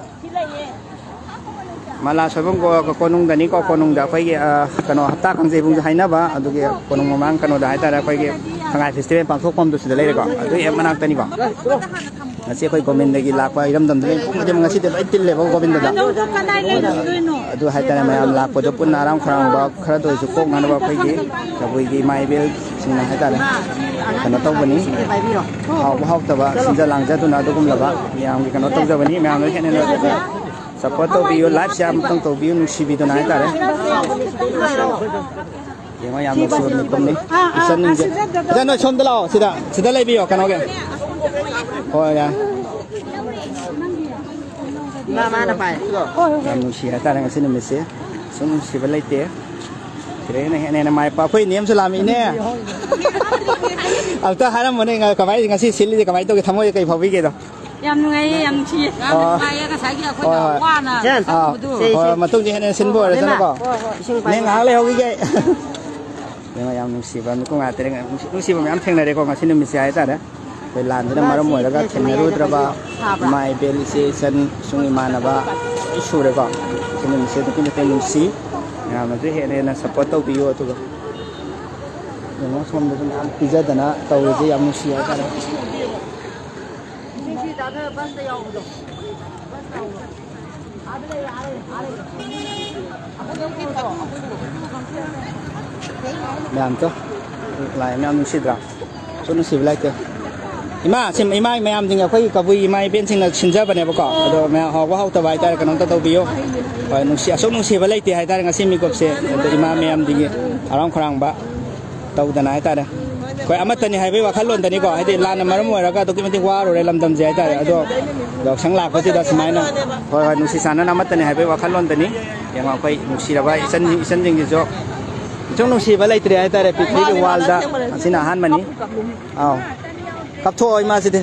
ꯃꯂꯥ ꯁꯣꯏꯕꯝ ꯀꯣ-, ꯀꯣꯅꯨꯡꯗꯅꯤꯀꯣ, ꯀꯣꯅꯨꯡꯗ ꯑꯩꯈꯣꯏꯒꯤ, ꯑ, ꯀꯩꯅꯣ, ꯍꯞꯇꯥ ꯀꯥꯡꯖꯩꯕꯨꯡꯁꯨ ꯍꯥꯏꯅꯕ, ꯑꯗꯨꯒꯤ ꯀꯣꯅꯨꯡ ꯃꯃꯥꯡ ꯀꯩꯅꯣꯗ ꯍꯥꯏꯇꯥꯔꯦ, ꯑꯩꯈꯣꯏꯒꯤ ꯁꯉꯥꯏ festival ꯄꯥꯡꯊꯣꯛꯐꯝꯗꯨ ꯁꯤꯗ ꯂꯩꯔꯦꯀꯣ, ꯑꯗꯨꯒꯤ ꯍꯦꯛ ꯃꯅꯥꯛꯇꯅꯤꯀꯣ꯫ ꯉꯁꯤ ꯑꯩꯈꯣꯏ ꯒꯣꯕꯤꯟꯗꯒꯤ ꯂꯥꯛꯄ ꯏꯔꯝꯗꯝꯗ ꯂꯩ ꯄꯨꯝ ꯈꯨꯗꯤꯡꯃꯛ ꯉꯁꯤꯗꯤ ꯂꯣꯏ ꯇꯤꯜꯂꯦꯕ ꯒꯣꯕꯤꯟꯗꯗ꯫ ꯑꯗꯨ ꯍꯥꯏꯇꯥꯔꯦ, ꯃꯌꯥꯝ ꯂꯥꯛꯄꯗꯣ ꯄꯨꯟꯅ ꯍꯔꯥꯎ ꯈꯧꯔꯥꯡꯕ ꯈꯔꯗ ꯑꯣꯏꯔꯁꯨ ꯀꯣꯛꯅꯅꯕ ꯑꯩꯈꯣꯏꯒꯤ ꯀꯕꯨꯏꯒꯤ ꯏꯃꯥ ꯏꯕꯦꯜꯁꯤꯡꯅ ꯍꯥꯏꯇꯥꯔꯦ, ꯀꯩꯅꯣ ꯇꯧꯕꯅꯤ, ꯍꯥꯎꯕ ꯍꯥꯎꯇꯕ ꯁꯤꯟꯖ ꯂꯥꯡꯖꯗꯨꯅ ꯑꯗꯨꯒꯨꯝꯂꯕ ꯃꯌꯥꯝꯒꯤ ꯀꯩꯅꯣ ꯇꯧꯖꯕꯅꯤ꯫ ꯃꯌꯥꯝ ꯂꯣꯏ ꯍꯦꯟꯅ ꯁꯞꯄꯣꯔꯠ ꯇꯧꯕꯤꯌꯨ, ꯂꯥꯏꯐ ꯁꯤꯌꯥꯔ ꯑꯃꯇꯪ ꯇꯧꯕꯤꯌꯨ, ꯅꯨꯡꯁꯤꯕꯤꯗꯨꯅ ꯍꯥꯏꯇꯥꯔꯦ꯫ ꯌꯦꯡꯉꯣ, ꯌꯥꯝ ꯅꯨꯡꯁꯤꯕ ꯃꯤꯀꯨꯞꯅꯤ꯫ ꯏꯆꯟꯁꯤꯡꯁꯦ, ꯏꯆꯟ ꯅꯣꯏ ꯁꯣꯝꯗ ꯂꯥꯛꯑꯣ, ꯁꯤꯗ, ꯁꯤꯗ ꯂꯩꯕꯤꯌꯣ, ꯀꯩꯅꯣꯒꯤ꯫ ꯍꯣꯏ, ꯌꯥꯏ꯫ ꯃꯥ, ꯃꯥꯅ ꯄꯥꯏ꯫ ꯌꯥꯝ ꯅꯨꯡꯁꯤ ꯍꯥꯏꯇꯥꯔꯦ ꯉꯁꯤ ꯅꯨꯃꯤꯠꯁꯦ꯫ ꯁꯨꯝ ꯅꯨꯡꯁꯤꯕ ꯂꯩꯇꯦ꯫ ꯁꯤꯗ ꯍꯦꯟꯅ, ꯍꯦꯟꯅ, ꯍꯦꯟꯅ ꯃꯥꯏ ꯄꯥꯛ-, ꯑꯩꯈꯣꯏ ꯏꯅꯦ ꯑꯃꯁꯨ ꯂꯥꯛꯑꯝꯃꯤ꯫ ꯏꯅꯦ, ꯑꯝꯇ ꯍꯥꯏꯔꯝꯕꯅꯦ, ꯉ-, ꯀꯃꯥꯏ, ꯉꯁꯤ ꯁꯤꯜꯂꯤꯁꯦ ꯀꯃꯥꯏꯅ ꯇꯧꯒꯦ? ꯊꯃꯣꯏꯁꯦ ꯀꯩ ꯐꯥꯎꯕꯤꯒꯦꯗꯣ? ꯌꯥꯝ ꯅꯨꯡꯉꯥꯏꯌꯦ, ꯌꯥꯝ ꯅꯨꯡꯁꯤꯌꯦ꯫ ꯌꯥꯝ ꯑꯣ꯫ ꯅꯨꯡꯉꯥꯏꯌꯦ, ꯉꯁꯥꯏꯒꯤ ꯑꯩꯈꯣꯏꯅ ꯍꯣꯏ, ꯍꯣꯏ꯫ ꯋꯥꯅ ꯆꯦꯟ꯫ ꯑꯥ, ꯆꯠꯂꯨꯕꯗꯨ꯫ ꯁꯦ, ꯍꯣꯏ, ꯁꯦ꯫ ꯃꯇꯨꯡꯗꯤ ꯍꯦꯟꯅ ꯁꯤꯟꯕ ꯍꯣꯏ, ꯍꯣꯏ, ꯑꯣꯏꯔꯁꯅꯨꯀꯣ꯫ ꯏꯃꯥ꯫ ꯍꯣꯏ, ꯍꯣꯏ, ꯏꯁꯤꯡ ꯄꯥꯏꯕ꯫ ꯅꯦ, ꯉꯥꯏꯍꯥꯛ ꯂꯩꯍꯧꯈꯤꯒꯦ꯫ ꯌꯦꯡꯉꯣ, ꯌꯥꯝ ꯅꯨꯡꯁꯤꯕ ꯃꯤꯀꯨꯞ ꯉꯥꯛꯇꯅꯦ꯫ ꯅꯨꯡꯁꯤ-, ꯅꯨꯡꯁꯤꯕ ꯃꯌꯥꯝ ꯊꯦꯡꯅꯔꯦꯀꯣ ꯉꯁꯤ ꯅꯨꯃꯤꯠꯁꯦ ꯍꯥꯏꯇꯥꯔꯦ꯫ ꯑꯩꯈꯣꯏ ꯂꯥꯟꯁꯤꯅ ꯃꯔꯝ ꯑꯣꯏꯔꯒ ꯊꯦꯡꯅꯔꯨꯗ꯭ꯔꯕ ꯏꯃꯥ ꯏꯕꯦꯜ, ꯏꯆꯦ ꯏꯆꯟ, ꯁꯨꯡ ꯏꯃꯥꯟꯅꯕ ꯂꯣꯏ ꯁꯨꯔꯦꯀꯣ꯫ ꯉꯁꯤ ꯅꯨꯃꯤꯠꯁꯦ ꯑꯗꯨꯛꯀꯤ ꯃꯇꯤꯛ ꯅꯨꯡꯁꯤ꯫ ꯃꯌꯥꯝꯅꯁꯨ ꯍꯦꯟꯅ ꯍꯦꯟꯅ ꯁꯞꯄꯣꯔꯠ ꯇꯧꯕꯤꯌꯨ꯫ ꯑꯗꯨꯒ ꯌꯦꯡꯉꯣ, ꯁꯣꯝꯗꯁꯨ ꯃꯌꯥꯝ ꯄꯤꯖꯗꯅ ꯇꯧꯔꯤꯁꯦ ꯌꯥꯝ ꯅꯨꯡꯁꯤ ꯍꯥꯏꯇꯥꯔꯦ꯫ ꯃꯌꯥꯝꯗꯣ ꯂꯥꯛꯑꯦ, ꯃꯌꯥꯝ ꯅꯨꯡꯁꯤꯗ꯭ꯔꯥ? ꯁꯨꯝ ꯅꯨꯡꯁꯤꯕ ꯂꯩꯇꯦ꯫ ꯏꯃꯥ, ꯁꯤ ꯏꯃꯥ ꯃꯌꯥꯝꯁꯤꯡ ꯑꯩꯈꯣꯏꯒꯤ ꯀꯕꯨꯏ ꯏꯃꯥ ꯏꯕꯦꯟꯁꯤꯡꯅ ꯁꯤꯟꯖꯕꯅꯦꯕꯀꯣ꯫ ꯑꯗꯣ ꯃꯌꯥꯝ ꯍꯥꯎꯕ ꯍꯥꯎꯇꯕ ꯍꯥꯏꯇꯥꯔꯦ, ꯀꯩꯅꯣꯝꯇ ꯇꯧꯕꯤꯌꯨ꯫ ꯍꯣꯏ, ꯅꯨꯡꯁꯤ-, ꯑꯁꯨꯛ ꯅꯨꯡꯁꯤꯕ ꯂꯩꯇꯦ ꯍꯥꯏꯇꯥꯔꯦ ꯉꯁꯤ ꯃꯤꯀꯨꯞꯁꯦ꯫ ꯑꯗꯣ ꯏꯃꯥ ꯃꯌꯥꯝꯗꯒꯤ ꯍꯔꯥꯎ ꯈꯧꯔꯥꯡꯕ ꯇꯧꯗꯅ ꯍꯥꯏꯇꯥꯔꯦ꯫ ꯑꯩꯈꯣꯏ ꯑꯃꯠꯇꯅꯤ ꯍꯥꯏꯕꯒꯤ ꯋꯥꯈꯜꯂꯣꯟꯗꯅꯤꯀꯣ, ꯍꯥꯏꯗꯤ ꯂꯥꯟꯅ ꯃꯔꯝ ꯑꯣꯏꯔꯒ ꯑꯗꯨꯛꯀꯤ ꯃꯇꯤꯛ ꯋꯥꯔꯨꯔꯦ ꯂꯝꯗꯝꯁꯦ ꯍꯥꯏꯇꯥꯔꯦ꯫ ꯑꯗꯣ ꯌꯥꯎꯁꯪ ꯂꯥꯛꯄꯁꯤꯗ ꯁꯨꯃꯥꯏꯅ, ꯍꯣꯏ, ꯍꯣꯏ, ꯅꯨꯡꯁꯤ ꯆꯥꯟꯅꯅ ꯑꯃꯠꯇꯅꯤ ꯍꯥꯏꯕꯒꯤ ꯋꯥꯈꯜꯂꯣꯟꯗꯅꯤ꯫ ꯌꯦꯡꯉꯣ, ꯑꯩꯈꯣꯏ ꯅꯨꯡꯁꯤꯔꯕ ꯏꯆꯟ, ꯏꯆꯟꯁꯤꯡꯁꯤꯁꯨ ꯁꯨꯝ ꯅꯨꯡꯁꯤꯕ ꯂꯩꯇ꯭ꯔꯦ ꯍꯥꯏꯇꯥꯔꯦ ꯄ꯭ꯔꯤꯊꯤꯕꯤꯒꯤ ꯋꯥꯔꯜꯗ꯫ ꯑꯁꯤꯅ ꯑꯍꯥꯟꯕꯅꯤ꯫ ꯑꯥꯎ꯫ ꯀꯞꯊꯣꯛꯑꯣ ꯏꯃꯥꯁꯤꯗꯤ꯫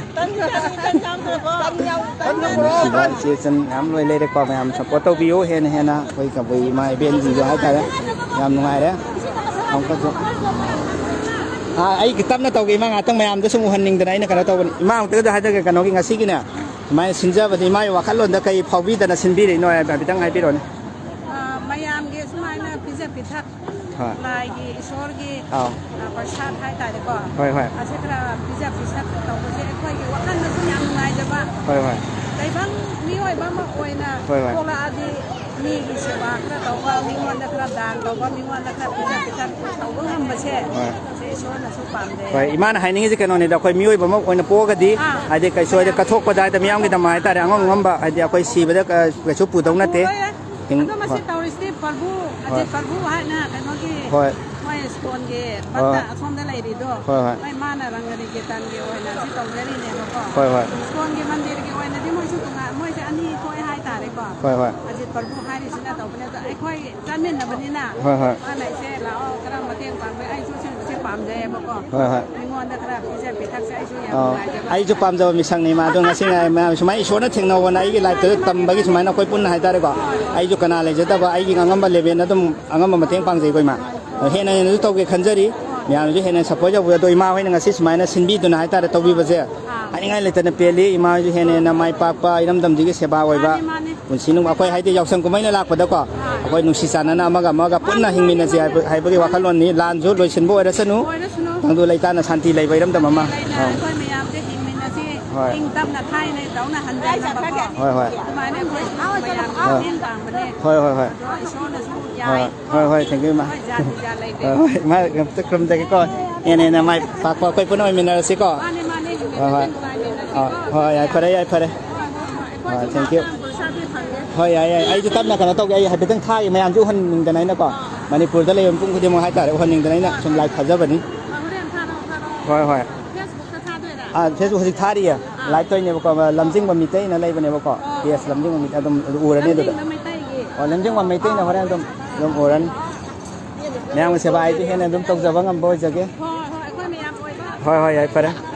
ꯅꯨꯡꯁꯤꯕ ꯏꯆꯦ ꯏꯆꯟ ꯃꯌꯥꯝ ꯂꯣꯏ ꯂꯩꯔꯦꯀꯣ, ꯃꯌꯥꯝ ꯁꯞꯄꯣꯔꯠ ꯇꯧꯕꯤꯌꯨ꯫ ꯍꯦꯟꯅ ꯍꯦꯟꯅ ꯑꯩꯈꯣꯏ ꯀꯕꯨꯏ ꯏꯃꯥ ꯏꯕꯦꯟꯁꯤꯡꯁꯨ ꯍꯥꯏꯇꯥꯔꯦ, ꯌꯥꯝ ꯅꯨꯡꯉꯥꯏꯔꯦ꯫ ꯑꯃꯨꯛꯀꯁꯨ, ꯑꯥ, ꯑꯩ ꯇꯞꯅ ꯇꯧꯒꯦ ꯏꯃꯥ, ꯉꯥꯛꯇꯪ ꯃꯌꯥꯝꯗ ꯁꯨꯝ ꯎꯍꯟꯅꯤꯡꯗꯅ ꯑꯩꯅ ꯀꯩꯅꯣ ꯇꯧꯕꯅꯤ꯫ ꯏꯃꯥ, ꯑꯃꯨꯛꯇꯒꯗ ꯍꯥꯏꯖꯒꯦ, ꯀꯩꯅꯣꯒꯤ ꯉꯁꯤꯒꯤꯅꯦ ꯁꯨꯃꯥꯏꯅ ꯁꯤꯟꯖꯕꯁꯦ ꯏꯃꯥꯒꯤ ꯋꯥꯈꯜꯂꯣꯟꯗ ꯀꯩ ꯐꯥꯎꯕꯤꯗꯅ ꯁꯤꯟꯕꯤꯔꯤꯅꯣ ꯍꯥꯏꯕꯗꯣ ꯍꯥꯏꯐꯦꯠꯇꯪ ꯍꯥꯏꯕꯤꯔꯛꯑꯣꯅꯦ꯫ ꯑ, ꯃꯌꯥꯝꯒꯤ ꯁꯨꯃꯥꯏꯅ ꯄꯤꯖ ꯄꯤꯊꯛ ꯂꯥꯏꯒꯤ, ꯏꯁꯣꯔꯒꯤ, ꯑꯥꯎ꯫ ꯑ, ꯄ꯭ꯔꯁꯥꯗ ꯍꯥꯏꯇꯥꯔꯦꯀꯣ꯫ ꯍꯣꯏ, ꯍꯣꯏ꯫ ꯑꯁꯤ ꯈꯔ ꯄꯤꯖ ꯄꯤꯊꯛ ꯇꯧꯕꯁꯦ ꯑꯩꯈꯣꯏꯒꯤ ꯋꯥꯈꯜꯗꯁꯨ ꯌꯥꯝ ꯅꯨꯡꯉꯥꯏꯖꯕ꯫ ꯍꯣꯏ, ꯍꯣꯏ꯫ ꯇꯥꯏꯕꯪ ꯃꯤꯑꯣꯏꯕ ꯑꯃ ꯑꯣꯏꯅ ꯍꯣꯏ, ꯍꯣꯏ꯫ ꯄꯣꯛꯂꯛꯑꯗꯤ ꯃꯤꯒꯤ ꯁꯦꯕꯥ ꯈꯔ ꯇꯧꯕ, ꯃꯤꯉꯣꯟꯗ ꯈꯔ ꯗꯥꯟ ꯇꯧꯕ, ꯃꯤꯉꯣꯟꯗ ꯈꯔ ꯄꯤꯖ ꯄꯤꯊꯛ ꯇꯧꯕ ꯉꯝꯕꯁꯦ, ꯍꯣꯏ꯫ ꯁꯤ ꯏꯁꯣꯔꯅꯁꯨ ꯄꯥꯝꯖꯩ꯫ ꯍꯣꯏ, ꯏꯃꯥꯅ ꯍꯥꯏꯅꯤꯡꯉꯤꯁꯦ ꯀꯩꯅꯣꯅꯤꯗ, ꯑꯩꯈꯣꯏ ꯃꯤꯑꯣꯏꯕ ꯑꯃ ꯑꯣꯏꯅ ꯄꯣꯛꯑꯒꯗꯤ, ꯑꯥ, ꯍꯥꯏꯗꯤ ꯀꯩꯁꯨ ꯍꯥꯏꯗꯤ ꯃꯌꯥꯝ ꯀꯠꯊꯣꯛꯄꯗ ꯍꯥꯏꯗꯤ ꯃꯤꯌꯥꯝꯒꯤꯗꯃꯛ ꯍꯥꯏꯇꯥꯔꯦ, ꯑꯉꯝ ꯑꯉꯝꯕ ꯍꯥꯏꯗꯤ ꯑꯩꯈꯣꯏ ꯁꯤꯕꯗ, ꯑ, ꯀꯩꯁꯨ ꯄꯨꯗꯧ ꯅꯠꯇꯦ꯫ ꯄꯨꯔꯣꯏ꯫ ꯍꯤꯡ-, ꯑꯗꯣ ꯃꯁꯤ ꯍꯣꯏ꯫ ꯇꯧꯔꯤꯁꯤꯗꯤ ꯄ꯭ꯔꯚꯨ, ꯍꯧꯖꯤꯛ ꯍꯣꯏ꯫ ꯄ꯭ꯔꯚꯨ ꯍꯥꯏꯅ ꯀꯩꯅꯣꯒꯤ ꯍꯣꯏ꯫ ꯃꯣꯏ ꯁ꯭ꯀꯣꯟꯒꯤ ꯍꯣꯏ꯫ ꯚꯛꯇ ꯑꯁꯣꯝꯗ ꯂꯩꯔꯤꯗꯣ, ꯍꯣꯏ, ꯍꯣꯏ꯫ ꯃꯣꯏ ꯃꯥꯅ ꯔꯪꯒꯅꯤꯀꯦꯇꯟꯒꯤ ꯑꯣꯏꯅ ꯁꯤ ꯇꯧꯖꯔꯤꯅꯦꯕꯀꯣ꯫ ꯍꯣꯏ, ꯍꯣꯏ꯫ ꯁ꯭ꯀꯣꯟꯒꯤ ꯃꯟꯗꯤꯔꯒꯤ ꯑꯣꯏꯅꯗꯤ ꯃꯣꯏꯁꯨ ꯇꯣꯉꯥꯟ, ꯃꯣꯏꯁꯦ ꯑꯅꯤ ꯊꯣꯛꯑꯦ ꯍꯥꯏꯇꯥꯔꯦꯀꯣ꯫ ꯍꯣꯏ, ꯍꯣꯏ꯫ ꯍꯧꯖꯤꯛ ꯄ꯭ꯔꯚꯨ ꯍꯥꯏꯔꯤꯁꯤꯅ ꯇꯧꯕꯅꯦ, ꯑꯗꯣ ꯑꯩꯈꯣꯏ ꯆꯥꯃꯤꯟꯅꯕꯅꯤꯅ ꯍꯣꯏ, ꯍꯣꯏ꯫ ꯃꯥꯅ ꯑꯩꯁꯦ ꯂꯥꯛꯑꯣ ꯈꯔ ꯃꯇꯦꯡ ꯄꯥꯡꯕ, ꯑꯩꯁꯨ ꯁꯤꯒꯨꯝꯕꯁꯦ ꯄꯥꯝꯖꯩꯌꯦꯕꯀꯣ꯫ ꯍꯣꯏ, ꯍꯣꯏ꯫ ꯃꯤꯉꯣꯟꯗ ꯈꯔ ꯄꯤꯖ ꯄꯤꯊꯛꯁꯦ ꯑꯩꯁꯨ ꯌꯥꯝ ꯑꯣ, ꯅꯨꯡꯉꯥꯏꯖꯕ꯫ ꯑꯩꯁꯨ ꯄꯥꯝꯖꯕ ꯃꯤꯁꯛꯅꯤ ꯏꯃꯥ꯫ ꯑꯗꯣ ꯉꯁꯤ ꯉꯥꯏ ꯃꯌꯥꯝ ꯁꯨꯃꯥꯏꯅ ꯏꯁꯣꯔꯅ ꯊꯦꯡꯅꯧꯑꯅ ꯑꯩꯒꯤ ꯂꯥꯏꯐꯇꯁꯨ ꯇꯝꯕꯒꯤ ꯁꯨꯃꯥꯏꯅ ꯑꯩꯈꯣꯏ ꯄꯨꯟꯅ ꯍꯥꯏꯇꯥꯔꯦꯀꯣ꯫ ꯑꯩꯁꯨ ꯀꯅꯥ ꯂꯩꯖꯗꯕ, ꯑꯩꯒꯤ ꯑꯉꯝꯕ ꯂꯦꯚꯦꯜꯗ ꯑꯗꯨꯝ ꯑꯉꯝꯕ ꯃꯇꯦꯡ ꯄꯥꯡꯖꯩꯀꯣ ꯏꯃꯥ꯫ ꯑꯗꯣ ꯍꯦꯟꯅ ꯍꯦꯟꯅꯁꯨ ꯇꯧꯒꯦ ꯈꯟꯖꯔꯤ꯫ ꯃꯌꯥꯝꯅꯁꯨ ꯍꯦꯟꯅ ꯁꯞꯄꯣꯔꯠ ꯇꯧꯕꯤꯌꯨ꯫ ꯑꯗꯣ ꯏꯃꯥ ꯍꯣꯏꯅ ꯉꯁꯤ ꯁꯨꯃꯥꯏꯅ ꯁꯤꯟꯕꯤꯗꯨꯅ ꯍꯥꯏꯇꯥꯔꯦ ꯇꯧꯕꯤꯕꯁꯦ ꯍꯥꯏꯅꯤꯡꯉꯥꯏ ꯂꯩꯇꯅ ꯄꯦꯜꯂꯤ꯫ ꯏꯃꯥ ꯍꯣꯏꯁꯨ ꯍꯦꯟꯅ ꯍꯦꯟꯅ ꯃꯥꯏ ꯄꯥꯛꯄ, ꯏꯔꯝꯗꯝꯁꯤꯒꯤ ꯁꯦꯕꯥ ꯑꯣꯏꯕ, ꯃꯥꯅꯦ, ꯃꯥꯅꯦ꯫ ꯄꯨꯟꯁꯤ ꯅꯨꯡ ꯑꯩꯈꯣꯏ ꯍꯥꯏꯗꯤ ꯌꯥꯎꯁꯪ ꯀꯨꯝꯍꯩꯅ ꯂꯥꯛꯄꯗꯀꯣ ꯑꯩꯈꯣꯏ ꯅꯨꯡꯁꯤ ꯆꯥꯟꯅꯅ ꯑꯃꯒ ꯑꯃꯒ ꯄꯨꯟꯅ ꯍꯤꯡꯃꯤꯟꯅꯁꯤ ꯍꯥꯏꯕ, ꯍꯥꯏꯕꯒꯤ ꯋꯥꯈꯜꯂꯣꯟꯅꯤ꯫ ꯂꯥꯟꯁꯨ ꯂꯣꯏꯁꯤꯟꯕ ꯑꯣꯏꯔꯁꯅꯨ, ꯑꯣꯏꯔꯁꯅꯨ꯫ ꯇꯪꯗꯨ ꯂꯩꯇꯥꯅ ꯁꯥꯟꯇꯤ ꯂꯩꯕ ꯏꯔꯝꯗꯝ ꯑꯃ꯫ ꯂꯩꯅ ꯑꯥ꯫ ꯑꯩꯈꯣꯏ ꯃꯌꯥꯝꯁꯦ ꯍꯤꯡꯃꯤꯟꯅꯁꯤ꯫ ꯍꯣꯏ꯫ ꯏꯪ ꯇꯞꯅ ꯊꯥꯏꯅ ꯇꯧꯅ ꯍꯟꯖꯅꯕꯀꯣ꯫ ꯍꯣꯏ, ꯍꯣꯏ꯫ ꯑꯗꯨꯃꯥꯏꯅ ꯑꯩꯈꯣꯏ ꯃꯌꯥꯝ ꯍꯣꯏ꯫ ꯃꯇꯦꯡ ꯄꯥꯡꯕꯅꯦ꯫ ꯍꯣꯏ, ꯍꯣꯏ, ꯍꯣꯏ꯫ ꯑꯗꯣ ꯏꯁꯣꯔꯅꯁꯨ ꯍꯣꯏ, ꯌꯥꯏ꯫ ꯍꯣꯏ, ꯍꯣꯏ, thank you, ꯏꯃꯥ꯫ ꯍꯣꯏ, ꯖꯥꯇꯤ ꯖꯥꯠ ꯂꯩꯇꯦ꯫ ꯍꯣꯏ, ꯍꯣꯏ, ꯏꯃꯥ, ꯑꯝꯇ ꯈꯨꯔꯨꯝꯖꯒꯦꯀꯣ꯫ ꯍꯦꯟꯅ ꯍꯦꯟꯅ ꯃꯥꯏ ꯄꯥꯛꯄ ꯑꯩꯈꯣꯏ ꯄꯨꯟꯅ ꯑꯣꯏꯃꯤꯟꯅꯔꯁꯤꯀꯣ꯫ ꯃꯥꯅꯦ, ꯃꯥꯅꯦ, ꯍꯣꯏ, ꯍꯣꯏ꯫ ꯅꯨꯡꯉꯥꯏꯃꯤꯟꯅꯁꯤ꯫ ꯑꯥ, ꯍꯣꯏ, ꯌꯥꯏꯐꯔꯦ, ꯌꯥꯏꯐꯔꯦ꯫ ꯍꯣꯏ, ꯍꯣꯏ, ꯑꯩꯈꯣꯏꯁꯨ ꯑꯥ, thank you꯫ ꯃꯌꯥꯝ ꯄꯨꯔꯁꯥꯗꯤ ꯐꯪꯉꯦ꯫ ꯍꯣꯏ, ꯌꯥꯏ, ꯌꯥꯏ꯫ ꯑꯩꯁꯨ ꯇꯞꯅ ꯀꯩꯅꯣ ꯇꯧꯒꯦ꯫ ꯑꯩ ꯍꯥꯏꯐꯦꯠꯇꯪ ꯊꯥꯒꯦ, ꯃꯌꯥꯝꯁꯨ ꯎꯍꯟꯅꯤꯡꯗꯅ ꯑꯩꯅꯀꯣ꯫ ꯃꯅꯤꯄꯨꯔꯗ ꯂꯩꯕ ꯃꯤꯄꯨꯝ ꯈꯨꯗꯤꯡꯃꯛ ꯍꯥꯏꯇꯥꯔꯦ, ꯎꯍꯟꯅꯤꯡꯗꯅ ꯑꯩꯅ ꯁꯨꯝ ꯂꯥꯏꯚ ꯊꯥꯖꯕꯅꯤ꯫ ꯍꯣꯏ, ꯍꯣꯔꯦꯟ ꯊꯥꯔꯛꯑꯣ, ꯊꯥꯔꯛꯑꯣ꯫ ꯍꯣꯏ, ꯍꯣꯏ꯫ Facebook-ꯇ ꯊꯥꯗꯣꯏꯔꯥ? ꯑꯥ, Facebook ꯍꯧꯖꯤꯛ ꯊꯥꯔꯤꯌꯦ꯫ ꯂꯥꯏꯚ ꯇꯧꯔꯤꯅꯦꯕꯀꯣ꯫ ꯂꯝꯖꯤꯡꯕ ꯃꯤꯇꯩꯅ ꯂꯩꯕꯅꯦꯕꯀꯣ꯫ ꯑꯣ꯫ Page ꯂꯝꯖꯤꯡꯕ ꯃꯤꯇꯩ ꯑꯗꯨꯝ ꯎꯔꯅꯤ ꯑꯗꯨꯗ꯫ ꯂꯝꯖꯤꯡꯕ ꯃꯩꯇꯩꯒꯤ꯫ ꯑꯣ, ꯂꯝꯖꯤꯡꯕ ꯃꯩꯇꯩꯅ ꯍꯣꯔꯦꯟ ꯑꯗꯨꯝ, ꯑꯗꯨꯝ ꯎꯔꯅꯤ꯫ ꯃꯌꯥꯝꯒꯤ ꯁꯦꯕꯥ ꯑꯩꯁꯨ ꯍꯦꯟꯅ ꯑꯗꯨꯝ ꯇꯧꯖꯕ ꯉꯝꯕ ꯑꯣꯏꯖꯒꯦ꯫ ꯍꯣꯏ, ꯍꯣꯏ, ꯑꯩꯈꯣꯏ ꯃꯌꯥꯝ ꯑꯣꯏꯕ꯫ ꯍꯣꯏ, ꯍꯣꯏ, ꯌꯥꯏꯐꯔꯦ꯫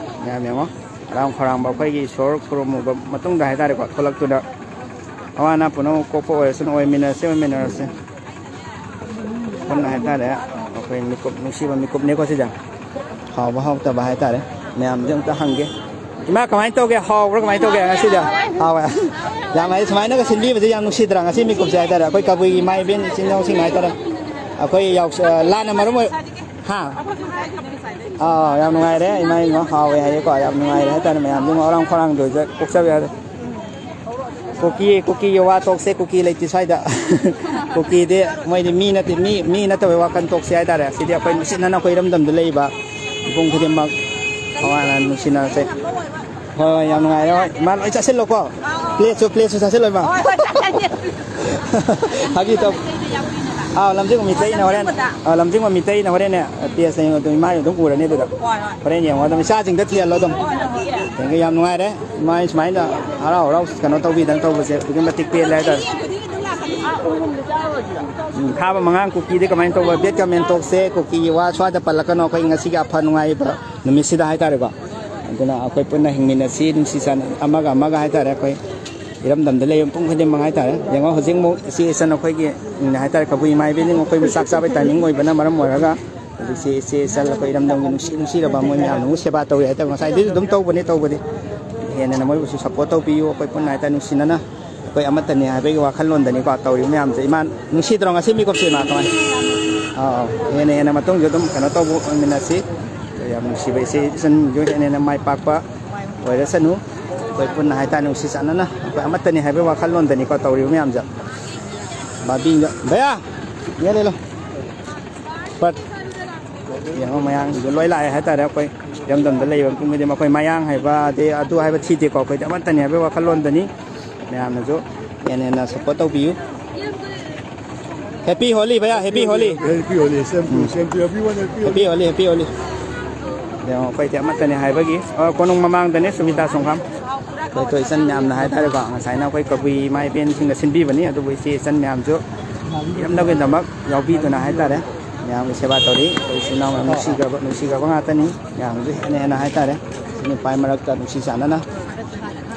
ꯃꯌꯥꯝ ꯌꯦꯡꯉꯣ꯫ ꯍꯔꯥꯎ ꯈꯧꯔꯥꯡꯕ ꯑꯩꯈꯣꯏꯒꯤ ꯏꯁꯣꯔ ꯈꯨꯔꯨꯝꯃꯨꯕ ꯃꯇꯨꯡꯗ ꯍꯥꯏꯇꯥꯔꯦꯀꯣ, ꯊꯣꯛꯂꯛꯇꯨꯅ ꯑꯋꯥ ꯑꯅꯥ ꯄꯨꯝꯅꯃꯛ ꯀꯣꯛꯄ ꯑꯣꯏꯔꯁꯅꯨ, ꯑꯣꯏꯃꯤꯟꯅꯔꯁꯤ, ꯑꯣꯏꯃꯤꯟꯅꯔꯁꯤ꯫ ꯄꯨꯟꯅ ꯍꯥꯏꯇꯥꯔꯦ, ꯑꯩꯈꯣꯏ ꯃꯤꯀꯨꯞ, ꯅꯨꯡꯁꯤꯕ ꯃꯤꯀꯨꯞꯅꯤꯀꯣ ꯁꯤꯁꯦ꯫ ꯍꯥꯎꯕ ꯍꯥꯎꯇꯕ ꯍꯥꯏꯇꯥꯔꯦ꯫ ꯃꯌꯥꯝꯁꯦ ꯑꯝꯇ ꯍꯪꯒꯦ꯫ ꯏꯃꯥ, ꯀꯃꯥꯏꯅ ꯇꯧꯒꯦ? ꯍꯥꯎꯕ꯭ꯔꯥ? ꯀꯃꯥꯏꯅ ꯇꯧꯒꯦ ꯉꯁꯤꯗꯤ? ꯍꯥꯎꯋꯦ꯫ ꯌꯥꯝ ꯍꯥꯏ, ꯁꯨꯃꯥꯏꯅꯒ ꯁꯤꯟꯕꯤꯕꯁꯦ ꯌꯥꯝ ꯅꯨꯡꯁꯤꯗ꯭ꯔꯥ? ꯉꯁꯤ ꯃꯤꯀꯨꯞꯁꯦ ꯍꯥꯏꯇꯥꯔꯦ, ꯑꯩꯈꯣꯏ ꯀꯕꯨꯏꯒꯤ ꯏꯃꯥ ꯏꯕꯦꯟ ꯏꯆꯤꯟ ꯏꯅꯥꯎꯁꯤꯡ ꯍꯥꯏꯇꯥꯔꯦ꯫ ꯑꯩꯈꯣꯏ ꯌꯥꯎꯁ-, ꯑ, ꯂꯥꯟꯅ ꯃꯔꯝ ꯑꯣꯏ-, ꯍꯥ? ꯑꯥ, ꯌꯥꯝ ꯅꯨꯡꯉꯥꯏꯔꯦ꯫ ꯏꯃꯥ ꯏꯃꯥ ꯍꯥꯎꯋꯦ ꯍꯥꯏꯌꯦꯀꯣ꯫ ꯌꯥꯝ ꯅꯨꯡꯉꯥꯏꯔꯦ ꯍꯥꯏꯇꯥꯔꯦ꯫ ꯃꯌꯥꯝꯗꯨ ꯉꯔꯥꯡ ꯈꯧꯔꯥꯡꯗꯣꯏꯗ ꯀꯣꯛꯆꯕ ꯌꯥꯗꯦ꯫ ꯀꯨꯀꯤ, ꯀꯨꯀꯤꯒꯤ ꯋꯥ ꯇꯣꯛꯁꯦ, ꯀꯨꯀꯤ ꯂꯩꯇꯦ ꯁ꯭ꯋꯥꯏꯗ꯫ ꯀꯨꯀꯤꯗꯤ ꯃꯣꯏꯗꯤ ꯃꯤ ꯅꯠꯇꯦ, ꯃꯤ, ꯃꯤ ꯅꯠꯇꯕꯩ ꯋꯥꯈꯜ ꯇꯣꯛꯁꯦ ꯍꯥꯏꯇꯥꯔꯦ꯫ ꯁꯤꯗꯤ ꯑꯩꯈꯣꯏ ꯅꯨꯡꯁꯤꯠꯅꯅ ꯑꯩꯈꯣꯏ ꯏꯔꯝꯗꯝꯗ ꯂꯩꯔꯤꯕ ꯃꯤꯄꯨꯝ ꯈꯨꯗꯤꯡꯃꯛ꯫ ꯑꯋꯥ ꯑꯅꯥ ꯅꯨꯡꯁꯤꯅꯔꯁꯦ꯫ ꯍꯣꯏ, ꯍꯣꯏ, ꯌꯥꯝ ꯅꯨꯡꯉꯥꯏꯔꯦ꯫ ꯍꯣꯏ, ꯏꯃꯥ ꯂꯣꯏ ꯆꯥꯁꯤꯜꯂꯣꯀꯣ꯫ ꯄ꯭ꯂꯦꯠꯁꯨ, ꯄ꯭ꯂꯦꯠꯁꯨ ꯆꯥꯁꯤꯜꯂꯣ, ꯏꯃꯥ꯫ ꯍꯣꯏ, ꯍꯣꯏ, ꯆꯥꯁꯤꯜꯂꯦ꯫ ꯐꯥꯒꯤ ꯇꯧ-, ꯑꯥꯎ, ꯂꯝꯖꯤꯡꯕ ꯃꯤꯇꯩꯅ ꯍꯣꯔꯦꯟ, ꯑꯥ, ꯂꯝꯖꯤꯡꯕ ꯃꯤꯇꯩꯅ ꯍꯣꯔꯦꯟꯅꯦ, ꯄ꯭ꯂꯦꯠ ꯂꯩꯕꯗꯣ ꯏꯃꯥ ꯑꯗꯨꯝ ꯎꯔꯅꯤ ꯑꯗꯨꯗ꯫ ꯍꯣꯏ, ꯍꯣꯏ꯫ ꯍꯣꯔꯦꯟ ꯌꯦꯡꯉꯣ ꯑꯗꯨꯝ, ꯏꯆꯥꯁꯤꯡꯗ ꯊꯤꯍꯜꯂꯣ ꯑꯗꯨꯝ꯫ ꯍꯣꯏ, ꯍꯣꯏ꯫ Thank you, ꯌꯥꯝ ꯅꯨꯡꯉꯥꯏꯔꯦ꯫ ꯏꯃꯥ ꯁꯨꯃꯥꯏꯅ ꯍꯔꯥꯎ ꯍꯔꯥꯎ ꯀꯩꯅꯣ ꯇꯧꯕꯤꯗꯅ ꯇꯧꯕꯁꯦ ꯑꯗꯨꯛꯀꯤ ꯃꯇꯤꯛ ꯄꯦꯜꯂꯦ ꯍꯥꯏꯇꯥꯔꯦ꯫ ꯎꯝ, ꯊꯥꯕ ꯃꯉꯥꯡ ꯀꯨꯀꯤꯗꯤ ꯀꯃꯥꯏꯅ ꯇꯧꯕ? Bad comment ꯇꯣꯛꯁꯦ, ꯀꯨꯀꯤꯒꯤ ꯋꯥ ꯁ꯭ꯋꯥꯏꯗ ꯄꯜꯂꯛꯀꯅꯣ꯫ ꯑꯩꯈꯣꯏ ꯉꯁꯤꯒꯤ ꯑꯐ ꯅꯨꯡꯉꯥꯏꯕ ꯅꯨꯃꯤꯠꯁꯤꯗ ꯍꯥꯏꯇꯥꯔꯦꯀꯣ꯫ ꯑꯗꯨꯅ ꯑꯩꯈꯣꯏ ꯄꯨꯟꯅ ꯍꯤꯡꯃꯤꯟꯅꯁꯤ, ꯅꯨꯡꯁꯤ ꯆꯥꯟꯅ ꯑꯃꯒ ꯑꯃꯒ ꯍꯥꯏꯇꯥꯔꯦ꯫ ꯑꯩꯈꯣꯏ ꯏꯔꯝꯗꯝꯗ ꯂꯩꯕ ꯃꯤꯄꯨꯝ ꯈꯨꯗꯤꯡꯃꯛ ꯍꯥꯏꯇꯥꯔꯦ꯫ ꯌꯦꯡꯉꯣ, ꯍꯧꯖꯤꯛꯃꯨꯛ ꯏꯆꯦ ꯏꯆꯟ ꯑꯩꯈꯣꯏꯒꯤ, ꯎꯝ, ꯍꯥꯏꯇꯥꯔꯦ, ꯀꯕꯨꯏ ꯏꯃꯥ ꯏꯕꯦꯟꯁꯤꯡ ꯑꯩꯈꯣꯏꯕꯨ ꯆꯥꯛ ꯆꯥꯕꯩ timing ꯑꯣꯏꯕꯅ ꯃꯔꯝ ꯑꯣꯏꯔꯒ ꯍꯧꯖꯤꯛꯁꯦ ꯏꯆꯦ ꯏꯆꯜ ꯑꯩꯈꯣꯏ ꯏꯔꯝꯗꯝꯒꯤ ꯅꯨꯡꯁꯤ ꯅꯨꯡꯁꯤꯔꯕ ꯃꯣꯏ ꯃꯌꯥꯝꯅ ꯑꯃꯨꯛ ꯁꯦꯕꯥ ꯇꯧꯔꯤ ꯍꯥꯏꯇꯥꯔꯦ꯫ ꯉꯁꯥꯏꯗꯩꯁꯨ ꯑꯗꯨꯝ ꯇꯧꯕꯅꯦ, ꯇꯧꯕꯗꯤ꯫ ꯍꯦꯟꯅ ꯃꯣꯏꯕꯨꯁꯨ support ꯇꯧꯕꯤꯌꯨ꯫ ꯑꯩꯈꯣꯏ ꯄꯨꯟꯅ ꯍꯥꯏꯇꯥꯔꯦ ꯅꯨꯡꯁꯤꯅꯅ ꯑꯩꯈꯣꯏ ꯑꯃꯠꯇꯅꯤ ꯍꯥꯏꯕꯒꯤ ꯋꯥꯈꯜꯂꯣꯟꯗꯅꯤꯀꯣ ꯇꯧꯔꯤꯕ ꯃꯌꯥꯝꯁꯦ꯫ ꯏꯃꯥ, ꯅꯨꯡꯁꯤꯗ꯭ꯔꯣ ꯉꯁꯤ ꯃꯤꯀꯨꯞꯁꯦ, ꯏꯃꯥ? ꯀꯃꯥꯏꯅ? ꯑꯥ, ꯑꯥ꯫ ꯍꯦꯟꯅ ꯍꯦꯟꯅ ꯃꯇꯨꯡꯁꯨ ꯑꯗꯨꯝ ꯀꯩꯅꯣ ꯇꯧꯕ ꯑꯣꯏꯃꯤꯟꯅꯁꯤ꯫ ꯌꯥꯝ ꯅꯨꯡꯁꯤꯕ ꯏꯆꯦ ꯏꯆꯟꯁꯨ ꯍꯦꯟꯅ ꯍꯦꯟꯅ ꯃꯥꯏ ꯄꯥꯛꯄ ꯑꯣꯏꯔꯁꯅꯨ꯫ ꯑꯩꯈꯣꯏ ꯄꯨꯟꯅ ꯍꯥꯏꯇꯥꯔꯦ ꯅꯨꯡꯁꯤ ꯆꯥꯟꯅꯅ ꯑꯩꯈꯣꯏ ꯑꯃꯠꯇꯅꯤ ꯍꯥꯏꯕꯒꯤ ꯋꯥꯈꯜꯂꯣꯟꯗꯅꯤꯀꯣ ꯇꯧꯔꯤꯕ ꯃꯌꯥꯝꯁꯦ꯫ ꯕꯥꯕꯤꯒ, ꯚꯩꯌꯥ, ꯌꯦ ꯂꯦ ꯂꯣ꯫ ꯄꯠ꯫ ꯌꯦꯡꯉꯣ, ꯃꯌꯥꯡꯁꯤꯡꯗꯣ ꯂꯣꯏ ꯂꯥꯛꯑꯦ ꯍꯥꯏꯇꯥꯔꯦ꯫ ꯑꯩꯈꯣꯏ ꯏꯔꯝꯗꯝꯗ ꯂꯩꯕ ꯃꯤꯄꯨꯝ ꯈꯨꯗꯤꯡꯃꯛ ꯑꯩꯈꯣꯏ ꯃꯌꯥꯡ ꯍꯥꯏꯕ ꯑꯗꯩ ꯑꯗꯨ ꯍꯥꯏꯕ ꯊꯤꯗꯦꯀꯣ꯫ ꯑꯩꯈꯣꯏꯗꯤ ꯑꯃꯠꯇꯅꯤ ꯍꯥꯏꯕꯒꯤ ꯋꯥꯈꯜꯂꯣꯟꯗꯅꯤ꯫ ꯃꯌꯥꯝꯅꯁꯨ ꯍꯦꯟꯅ ꯍꯦꯟꯅ support ꯇꯧꯕꯤꯌꯨ꯫ Happy Holi, ꯚꯩꯌꯥ, Happy Holi꯫ Happy Holi, same to, same to everyone, Happy Holi꯫ Happy Holi, Happy Holi꯫ ꯌꯦꯡꯉꯣ, ꯑꯩꯈꯣꯏꯗꯤ ꯑꯃꯠꯇꯅꯤ ꯍꯥꯏꯕꯒꯤ, ꯑ, ꯀꯣꯅꯨꯡ ꯃꯃꯥꯡꯗꯅꯦ, ꯁꯨꯃꯤꯇꯥ ꯁꯣꯡꯈꯥꯝ꯫ ꯑꯩꯈꯣꯏ ꯏꯆꯟ ꯃꯌꯥꯝꯅ ꯍꯥꯏꯇꯥꯔꯦꯀꯣ, ꯉꯁꯥꯏꯅ ꯑꯩꯈꯣꯏ ꯀꯕꯨꯏ ꯏꯃꯥ ꯏꯕꯦꯟꯁꯤꯡꯅ ꯁꯤꯟꯕꯤꯕꯅꯤ, ꯑꯗꯨꯕꯨ ꯏꯆꯦ ꯏꯆꯟ ꯃꯌꯥꯝꯁꯨ ꯏꯔꯝꯗꯝꯒꯤꯗꯃꯛ ꯌꯥꯎꯕꯤꯗꯨꯅ ꯍꯥꯏꯇꯥꯔꯦ, ꯃꯌꯥꯝꯒꯤ ꯁꯦꯕꯥ ꯇꯧꯔꯤ꯫ ꯑꯩꯈꯣꯏ ꯏꯆꯤꯜ ꯏꯅꯥꯎ ꯃꯌꯥꯝ ꯅꯨꯡꯁꯤꯈ꯭ꯔꯕ, ꯅꯨꯡꯁꯤꯈ꯭ꯔꯕ ꯉꯥꯛꯇꯅꯤ꯫ ꯃꯌꯥꯝꯁꯨ ꯍꯦꯟꯅ ꯍꯦꯟꯅ ꯍꯥꯏꯇꯥꯔꯦ, ꯏꯆꯤꯜ ꯏꯅꯥꯎ ꯃꯔꯛꯇ ꯅꯨꯡꯁꯤ ꯆꯥꯟꯅꯅ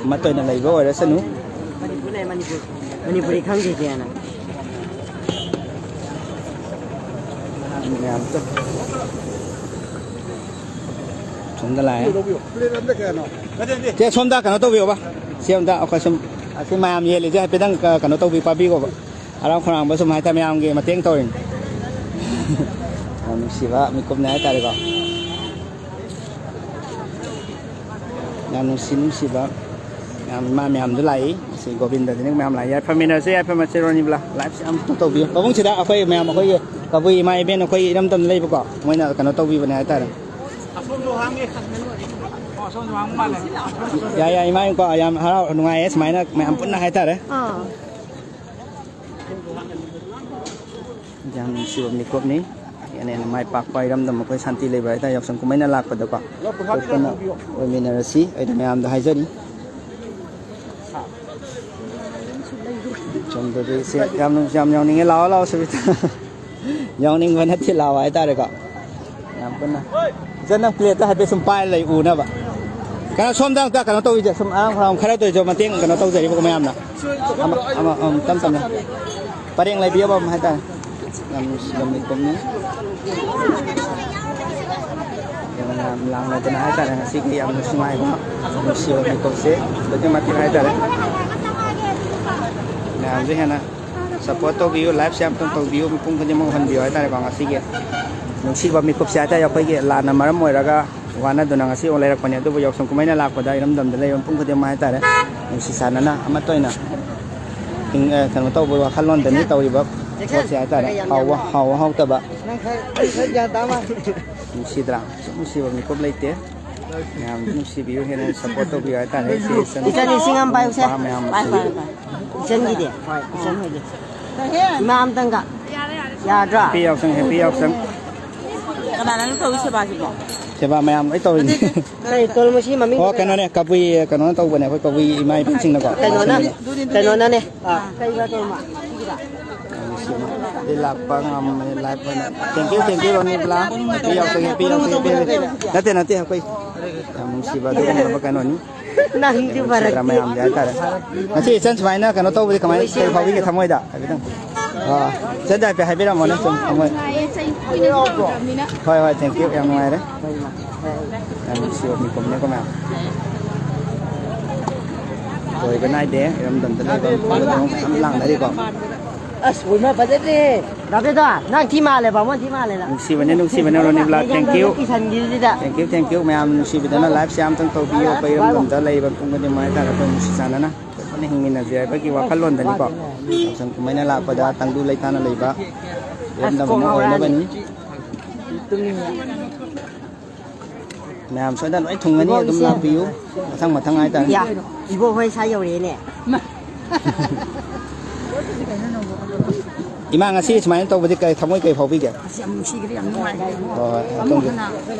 ꯑꯃꯠꯇ ꯑꯣꯏꯅ ꯂꯩꯕ ꯑꯣꯏꯔꯁꯅꯨ꯫ ꯃꯅꯤꯄꯨꯔ ꯂꯩ, ꯃꯅꯤꯄꯨꯔ꯫ ꯃꯅꯤꯄꯨꯔꯤ ꯈꯪꯗꯦ ꯀꯦꯅ꯫ ꯃꯌꯥꯝ ꯆꯠ-, ꯁꯣꯝꯗ ꯂꯥꯛꯑꯦ꯫ ꯆꯦ, ꯁꯣꯝꯗ ꯀꯩꯅꯣ ꯇꯧꯕꯤꯌꯣꯕ꯫ ꯁꯤ ꯑꯝꯇ ꯑꯩꯈꯣꯏ ꯁꯨꯝ, ꯑꯁꯤ ꯃꯌꯥꯝ ꯌꯦꯜꯂꯤꯁꯦ ꯍꯥꯏꯐꯦꯠꯇꯪ ꯀ-, ꯀꯩꯅꯣ ꯇꯧꯕꯤ, ꯄꯥꯕꯤꯈꯣꯕ꯫ ꯍꯔꯥꯎ ꯈꯧꯔꯥꯡꯕ ꯁꯨꯝ ꯍꯥꯏꯇꯥꯔꯦ, ꯃꯌꯥꯝꯒꯤ ꯃꯇꯦꯡ ꯇꯧꯔꯤꯅꯤ꯫ ꯌꯥꯝ ꯅꯨꯡꯁꯤꯕ ꯃꯤꯀꯨꯞꯅꯦ ꯍꯥꯏꯇꯥꯔꯦꯀꯣ꯫ ꯌꯥꯝ ꯅꯨꯡꯁꯤ ꯅꯨꯡꯁꯤꯕ ꯃꯌꯥꯝ, ꯏꯃꯥ ꯃꯌꯥꯝꯗꯣ ꯂꯥꯛꯏ꯫ ꯁꯤ ꯒꯣꯕꯤꯟꯗꯗꯅꯤ ꯃꯌꯥꯝ ꯂꯥꯛꯏ꯫ ꯌꯥꯏꯐꯃꯤꯟꯅꯔꯁꯦ, ꯌꯥꯏꯐꯃꯤꯟꯅꯁꯦ ꯔꯣꯅꯤꯕ꯭ꯂꯥ꯫ ꯂꯥꯏꯐꯁꯦ ꯌꯥꯝ ꯇꯧꯕꯤꯌꯨ꯫ ꯄꯥꯕꯨꯡꯁꯤꯗ ꯑꯩꯈꯣꯏ ꯃꯌꯥꯝ, ꯑꯩꯈꯣꯏꯒꯤ ꯀꯕꯨꯏ ꯏꯃꯥ ꯏꯕꯦꯟ ꯑꯩꯈꯣꯏ ꯏꯔꯝꯗꯝꯗ ꯂꯩꯕꯀꯣ, ꯃꯣꯏꯅ ꯀꯩꯅꯣ ꯇꯧꯕꯤꯕꯅꯦ ꯍꯥꯏꯇꯥꯔꯦ꯫ ꯌꯥꯏ, ꯌꯥꯏ, ꯏꯃꯥ ꯏꯕꯦꯟꯀꯣ, ꯌꯥꯝ ꯍꯔꯥꯎ ꯅꯨꯡꯉꯥꯏꯌꯦ ꯁꯨꯃꯥꯏꯅ ꯃꯌꯥꯝ ꯄꯨꯟꯅ ꯍꯥꯏꯇꯥꯔꯦ꯫ ꯑꯥ꯫ ꯌꯥꯝ ꯅꯨꯡꯁꯤꯕ ꯃꯤꯀꯨꯞꯅꯤ꯫ ꯍꯦꯟꯅ ꯍꯦꯟꯅ ꯃꯥꯏ ꯄꯥꯛꯄ, ꯏꯔꯝꯗꯝ ꯑꯩꯈꯣꯏ ꯁꯥꯟꯇꯤ ꯂꯩꯕ ꯍꯥꯏꯇꯥꯔꯦ꯫ ꯌꯥꯎꯁꯪ ꯀꯨꯝꯍꯩꯅ ꯂꯥꯛꯄꯗꯀꯣ ꯑꯩꯈꯣꯏ ꯄꯨꯟꯅ ꯑꯣꯏꯃꯤꯟꯅꯔꯁꯤ ꯑꯩꯅ ꯃꯌꯥꯝꯗ ꯍꯥꯏꯖꯔꯤ꯫ ꯁꯣꯝꯗꯗꯤ ꯏꯆꯦ ꯌꯥꯝ ꯅꯨꯡ-, ꯌꯥꯝ ꯌꯥꯎꯅꯤꯡꯉꯦ꯫ ꯂꯥꯛꯑꯣ, ꯂꯥꯛꯑꯣ, ꯁꯨꯕꯤꯇꯥ꯫ ꯌꯥꯎꯅꯤꯡꯕ ꯅꯠꯇꯦ, ꯂꯥꯛꯑꯣ ꯍꯥꯏꯇꯥꯔꯦꯀꯣ꯫ ꯌꯥꯝ ꯄꯨꯟꯅ꯫ ꯏꯆꯟ, ꯅꯪ ꯄ꯭ꯂꯦꯠꯇꯣ ꯍꯥꯏꯐꯦꯠ ꯁꯨꯝ ꯄꯥꯏꯔ ꯂꯩ, ꯎꯅꯕ꯫ ꯀꯩꯅꯣ, ꯁꯣꯝꯗ ꯑꯝꯇ ꯀꯩꯅꯣ ꯇꯧꯕꯤꯁꯦ꯫ ꯁꯨꯝ ꯑꯉꯥꯡ ꯐꯅꯌꯥꯝ ꯈꯔꯗ ꯑꯣꯏꯔꯁꯨ ꯃꯇꯦꯡ ꯀꯩꯅꯣ ꯇꯧꯖꯔꯤꯕꯀꯣ ꯃꯌꯥꯝꯅ꯫ ꯑꯃ, ꯑꯃ, ꯑꯃ, ꯇꯞ ꯇꯞꯅ꯫ ꯄꯔꯦꯡ ꯂꯩꯕꯤꯌꯣꯕ ꯑꯃ ꯍꯥꯏꯇꯥꯔꯦ꯫ ꯌꯥꯝ ꯅꯨꯡꯁꯤꯕ ꯃꯤꯀꯨꯞꯅꯤ꯫ ꯌꯥꯝꯅ ꯂꯥꯡꯅꯗꯅ ꯍꯥꯏꯇꯥꯔꯦ, ꯉꯁꯤꯒꯤ ꯌꯥꯝꯅ ꯅꯨꯡꯉꯥꯏꯕ, ꯅꯨꯡꯁꯤꯕ ꯃꯤꯀꯨꯞꯁꯦ ꯑꯗꯨꯛꯀꯤ ꯃꯇꯤꯛ ꯍꯥꯏꯇꯥꯔꯦ꯫ ꯃꯌꯥꯝꯁꯦ ꯍꯦꯟꯅ ꯁꯞꯄꯣꯔꯠ ꯇꯧꯕꯤꯌꯨ, ꯂꯥꯏꯐꯁꯦ ꯑꯃꯇꯪ ꯇꯧꯕꯤꯌꯨ, ꯃꯤꯄꯨꯝ ꯈꯨꯗꯤꯡꯃꯛ ꯎꯍꯟꯕꯤꯌꯨ ꯍꯥꯏꯇꯥꯔꯦꯀꯣ꯫ ꯉꯁꯤꯒꯤ ꯅꯨꯡꯁꯤꯕ ꯃꯤꯀꯨꯞꯁꯦ ꯍꯥꯏꯇꯥꯔꯦ, ꯑꯩꯈꯣꯏꯒꯤ ꯂꯥꯟꯅ ꯃꯔꯝ ꯑꯣꯏꯔꯒ ꯋꯥꯅꯗꯨꯅ ꯉꯁꯤ ꯑꯃꯨꯛ ꯂꯩꯔꯛꯄꯅꯦ꯫ ꯑꯗꯨꯕꯨ ꯌꯥꯎꯁꯪ ꯀꯨꯝꯍꯩꯅ ꯂꯥꯛꯄꯗ ꯏꯔꯝꯗꯝꯗ ꯂꯩꯕ ꯃꯤꯄꯨꯝ ꯈꯨꯗꯤꯡꯃꯛ ꯍꯥꯏꯇꯥꯔꯦ, ꯅꯨꯡꯁꯤ ꯆꯥꯟꯅꯅ ꯑꯃꯠꯇ ꯑꯣꯏꯅ ꯍꯤꯡ-, ꯑ, ꯀꯩꯅꯣ ꯇꯧꯕ ꯋꯥꯈꯜꯂꯣꯟꯗꯅꯤ ꯇꯧꯔꯤꯕ ꯄꯣꯠꯁꯦ ꯍꯥꯏꯇꯥꯔꯦ꯫ ꯍꯥꯎꯕ, ꯍꯥꯎꯕ ꯍꯥꯎꯇꯕ꯫ ꯅꯨꯡꯁꯤꯗ꯭ꯔꯥ? ꯁꯨꯝ ꯅꯨꯡꯁꯤꯕ ꯃꯤꯀꯨꯞ ꯂꯩꯇꯦ꯫ ꯃꯌꯥꯝ ꯅꯨꯡꯁꯤꯕꯤꯌꯨ, ꯍꯦꯟꯅ ꯁꯞꯄꯣꯔꯠ ꯇꯧꯕꯤꯌꯨ ꯍꯥꯏꯇꯥꯔꯦ꯫ ꯁꯤ ꯏꯆꯟ ꯏꯆꯟ ꯂꯤꯁꯤꯡ ꯑꯃ ꯄꯥꯏꯌꯨꯁꯦ꯫ ꯅꯨꯄꯥ ꯃꯌꯥꯝ ꯄꯥꯏ, ꯄꯥꯏ, ꯄꯥꯏ꯫ ꯏꯆꯟꯒꯤꯗꯤ? ꯍꯣꯏ, ꯏꯆꯟ ꯍꯣꯏꯒꯤ꯫ ꯏꯃꯥ ꯑꯝꯇꯪꯒ꯫ ꯌꯥꯗ꯭ꯔꯥ? ꯍꯦꯄꯤ ꯌꯥꯎꯁꯪ, ꯍꯦꯄꯤ ꯌꯥꯎꯁꯪ꯫ ꯀꯅꯥꯅ ꯇꯧꯔꯤ ꯁꯦꯕꯥꯁꯤꯕꯣ? ꯁꯦꯕꯥ ꯃꯌꯥꯝ ꯂꯣꯏ ꯇꯧꯔꯤꯅꯤ꯫ ꯀꯩ ꯇꯣꯜ ꯃꯁꯤ ꯃꯃꯤꯡ ꯑꯣ, ꯀꯩꯅꯣꯅꯦ, ꯀꯕꯨꯏ, ꯀꯩꯅꯣꯅ ꯇꯧꯕꯅꯦ, ꯑꯩꯈꯣꯏ ꯀꯕꯨꯏ ꯏꯃꯥ ꯏꯕꯦꯟꯁꯤꯡꯅꯀꯣ꯫ ꯀꯩꯅꯣꯅ, ꯀꯩꯅꯣꯅꯅꯦ꯫ ꯑꯥ, ꯀꯩ ꯇꯣꯜ ꯃꯥ? ꯁꯤꯒꯤꯗ꯫ ꯌꯥꯝ ꯅꯨꯡꯁꯤꯕ꯫ ꯑꯗꯩ ꯂꯥꯛꯄ ꯉꯝꯃꯦ, ꯂꯥꯏꯐ ꯑꯣꯏꯅ꯫ Thank you, thank you, ꯔꯣꯅꯤꯕ꯭ꯂꯥ꯫ Happy ꯌꯥꯎꯁꯪ, ꯍꯦꯄꯤ ꯌꯥꯎꯁꯪ, ꯍꯦꯄꯤ ꯌꯥꯎꯁꯪ꯫ ꯅꯠꯇꯦ, ꯅꯠꯇꯦ, ꯑꯩꯈꯣꯏ ꯌꯥꯝ ꯅꯨꯡꯁꯤꯕ ꯑꯗꯨꯒꯨꯝꯂꯕ ꯀꯩꯅꯣꯅꯤ꯫ ꯅꯪꯗꯤ ꯅꯨꯡꯁꯤꯕ ꯐꯔꯛꯇꯦ꯫ ꯃꯌꯥꯝꯁꯦ ꯍꯥꯏꯇꯥꯔꯦ꯫ ꯉꯁꯤ ꯏꯆꯟ ꯁꯨꯃꯥꯏꯅ ꯀꯩꯅꯣ ꯇꯧꯕꯗꯤ ꯀꯃꯥꯏꯅ, ꯀꯔꯤ ꯐꯥꯎꯕꯤꯒꯦ ꯊꯃꯣꯏꯗ? ꯍꯥꯏꯐꯦꯠꯇꯪ꯫ ꯑꯥ, ꯏꯆꯟꯗ ꯍꯥꯏꯐꯦꯠ ꯍꯥꯏꯕꯤꯔꯝꯃꯣꯅꯦ, ꯁꯨꯝ ꯊꯃꯣꯏ꯫ ꯅꯨꯡꯉꯥꯏꯌꯦ, ꯆꯍꯤ ꯀꯨꯏꯅꯁꯨ ꯇꯧꯗ꯭ꯔꯕꯅꯤꯅ꯫ ꯍꯣꯏ, ꯍꯣꯏ, thank you, ꯌꯥꯝ ꯅꯨꯡꯉꯥꯏꯔꯦ꯫ ꯌꯥꯝ ꯅꯨꯡꯁꯤꯕ ꯃꯤꯀꯨꯞꯅꯤꯀꯣ ꯃꯌꯥꯝ꯫ ꯂꯣꯏꯕ ꯅꯥꯏꯗꯦ, ꯏꯔꯝꯗꯝꯗ ꯂꯩꯕ ꯃꯐꯝꯗ ꯃꯌꯥꯝ ꯂꯥꯡꯅꯔꯤꯀꯣ꯫ ꯑꯁ, ꯑꯣꯏꯃꯥ, ꯐꯖꯗ꯭ꯔꯦꯍꯦ꯫ ꯅꯪ ꯊꯤ ꯃꯥꯜꯂꯦ, ꯕꯥꯃꯣꯟ ꯊꯤ ꯃꯥꯜꯂꯦ ꯅꯪ꯫ ꯅꯨꯡꯁꯤꯕꯅꯦ, ꯅꯨꯡꯁꯤꯕꯅꯦ, ꯔꯣꯅꯤꯕ꯭ꯂꯥ, thank you꯫ ꯀꯤꯁꯟꯒꯤꯁꯤꯗ꯫ Thank you, thank you꯫ ꯃꯌꯥꯝ ꯅꯨꯡꯁꯤꯕꯤꯗꯅ live ꯁꯦ ꯑꯝꯇꯪ ꯇꯧꯕꯤꯌꯨ꯫ ꯑꯩꯈꯣꯏ ꯏꯔꯝꯗꯝꯗ ꯂꯩꯔꯤꯕ ꯃꯤꯄꯨꯝ ꯈꯨꯗꯤꯡꯃꯛ ꯍꯥꯏꯇꯥꯔꯦ, ꯑꯩꯈꯣꯏ ꯅꯨꯡꯁꯤ ꯆꯥꯟꯅꯅ ꯄꯨꯟꯅ ꯍꯤꯡꯃꯤꯟꯅꯁꯦ ꯍꯥꯏꯕꯒꯤ ꯋꯥꯈꯜꯂꯣꯟꯗꯅꯤꯀꯣ꯫ ꯌꯥꯎꯁꯪ ꯀꯨꯝꯍꯩꯅ ꯂꯥꯛꯄꯗ ꯇꯪꯗꯨ ꯂꯩꯇꯥꯅ ꯂꯩꯕ ꯏꯔꯝꯗꯝ ꯑꯃ ꯑꯣꯏꯅꯕꯅꯤ꯫ ꯃꯌꯥꯝ ꯁꯣꯏꯗꯅ ꯂꯣꯏ ꯊꯨꯡꯒꯅꯤ, ꯑꯗꯨꯝ ꯂꯥꯛꯄꯤꯌꯨ꯫ ꯃꯊꯪ ꯃꯊꯪ ꯍꯥꯏꯇꯥꯔꯦ꯫ ꯌꯥ, ꯏꯕꯣꯛ ꯍꯣꯏ ꯁꯥꯏ ꯌꯧꯔꯛꯑꯦꯅꯦ꯫ ꯏꯃꯥ, ꯉꯁꯤ ꯁꯨꯃꯥꯏꯅ ꯇꯧꯕꯗꯤ ꯀꯩ, ꯊꯃꯣꯏ ꯀꯩ ꯐꯥꯎꯕꯤꯒꯦ? ꯑꯁ, ꯌꯥꯝ ꯅꯨꯡꯁꯤꯈ꯭ꯔꯦ, ꯌꯥꯝ ꯅꯨꯡꯉꯥꯏꯈ꯭ꯔꯦ꯫ ꯍꯣꯏ, ꯍꯣꯏ, ꯑꯃꯨꯛ ꯑꯗꯣꯝꯒꯤ ꯍꯟꯅ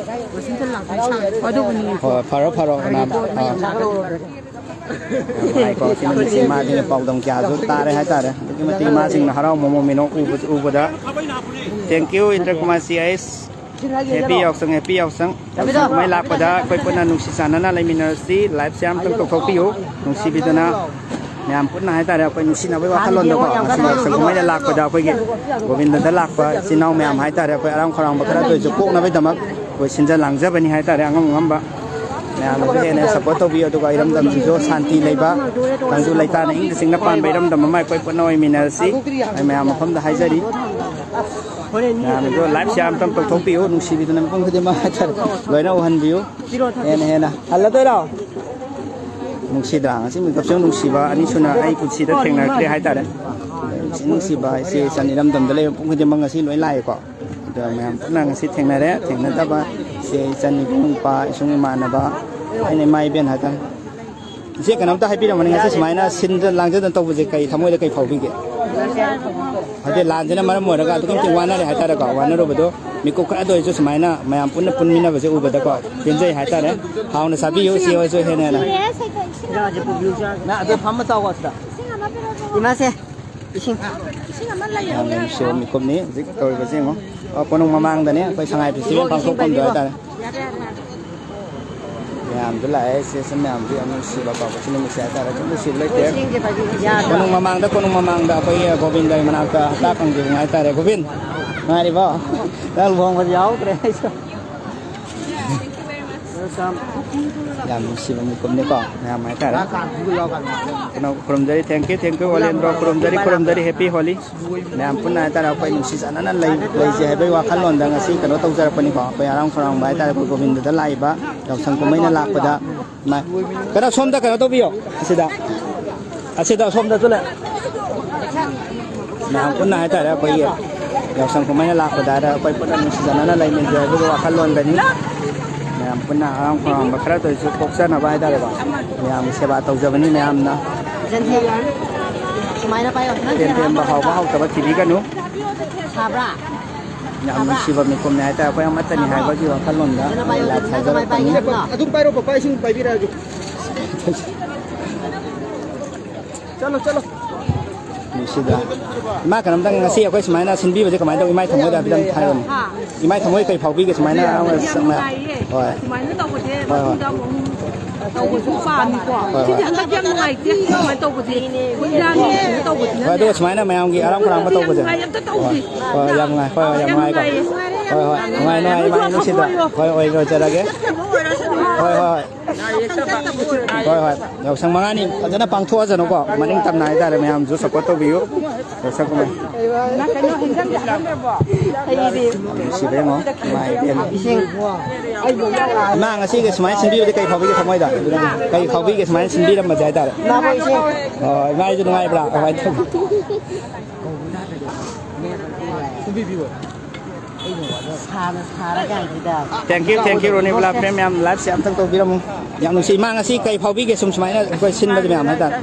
ꯋꯥꯁꯤꯡꯇꯟ ꯂꯥꯛꯄꯗ ꯏꯁꯥ ꯑꯗꯨꯕꯨ ꯅꯨꯡꯉꯥꯏꯇꯦ꯫ ꯍꯣꯏ, ꯐꯔꯣ, ꯐꯔꯣ, ꯀꯅꯥ-, ꯍꯥꯏꯗꯤ ꯑꯥ꯫ ꯌꯥꯝ ꯍꯔꯥꯎꯔꯦ꯫ ꯌꯥꯝ ꯅꯨꯡꯉꯥꯏꯀꯣ, ꯁꯤ ꯅꯨꯃꯤꯠꯁꯦ ꯏꯃꯥꯗꯒꯤ ꯄꯥꯎꯗꯝ ꯀꯌꯥꯁꯨ ꯇꯥꯔꯦ ꯍꯥꯏꯇꯥꯔꯦ꯫ ꯑꯗꯨꯛꯀꯤ ꯃꯇꯤꯛ ꯏꯃꯥꯁꯤꯡꯅ ꯍꯔꯥꯎ ꯃꯃꯣꯟ ꯃꯤꯅꯣꯛ ꯎꯕ-, ꯎꯕꯗ꯫ Thank you, ꯏꯟꯗ꯭ꯔ Kumar C I S. Happy ꯌꯥꯎꯁꯪ, happy ꯌꯥꯎꯁꯪ꯫ ꯌꯥꯎꯁꯪ ꯀꯨꯝꯍꯩ ꯂꯥꯛꯄꯗ ꯑꯩꯈꯣꯏ ꯄꯨꯟꯅ ꯅꯨꯡꯁꯤ ꯆꯥꯟꯅꯅ ꯂꯩꯃꯤꯟꯅꯔꯁꯤ꯫ Live ꯁꯦ ꯑꯝꯇꯪ ꯇꯧꯊꯣꯛꯄꯤꯌꯨ꯫ ꯅꯨꯡꯁꯤꯕꯤꯗꯅ ꯃꯌꯥꯝ ꯄꯨꯟꯅ ꯍꯥꯏꯇꯥꯔꯦ, ꯑꯩꯈꯣꯏ ꯅꯨꯡꯁꯤꯅꯕꯒꯤ ꯋꯥꯈꯜꯂꯣꯟꯗꯀꯣ, ꯉꯁꯤ ꯌꯥꯎꯁꯪ ꯀꯨꯝꯍꯩꯗ ꯂꯥꯛꯄꯗ ꯑꯩꯈꯣꯏꯒꯤ ꯒꯣꯕꯤꯟꯗꯗ ꯂꯥꯛꯄ ꯏꯆꯤꯟ ꯏꯅꯥꯎ ꯃꯌꯥꯝ ꯍꯥꯏꯇꯥꯔꯦ, ꯑꯩꯈꯣꯏ ꯑꯔꯥꯝ ꯈꯧꯔꯥꯡꯕ ꯈꯔꯗ ꯑꯣꯏꯔꯁꯨ ꯀꯣꯛꯅꯕꯒꯤꯗꯃꯛ ꯑꯩꯈꯣꯏ ꯁꯤꯟꯖ ꯂꯥꯡꯖꯕꯅꯤ ꯍꯥꯏꯇꯥꯔꯦ꯫ ꯑꯉꯝ ꯑꯉꯝꯕ ꯃꯌꯥꯝꯅꯁꯨ ꯍꯦꯟꯅ support ꯇꯧꯕꯤꯌꯨ, ꯑꯗꯨꯒ ꯏꯔꯝꯗꯝꯁꯤꯁꯨ ꯁꯥꯟꯇꯤ ꯂꯩꯕ, ꯇꯪꯗꯨ ꯂꯩꯇꯥꯅ ꯏꯪꯅ ꯆꯤꯛꯅ ꯄꯥꯟꯕ ꯏꯔꯝꯗꯝ ꯑꯃ ꯑꯩꯈꯣꯏ ꯄꯨꯟꯅ ꯑꯣꯏꯃꯤꯟꯅꯔꯁꯤ꯫ ꯑꯩ ꯃꯌꯥꯝ ꯃꯐꯝꯗ ꯍꯥꯏꯖꯔꯤ꯫ ꯃꯌꯥꯝꯅꯁꯨ live ꯁꯦ ꯑꯝꯇꯪ ꯇꯧꯊꯣꯛꯄꯤꯌꯨ, ꯅꯨꯡꯁꯤꯕꯤꯗꯨꯅ ꯃꯤꯄꯨꯝ ꯈꯨꯗꯤꯡꯃꯛ ꯍꯥꯏꯇꯥꯔꯦ, ꯂꯣꯏꯅ ꯎꯍꯟꯕꯤꯌꯨ꯫ ꯍꯦꯟꯅ ꯍꯦꯟꯅ ꯍꯜꯂꯗꯣꯏꯔꯣ? ꯅꯨꯡꯁꯤꯗ꯭ꯔꯥ? ꯉꯁꯤ ꯃꯤꯀꯞꯁꯦ ꯌꯥꯝ ꯅꯨꯡꯁꯤꯕ, ꯑꯅꯤꯁꯨꯅ ꯑꯩ ꯄꯨꯟꯁꯤꯗ ꯊꯦꯡꯅꯔꯛꯇ꯭ꯔꯦ ꯍꯥꯏꯇꯥꯔꯦ꯫ ꯅꯨꯡꯁꯤ ꯅꯨꯡꯁꯤꯕ ꯏꯆꯦ ꯏꯆꯟ ꯏꯔꯝꯗꯝꯗ ꯂꯩꯕ ꯃꯤꯄꯨꯝ ꯈꯨꯗꯤꯡꯃꯛ ꯉꯁꯤ ꯂꯣꯏ ꯂꯥꯛꯑꯦꯀꯣ꯫ ꯑꯗꯣ ꯃꯌꯥꯝ ꯄꯨꯟꯅ ꯉꯁꯤ ꯊꯦꯡꯅꯔꯦ, ꯊꯦꯡꯅꯗꯕ ꯏꯆꯦ ꯏꯆꯟ ꯏꯕꯨꯡ ꯏꯄꯥ ꯏꯁꯨꯡ ꯏꯃꯥꯟꯅꯕ ꯑꯩꯅ ꯏꯃꯥ ꯏꯕꯦꯟ ꯍꯥꯏꯇꯥꯔꯦ꯫ ꯏꯆꯦ ꯀꯩꯅꯣꯝꯇ ꯍꯥꯏꯕꯤꯔꯝꯕꯅꯤ, ꯉꯁꯤ ꯁꯨꯃꯥꯏꯅ ꯁꯤꯟꯗ ꯂꯥꯡꯖꯗꯅ ꯇꯧꯕꯁꯦ ꯀꯩ ꯊꯃꯣꯏꯗ ꯀꯩ ꯐꯥꯎꯕꯤꯒꯦ? ꯍꯥꯏꯗꯤ ꯂꯥꯟꯁꯤꯅ ꯃꯔꯝ ꯑꯣꯏꯔꯒ ꯑꯗꯨꯛꯀꯤ ꯃꯇꯤꯛ ꯋꯥꯅꯔꯦ ꯍꯥꯏꯇꯥꯔꯦꯀꯣ꯫ ꯋꯥꯅꯔꯨꯕꯗꯣ ꯃꯤꯀꯨꯞ ꯈꯔꯗ ꯑꯣꯏꯔꯁꯨ ꯁꯨꯃꯥꯏꯅ ꯃꯌꯥꯝ ꯄꯨꯟꯅ ꯄꯨꯟꯃꯤꯟꯅꯕꯁꯦ ꯎꯕꯗꯀꯣ ꯄꯦꯟꯖꯩ ꯍꯥꯏꯇꯥꯔꯦ꯫ ꯍꯥꯎꯅ ꯆꯥꯕꯤꯌꯨ ꯏꯆꯦ ꯍꯣꯏꯁꯨ ꯍꯦꯟꯅ ꯍꯦꯟꯅ꯫ ꯅꯪ ꯑꯗꯨ ꯐꯝꯃ ꯆꯥꯎꯀꯣ ꯁꯤꯗ꯫ ꯏꯃꯥꯁꯦ, ꯏꯁꯤꯡ꯫ ꯌꯥꯝꯅ ꯅꯨꯡꯁꯤꯕ ꯃꯤꯀꯨꯞꯅꯤ ꯍꯧꯖꯤꯛ ꯇꯧꯔꯤꯕꯁꯦ ꯌꯦꯡꯉꯣ꯫ ꯑ, ꯀꯣꯅꯨꯡ ꯃꯃꯥꯡꯗꯅꯦ ꯑꯩꯈꯣꯏ ꯁꯉꯥꯏ festival ꯄꯥꯡꯊꯣꯛꯐꯝꯗꯣ ꯍꯥꯏꯇꯥꯔꯦ꯫ ꯃꯌꯥꯝꯁꯨ ꯂꯥꯛꯑꯦ, ꯏꯆꯦꯁꯨ ꯃꯌꯥꯝꯁꯨ ꯌꯥꯝ ꯅꯨꯡꯁꯤꯕ ꯀꯣ, ꯉꯁꯤ ꯅꯨꯃꯤꯠꯁꯦ ꯍꯥꯏꯇꯥꯔꯦ꯫ ꯑꯗꯨꯝ ꯅꯨꯡꯁꯤꯕ ꯂꯩꯇꯦ꯫ ꯀꯣꯅꯨꯡ ꯃꯃꯥꯡꯗ, ꯀꯣꯅꯨꯡ ꯃꯃꯥꯡꯗ ꯑꯩꯈꯣꯏꯒꯤ ꯒꯣꯕꯤꯟꯗꯒꯤ ꯃꯅꯥꯛꯇ ꯍꯞꯇꯥ ꯀꯥꯡꯖꯩꯕꯨꯡ ꯍꯥꯏꯇꯥꯔꯦ꯫ ꯒꯣꯕꯤꯟ, ꯅꯨꯡꯉꯥꯏꯔꯤꯕꯣ? ꯅꯪ ꯂꯨꯍꯣꯡꯕꯗꯤ ꯌꯥꯎꯍꯧꯗ꯭ꯔꯦ ꯑꯩꯁꯨ꯫ ꯌꯥꯝ ꯅꯨꯡꯁꯤꯕ ꯃꯤꯀꯨꯞꯅꯤꯀꯣ, ꯃꯌꯥꯝ ꯍꯥꯏꯇꯥꯔꯦ꯫ ꯀꯩꯅꯣ, ꯈꯨꯔꯨꯝꯖꯔꯤ, thank you, thank you, ꯑꯣꯂꯦꯟꯗ꯭ꯔꯣ, ꯈꯨꯔꯨꯝꯖꯔꯤ, ꯈꯨꯔꯨꯝꯖꯔꯤ, happy Holi꯫ ꯃꯌꯥꯝ ꯄꯨꯟꯅ ꯍꯥꯏꯇꯥꯔꯦ, ꯑꯩꯈꯣꯏ ꯅꯨꯡꯁꯤ ꯆꯥꯟꯅꯅ ꯂꯩ-, ꯂꯩꯖꯩ ꯍꯥꯏꯕꯒꯤ ꯋꯥꯈꯜꯂꯣꯟꯗ ꯉꯁꯤ ꯀꯩꯅꯣ ꯇꯧꯖꯔꯛꯄꯅꯤꯀꯣ꯫ ꯑꯩꯈꯣꯏ ꯍꯔꯥꯎ ꯈꯧꯔꯥꯡꯕ ꯍꯥꯏꯇꯥꯔꯦ, ꯑꯩꯈꯣꯏ ꯒꯣꯕꯤꯟꯗꯗ ꯂꯥꯛꯏꯕ ꯌꯥꯎꯁꯪ ꯀꯨꯝꯍꯩꯅ ꯂꯥꯛꯄꯗ꯫ ꯃꯥ-, ꯀꯩꯅꯣ, ꯁꯣꯝꯗ ꯀꯩꯅꯣ ꯇꯧꯕꯤꯌꯣ, ꯑꯁꯤꯗ, ꯑꯁꯤꯗ, ꯁꯣꯝꯗꯁꯨ ꯂꯩ꯫ ꯃꯌꯥꯝ ꯄꯨꯟꯅ ꯍꯥꯏꯇꯥꯔꯦ, ꯑꯩꯈꯣꯏꯒꯤ ꯌꯥꯎꯁꯪ ꯀꯨꯝꯍꯩꯅ ꯂꯥꯛꯄꯗ ꯍꯥꯏꯔ ꯑꯩꯈꯣꯏ ꯄꯨꯟꯅ ꯅꯨꯡꯁꯤꯖꯅꯅ ꯂꯩꯃꯤꯟꯅꯖꯩ ꯍꯥꯏꯕꯒꯤ ꯋꯥꯈꯜꯂꯣꯟꯗꯅꯤ꯫ ꯃꯌꯥꯝ ꯄꯨꯟꯅ ꯍꯔꯥꯎ ꯈꯧꯔꯥꯡꯕ ꯈꯔꯗ ꯑꯣꯏꯔꯁꯨ ꯀꯣꯛꯆꯅꯕ ꯍꯥꯏꯇꯥꯔꯦꯀꯣ, ꯃꯌꯥꯝꯒꯤ ꯁꯦꯕꯥ ꯇꯧꯖꯕꯅꯤ ꯃꯌꯥꯝꯅ꯫ ꯁꯨꯃꯥꯏꯅ ꯄꯥꯏꯌꯣ꯫ ꯅꯪ ꯄꯦꯟ ꯄꯦꯟꯕ, ꯍꯥꯎꯕ ꯍꯥꯎꯇꯕ ꯊꯤꯕꯤꯒꯅꯨ꯫ ꯁꯥꯕ꯭ꯔꯥ? ꯌꯥꯝ ꯅꯨꯡꯁꯤꯕ ꯃꯤꯀꯨꯞꯅꯦ ꯍꯥꯏꯇꯥꯔꯦ, ꯑꯩꯈꯣꯏ ꯑꯃꯠꯇꯅꯤ ꯍꯥꯏꯕꯒꯤ ꯋꯥꯈꯜꯂꯣꯟꯗ ꯂꯥꯏ ꯊꯥꯖꯔꯛꯄꯅꯤ꯫ ꯑꯗꯨꯝ ꯄꯥꯏꯔꯣ ꯄꯄꯥ, ꯏꯁꯤꯡ ꯄꯥꯏꯕꯤꯔꯛꯑꯒꯦ꯫ ꯆꯠꯂꯣ, ꯆꯠꯂꯣ꯫ ꯅꯨꯡꯁꯤꯗ꯭ꯔꯥ? ꯏꯃꯥ, ꯀꯩꯅꯣꯝꯇꯪ, ꯉꯁꯤ ꯑꯩꯈꯣꯏ ꯁꯨꯃꯥꯏꯅ ꯁꯤꯟꯕꯤꯕꯁꯦ ꯀꯃꯥꯏꯅ ꯇꯧꯏ? ꯏꯃꯥꯏ ꯊꯃꯣꯏꯗ ꯑꯝꯇꯪ ꯍꯥꯏꯔꯣꯅꯦ꯫ ꯍꯥ? ꯏꯃꯥꯏ ꯊꯃꯣꯏ ꯀꯩ ꯐꯥꯎꯕꯤꯒꯦ ꯁꯨꯃꯥꯏꯅ? ꯌꯥꯝ ꯆꯝꯅ꯫ ꯅꯨꯡꯉꯥꯏꯌꯦ꯫ ꯍꯣꯏ꯫ ꯁꯨꯃꯥꯏꯅ ꯇꯧꯕꯁꯦ ꯍꯣꯏ, ꯍꯣꯏ꯫ ꯃꯇꯨꯡꯗ ꯑꯃꯨꯛ ꯑꯃꯨꯛ ꯇꯧꯕꯁꯨ ꯄꯥꯝꯃꯤꯀꯣ꯫ ꯍꯣꯏ, ꯍꯣꯏ꯫ ꯁꯤꯗꯤ ꯍꯟꯗꯛ ꯌꯥꯝ ꯅꯨꯡꯉꯥꯏꯇꯦ꯫ ꯁꯨꯃꯥꯏꯅ ꯇꯧꯕꯁꯦ꯫ ꯍꯣꯏ, ꯑꯗꯨꯒ ꯁꯨꯃꯥꯏꯅ ꯃꯌꯥꯝꯒꯤ ꯍꯔꯥꯎ ꯈꯧꯔꯥꯡꯕ ꯇꯧꯕꯁꯦ꯫ ꯌꯥꯝ ꯅꯨꯡꯉꯥꯏ, ꯑꯝꯇ ꯇꯧꯁꯤ꯫ ꯍꯣꯏ, ꯍꯣꯏ, ꯌꯥꯝ ꯅꯨꯡꯉꯥꯏ꯫ ꯍꯣꯏ, ꯍꯣꯏ, ꯌꯥꯝ ꯍꯣꯏ, ꯍꯣꯏ, ꯅꯨꯡꯉꯥꯏ, ꯅꯨꯡꯉꯥꯏ, ꯅꯨꯡꯉꯥꯏ, ꯅꯨꯡꯉꯥꯏ, ꯅꯨꯡꯁꯤꯗ꯫ ꯍꯣꯏ, ꯑꯣꯏꯔꯣꯏꯖꯔꯒꯦ꯫ ꯍꯣꯏ, ꯍꯣꯏ꯫ ꯍꯣꯏ, ꯍꯣꯏ꯫ ꯌꯥꯎꯁꯪ ꯃꯉꯥꯅꯤ ꯐꯖꯅ ꯄꯥꯡꯊꯣꯛꯑꯖꯅꯨꯀꯣ꯫ ꯃꯅꯤꯡ ꯇꯝꯅ ꯍꯥꯏꯇꯥꯔꯦ, ꯃꯌꯥꯝꯁꯨ support ꯇꯧꯕꯤꯌꯨ꯫ ꯌꯥꯎꯁꯪ ꯀꯨꯝꯍꯩ꯫ ꯅꯨꯡꯁꯤꯕ ꯌꯦꯡꯉꯣ꯫ ꯏꯃꯥ ꯏꯕꯦꯝꯃ꯫ ꯏꯃꯥ, ꯉꯁꯤꯒꯤ ꯁꯨꯃꯥꯏꯅ ꯁꯤꯟꯕꯤꯕꯗꯤ ꯀꯩ ꯐꯥꯎꯕꯤꯒꯦ ꯊꯃꯣꯏꯗ? ꯀꯩ ꯐꯥꯎꯕꯤꯒꯦ ꯁꯨꯃꯥꯏꯅ ꯁꯤꯟꯕꯤꯔꯝꯕꯁꯦ ꯍꯥꯏꯇꯥꯔꯦ? ꯑꯣ, ꯏꯃꯥ ꯍꯣꯏꯁꯨ ꯅꯨꯡꯉꯥꯏꯕ꯭ꯔꯥ? ꯀꯃꯥꯏꯅ ꯇꯧꯒꯦ? ꯁꯥꯅ ꯁꯥꯔꯀꯥꯟꯁꯤꯗ꯫ Thank you, thank you, Ronibala ꯐꯦꯝ, ꯌꯥꯝ live ꯁꯦ ꯑꯝꯇꯪ ꯇꯧꯕꯤꯔꯝꯃꯨ꯫ ꯌꯥꯝ ꯅꯨꯡꯁꯤ꯫ ꯏꯃꯥ, ꯉꯁꯤ ꯀꯩ ꯐꯥꯎꯕꯤꯒꯦ ꯁꯨꯝ ꯁꯨꯃꯥꯏꯅ ꯑꯩꯈꯣꯏ ꯁꯤꯟꯕꯁꯦ ꯃꯌꯥꯝ ꯍꯥꯏꯇꯥꯔꯦ?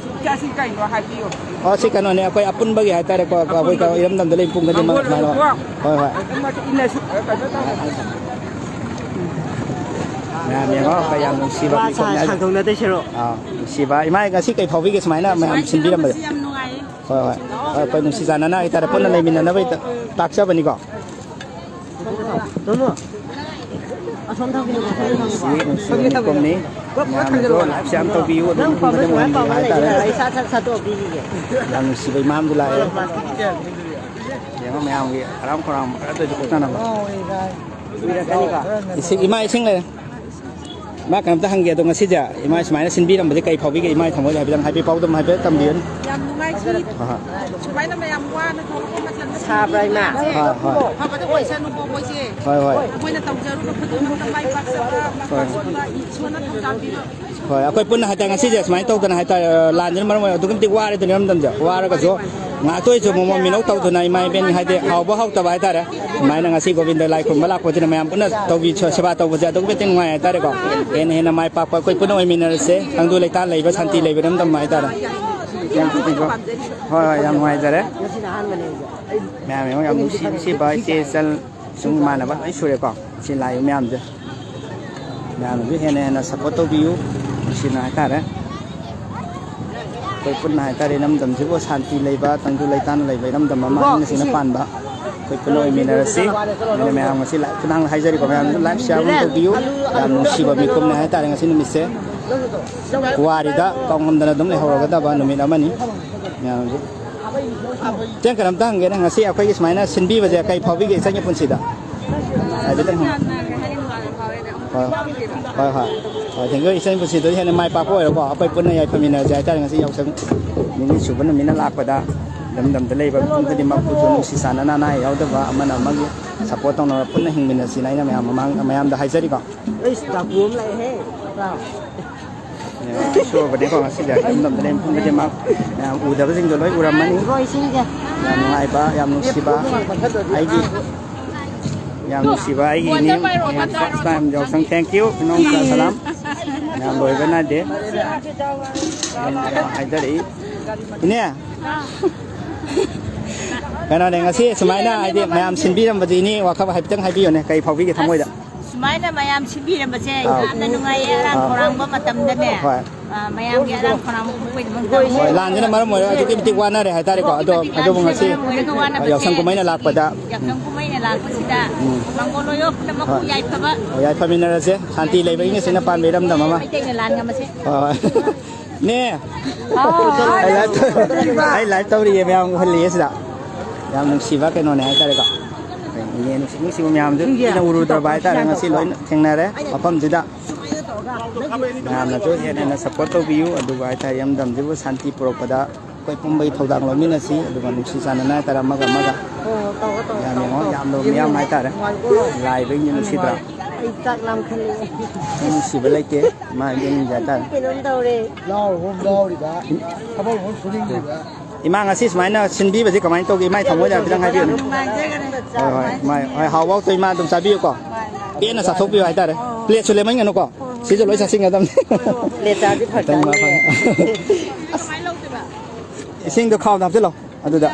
ꯁꯤ ꯀꯩꯅꯣꯅꯦ, ꯑꯩꯈꯣꯏ ꯑꯄꯨꯟꯕꯒꯤ ꯍꯥꯏꯇꯥꯔꯦꯀꯣ, ꯑꯩꯈꯣꯏ ꯏꯔꯝꯗꯝꯗ ꯂꯩ ꯄꯨꯡ ꯈꯨꯗꯤꯡꯃꯛ ꯁꯨꯃꯥꯏꯅ꯫ ꯍꯣꯏ, ꯍꯣꯏ꯫ ꯃꯌꯥꯝ ꯌꯦꯡꯉꯣ, ꯑꯩꯈꯣꯏ ꯌꯥꯝ ꯅꯨꯡꯁꯤꯕ ꯋꯥ ꯃꯤꯀꯨꯞꯅꯦ꯫ ꯁꯥꯡꯗꯣꯛꯅꯗꯣꯏ ꯁꯔꯨꯛ꯫ ꯑꯥ, ꯅꯨꯡꯁꯤꯕ꯫ ꯏꯃꯥ, ꯉꯁꯤ ꯀꯩ ꯐꯥꯎꯕꯤꯒꯦ ꯁꯨꯃꯥꯏꯅ ꯃꯌꯥꯝ ꯁꯤꯟꯕꯤꯔꯝꯕꯁꯦ? ꯌꯥꯝ ꯅꯨꯡꯉꯥꯏꯌꯦ꯫ ꯍꯣꯏ, ꯍꯣꯏ꯫ ꯍꯣꯏ, ꯑꯩꯈꯣꯏ ꯅꯨꯡꯁꯤ ꯆꯥꯟꯅꯅ ꯍꯥꯏꯇꯥꯔꯦ, ꯄꯨꯟꯅ ꯂꯩꯃꯤꯟꯅꯅꯕ ꯍꯦꯛꯇ ꯇꯥꯛꯆꯕꯅꯤꯀꯣ꯫ ꯅꯨꯡꯁꯤ, ꯅꯨꯡꯁꯤꯕ ꯃꯤꯀꯨꯞꯅꯤ꯫ ꯃꯌꯥꯝꯅꯁꯨ live ꯁꯦ ꯌꯥꯝ ꯇꯧꯕꯤꯌꯨ, ꯑꯗꯨꯝ ꯄꯨꯡ ꯈꯨꯗꯤꯡ ꯑꯣꯏꯍꯟꯕꯤꯌꯨ ꯍꯥꯏꯇꯥꯔꯦ꯫ ꯌꯥꯝ ꯅꯨꯡꯁꯤꯕ ꯏꯃꯥ ꯑꯃꯁꯨ ꯂꯥꯛꯑꯦ꯫ ꯌꯦꯡꯉꯣ, ꯃꯌꯥꯝꯒꯤ ꯍꯔꯥꯎ ꯈꯧꯔꯥꯡꯕ ꯈꯔꯗꯁꯨ ꯎꯠꯅꯅꯕ꯫ ꯏꯁꯤꯡ, ꯏꯃꯥ, ꯏꯁꯤꯡ ꯂꯩꯔꯦ꯫ ꯏꯃꯥ, ꯀꯩꯅꯣꯝꯇ ꯍꯪꯒꯦ꯫ ꯑꯗꯣ ꯉꯁꯤꯁꯦ ꯏꯃꯥ ꯁꯨꯃꯥꯏꯅ ꯁꯤꯟꯕꯤꯔꯝꯕꯁꯦ ꯀꯩ ꯐꯥꯎꯕꯤꯒꯦ? ꯏꯃꯥꯒꯤ ꯊꯃꯣꯏꯗ ꯍꯥꯏꯐꯦꯠꯇꯪ ꯍꯥꯏꯕꯤꯌꯨ, ꯄꯥꯎꯗꯝ ꯍꯥꯏꯐꯦꯠ ꯇꯝꯕꯤꯌꯨꯅꯦ꯫ ꯌꯥꯝ ꯅꯨꯡꯉꯥꯏ꯫ ꯁꯤ ꯍꯣꯏ, ꯍꯣꯏ꯫ ꯁꯨꯃꯥꯏꯅ ꯃꯌꯥꯝ ꯋꯥꯅ ꯊꯣꯛꯂꯛꯄ ꯃꯇꯝꯗ ꯁꯥꯕ꯭ꯔꯥ, ꯏꯃꯥ? ꯁꯤꯟꯕꯤꯔꯤꯕꯁꯦ ꯍꯣꯏ, ꯍꯣꯏ꯫ ꯐꯕꯗ ꯑꯣꯏꯁꯅꯨꯀꯣ ꯃꯣꯏꯁꯦ꯫ ꯍꯣꯏ, ꯍꯣꯏ꯫ ꯑꯩꯈꯣꯏꯅ ꯇꯧꯖꯔꯨꯕ ꯈꯨꯗꯤꯡꯃꯛꯇ ꯃꯥꯏ ꯄꯥꯛꯆꯕ, ꯍꯣꯏ꯫ ꯃꯥꯏꯄꯥꯛꯆꯕ ꯏꯁꯣꯔꯅ ꯊꯧꯖꯥꯜꯕꯤꯔꯣ꯫ ꯍꯣꯏ, ꯑꯩꯈꯣꯏ ꯄꯨꯟꯅ ꯍꯥꯏꯇꯥꯔꯦ, ꯉꯁꯤꯁꯦ ꯁꯨꯃꯥꯏꯅ ꯇꯧꯗꯅ ꯍꯥꯏꯇꯥꯔꯦ, ꯂꯥꯟꯁꯤꯅ ꯃꯔꯝ ꯑꯣꯏꯔꯒ ꯑꯗꯨꯛꯀꯤ ꯃꯇꯤꯛ ꯋꯥꯔꯦꯗꯅ ꯏꯔꯝꯗꯝꯁꯦ꯫ ꯋꯥꯔꯒꯁꯨ ꯉꯥꯏꯍꯥꯛꯇ ꯑꯣꯏꯔꯁꯨ ꯃꯣꯃꯣꯟ ꯃꯤꯅꯧ ꯇꯧꯗꯅ ꯏꯃꯥ ꯏꯕꯦꯟ ꯍꯥꯏꯗꯤ ꯍꯥꯎꯕ ꯍꯥꯎꯇꯕ ꯍꯥꯏꯇꯥꯔꯦ, ꯁꯨꯃꯥꯏꯅ ꯉꯁꯤ ꯒꯣꯕꯤꯟꯗ ꯂꯥꯏ ꯈꯨꯔꯨꯝꯕ ꯂꯥꯛꯄꯁꯤꯅ ꯃꯌꯥꯝ ꯄꯨꯟꯅ ꯇꯧꯕꯤ, ꯁꯦꯕꯥ ꯇꯧꯕꯁꯦ ꯑꯗꯨꯛꯀꯤ ꯃꯇꯤꯛ ꯅꯨꯡꯉꯥꯏ ꯍꯥꯏꯇꯥꯔꯦꯀꯣ꯫ ꯍꯦꯟꯅ ꯍꯦꯟꯅ ꯃꯥꯏ ꯄꯥꯛꯄ ꯑꯩꯈꯣꯏ ꯄꯨꯟꯅ ꯑꯣꯏꯃꯤꯟꯅꯔꯁꯦ꯫ ꯇꯪꯗꯨ ꯂꯩꯇꯥ ꯂꯩꯕ, ꯁꯥꯟꯇꯤ ꯂꯩꯕ ꯏꯔꯝꯗꯝ ꯍꯥꯏꯇꯥꯔꯦ꯫ ꯍꯣꯏ, ꯍꯣꯏ, ꯌꯥꯝ ꯅꯨꯡꯉꯥꯏꯖꯔꯦ꯫ ꯃꯌꯥꯝ ꯌꯦꯡꯉꯣ, ꯌꯥꯝ ꯅꯨꯡꯁꯤ ꯅꯨꯡꯁꯤꯕ ꯏꯆꯦ ꯏꯆꯜ ꯁꯨꯝ ꯏꯃꯥꯟꯅꯕ ꯂꯣꯏ ꯁꯨꯔꯦꯀꯣ꯫ ꯁꯤ ꯂꯥꯛꯏꯕ ꯃꯌꯥꯝꯁꯦ, ꯃꯌꯥꯝꯅꯁꯨ ꯍꯦꯟꯅ ꯍꯦꯟꯅ ꯁꯞꯄꯣꯔꯠ ꯇꯧꯕꯤꯌꯨ, ꯅꯨꯡꯁꯤꯅ ꯍꯥꯏꯇꯥꯔꯦ꯫ ꯑꯩꯈꯣꯏ ꯄꯨꯟꯅ ꯍꯥꯏꯇꯥꯔꯦ, ꯏꯔꯝꯗꯝꯁꯤꯕꯨ ꯁꯥꯟꯇꯤ ꯂꯩꯕ, ꯇꯪꯗꯨ ꯂꯩꯇꯥꯅ ꯂꯩꯕ ꯏꯔꯝꯗꯝ ꯑꯃ ꯏꯪꯅ ꯆꯤꯛꯅ ꯄꯥꯟꯕ ꯑꯩꯈꯣꯏ ꯄꯨꯟꯅ ꯑꯣꯏꯃꯤꯟꯅꯔꯁꯤ꯫ ꯑꯗꯨꯅ ꯃꯌꯥꯝ ꯉꯁꯤ ꯂꯥꯏ ꯈꯨꯠꯊꯥꯡꯗ ꯍꯥꯏꯖꯔꯤꯀꯣ, ꯃꯌꯥꯝꯁꯨ ꯂꯥꯏꯛ ꯁꯤꯌꯥꯔ ꯑꯃ ꯇꯧꯕꯤꯌꯨ꯫ ꯌꯥꯝ ꯅꯨꯡꯁꯤꯕ ꯃꯤꯀꯨꯞꯅꯦ ꯍꯥꯏꯇꯥꯔꯦ ꯉꯁꯤ ꯅꯨꯃꯤꯠꯁꯦ꯫ ꯄꯨꯋꯥꯔꯤꯗ ꯀꯥꯎꯉꯝꯗꯅ ꯑꯗꯨꯝ ꯂꯩꯍꯧꯔꯒꯗꯕ ꯅꯨꯃꯤꯠ ꯑꯃꯅꯤ꯫ ꯃꯌꯥꯝꯁꯨ ꯏꯆꯟ, ꯀꯩꯅꯣꯝꯇ ꯍꯪꯒꯦꯅꯦ, ꯉꯁꯤ ꯑꯩꯈꯣꯏꯒꯤ ꯁꯨꯃꯥꯏꯅ ꯁꯤꯟꯕꯤꯕꯁꯦ ꯀꯩ ꯐꯥꯎꯕꯤꯒꯦ ꯏꯆꯟꯒꯤ ꯄꯨꯟꯁꯤꯗ? ꯍꯥꯏꯐꯦꯠꯇꯪ ꯍꯪꯉꯣ꯫ ꯍꯣꯏ, ꯍꯣꯏ, ꯍꯣꯏ꯫ ꯍꯣꯏ, thank you꯫ ꯏꯆꯟ ꯄꯨꯟꯁꯤꯗ ꯍꯦꯟꯅ ꯃꯥꯏ ꯄꯥꯛꯄ ꯑꯣꯏꯔꯣꯀꯣ꯫ ꯑꯩꯈꯣꯏ ꯄꯨꯟꯅ ꯌꯥꯏꯐꯃꯤꯟꯅꯔꯁꯦ ꯍꯥꯏꯇꯥꯔꯦ꯫ ꯉꯁꯤ ꯌꯥꯎꯁꯪ ꯅꯤꯅꯤ ꯁꯨꯕ ꯅꯨꯃꯤꯠꯅ ꯂꯥꯛꯄꯗ ꯂꯝꯗꯝꯗ ꯂꯩꯕ ꯃꯤꯄꯨꯝ ꯈꯨꯗꯤꯡꯃꯛꯄꯨꯁꯨ ꯅꯨꯡꯁꯤ ꯆꯥꯟꯅꯅ, ꯑꯅꯥ ꯑꯌꯦꯛ ꯌꯥꯎꯗꯕ, ꯑꯃꯅ ꯑꯃꯒꯤ ꯁꯞꯄꯣꯔꯠ ꯇꯧꯅꯕ ꯄꯨꯟꯅ ꯍꯤꯡꯃꯤꯟꯅꯁꯤꯅ ꯑꯩꯅ ꯃꯌꯥꯝ ꯃꯃꯥꯡ, ꯃꯌꯥꯝꯗ ꯍꯥꯏꯖꯔꯤꯀꯣ꯫ ꯑꯩꯁ, ꯗꯥꯀꯨ ꯑꯃ ꯂꯥꯛꯑꯦꯍꯦ꯫ ꯁꯨꯔꯕꯅꯦꯀꯣ ꯉꯁꯤꯁꯦ꯫ ꯏꯔꯝꯗꯝꯗ ꯂꯩꯕ ꯃꯤꯄꯨꯝ ꯈꯨꯗꯤꯡꯃꯛ, ꯃꯌꯥꯝ ꯎꯗꯕꯁꯤꯡꯗꯣ ꯂꯣꯏ ꯎꯔꯝꯃꯅꯤ꯫ ꯌꯥꯝ ꯅꯨꯡꯉꯥꯏꯕ, ꯌꯥꯝ ꯅꯨꯡꯁꯤꯕ꯫ ꯑꯩꯒꯤ ꯌꯥꯝ ꯅꯨꯡꯁꯤꯕ ꯑꯩꯒꯤ ꯏꯅꯦ, first time ꯌꯥꯎꯁꯪ꯫ Thank you, ꯏꯅꯥꯎꯆꯥ ꯁꯂꯥꯝ꯫ ꯌꯥꯝ ꯂꯣꯏꯕ ꯅꯥꯏꯗꯦ꯫ ꯌꯥꯝ ꯍꯥꯏꯖꯔꯛꯏ꯫ ꯏꯅꯦ, ꯀꯩꯅꯣꯅꯦ, ꯉꯁꯤ ꯁꯨꯃꯥꯏꯅ ꯍꯥꯏꯗꯤ ꯃꯌꯥꯝ ꯁꯤꯟꯕꯤꯔꯝꯕꯗꯨ ꯏꯅꯦ ꯋꯥꯈꯜ ꯍꯥꯏꯐꯦꯠꯇꯪ ꯍꯥꯏꯕꯤꯌꯨꯅꯦ, ꯀꯩ ꯐꯥꯎꯕꯤꯒꯦ ꯊꯃꯣꯏꯗ? ꯑꯁ, ꯁꯨꯃꯥꯏꯅ ꯃꯌꯥꯝ ꯁꯤꯟꯕꯤꯔꯝꯕꯁꯦ ꯑꯥꯎ꯫ ꯌꯥꯝꯅ ꯅꯨꯡꯉꯥꯏꯌꯦ꯫ ꯑꯔꯥꯡ ꯑꯥ꯫ ꯈꯧꯔꯥꯡꯕ ꯃꯇꯝꯗꯅꯦ, ꯍꯣꯏ꯫ ꯑ, ꯃꯌꯥꯝꯒꯤ ꯑꯔꯥꯡ ꯈꯧꯔꯥꯡꯕ ꯎꯕ ꯑꯣꯏꯅ ꯍꯣꯏ, ꯂꯥꯟꯁꯤꯅ ꯃꯔꯝ ꯑꯣꯏꯔꯒ ꯑꯗꯨꯛꯀꯤ ꯃꯇꯤꯛ ꯋꯥꯅꯔꯦ ꯍꯥꯏꯇꯥꯔꯦꯀꯣ꯫ ꯑꯗꯣ, ꯑꯗꯨꯕꯨ ꯉꯁꯤ ꯂꯥꯟꯁꯤꯅ ꯃꯔꯝ ꯑꯣꯏꯔꯒ ꯋꯥꯅꯕꯁꯦ ꯌꯥꯎꯁꯪ ꯀꯨꯝꯍꯩꯅ ꯂꯥꯛꯄꯗ, ꯌꯥꯎꯁꯪ ꯀꯨꯝꯍꯩꯅ ꯂꯥꯛꯄꯁꯤꯗ ꯎꯝ꯫ ꯃꯥꯡꯒꯣꯜ ꯑꯣꯏꯌꯣ ꯄꯨꯝꯅꯃꯛꯄꯨ ꯍꯣꯏ꯫ ꯌꯥꯏꯐꯕ꯫ ꯍꯣꯏ, ꯌꯥꯏꯐꯃꯤꯟꯅꯔꯁꯦ꯫ ꯁꯥꯟꯇꯤ ꯂꯩꯕ, ꯏꯪꯅ ꯆꯤꯛꯅ ꯄꯥꯟꯕ ꯏꯔꯝꯗꯝ ꯑꯃ꯫ ꯃꯩꯇꯩꯅ ꯂꯥꯟ ꯉꯝꯃꯁꯦ꯫ ꯍꯣꯏ, ꯍꯣꯏ꯫ ꯅꯦ! ꯑꯥꯎ꯫ ꯑꯩ live ꯇꯧ-, ꯑꯩ live ꯇꯧꯔꯤꯌꯦ, ꯃꯌꯥꯝ ꯎꯍꯜꯂꯤꯌꯦ ꯁꯤꯗ꯫ ꯌꯥꯝ ꯅꯨꯡꯁꯤꯕ ꯀꯩꯅꯣꯅꯦ ꯍꯥꯏꯇꯥꯔꯦꯀꯣ꯫ ꯏꯅꯦ ꯅꯨꯡꯁꯤ ꯅꯨꯡꯁꯤꯕ ꯃꯌꯥꯝꯁꯨ ꯀꯨꯏꯅ ꯎꯔꯨꯗ꯭ꯔꯕ ꯍꯥꯏꯇꯥꯔꯦ, ꯉꯁꯤ ꯂꯣꯏꯅ ꯊꯦꯡꯅꯔꯦ ꯃꯐꯝꯁꯤꯗ꯫ ꯃꯌꯥꯝꯅꯁꯨ ꯍꯦꯟꯅ ꯍꯦꯟꯅ ꯁꯞꯄꯣꯔꯠ ꯇꯧꯕꯤꯌꯨ, ꯑꯗꯨꯒ ꯍꯥꯏꯇꯥꯔꯦ ꯏꯔꯝꯗꯝꯁꯤꯕꯨ ꯁꯥꯟꯇꯤ ꯄꯨꯔꯛꯄꯗ ꯑꯩꯈꯣꯏ ꯄꯨꯝꯕꯩ ꯊꯧꯗꯥꯡ ꯂꯧꯃꯤꯟꯅꯁꯤ, ꯑꯗꯨꯒ ꯅꯨꯡꯁꯤ ꯆꯥꯟꯅꯅ ꯍꯥꯏꯇꯥꯔꯦ ꯑꯃꯒ ꯑꯃꯒ꯫ ꯍꯣꯏ, ꯍꯣꯏ, ꯇꯧꯔꯣ, ꯇꯧꯔꯣ, ꯌꯥꯝ ꯇꯧꯔꯣ, ꯌꯦꯡꯉꯣ, ꯇꯧꯔꯣ꯫ ꯌꯥꯝꯅ ꯌꯥꯝ ꯍꯥꯏꯇꯥꯔꯦ꯫ ꯅꯨꯡꯉꯥꯏꯀꯣ? ꯂꯥꯏꯕꯒꯤ ꯅꯨꯡꯁꯤꯗ꯭ꯔꯥ? ꯑꯩ ꯆꯥꯛ ꯂꯥꯝꯈꯠꯂꯛꯑꯦ꯫ ꯅꯨꯡꯁꯤꯕ ꯂꯩꯇꯦ, ꯃꯥꯒꯤ ꯅꯨꯡꯁꯤ ꯍꯥꯏꯇꯥꯔꯦ꯫ ꯀꯩꯅꯣꯝ ꯇꯧꯔꯦ꯫ ꯂꯥꯎꯔꯨꯕ ꯑꯃ ꯂꯥꯎꯔꯤꯕ, ꯊꯕꯛ ꯑꯃ ꯁꯨꯅꯤꯡꯗ꯭ꯔꯤꯕ꯫ ꯏꯃꯥ, ꯉꯁꯤ ꯁꯨꯃꯥꯏꯅ ꯁꯤꯟꯕꯤꯕꯁꯦ ꯀꯃꯥꯏꯅ ꯇꯧꯒꯦ? ꯏꯃꯥꯏ ꯊꯃꯣꯏꯗ ꯈꯤꯇꯪ ꯍꯥꯏꯕꯤꯌꯨꯅꯦ꯫ ꯅꯨꯡꯉꯥꯏꯖꯈꯔꯦ꯫ ꯍꯣꯏ, ꯍꯣꯏ, ꯏꯃꯥꯏ, ꯍꯣꯏ, ꯍꯥꯎꯕ ꯍꯥꯎꯇꯕ ꯏꯃꯥ ꯑꯗꯨꯝ ꯆꯥꯕꯤꯌꯨꯀꯣ꯫ ꯄꯦꯟꯅ ꯆꯥꯊꯣꯛꯄꯤꯌꯨ ꯍꯥꯏꯇꯥꯔꯦ꯫ ꯄ꯭ꯂꯦꯠꯁꯨ ꯂꯦꯝꯍꯟꯒꯅꯨꯀꯣ꯫ ꯁꯤꯁꯨ ꯂꯣꯏ ꯆꯥꯁꯤꯟꯒꯗꯕꯅꯤ꯫ ꯄ꯭ꯂꯦꯠ ꯆꯥꯔꯗꯤ ꯐꯔꯛ ꯇꯥꯅꯤꯌꯦ꯫ ꯏꯁꯤꯡꯗꯣ ꯈꯥꯎꯗ ꯍꯥꯞꯆꯤꯜꯂꯣ꯫ ꯑꯗꯨꯗ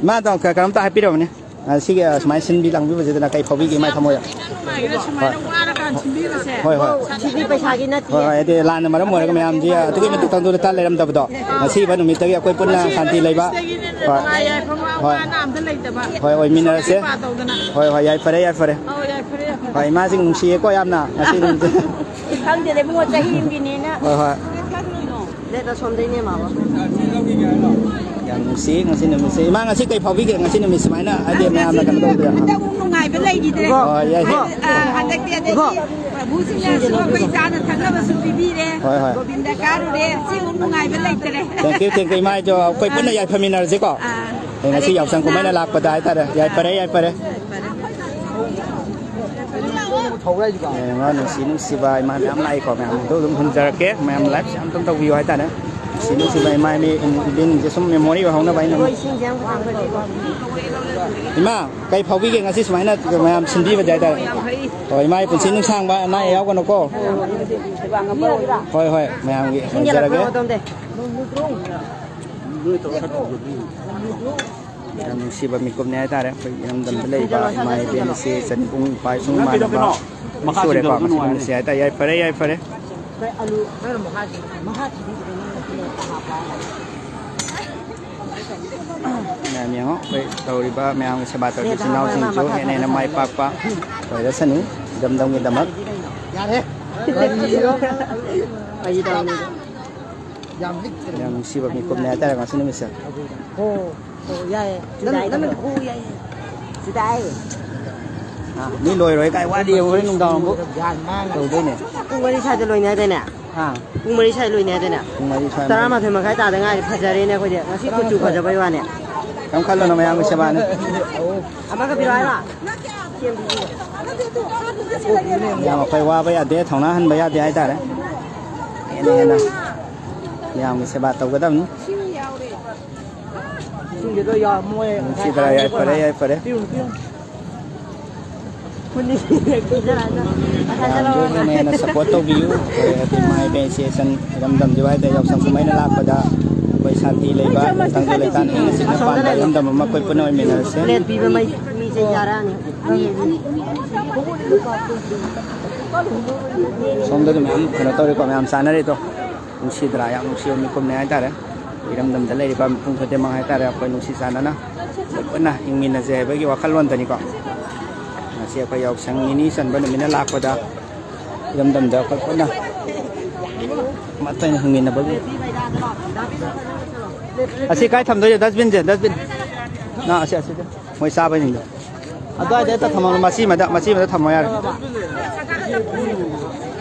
ꯏꯃꯥꯗꯣ ꯀ-, ꯀꯩꯅꯣꯝꯇ ꯍꯥꯏꯕꯤꯔꯝꯃꯨꯅꯦ꯫ ꯑ, ꯁꯤꯒꯤ, ꯑ, ꯁꯨꯃꯥꯏꯅ ꯁꯤꯟꯕꯤ ꯂꯥꯡꯕꯤꯕꯁꯤꯗꯅ ꯀꯩ ꯐꯥꯎꯕꯤꯒꯦ ꯏꯃꯥ ꯊꯃꯣꯏꯗ? ꯅꯨꯡꯉꯥꯏꯈ꯭ꯔꯦ, ꯁꯨꯃꯥꯏꯅ ꯍꯣꯏ꯫ ꯋꯥꯔꯀꯥꯟ ꯁꯤꯟꯕꯤꯕꯁꯦ꯫ ꯍꯣꯏ, ꯍꯣꯏ꯫ ꯁꯤꯗꯤ ꯄꯩꯁꯥꯒꯤ ꯅꯠꯇꯦ꯫ ꯍꯣꯏ, ꯍꯣꯏ, ꯍꯥꯏꯗꯤ ꯂꯥꯟꯅ ꯃꯔꯝ ꯑꯣꯏꯔꯒ ꯃꯌꯥꯝꯁꯤ, ꯑ, ꯑꯗꯨꯛꯀꯤ ꯃꯇꯤꯛ ꯇꯪꯗꯨꯗ ꯇꯥ ꯂꯩꯔꯝꯗꯕꯗꯣ, ꯉꯁꯤꯕ ꯅꯨꯃꯤꯠꯇꯒꯤ ꯑꯩꯈꯣꯏ ꯄꯨꯟꯅ ꯁꯥꯟꯇꯤ ꯂꯩꯕ꯫ ꯍꯣꯏ꯫ ꯅꯨꯡꯉꯥꯏ ꯌꯥꯏꯐꯕ ꯍꯣꯏ꯫ ꯑꯋꯥ ꯑꯅꯥ ꯑꯝꯇ ꯂꯩꯇꯕ꯫ ꯍꯣꯏ, ꯑꯣꯏꯃꯤꯟꯅꯔꯁꯦ꯫ ꯁꯦꯕꯥ ꯇꯧꯗꯅ꯫ ꯍꯣꯏ, ꯍꯣꯏ, ꯌꯥꯏꯐꯔꯦ, ꯌꯥꯏꯐꯔꯦ꯫ ꯑꯧ, ꯌꯥꯏꯐꯔꯦ, ꯌꯥꯏꯐꯔꯦ꯫ ꯍꯣꯏ, ꯏꯃꯥꯁꯤꯡ ꯅꯨꯡꯁꯤꯌꯦꯀꯣ ꯌꯥꯝꯅ ꯉꯁꯤ ꯅꯨꯃꯤꯠꯁꯦ꯫ ꯈꯪꯗꯦꯗ ꯏꯕꯨꯡꯉꯣ, ꯆꯍꯤ ꯑꯃꯒꯤꯅꯦꯅ꯫ ꯍꯣꯏ, ꯍꯣꯏ꯫ ꯂꯦꯠ ꯑꯁꯣꯝꯗꯩꯅꯦ, ꯃꯥꯃ꯫ ꯌꯥꯝ ꯅꯨꯡꯁꯤ ꯉꯁꯤ ꯅꯨꯃꯤꯠꯁꯦ꯫ ꯏꯃꯥ, ꯉꯁꯤ ꯀꯩ ꯐꯥꯎꯕꯤꯒꯦ? ꯉꯁꯤ ꯅꯨꯃꯤꯠ ꯁꯨꯃꯥꯏꯅ ꯍꯥꯏꯗꯤ ꯃꯌꯥꯝꯅ ꯀꯩꯅꯣ ꯇꯧꯕꯤꯔ-, ꯍꯟꯗꯛꯃꯨꯛ ꯅꯨꯡꯉꯥꯏꯕ ꯂꯩꯈꯤꯗ꯭ꯔꯦ꯫ ꯍꯣꯏ, ꯌꯥꯏ, ꯌꯥꯏ꯫ ꯑ, ꯍꯟꯗꯛꯇꯤ ꯑꯗꯒꯤ ꯄ꯭ꯔꯚꯨꯁꯤꯡꯅꯁꯨ ꯑꯩꯈꯣꯏ ꯆꯥꯅ ꯊꯛꯅꯕꯁꯨ ꯄꯤꯕꯤꯔꯦ꯫ ꯍꯣꯏ, ꯍꯣꯏ꯫ ꯒꯣꯕꯤꯟꯗ ꯀꯥꯔꯨꯔꯦ꯫ ꯁꯤꯃꯨꯛ ꯅꯨꯡꯉꯥꯏꯕ ꯂꯩꯇ꯭ꯔꯦ꯫ Thank you, thank you꯫ ꯏꯃꯥ, ꯏꯆꯣ, ꯑꯩꯈꯣꯏ ꯄꯨꯟꯅ ꯑꯥ꯫ ꯌꯥꯏꯐꯃꯤꯟꯅꯔꯁꯤꯀꯣ꯫ ꯑꯥ꯫ ꯑꯩ ꯉꯁꯤ ꯍꯔꯦ ꯌꯥꯎꯁꯪ ꯀꯨꯝꯍꯩꯅ ꯀ꯭ꯔꯤꯁꯅ꯫ ꯂꯥꯛꯄꯗ ꯍꯥꯏꯇꯥꯔꯦ꯫ ꯌꯥꯏꯐꯔꯦ, ꯌꯥꯏꯐꯔꯦ꯫ ꯌꯦꯡꯉꯣ, ꯅꯨꯡꯁꯤ ꯅꯨꯡꯁꯤꯕ ꯏꯃꯥ ꯃꯌꯥꯝ ꯂꯥꯛꯏꯀꯣ, ꯃꯌꯥꯝꯗꯣ ꯑꯗꯨꯝ ꯍꯨꯟꯖꯔꯛꯀꯦ, ꯃꯌꯥꯝ ꯂꯥꯏꯐꯁꯦ ꯑꯝꯇꯪ ꯇꯧꯕꯤꯌꯨ ꯍꯥꯏꯇꯥꯔꯦ꯫ ꯅꯨꯡꯁꯤ ꯅꯨꯡꯁꯤꯕ ꯏꯃꯥ ꯏꯕꯦꯟꯁꯤꯡꯁꯦ ꯁꯨꯝ ꯃꯦꯃꯣꯔꯤ ꯑꯣꯏꯍꯧꯅꯕ ꯑꯩꯅ꯫ ꯏꯃꯥ, ꯀꯩ ꯐꯥꯎꯕꯤꯒꯦ ꯉꯁꯤ ꯁꯨꯃꯥꯏꯅ ꯃꯌꯥꯝ ꯁꯤꯟꯕꯤꯕꯁꯦ ꯍꯥꯏꯇꯥꯔꯦ? ꯍꯣꯏ, ꯏꯃꯥꯒꯤ ꯄꯨꯟꯁꯤ ꯅꯨꯡꯁꯥꯡꯕ, ꯑꯅꯥ ꯑꯌꯦꯛ ꯌꯥꯎꯒꯅꯨꯀꯣ꯫ ꯍꯣꯏ, ꯍꯣꯏ, ꯃꯌꯥꯝꯒꯤ ꯏꯁꯤꯡ ꯌꯦꯜꯂꯛꯄ꯭ꯔꯣ ꯍꯣꯟꯖꯔꯒꯦ꯫ ꯑꯗꯣꯝꯗꯩ? ꯌꯥꯝ ꯅꯨꯡꯁꯤꯕ ꯃꯤꯀꯨꯞꯅꯦ ꯍꯥꯏꯇꯥꯔꯦ꯫ ꯑꯩꯈꯣꯏ ꯏꯔꯝꯗꯝꯗ ꯂꯩꯔꯤꯕ ꯏꯃꯥ ꯏꯕꯦꯟ, ꯏꯆꯦ ꯏꯆꯟ, ꯏꯕꯨꯡ ꯏꯄ꯭ꯋꯥ ꯏꯁꯨꯡ ꯏꯃꯥꯟꯅꯕ ꯁꯨꯔꯦꯀꯣ꯫ ꯉꯁꯤꯗꯤ ꯃꯌꯥꯝ ꯅꯨꯡꯁꯤ ꯍꯥꯏꯇꯥꯔꯦ꯫ ꯌꯥꯏꯐꯔꯦ, ꯌꯥꯏꯐꯔꯦ꯫ ꯃꯌꯥꯝ ꯌꯦꯡꯉꯣ, ꯑꯩꯈꯣꯏ ꯇꯧꯔꯤꯕ ꯃꯌꯥꯝꯒꯤ ꯁꯦꯕꯥ ꯇꯧꯔꯤꯕ ꯏꯆꯤꯟ ꯏꯅꯥꯎꯁꯤꯡꯁꯨ ꯍꯦꯟꯅ ꯍꯦꯟꯅ ꯃꯥꯏ ꯄꯥꯛꯄ ꯑꯣꯏꯔꯁꯅꯨ ꯏꯔꯝꯗꯝꯒꯤꯗꯃꯛ꯫ ꯌꯥꯔꯦ꯫ ꯀꯔꯤꯅꯣ? ꯐꯥꯒꯤ ꯇꯧꯕꯅꯤꯗ꯫ ꯌꯥꯝ ꯂꯤꯛꯇ꯭ꯔꯦ꯫ ꯌꯥꯝ ꯅꯨꯡꯁꯤꯕ ꯃꯤꯀꯨꯞꯅꯦ ꯍꯥꯏꯇꯥꯔꯦ ꯉꯁꯤ ꯅꯨꯃꯤꯠꯁꯦ꯫ ꯍꯣ, ꯍꯣ, ꯌꯥꯏꯌꯦ꯫ ꯅꯪ, ꯅꯪ, ꯍꯣ, ꯌꯥꯏꯌꯦ꯫ ꯆꯨꯗꯥꯏ꯫ ꯑꯥ, ꯃꯤ ꯂꯣꯏꯔꯣꯏ ꯀꯥꯏ ꯋꯥꯠꯂꯤ, ꯍꯣꯔꯦꯟ ꯅꯨꯡꯗꯥꯡ ꯑꯃꯨꯛ ꯇꯧꯗꯣꯏꯅꯦ꯫ ꯄꯨꯡ ꯃꯔꯤ ꯁ꯭ꯋꯥꯏꯗ ꯂꯣꯏꯅꯤ ꯍꯥꯏꯗꯥꯏꯅꯦ? ꯑꯥ꯫ ꯄꯨꯡ ꯃꯔꯤ ꯁ꯭ꯋꯥꯏꯗ ꯂꯣꯏꯅꯤ ꯍꯥꯏꯗꯥꯏꯅꯦ? ꯄꯨꯡ ꯃꯔꯤ ꯁ꯭ꯋꯥꯏ꯫ ꯇꯔꯥꯃꯥꯊꯣꯏ ꯃꯈꯥꯏ ꯇꯥꯗ ꯉꯥꯏꯔꯤ꯫ ꯐꯖꯔꯦꯅꯦ ꯑꯩꯈꯣꯏꯗꯤ꯫ ꯉꯁꯤ ꯀꯨꯆꯨ ꯐꯖꯕꯩ ꯋꯥꯅꯦ꯫ ꯀꯩꯝ ꯈꯜꯂꯨꯅꯨ, ꯃꯌꯥꯝꯒꯤ ꯁꯦꯕꯥꯅꯤ꯫ ꯑꯃꯒ ꯄꯤꯔꯛꯑꯣ ꯍꯥꯏꯔꯣ? ꯌꯥꯝ ꯑꯩꯈꯣꯏ ꯋꯥꯕ ꯌꯥꯗꯦ, ꯊꯧꯅꯥ ꯍꯟꯕ ꯌꯥꯗꯦ ꯍꯥꯏꯇꯥꯔꯦ꯫ ꯍꯦꯟꯅ ꯍꯦꯟꯅ ꯃꯌꯥꯝꯒꯤ ꯁꯦꯕꯥ ꯇꯧꯒꯗꯕꯅꯤ꯫ ꯏꯁꯤꯡꯒꯤꯗꯣ ꯌꯥ-, ꯃꯣꯏ ꯅꯨꯡꯁꯤꯗ꯭ꯔꯥ? ꯌꯥꯏꯐꯔꯦ, ꯌꯥꯏꯐꯔꯦ꯫ ꯄꯤꯔꯨꯅꯨ, ꯄꯤꯔꯨꯅꯨ꯫ ꯃꯌꯥꯝꯁꯨ ꯍꯦꯟꯅ ꯍꯦꯟꯅ ꯁꯞꯄꯣꯔꯠ ꯇꯧꯕꯤꯌꯨ꯫ ꯑꯩꯈꯣꯏ ꯍꯥꯏꯗꯤ ꯏꯃꯥ ꯏꯕꯦꯟ ꯏꯆꯦ ꯏꯆꯟ ꯏꯔꯝꯗꯝꯁꯤꯕꯨ ꯍꯥꯏꯗꯤ ꯌꯥꯎꯁꯪ ꯀꯨꯝꯍꯩꯅ ꯂꯥꯛꯄꯗ ꯑꯩꯈꯣꯏ ꯁꯥꯟꯇꯤ ꯂꯩꯕ, ꯇꯪꯗꯨ ꯂꯩꯇꯥꯅ ꯏꯪꯅ ꯆꯤꯛꯅ ꯄꯥꯟꯕ ꯏꯔꯝꯗꯝ ꯑꯃ ꯑꯩꯈꯣꯏ ꯄꯨꯟꯅ ꯑꯣꯏꯃꯤꯟꯅꯔꯁꯦ꯫ ꯄ꯭ꯂꯦꯠ ꯄꯤꯕ ꯃꯩ, ꯃꯤ ꯆꯩ ꯆꯥꯔꯛꯑꯅꯤ꯫ ꯁꯣꯝꯗꯁꯨ ꯃꯌꯥꯝ ꯀꯩꯅꯣ ꯇꯧꯔꯤꯀꯣ, ꯃꯌꯥꯝ ꯆꯥꯅꯔꯤꯗꯣ꯫ ꯅꯨꯡꯁꯤꯗ꯭ꯔꯥ? ꯌꯥꯝ ꯅꯨꯡꯁꯤꯕ ꯃꯤꯀꯨꯞꯅꯦ ꯍꯥꯏꯇꯥꯔꯦ꯫ ꯏꯔꯝꯗꯝꯗ ꯂꯩꯔꯤꯕ ꯃꯤꯄꯨꯝ ꯈꯨꯗꯤꯡꯃꯛ ꯍꯥꯏꯇꯥꯔꯦ, ꯑꯩꯈꯣꯏ ꯅꯨꯡꯁꯤ ꯆꯥꯟꯅꯅ ꯑꯩꯈꯣꯏ ꯄꯨꯟꯅ ꯍꯤꯡꯃꯤꯟꯅꯁꯦ ꯍꯥꯏꯕꯒꯤ ꯋꯥꯈꯜꯂꯣꯟꯗꯅꯤꯀꯣ꯫ ꯉꯁꯤ ꯑꯩꯈꯣꯏ ꯌꯥꯎꯁꯪ ꯅꯤꯅꯤ ꯆꯟꯕ ꯅꯨꯃꯤꯠꯅ ꯂꯥꯛꯄꯗ ꯏꯔꯝꯗꯝꯗ ꯑꯩꯈꯣꯏ ꯄꯨꯟꯅ ꯑꯃꯠꯇ ꯑꯣꯏꯅ ꯍꯤꯡꯃꯤꯟꯅꯕꯒꯤ꯫ ꯑꯁꯤ ꯀꯥꯏ ꯊꯝꯗꯣꯏꯁꯦ? ꯗꯁꯕꯤꯟꯁꯦ, ꯗꯁꯕꯤꯟ꯫ ꯅ ꯑꯁꯤ, ꯑꯁꯤꯗ꯫ ꯃꯣꯏ ꯆꯥꯕꯁꯤꯡꯗꯣ꯫ ꯑꯗꯨꯋꯥꯏꯗ ꯍꯦꯛꯇ ꯊꯝꯃꯝꯃꯣ, ꯃꯆꯤ ꯑꯃꯗ, ꯃꯆꯤ ꯑꯃꯗ ꯊꯝꯃꯣ ꯌꯥꯔꯦ꯫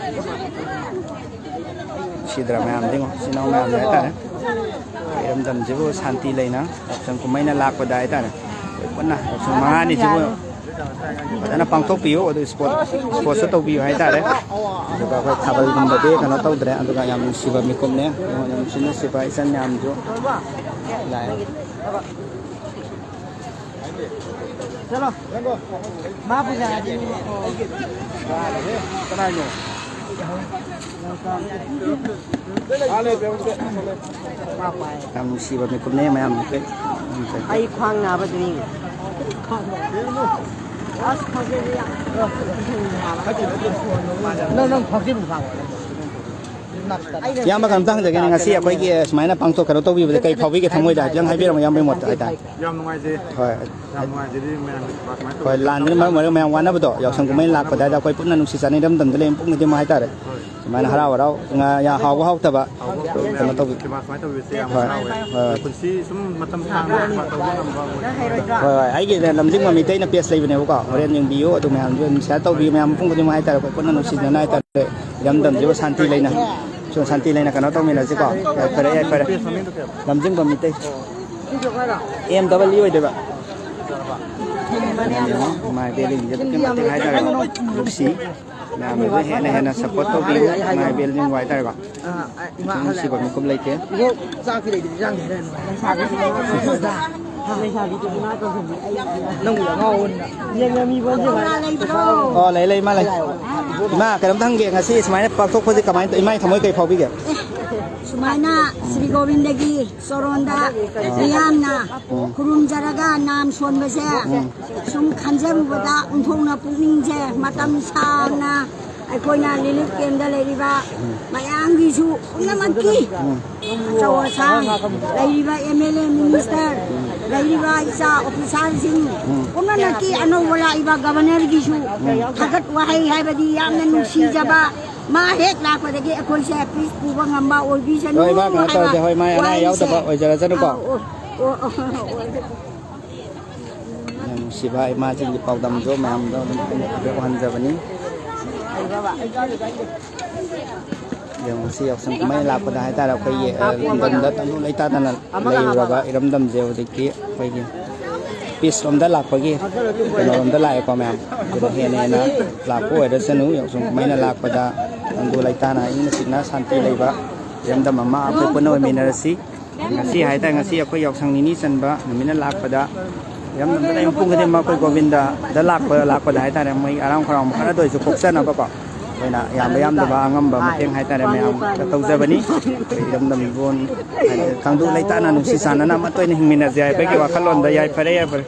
ꯁꯤꯗ꯭ꯔꯥ ꯃꯌꯥꯝꯗꯤ ꯌꯦꯡꯉꯣ, ꯏꯆꯤꯟ ꯏꯅꯥꯎ ꯃꯌꯥꯝꯁꯦ ꯍꯥꯏꯇꯥꯔꯦ꯫ ꯏꯔꯝꯗꯝꯁꯤꯕꯨ ꯁꯥꯟꯇꯤ ꯂꯩꯅ ꯌꯥꯎꯁꯪ ꯀꯨꯝꯍꯩꯅ ꯂꯥꯛꯄꯗ ꯍꯥꯏꯇꯥꯔꯦ꯫ ꯑꯩꯈꯣꯏ ꯄꯨꯟꯅ ꯌꯥꯎꯁꯪ ꯃꯉꯥꯅꯤꯁꯤꯕꯨ ꯐꯖꯅ ꯄꯥꯡꯊꯣꯛꯄꯤꯌꯨ, ꯑꯗꯨ ꯏꯁꯄꯣꯔꯠ, ꯏꯁꯄꯣꯔꯠꯁꯨ ꯇꯧꯕꯤꯌꯨ ꯍꯥꯏꯇꯥꯔꯦ꯫ ꯑꯗꯨꯒ ꯑꯩꯈꯣꯏ ꯊꯥꯕꯜꯒꯨꯝꯕꯗꯤ ꯀꯩꯅꯣ ꯇꯧꯗ꯭ꯔꯦ, ꯑꯗꯨꯒ ꯌꯥꯝ ꯅꯨꯡꯁꯤꯕ ꯃꯤꯀꯨꯞꯅꯦ, ꯌꯥꯝ ꯅꯨꯡꯁꯤ ꯅꯨꯡꯁꯤꯕ ꯏꯆꯟ ꯃꯌꯥꯝꯁꯨ ꯂꯥꯛꯑꯦ꯫ ꯆꯠꯂꯣ꯫ ꯃꯥ ꯄꯨꯖꯥ ꯍꯥꯏꯗꯤ ꯃꯤ ꯅꯠꯇ꯭ꯔꯣ? ꯀꯅꯥꯅꯣ? ꯌꯥꯝ ꯅꯨꯡꯁꯤꯕ ꯃꯤꯀꯨꯞꯅꯦ ꯃꯌꯥꯝ꯫ ꯑꯩ ꯈ꯭ꯋꯥꯡ ꯅꯥꯕꯗꯨꯅꯤ꯫ ꯑꯁ, ꯈ꯭ꯋꯥꯡꯁꯦ ꯌꯥꯝ ꯅꯪ, ꯅꯪ ꯈ꯭ꯋꯥꯡꯁꯦ ꯑꯗꯨꯝ ꯈꯥꯡꯉꯣ꯫ ꯏꯌꯥꯝꯕ, ꯀꯩꯅꯣꯝꯇ ꯍꯪꯖꯒꯦꯅꯦ, ꯉꯁꯤ ꯑꯩꯈꯣꯏꯒꯤ ꯁꯨꯃꯥꯏꯅ ꯄꯥꯡꯊꯣꯛ, ꯀꯩꯅꯣ ꯇꯧꯕꯤꯕꯗ ꯀꯩ ꯐꯥꯎꯕꯤꯒꯦ? ꯊꯃꯣꯏꯗ ꯍꯥꯏꯐꯦꯠꯇꯪ ꯍꯥꯏꯕꯤꯔꯝꯃꯣ, ꯏꯌꯥꯝꯕꯒꯤ ꯃꯣꯠꯇ ꯍꯥꯏꯇꯥꯔꯦ꯫ ꯌꯥꯝ ꯅꯨꯡꯉꯥꯏꯖꯩ꯫ ꯍꯣꯏ꯫ ꯌꯥꯝ ꯅꯨꯡꯉꯥꯏꯖꯩ, ꯃꯌꯥꯝꯅ ꯁꯨꯃꯥꯏꯅ ꯍꯣꯏ, ꯇꯧꯕꯤꯔꯛꯄꯁꯦ꯫ ꯂꯥꯟꯗꯨꯅ ꯃꯔꯝ ꯑꯣꯏꯔꯒ ꯃꯌꯥꯝ ꯋꯥꯅꯕꯗꯣ, ꯌꯥꯎꯁꯪ ꯀꯨꯝꯍꯩ ꯂꯥꯛꯄꯗ ꯍꯥꯏꯗ ꯑꯩꯈꯣꯏ ꯄꯨꯟꯅ ꯅꯨꯡꯁꯤ ꯆꯥꯟꯅꯩ ꯏꯔꯝꯗꯝꯗ ꯂꯩꯕ ꯃꯤꯄꯨꯝ ꯈꯨꯗꯤꯡꯃꯛ ꯍꯥꯏꯇꯥꯔꯦ꯫ ꯍꯣꯏ꯫ ꯁꯨꯃꯥꯏꯅ ꯍꯔꯥꯎ ꯍꯔꯥꯎ, ꯉꯥ ꯌꯥꯝ ꯍꯥꯎꯕ ꯍꯥꯎꯇꯕ ꯀꯩꯅꯣ ꯇꯧꯕꯤ꯫ ꯁꯦꯕꯥ ꯁꯨꯃꯥꯏꯅ ꯇꯧꯕꯤꯕꯁꯦ ꯌꯥꯝ ꯍꯣꯏ, ꯍꯔꯥꯎꯋꯦ꯫ ꯍꯣꯏ, ꯍꯣꯏ꯫ ꯄꯨꯟꯁꯤ ꯁꯨꯝ ꯃꯇꯝ ꯁꯥꯡꯅ ꯁꯦꯕꯥ ꯇꯧꯕ ꯉꯝꯕ ꯑꯣꯏꯔꯗꯤ꯫ ꯍꯣꯏ, ꯍꯣꯏ, ꯑꯩꯒꯤ ꯂꯝꯖꯤꯡꯕ ꯃꯤꯇꯩꯅ ꯄꯦꯖ ꯂꯩꯕꯅꯦꯕꯀꯣ, ꯍꯣꯔꯦꯟ ꯌꯦꯡꯕꯤꯌꯨ꯫ ꯑꯗꯨ ꯃꯌꯥꯝꯗꯨ ꯑꯗꯨꯝ ꯁꯤꯌꯔ ꯇꯧꯕꯤꯌꯨ, ꯃꯌꯥꯝ ꯃꯄꯨꯝ ꯈꯨꯗꯤꯡꯃꯛ ꯍꯥꯏꯇꯥꯔꯦ꯫ ꯑꯩꯈꯣꯏ ꯄꯨꯟꯅ ꯅꯨꯡꯁꯤꯅꯅ ꯍꯥꯏꯇꯥꯔꯦ, ꯏꯔꯝꯗꯝꯁꯤꯕꯨ ꯁꯥꯟꯇꯤ ꯂꯩꯅ, ꯁꯨꯝ ꯁꯥꯟꯇꯤ ꯂꯩꯅ ꯀꯩꯅꯣ ꯇꯧꯃꯤꯟꯅꯁꯤꯀꯣ꯫ ꯌꯥꯏꯐꯔꯦ, ꯌꯥꯏꯐꯔꯦ꯫ ꯄꯦꯖ ꯃꯃꯤꯡꯗꯣ ꯀꯩ ꯍꯥꯏꯕ? ꯂꯝꯖꯤꯡꯕ ꯃꯤꯇꯩ꯫ ꯑꯦꯝ ꯗꯕꯜ ꯏ ꯑꯣꯏꯗꯣꯏꯕ꯫ ꯌꯦꯡꯉꯣ, ꯃꯥꯏ ꯕꯦꯜꯂꯤꯡꯁꯦ ꯑꯗꯨꯛꯀꯤ ꯃꯇꯤꯛ ꯍꯥꯏꯇꯥꯔꯦ, ꯅꯨꯡꯁꯤ꯫ ꯃꯌꯥꯝꯅꯁꯨ ꯍꯦꯟꯅ ꯍꯦꯟꯅ ꯁꯞꯄꯣꯔꯠ ꯇꯧꯕꯤꯌꯨ, ꯃꯥꯏ ꯕꯦꯜꯂꯤꯡꯕꯨ ꯍꯥꯏꯇꯥꯔꯦꯀꯣ꯫ ꯅꯨꯡꯁꯤꯕ ꯃꯤꯀꯨꯞ ꯂꯩꯇꯦ꯫ ꯏꯕꯣꯛ, ꯆꯥꯛꯇꯤ ꯂꯩꯇ꯭ꯔꯗꯤ ꯆꯥꯡꯗꯦ ꯍꯥꯏꯔ ꯅꯨꯡꯉꯥꯏ꯫ ꯂꯩꯁꯥꯕꯤꯗꯨꯅ ꯀꯧꯁꯟꯕꯤ ꯑꯩ꯫ ꯅꯪꯕꯨ ꯑꯉꯥꯎꯕꯅꯤꯅ꯫ ꯌꯦꯡꯉꯝꯃꯤꯕꯣ ꯍꯧꯖꯤꯛ? ꯀꯧꯔꯥ ꯂꯩꯕ꯭ꯔꯣ? ꯑꯣ, ꯂꯩ, ꯂꯩ, ꯏꯃꯥ ꯂꯩ꯫ ꯏꯃꯥ, ꯀꯩꯅꯣꯝꯇ ꯍꯪꯒꯦ, ꯉꯁꯤ ꯁꯨꯃꯥꯏꯅ ꯄꯥꯡꯊꯣꯛꯄꯁꯦ ꯀꯃꯥꯏꯅ ꯇꯧ-, ꯏꯃꯥꯒꯤ ꯊꯃꯣꯏ ꯀꯩ ꯐꯥꯎꯕꯤꯒꯦ? ꯁꯨꯃꯥꯏꯅ ꯁ꯭ꯔꯤ ꯒꯣꯕꯤꯟꯗꯒꯤ ꯆꯣꯔꯣꯟꯗ ꯃꯤꯌꯥꯝꯅ ꯈꯨꯔꯨꯝꯖꯔꯒ ꯅꯥꯝ ꯁꯣꯟꯕꯁꯦ ꯁꯨꯝ ꯈꯟꯖꯔꯨꯕꯗ ꯑꯣꯟꯊꯣꯛꯅ ꯄꯨꯛꯅꯤꯡꯁꯦ ꯃꯇꯝ ꯁꯥꯡꯅ ꯑꯩꯈꯣꯏꯅ ꯔꯤꯂꯤꯐ ꯀꯦꯝꯗ ꯂꯩꯔꯤꯕ ꯃꯌꯥꯝꯒꯤꯁꯨ ꯄꯨꯝꯅꯃꯛꯀꯤ ꯑꯆꯧ ꯑꯁꯥꯡ ꯂꯩꯔꯤꯕ ꯑꯦꯝ ꯑꯦꯜ ꯑꯦ ꯃꯤꯅꯤꯁꯇꯔ ꯂꯩꯔꯤꯕ ꯏꯆꯥ ꯑꯣꯐꯤꯁꯥꯔꯁꯤꯡ ꯄꯨꯝꯅꯃꯛꯀꯤ ꯑꯅꯧꯕ ꯂꯥꯛꯏꯕ ꯒꯕꯔꯅꯔꯒꯤꯁꯨ ꯊꯥꯒꯠ ꯋꯥꯍꯩ ꯍꯥꯏꯕꯗꯤ ꯌꯥꯝꯅ ꯅꯨꯡꯁꯤꯖꯕ ꯃꯥ ꯍꯦꯛ ꯂꯥꯛꯄꯗꯒꯤ ꯑꯩꯈꯣꯏꯁꯦ ꯄꯤꯁ ꯄꯨꯕ ꯉꯝꯕ ꯑꯣꯏꯕꯤꯁꯅꯨ ꯍꯣꯏ, ꯏꯃꯥ, ꯀꯩꯅꯣ ꯍꯥꯏꯕ ꯇꯧꯔꯁꯦ꯫ ꯍꯣꯏ, ꯃꯥ ꯑꯅꯥ ꯋꯥꯍꯩꯁꯦ꯫ ꯌꯥꯎꯗꯕ ꯑꯣꯏꯖꯔꯁꯅꯨꯀꯣ꯫ ꯑꯣ, ꯑꯣ, ꯑꯣ, ꯑꯣ, ꯑꯣ꯫ ꯌꯥꯝ ꯅꯨꯡꯁꯤꯕ ꯏꯃꯥꯁꯤꯡꯒꯤ ꯄꯥꯎꯗꯝꯗꯣ ꯃꯌꯥꯝꯗ ꯑꯗꯨꯝ ꯑꯩꯅ ꯍꯥꯏꯐꯦꯠ ꯎꯍꯟꯖꯕꯅꯤ꯫ ꯌꯦꯡꯉꯨ, ꯁꯤ ꯌꯥꯎꯁꯪ ꯀꯨꯝꯍꯩ ꯂꯥꯛꯄꯗ ꯍꯥꯏꯇꯥꯔꯦ, ꯑꯩꯈꯣꯏꯒꯤ, ꯑ, ꯂꯝꯗꯝꯗ ꯇꯪꯗꯨ ꯂꯩꯇꯥꯗꯅ ꯂꯩꯔꯨꯔꯕ ꯏꯔꯝꯗꯝꯁꯦ ꯍꯧꯖꯤꯛꯇꯤ ꯑꯩꯈꯣꯏꯒꯤ ꯄꯤꯁ ꯂꯣꯝꯗ ꯂꯥꯛꯄꯒꯤ, ꯀꯩꯅꯣꯔꯣꯝꯗ ꯂꯥꯛꯑꯦꯀꯣ ꯃꯌꯥꯝ꯫ ꯑꯗꯨꯅ ꯍꯦꯟꯅ ꯍꯦꯟꯅ ꯂꯥꯛꯄ ꯑꯣꯏꯔꯁꯅꯨ, ꯌꯥꯎꯁꯪ ꯀꯨꯝꯍꯩꯅ ꯂꯥꯛꯄꯗ ꯇꯪꯗꯨ ꯂꯩꯇꯥꯅ ꯏꯪꯅ ꯆꯤꯛꯅ ꯁꯥꯟꯇꯤ ꯂꯩꯕ ꯏꯔꯝꯗꯝ ꯑꯃ ꯑꯩꯈꯣꯏ ꯄꯨꯟꯅ ꯑꯣꯏꯃꯤꯟꯅꯔꯁꯤ꯫ ꯉꯁꯤ ꯍꯥꯏꯇꯥꯔꯦ, ꯉꯁꯤ ꯑꯩꯈꯣꯏ ꯌꯥꯎꯁꯪ ꯅꯤꯅꯤ ꯆꯟꯕ ꯅꯨꯃꯤꯠꯅ ꯂꯥꯛꯄꯗ ꯏꯔꯝꯗꯝꯗ ꯂꯩꯕ ꯃꯤꯄꯨꯝ ꯈꯨꯗꯤꯡꯃꯛ ꯑꯩꯈꯣꯏ ꯒꯣꯕꯤꯟꯗꯗ ꯂꯥꯛꯄ, ꯂꯥꯛꯄꯗ ꯍꯥꯏꯇꯥꯔꯦ, ꯃꯣꯏ ꯍꯔꯥꯎ ꯈꯔꯥꯎꯕ ꯈꯔꯗ ꯑꯣꯏꯔꯁꯨ ꯄꯣꯛꯆꯅꯕꯀꯣ, ꯑꯩꯈꯣꯏꯅ ꯌꯥꯝꯕ ꯌꯥꯝꯗꯕ ꯑꯉꯝꯕ ꯃꯇꯦꯡ ꯍꯥꯏꯇꯥꯔꯦ ꯃꯌꯥꯝꯗ ꯇꯧꯖꯕꯅꯤ꯫ ꯑꯩꯈꯣꯏ ꯏꯔꯝꯗꯝ ꯂꯣꯟ ꯍꯥꯏꯗꯤ ꯈꯪꯗꯨ ꯂꯩꯇꯥꯅ ꯅꯨꯡꯁꯤ ꯆꯥꯟꯅꯅ ꯑꯃꯠꯇ ꯑꯣꯏꯅ ꯍꯤꯡꯃꯤꯟꯅꯁꯦ ꯍꯥꯏꯕꯒꯤ ꯋꯥꯈꯜꯂꯣꯟꯗ ꯌꯥꯏꯐꯔꯦ, ꯌꯥꯏꯐꯔꯦ꯫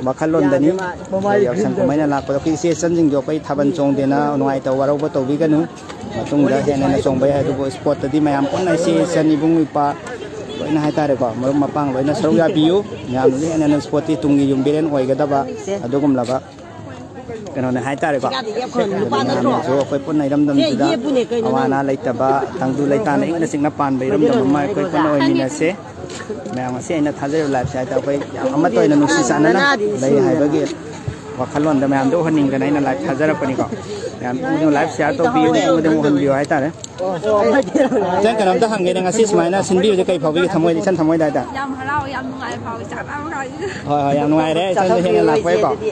ꯋꯥꯈꯜꯂꯣꯟꯗꯅꯤ꯫ ꯑꯩꯈꯣꯏ ꯌꯥꯎꯁꯪ ꯀꯨꯝꯍꯩꯅ ꯂꯥꯛꯄꯗ ꯑꯩꯈꯣꯏ ꯏꯆꯦ ꯏꯆꯟꯁꯤꯡꯗꯣ ꯑꯩꯈꯣꯏ ꯊꯥꯕꯜ ꯆꯣꯡꯗꯦꯅ ꯅꯨꯡꯉꯥꯏꯇꯕ ꯋꯥꯔꯧꯕ ꯇꯧꯕꯤꯒꯅꯨ꯫ ꯃꯇꯨꯡꯗ ꯍꯦꯟꯅ ꯍꯦꯟꯅ ꯆꯣꯡꯕ ꯌꯥꯏ꯫ ꯑꯗꯨꯕꯨ ꯏꯁꯄꯣꯔꯠꯇꯗꯤ ꯃꯌꯥꯝ ꯄꯨꯟꯅ ꯏꯆꯦ ꯏꯆꯟ ꯏꯕꯨꯡ ꯏꯄ꯭ꯋꯥ ꯂꯣꯏꯅ ꯍꯥꯏꯇꯥꯔꯦꯀꯣ, ꯃꯔꯨꯞ ꯃꯄꯥꯡ ꯂꯣꯏꯅ ꯁꯔꯨꯛ ꯌꯥꯕꯤꯌꯨ꯫ ꯃꯌꯥꯝꯅꯁꯨ ꯍꯦꯟꯅ ꯍꯦꯟꯅ ꯏꯁꯄꯣꯔꯠꯇꯤ ꯇꯨꯡꯒꯤ ꯌꯨꯝꯕꯤꯔꯦꯟ ꯑꯣꯏꯒꯗꯕ ꯑꯗꯨꯒꯨꯝꯂꯕ ꯀꯩꯅꯣꯅꯦ ꯍꯥꯏꯇꯥꯔꯦꯀꯣ꯫ ꯁꯤꯒꯥꯗꯤ ꯌꯦꯞꯈ꯭ꯔꯣ, ꯅꯨꯄꯥ ꯅꯠꯇ꯭ꯔꯣ? ꯃꯌꯥꯝꯅꯁꯨ ꯑꯩꯈꯣꯏ ꯄꯨꯟꯅ ꯏꯔꯝꯗꯝꯁꯤꯗ ꯁꯦ, ꯌꯦꯞꯄꯨꯅꯦ ꯀꯩꯅꯣ ꯑꯋꯥ ꯅꯪ? ꯑꯅꯥ ꯂꯩꯇꯕ, ꯇꯪꯗꯨ ꯂꯩꯇꯥꯅ ꯏꯪꯅ ꯆꯤꯛꯅ ꯄꯥꯟꯕ ꯏꯔꯝꯗꯝ ꯑꯃ ꯑꯩꯈꯣꯏ ꯄꯨꯟꯅ ꯑꯣꯏꯃꯤꯟꯅꯁꯦ꯫ ꯃꯌꯥꯝ ꯉꯁꯤ ꯑꯩꯅ ꯊꯥꯖꯔꯤꯕ ꯂꯥꯏꯐꯁꯦ ꯍꯥꯏꯇꯥꯔꯦ, ꯑꯩꯈꯣꯏ ꯌꯥꯝ ꯑꯃꯠꯇ ꯑꯣꯏꯅ ꯅꯨꯡꯁꯤ ꯆꯥꯟꯅꯅ ꯅꯅꯥꯗꯤ ꯂꯩ ꯁꯤꯡꯉꯦ꯫ ꯍꯥꯏꯕꯒꯤ ꯋꯥꯈꯜꯂꯣꯟꯗ ꯃꯌꯥꯝꯗ ꯎꯍꯟꯅꯤꯡꯗꯅ ꯑꯩꯅ ꯂꯥꯏꯐ ꯊꯥꯖꯔꯛꯄꯅꯤꯀꯣ꯫ ꯃꯌꯥꯝ ꯄꯨꯛꯅꯤꯡ ꯂꯥꯏꯐ ꯁꯤꯌꯥꯔ ꯇꯧꯕꯤꯌꯨ, ꯃꯇꯦꯡ ꯃꯇꯦꯡ ꯎꯍꯟꯕꯤꯌꯨ ꯍꯥꯏꯇꯥꯔꯦ꯫ ꯏꯆꯟ, ꯀꯩꯅꯣꯝꯇ ꯍꯪꯒꯦꯅꯦ, ꯉꯁꯤ ꯁꯨꯃꯥꯏꯅ ꯁꯤꯟꯕꯤꯕꯁꯦ ꯀꯩ ꯐꯥꯎꯕꯤꯒꯦ ꯊꯃꯣꯏꯗ, ꯏꯆꯟ ꯊꯃꯣꯏꯗ ꯍꯥꯏꯇꯥꯔꯦ? ꯌꯥꯝ ꯍꯔꯥꯎ, ꯌꯥꯝ ꯅꯨꯡꯉꯥꯏ ꯐꯥꯎꯏ, ꯆꯥꯛ ꯂꯥꯝꯕ ꯀꯥꯟꯁꯤꯗ꯫ ꯍꯣꯏ, ꯍꯣꯏ, ꯌꯥꯝ ꯅꯨꯡꯉꯥꯏꯔꯦ, ꯏꯆꯟꯁꯨ ꯍꯦꯟꯅ ꯆꯥꯊꯣꯛꯄꯤꯔꯣ ꯂꯥꯛꯄꯒꯤꯀꯣ꯫ ꯏꯆꯦ ꯑꯗꯨꯗꯤ꯫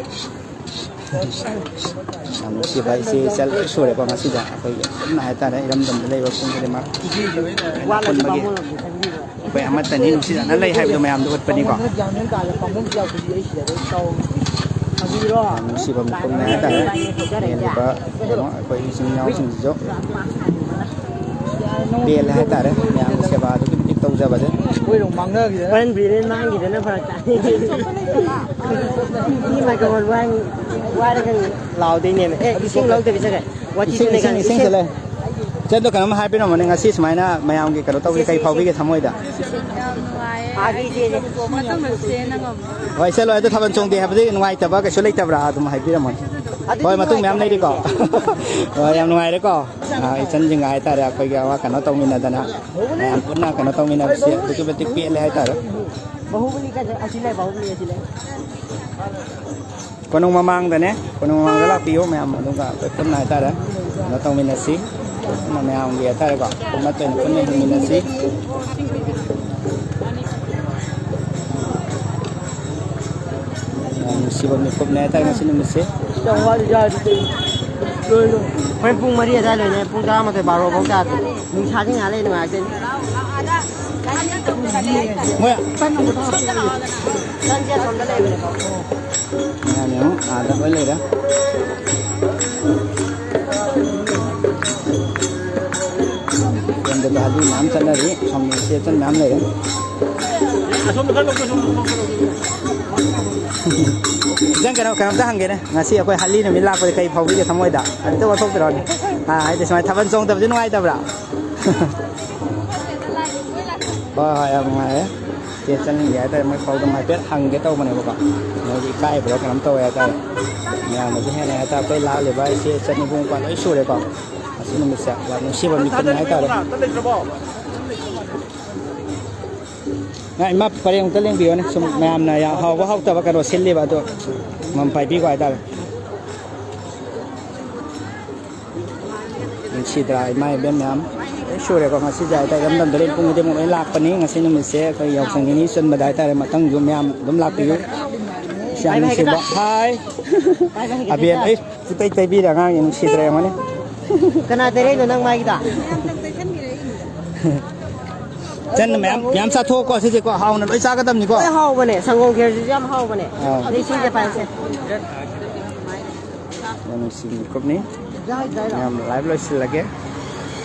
ꯌꯥꯝ ꯅꯨꯡꯁꯤꯕ ꯏꯆꯦ ꯏꯆꯜ ꯂꯣꯏ ꯁꯨꯔꯦꯀꯣ ꯉꯁꯤꯗ꯫ ꯑꯩꯈꯣꯏꯒꯤ ꯄꯨꯟꯅ ꯍꯥꯏꯇꯥꯔꯦ, ꯏꯔꯝꯗꯝꯗ ꯂꯩꯕ ꯄꯨꯝ ꯈꯨꯗꯤꯡꯃꯛ ꯋꯥꯠꯂꯁꯨ ꯑꯄꯨꯟꯕꯒꯤ ꯕꯥꯃꯣꯟ ꯑꯃꯨꯛ ꯆꯪꯕꯤꯔꯣ꯫ ꯑꯩꯈꯣꯏ ꯑꯃꯠꯇꯅꯤ, ꯅꯨꯡꯁꯤꯅꯅ ꯂꯩ ꯍꯥꯏꯕꯗꯣ ꯃꯌꯥꯝꯗ ꯎꯠꯄꯅꯤꯀꯣ꯫ ꯒ꯭ꯌꯥꯟ ꯃꯦꯟ ꯇꯥꯗꯦ, ꯄꯥꯝꯕꯝꯁꯨ ꯌꯥꯎꯗꯕꯤ ꯑꯩ ꯁꯤꯗ ꯑꯗꯨꯝ ꯇꯧ-, ꯊꯝꯕꯤꯔꯣ꯫ ꯌꯥꯝ ꯅꯨꯡꯁꯤꯕ ꯃꯤꯀꯨꯞꯅꯦ ꯍꯥꯏꯇꯥꯔꯦ꯫ ꯌꯦꯡꯂꯤꯕ ꯀꯩꯅꯣ, ꯑꯩꯈꯣꯏ ꯏꯆꯤꯟ ꯏꯅꯥꯎꯁꯤꯡꯁꯤꯁꯨ ꯄꯦꯜꯂꯦ ꯍꯥꯏꯇꯥꯔꯦ, ꯃꯌꯥꯝꯒꯤ ꯁꯦꯕꯥ ꯑꯗꯨꯛꯀꯤ ꯃꯇꯤꯛ ꯇꯧꯖꯕꯁꯦ꯫ ꯑꯩꯈꯣꯏ ꯑꯗꯨꯝ ꯃꯥꯡꯅꯈꯤꯗꯅ꯫ ꯍꯣꯔꯦꯟ ꯕ꯭ꯔꯤꯂꯦꯟ ꯃꯥꯡꯈꯤꯗꯅ ꯐꯔꯛ ꯇꯥꯅꯤ꯫ ꯃꯤ ꯃꯥꯏꯀ꯭ꯔꯣꯐꯣꯟ ꯋꯥꯏ-, ꯋꯥꯏꯔꯒ ꯂꯥꯎꯗꯣꯏꯅꯦꯕ꯫ ꯑꯦ, ꯏꯁꯤꯡ ꯂꯧꯗꯕꯤ ꯆꯠꯈ꯭ꯔꯦ꯫ ꯋꯥꯊꯤ ꯏꯁꯤꯡ, ꯁꯨꯅꯩ ꯏꯁꯤꯡ, ꯀꯥꯟꯗ ꯏꯁꯤꯡ ꯏꯁꯤꯡ꯫ ꯆꯠꯂꯦ꯫ ꯏꯆꯟꯗꯣ ꯀꯩꯅꯣꯝ ꯍꯥꯏꯕꯤꯔꯝꯃꯣꯅꯦ, ꯉꯁꯤ ꯁꯨꯃꯥꯏꯅ ꯃꯌꯥꯝꯒꯤ ꯀꯩꯅꯣ ꯇꯧꯕꯁꯦ ꯀꯩ ꯐꯥꯎꯕꯤꯒꯦ ꯊꯃꯣꯏꯗ? ꯌꯥꯝ ꯅꯨꯡꯉꯥꯏꯌꯦ꯫ ꯑꯥꯒꯤ ꯑꯩꯗꯤ ꯏꯆꯦꯅꯦ꯫ ꯃꯊꯪꯗ ꯆꯦꯟꯅ ꯉꯝꯃꯔꯣꯏ꯫ ꯍꯣꯏ, ꯆꯠꯂꯣ꯫ ꯑꯗꯣ ꯊꯥꯕꯜ ꯆꯣꯡꯗꯦ ꯍꯥꯏꯕꯗꯤ ꯅꯨꯡꯉꯥꯏꯇꯕ ꯀꯩꯁꯨ ꯂꯩꯇꯕ꯭ꯔꯥ? ꯑꯗꯨꯝ ꯍꯥꯏꯕꯤꯔꯝꯃꯣꯅꯦ꯫ ꯑꯗꯨꯗꯤ ꯍꯣꯏ, ꯃꯇꯨꯡ ꯃꯌꯥꯝ ꯅꯨꯡꯉꯥꯏꯇꯕ ꯂꯩꯔꯤꯀꯣ꯫ ꯂꯩꯇꯦ꯫ ꯍꯣꯏ, ꯌꯥꯝ ꯅꯨꯡꯉꯥꯏꯔꯦꯀꯣ꯫ ꯑꯥ, ꯏꯆꯟꯁꯤꯡꯒ ꯍꯥꯏꯇꯥꯔꯦ, ꯑꯩꯈꯣꯏꯒꯤ ꯑꯃ ꯀꯩꯅꯣ ꯇꯧꯃꯤꯟꯅꯗꯅ, ꯃꯌꯥꯝ ꯄꯨꯟꯅ ꯀꯩꯅꯣ ꯇꯧꯃꯤꯟꯅꯕꯁꯦ ꯑꯗꯨꯛꯀꯤ ꯃꯇꯤꯛ ꯄꯦꯜꯂꯦ ꯍꯥꯏꯇꯥꯔꯦ꯫ ꯕꯥꯍꯨꯕꯂꯤ ꯀꯥꯏꯗ? ꯑꯁꯤ ꯂꯩ, ꯕꯥꯍꯨꯕꯂꯤ ꯑꯁꯤ ꯂꯩ꯫ ꯀꯣꯅꯨꯡ ꯃꯃꯥꯡꯗꯅꯦ, ꯀꯣꯅꯨꯡ ꯃꯃꯥꯡꯗ ꯂꯥꯛꯄꯤꯌꯨ ꯃꯌꯥꯝ, ꯑꯗꯨꯒ ꯑꯩꯈꯣꯏ ꯄꯨꯟꯅ ꯍꯥꯏꯇꯥꯔꯦ, ꯀꯩꯅꯣ ꯇꯧꯃꯤꯟꯅꯁꯤ, ꯄꯨꯟꯅ ꯃꯌꯥꯝꯒꯤ ꯍꯥꯏꯇꯥꯔꯦꯀꯣ, ꯄꯨꯟꯅ ꯇꯣꯏꯅ ꯄꯨꯟꯅ ꯍꯤꯡꯃꯤꯟꯅꯁꯤ꯫ ꯌꯥꯝ ꯅꯨꯡꯁꯤꯕ ꯃꯤꯀꯨꯞꯅꯦ ꯍꯥꯏꯇꯥꯔꯦ ꯉꯁꯤ ꯅꯨꯃꯤꯠꯁꯦ꯫ ꯍꯣꯔꯦꯟ ꯄꯨꯡ ꯃꯔꯤ ꯑꯗꯨꯋꯥꯏ ꯂꯣꯏꯅꯦ, ꯄꯨꯡ ꯇꯔꯥꯃꯥꯊꯣꯏ ꯕꯥꯔꯣ ꯐꯥꯎ ꯇꯥꯗꯦ꯫ ꯅꯨꯡꯁꯥꯁꯤ ꯉꯥꯏꯍꯥꯛ ꯂꯩ ꯅꯨꯡꯉꯥꯏꯔꯛꯇꯣꯏꯅꯤ꯫ ꯃꯣꯏ ꯇꯟꯁꯦ ꯑꯁꯣꯝꯗ ꯂꯩꯕꯅꯦꯀꯣ꯫ ꯃꯌꯥꯝ ꯌꯦꯡꯉꯨ, ꯑꯥꯗ ꯂꯣꯏ ꯂꯩꯔꯦ꯫ ꯁꯣꯝꯗꯗꯤ ꯍꯜꯂꯤ ꯃꯌꯥꯝ ꯆꯠꯅꯔꯤ, ꯁꯣꯝꯗ ꯁꯦꯠꯆꯟ ꯃꯌꯥꯝ ꯂꯩꯔꯦ꯫ ꯏꯆꯟ, ꯀꯩꯅꯣ, ꯀꯩꯅꯣꯝꯇ ꯍꯪꯒꯦꯅꯦ, ꯉꯁꯤ ꯑꯩꯈꯣꯏ ꯍꯜꯂꯤ ꯅꯨꯃꯤꯠ ꯂꯥꯛꯄꯗ ꯀꯩ ꯐꯥꯎꯕꯤꯒꯦ ꯊꯃꯣꯏꯗ? ꯑꯝꯇ ꯋꯥꯊꯣꯛꯄꯤꯔꯛꯑꯣꯅꯦ꯫ ꯑꯥ, ꯍꯥꯏꯗꯤ ꯁꯨꯃꯥꯏꯅ ꯊꯥꯕꯜ ꯆꯣꯡꯗꯕꯁꯦ ꯅꯨꯡꯉꯥꯏꯇꯕ꯭ꯔꯥ? ꯍꯣꯏ, ꯍꯣꯏ, ꯌꯥꯝ ꯅꯨꯡꯉꯥꯏꯔꯦ꯫ ꯆꯦ ꯆꯠꯅꯤꯡꯗꯦ ꯍꯥꯏꯇꯥꯔꯦ, ꯃꯣꯏ ꯄꯥꯎꯗꯝ ꯍꯥꯏꯐꯦꯠ ꯍꯪꯒꯦ ꯇꯧꯕꯅꯦꯕꯀꯣ, ꯃꯣꯏꯗꯤ ꯏꯀꯥꯏꯕ꯭ꯔꯥ ꯀꯩꯅꯣꯝ ꯇꯧꯋꯦ ꯍꯥꯏꯇꯥꯔꯦ꯫ ꯃꯌꯥꯝꯅꯁꯨ ꯍꯦꯟꯅ ꯍꯥꯏꯇꯥꯔꯦ, ꯑꯩꯈꯣꯏ ꯂꯥꯛꯂꯤꯕ ꯏꯆꯦ ꯏꯆꯟ ꯏꯕꯨꯡ ꯃꯧꯄ꯭ꯋꯥ ꯂꯣꯏ ꯁꯨꯔꯦꯀꯣ꯫ ꯉꯁꯤ ꯅꯨꯃꯤꯠꯁꯦ ꯌꯥꯝ ꯅꯨꯡꯁꯤꯕ ꯃꯤꯀꯨꯞꯅꯤ ꯍꯥꯏꯇꯥꯔꯦ꯫ ꯉꯥ ꯏꯃꯥ ꯄꯔꯦꯡ ꯑꯃꯨꯛꯇ ꯂꯦꯡꯕꯤꯌꯣꯅꯦ, ꯁꯨꯝ ꯃꯌꯥꯝꯅ ꯌꯥꯝ ꯍꯥꯎꯕ ꯍꯥꯎꯇꯕ ꯀꯩꯅꯣ ꯁꯤꯜꯂꯤꯕ ꯑꯗꯣ ꯃꯝ ꯄꯥꯏꯕꯤꯀꯣ ꯍꯥꯏꯇꯥꯔꯦ꯫ ꯅꯨꯡꯁꯤꯗ꯭ꯔꯥ ꯏꯃꯥ ꯏꯕꯦꯟ ꯃꯌꯥꯝ? ꯂꯣꯏ ꯁꯨꯔꯦꯀꯣ ꯉꯁꯤꯁꯦ ꯍꯥꯏꯇꯥꯔꯦ, ꯏꯔꯝꯗꯝꯗ ꯂꯩ ꯄꯨꯡ ꯈꯨꯗꯤꯡꯃꯛ ꯂꯣꯏ ꯂꯥꯛꯄꯅꯤ꯫ ꯉꯁꯤ ꯅꯨꯃꯤꯠꯁꯦ ꯑꯩꯈꯣꯏ ꯌꯥꯎꯁꯪ ꯅꯤꯅꯤ ꯆꯟꯕꯗ ꯍꯥꯏꯇꯥꯔꯦ, ꯃꯊꯪꯁꯨ ꯃꯌꯥꯝ ꯑꯗꯨꯝ ꯂꯥꯛꯄꯤꯌꯨ꯫ ꯏꯁ, ꯌꯥꯝ ꯅꯨꯡꯁꯤꯕ꯫ ꯍꯥꯏ꯫ ꯑꯕꯦꯟ, ꯑꯩ ꯄꯨꯡꯇꯩ ꯇꯩꯕꯤꯔꯦ ꯑꯉꯥꯡꯒꯤ, ꯅꯨꯡꯁꯤꯗ꯭ꯔꯦ ꯌꯦꯡꯉꯣꯅꯦ꯫ ꯀꯅꯥ ꯇꯩꯔꯛꯏꯅꯣ ꯅꯪ ꯃꯥꯏꯒꯤꯗ? ꯆꯟꯅ ꯃꯌꯥꯝ, ꯃꯌꯥꯝ ꯆꯥꯊꯣꯛꯑꯣꯀꯣ ꯁꯤꯁꯦꯀꯣ, ꯍꯥꯎꯅ ꯂꯣꯏ ꯆꯥꯒꯗꯕꯅꯤꯀꯣ꯫ ꯂꯣꯏ ꯍꯥꯎꯕꯅꯦ, ꯁꯪꯒꯣꯝ ꯈꯦꯔꯁꯤꯁꯨ ꯌꯥꯝ ꯍꯥꯎꯕꯅꯦ꯫ ꯑꯥꯎ꯫ ꯑꯗꯩ ꯏꯁꯤꯡꯁꯦ ꯄꯥꯏꯁꯦ꯫ ꯌꯥꯝ ꯅꯨꯡꯁꯤꯕ ꯃꯤꯀꯨꯞꯅꯤ꯫ ꯌꯥꯝ live ꯂꯣꯏꯁꯤꯜꯂꯒꯦ꯫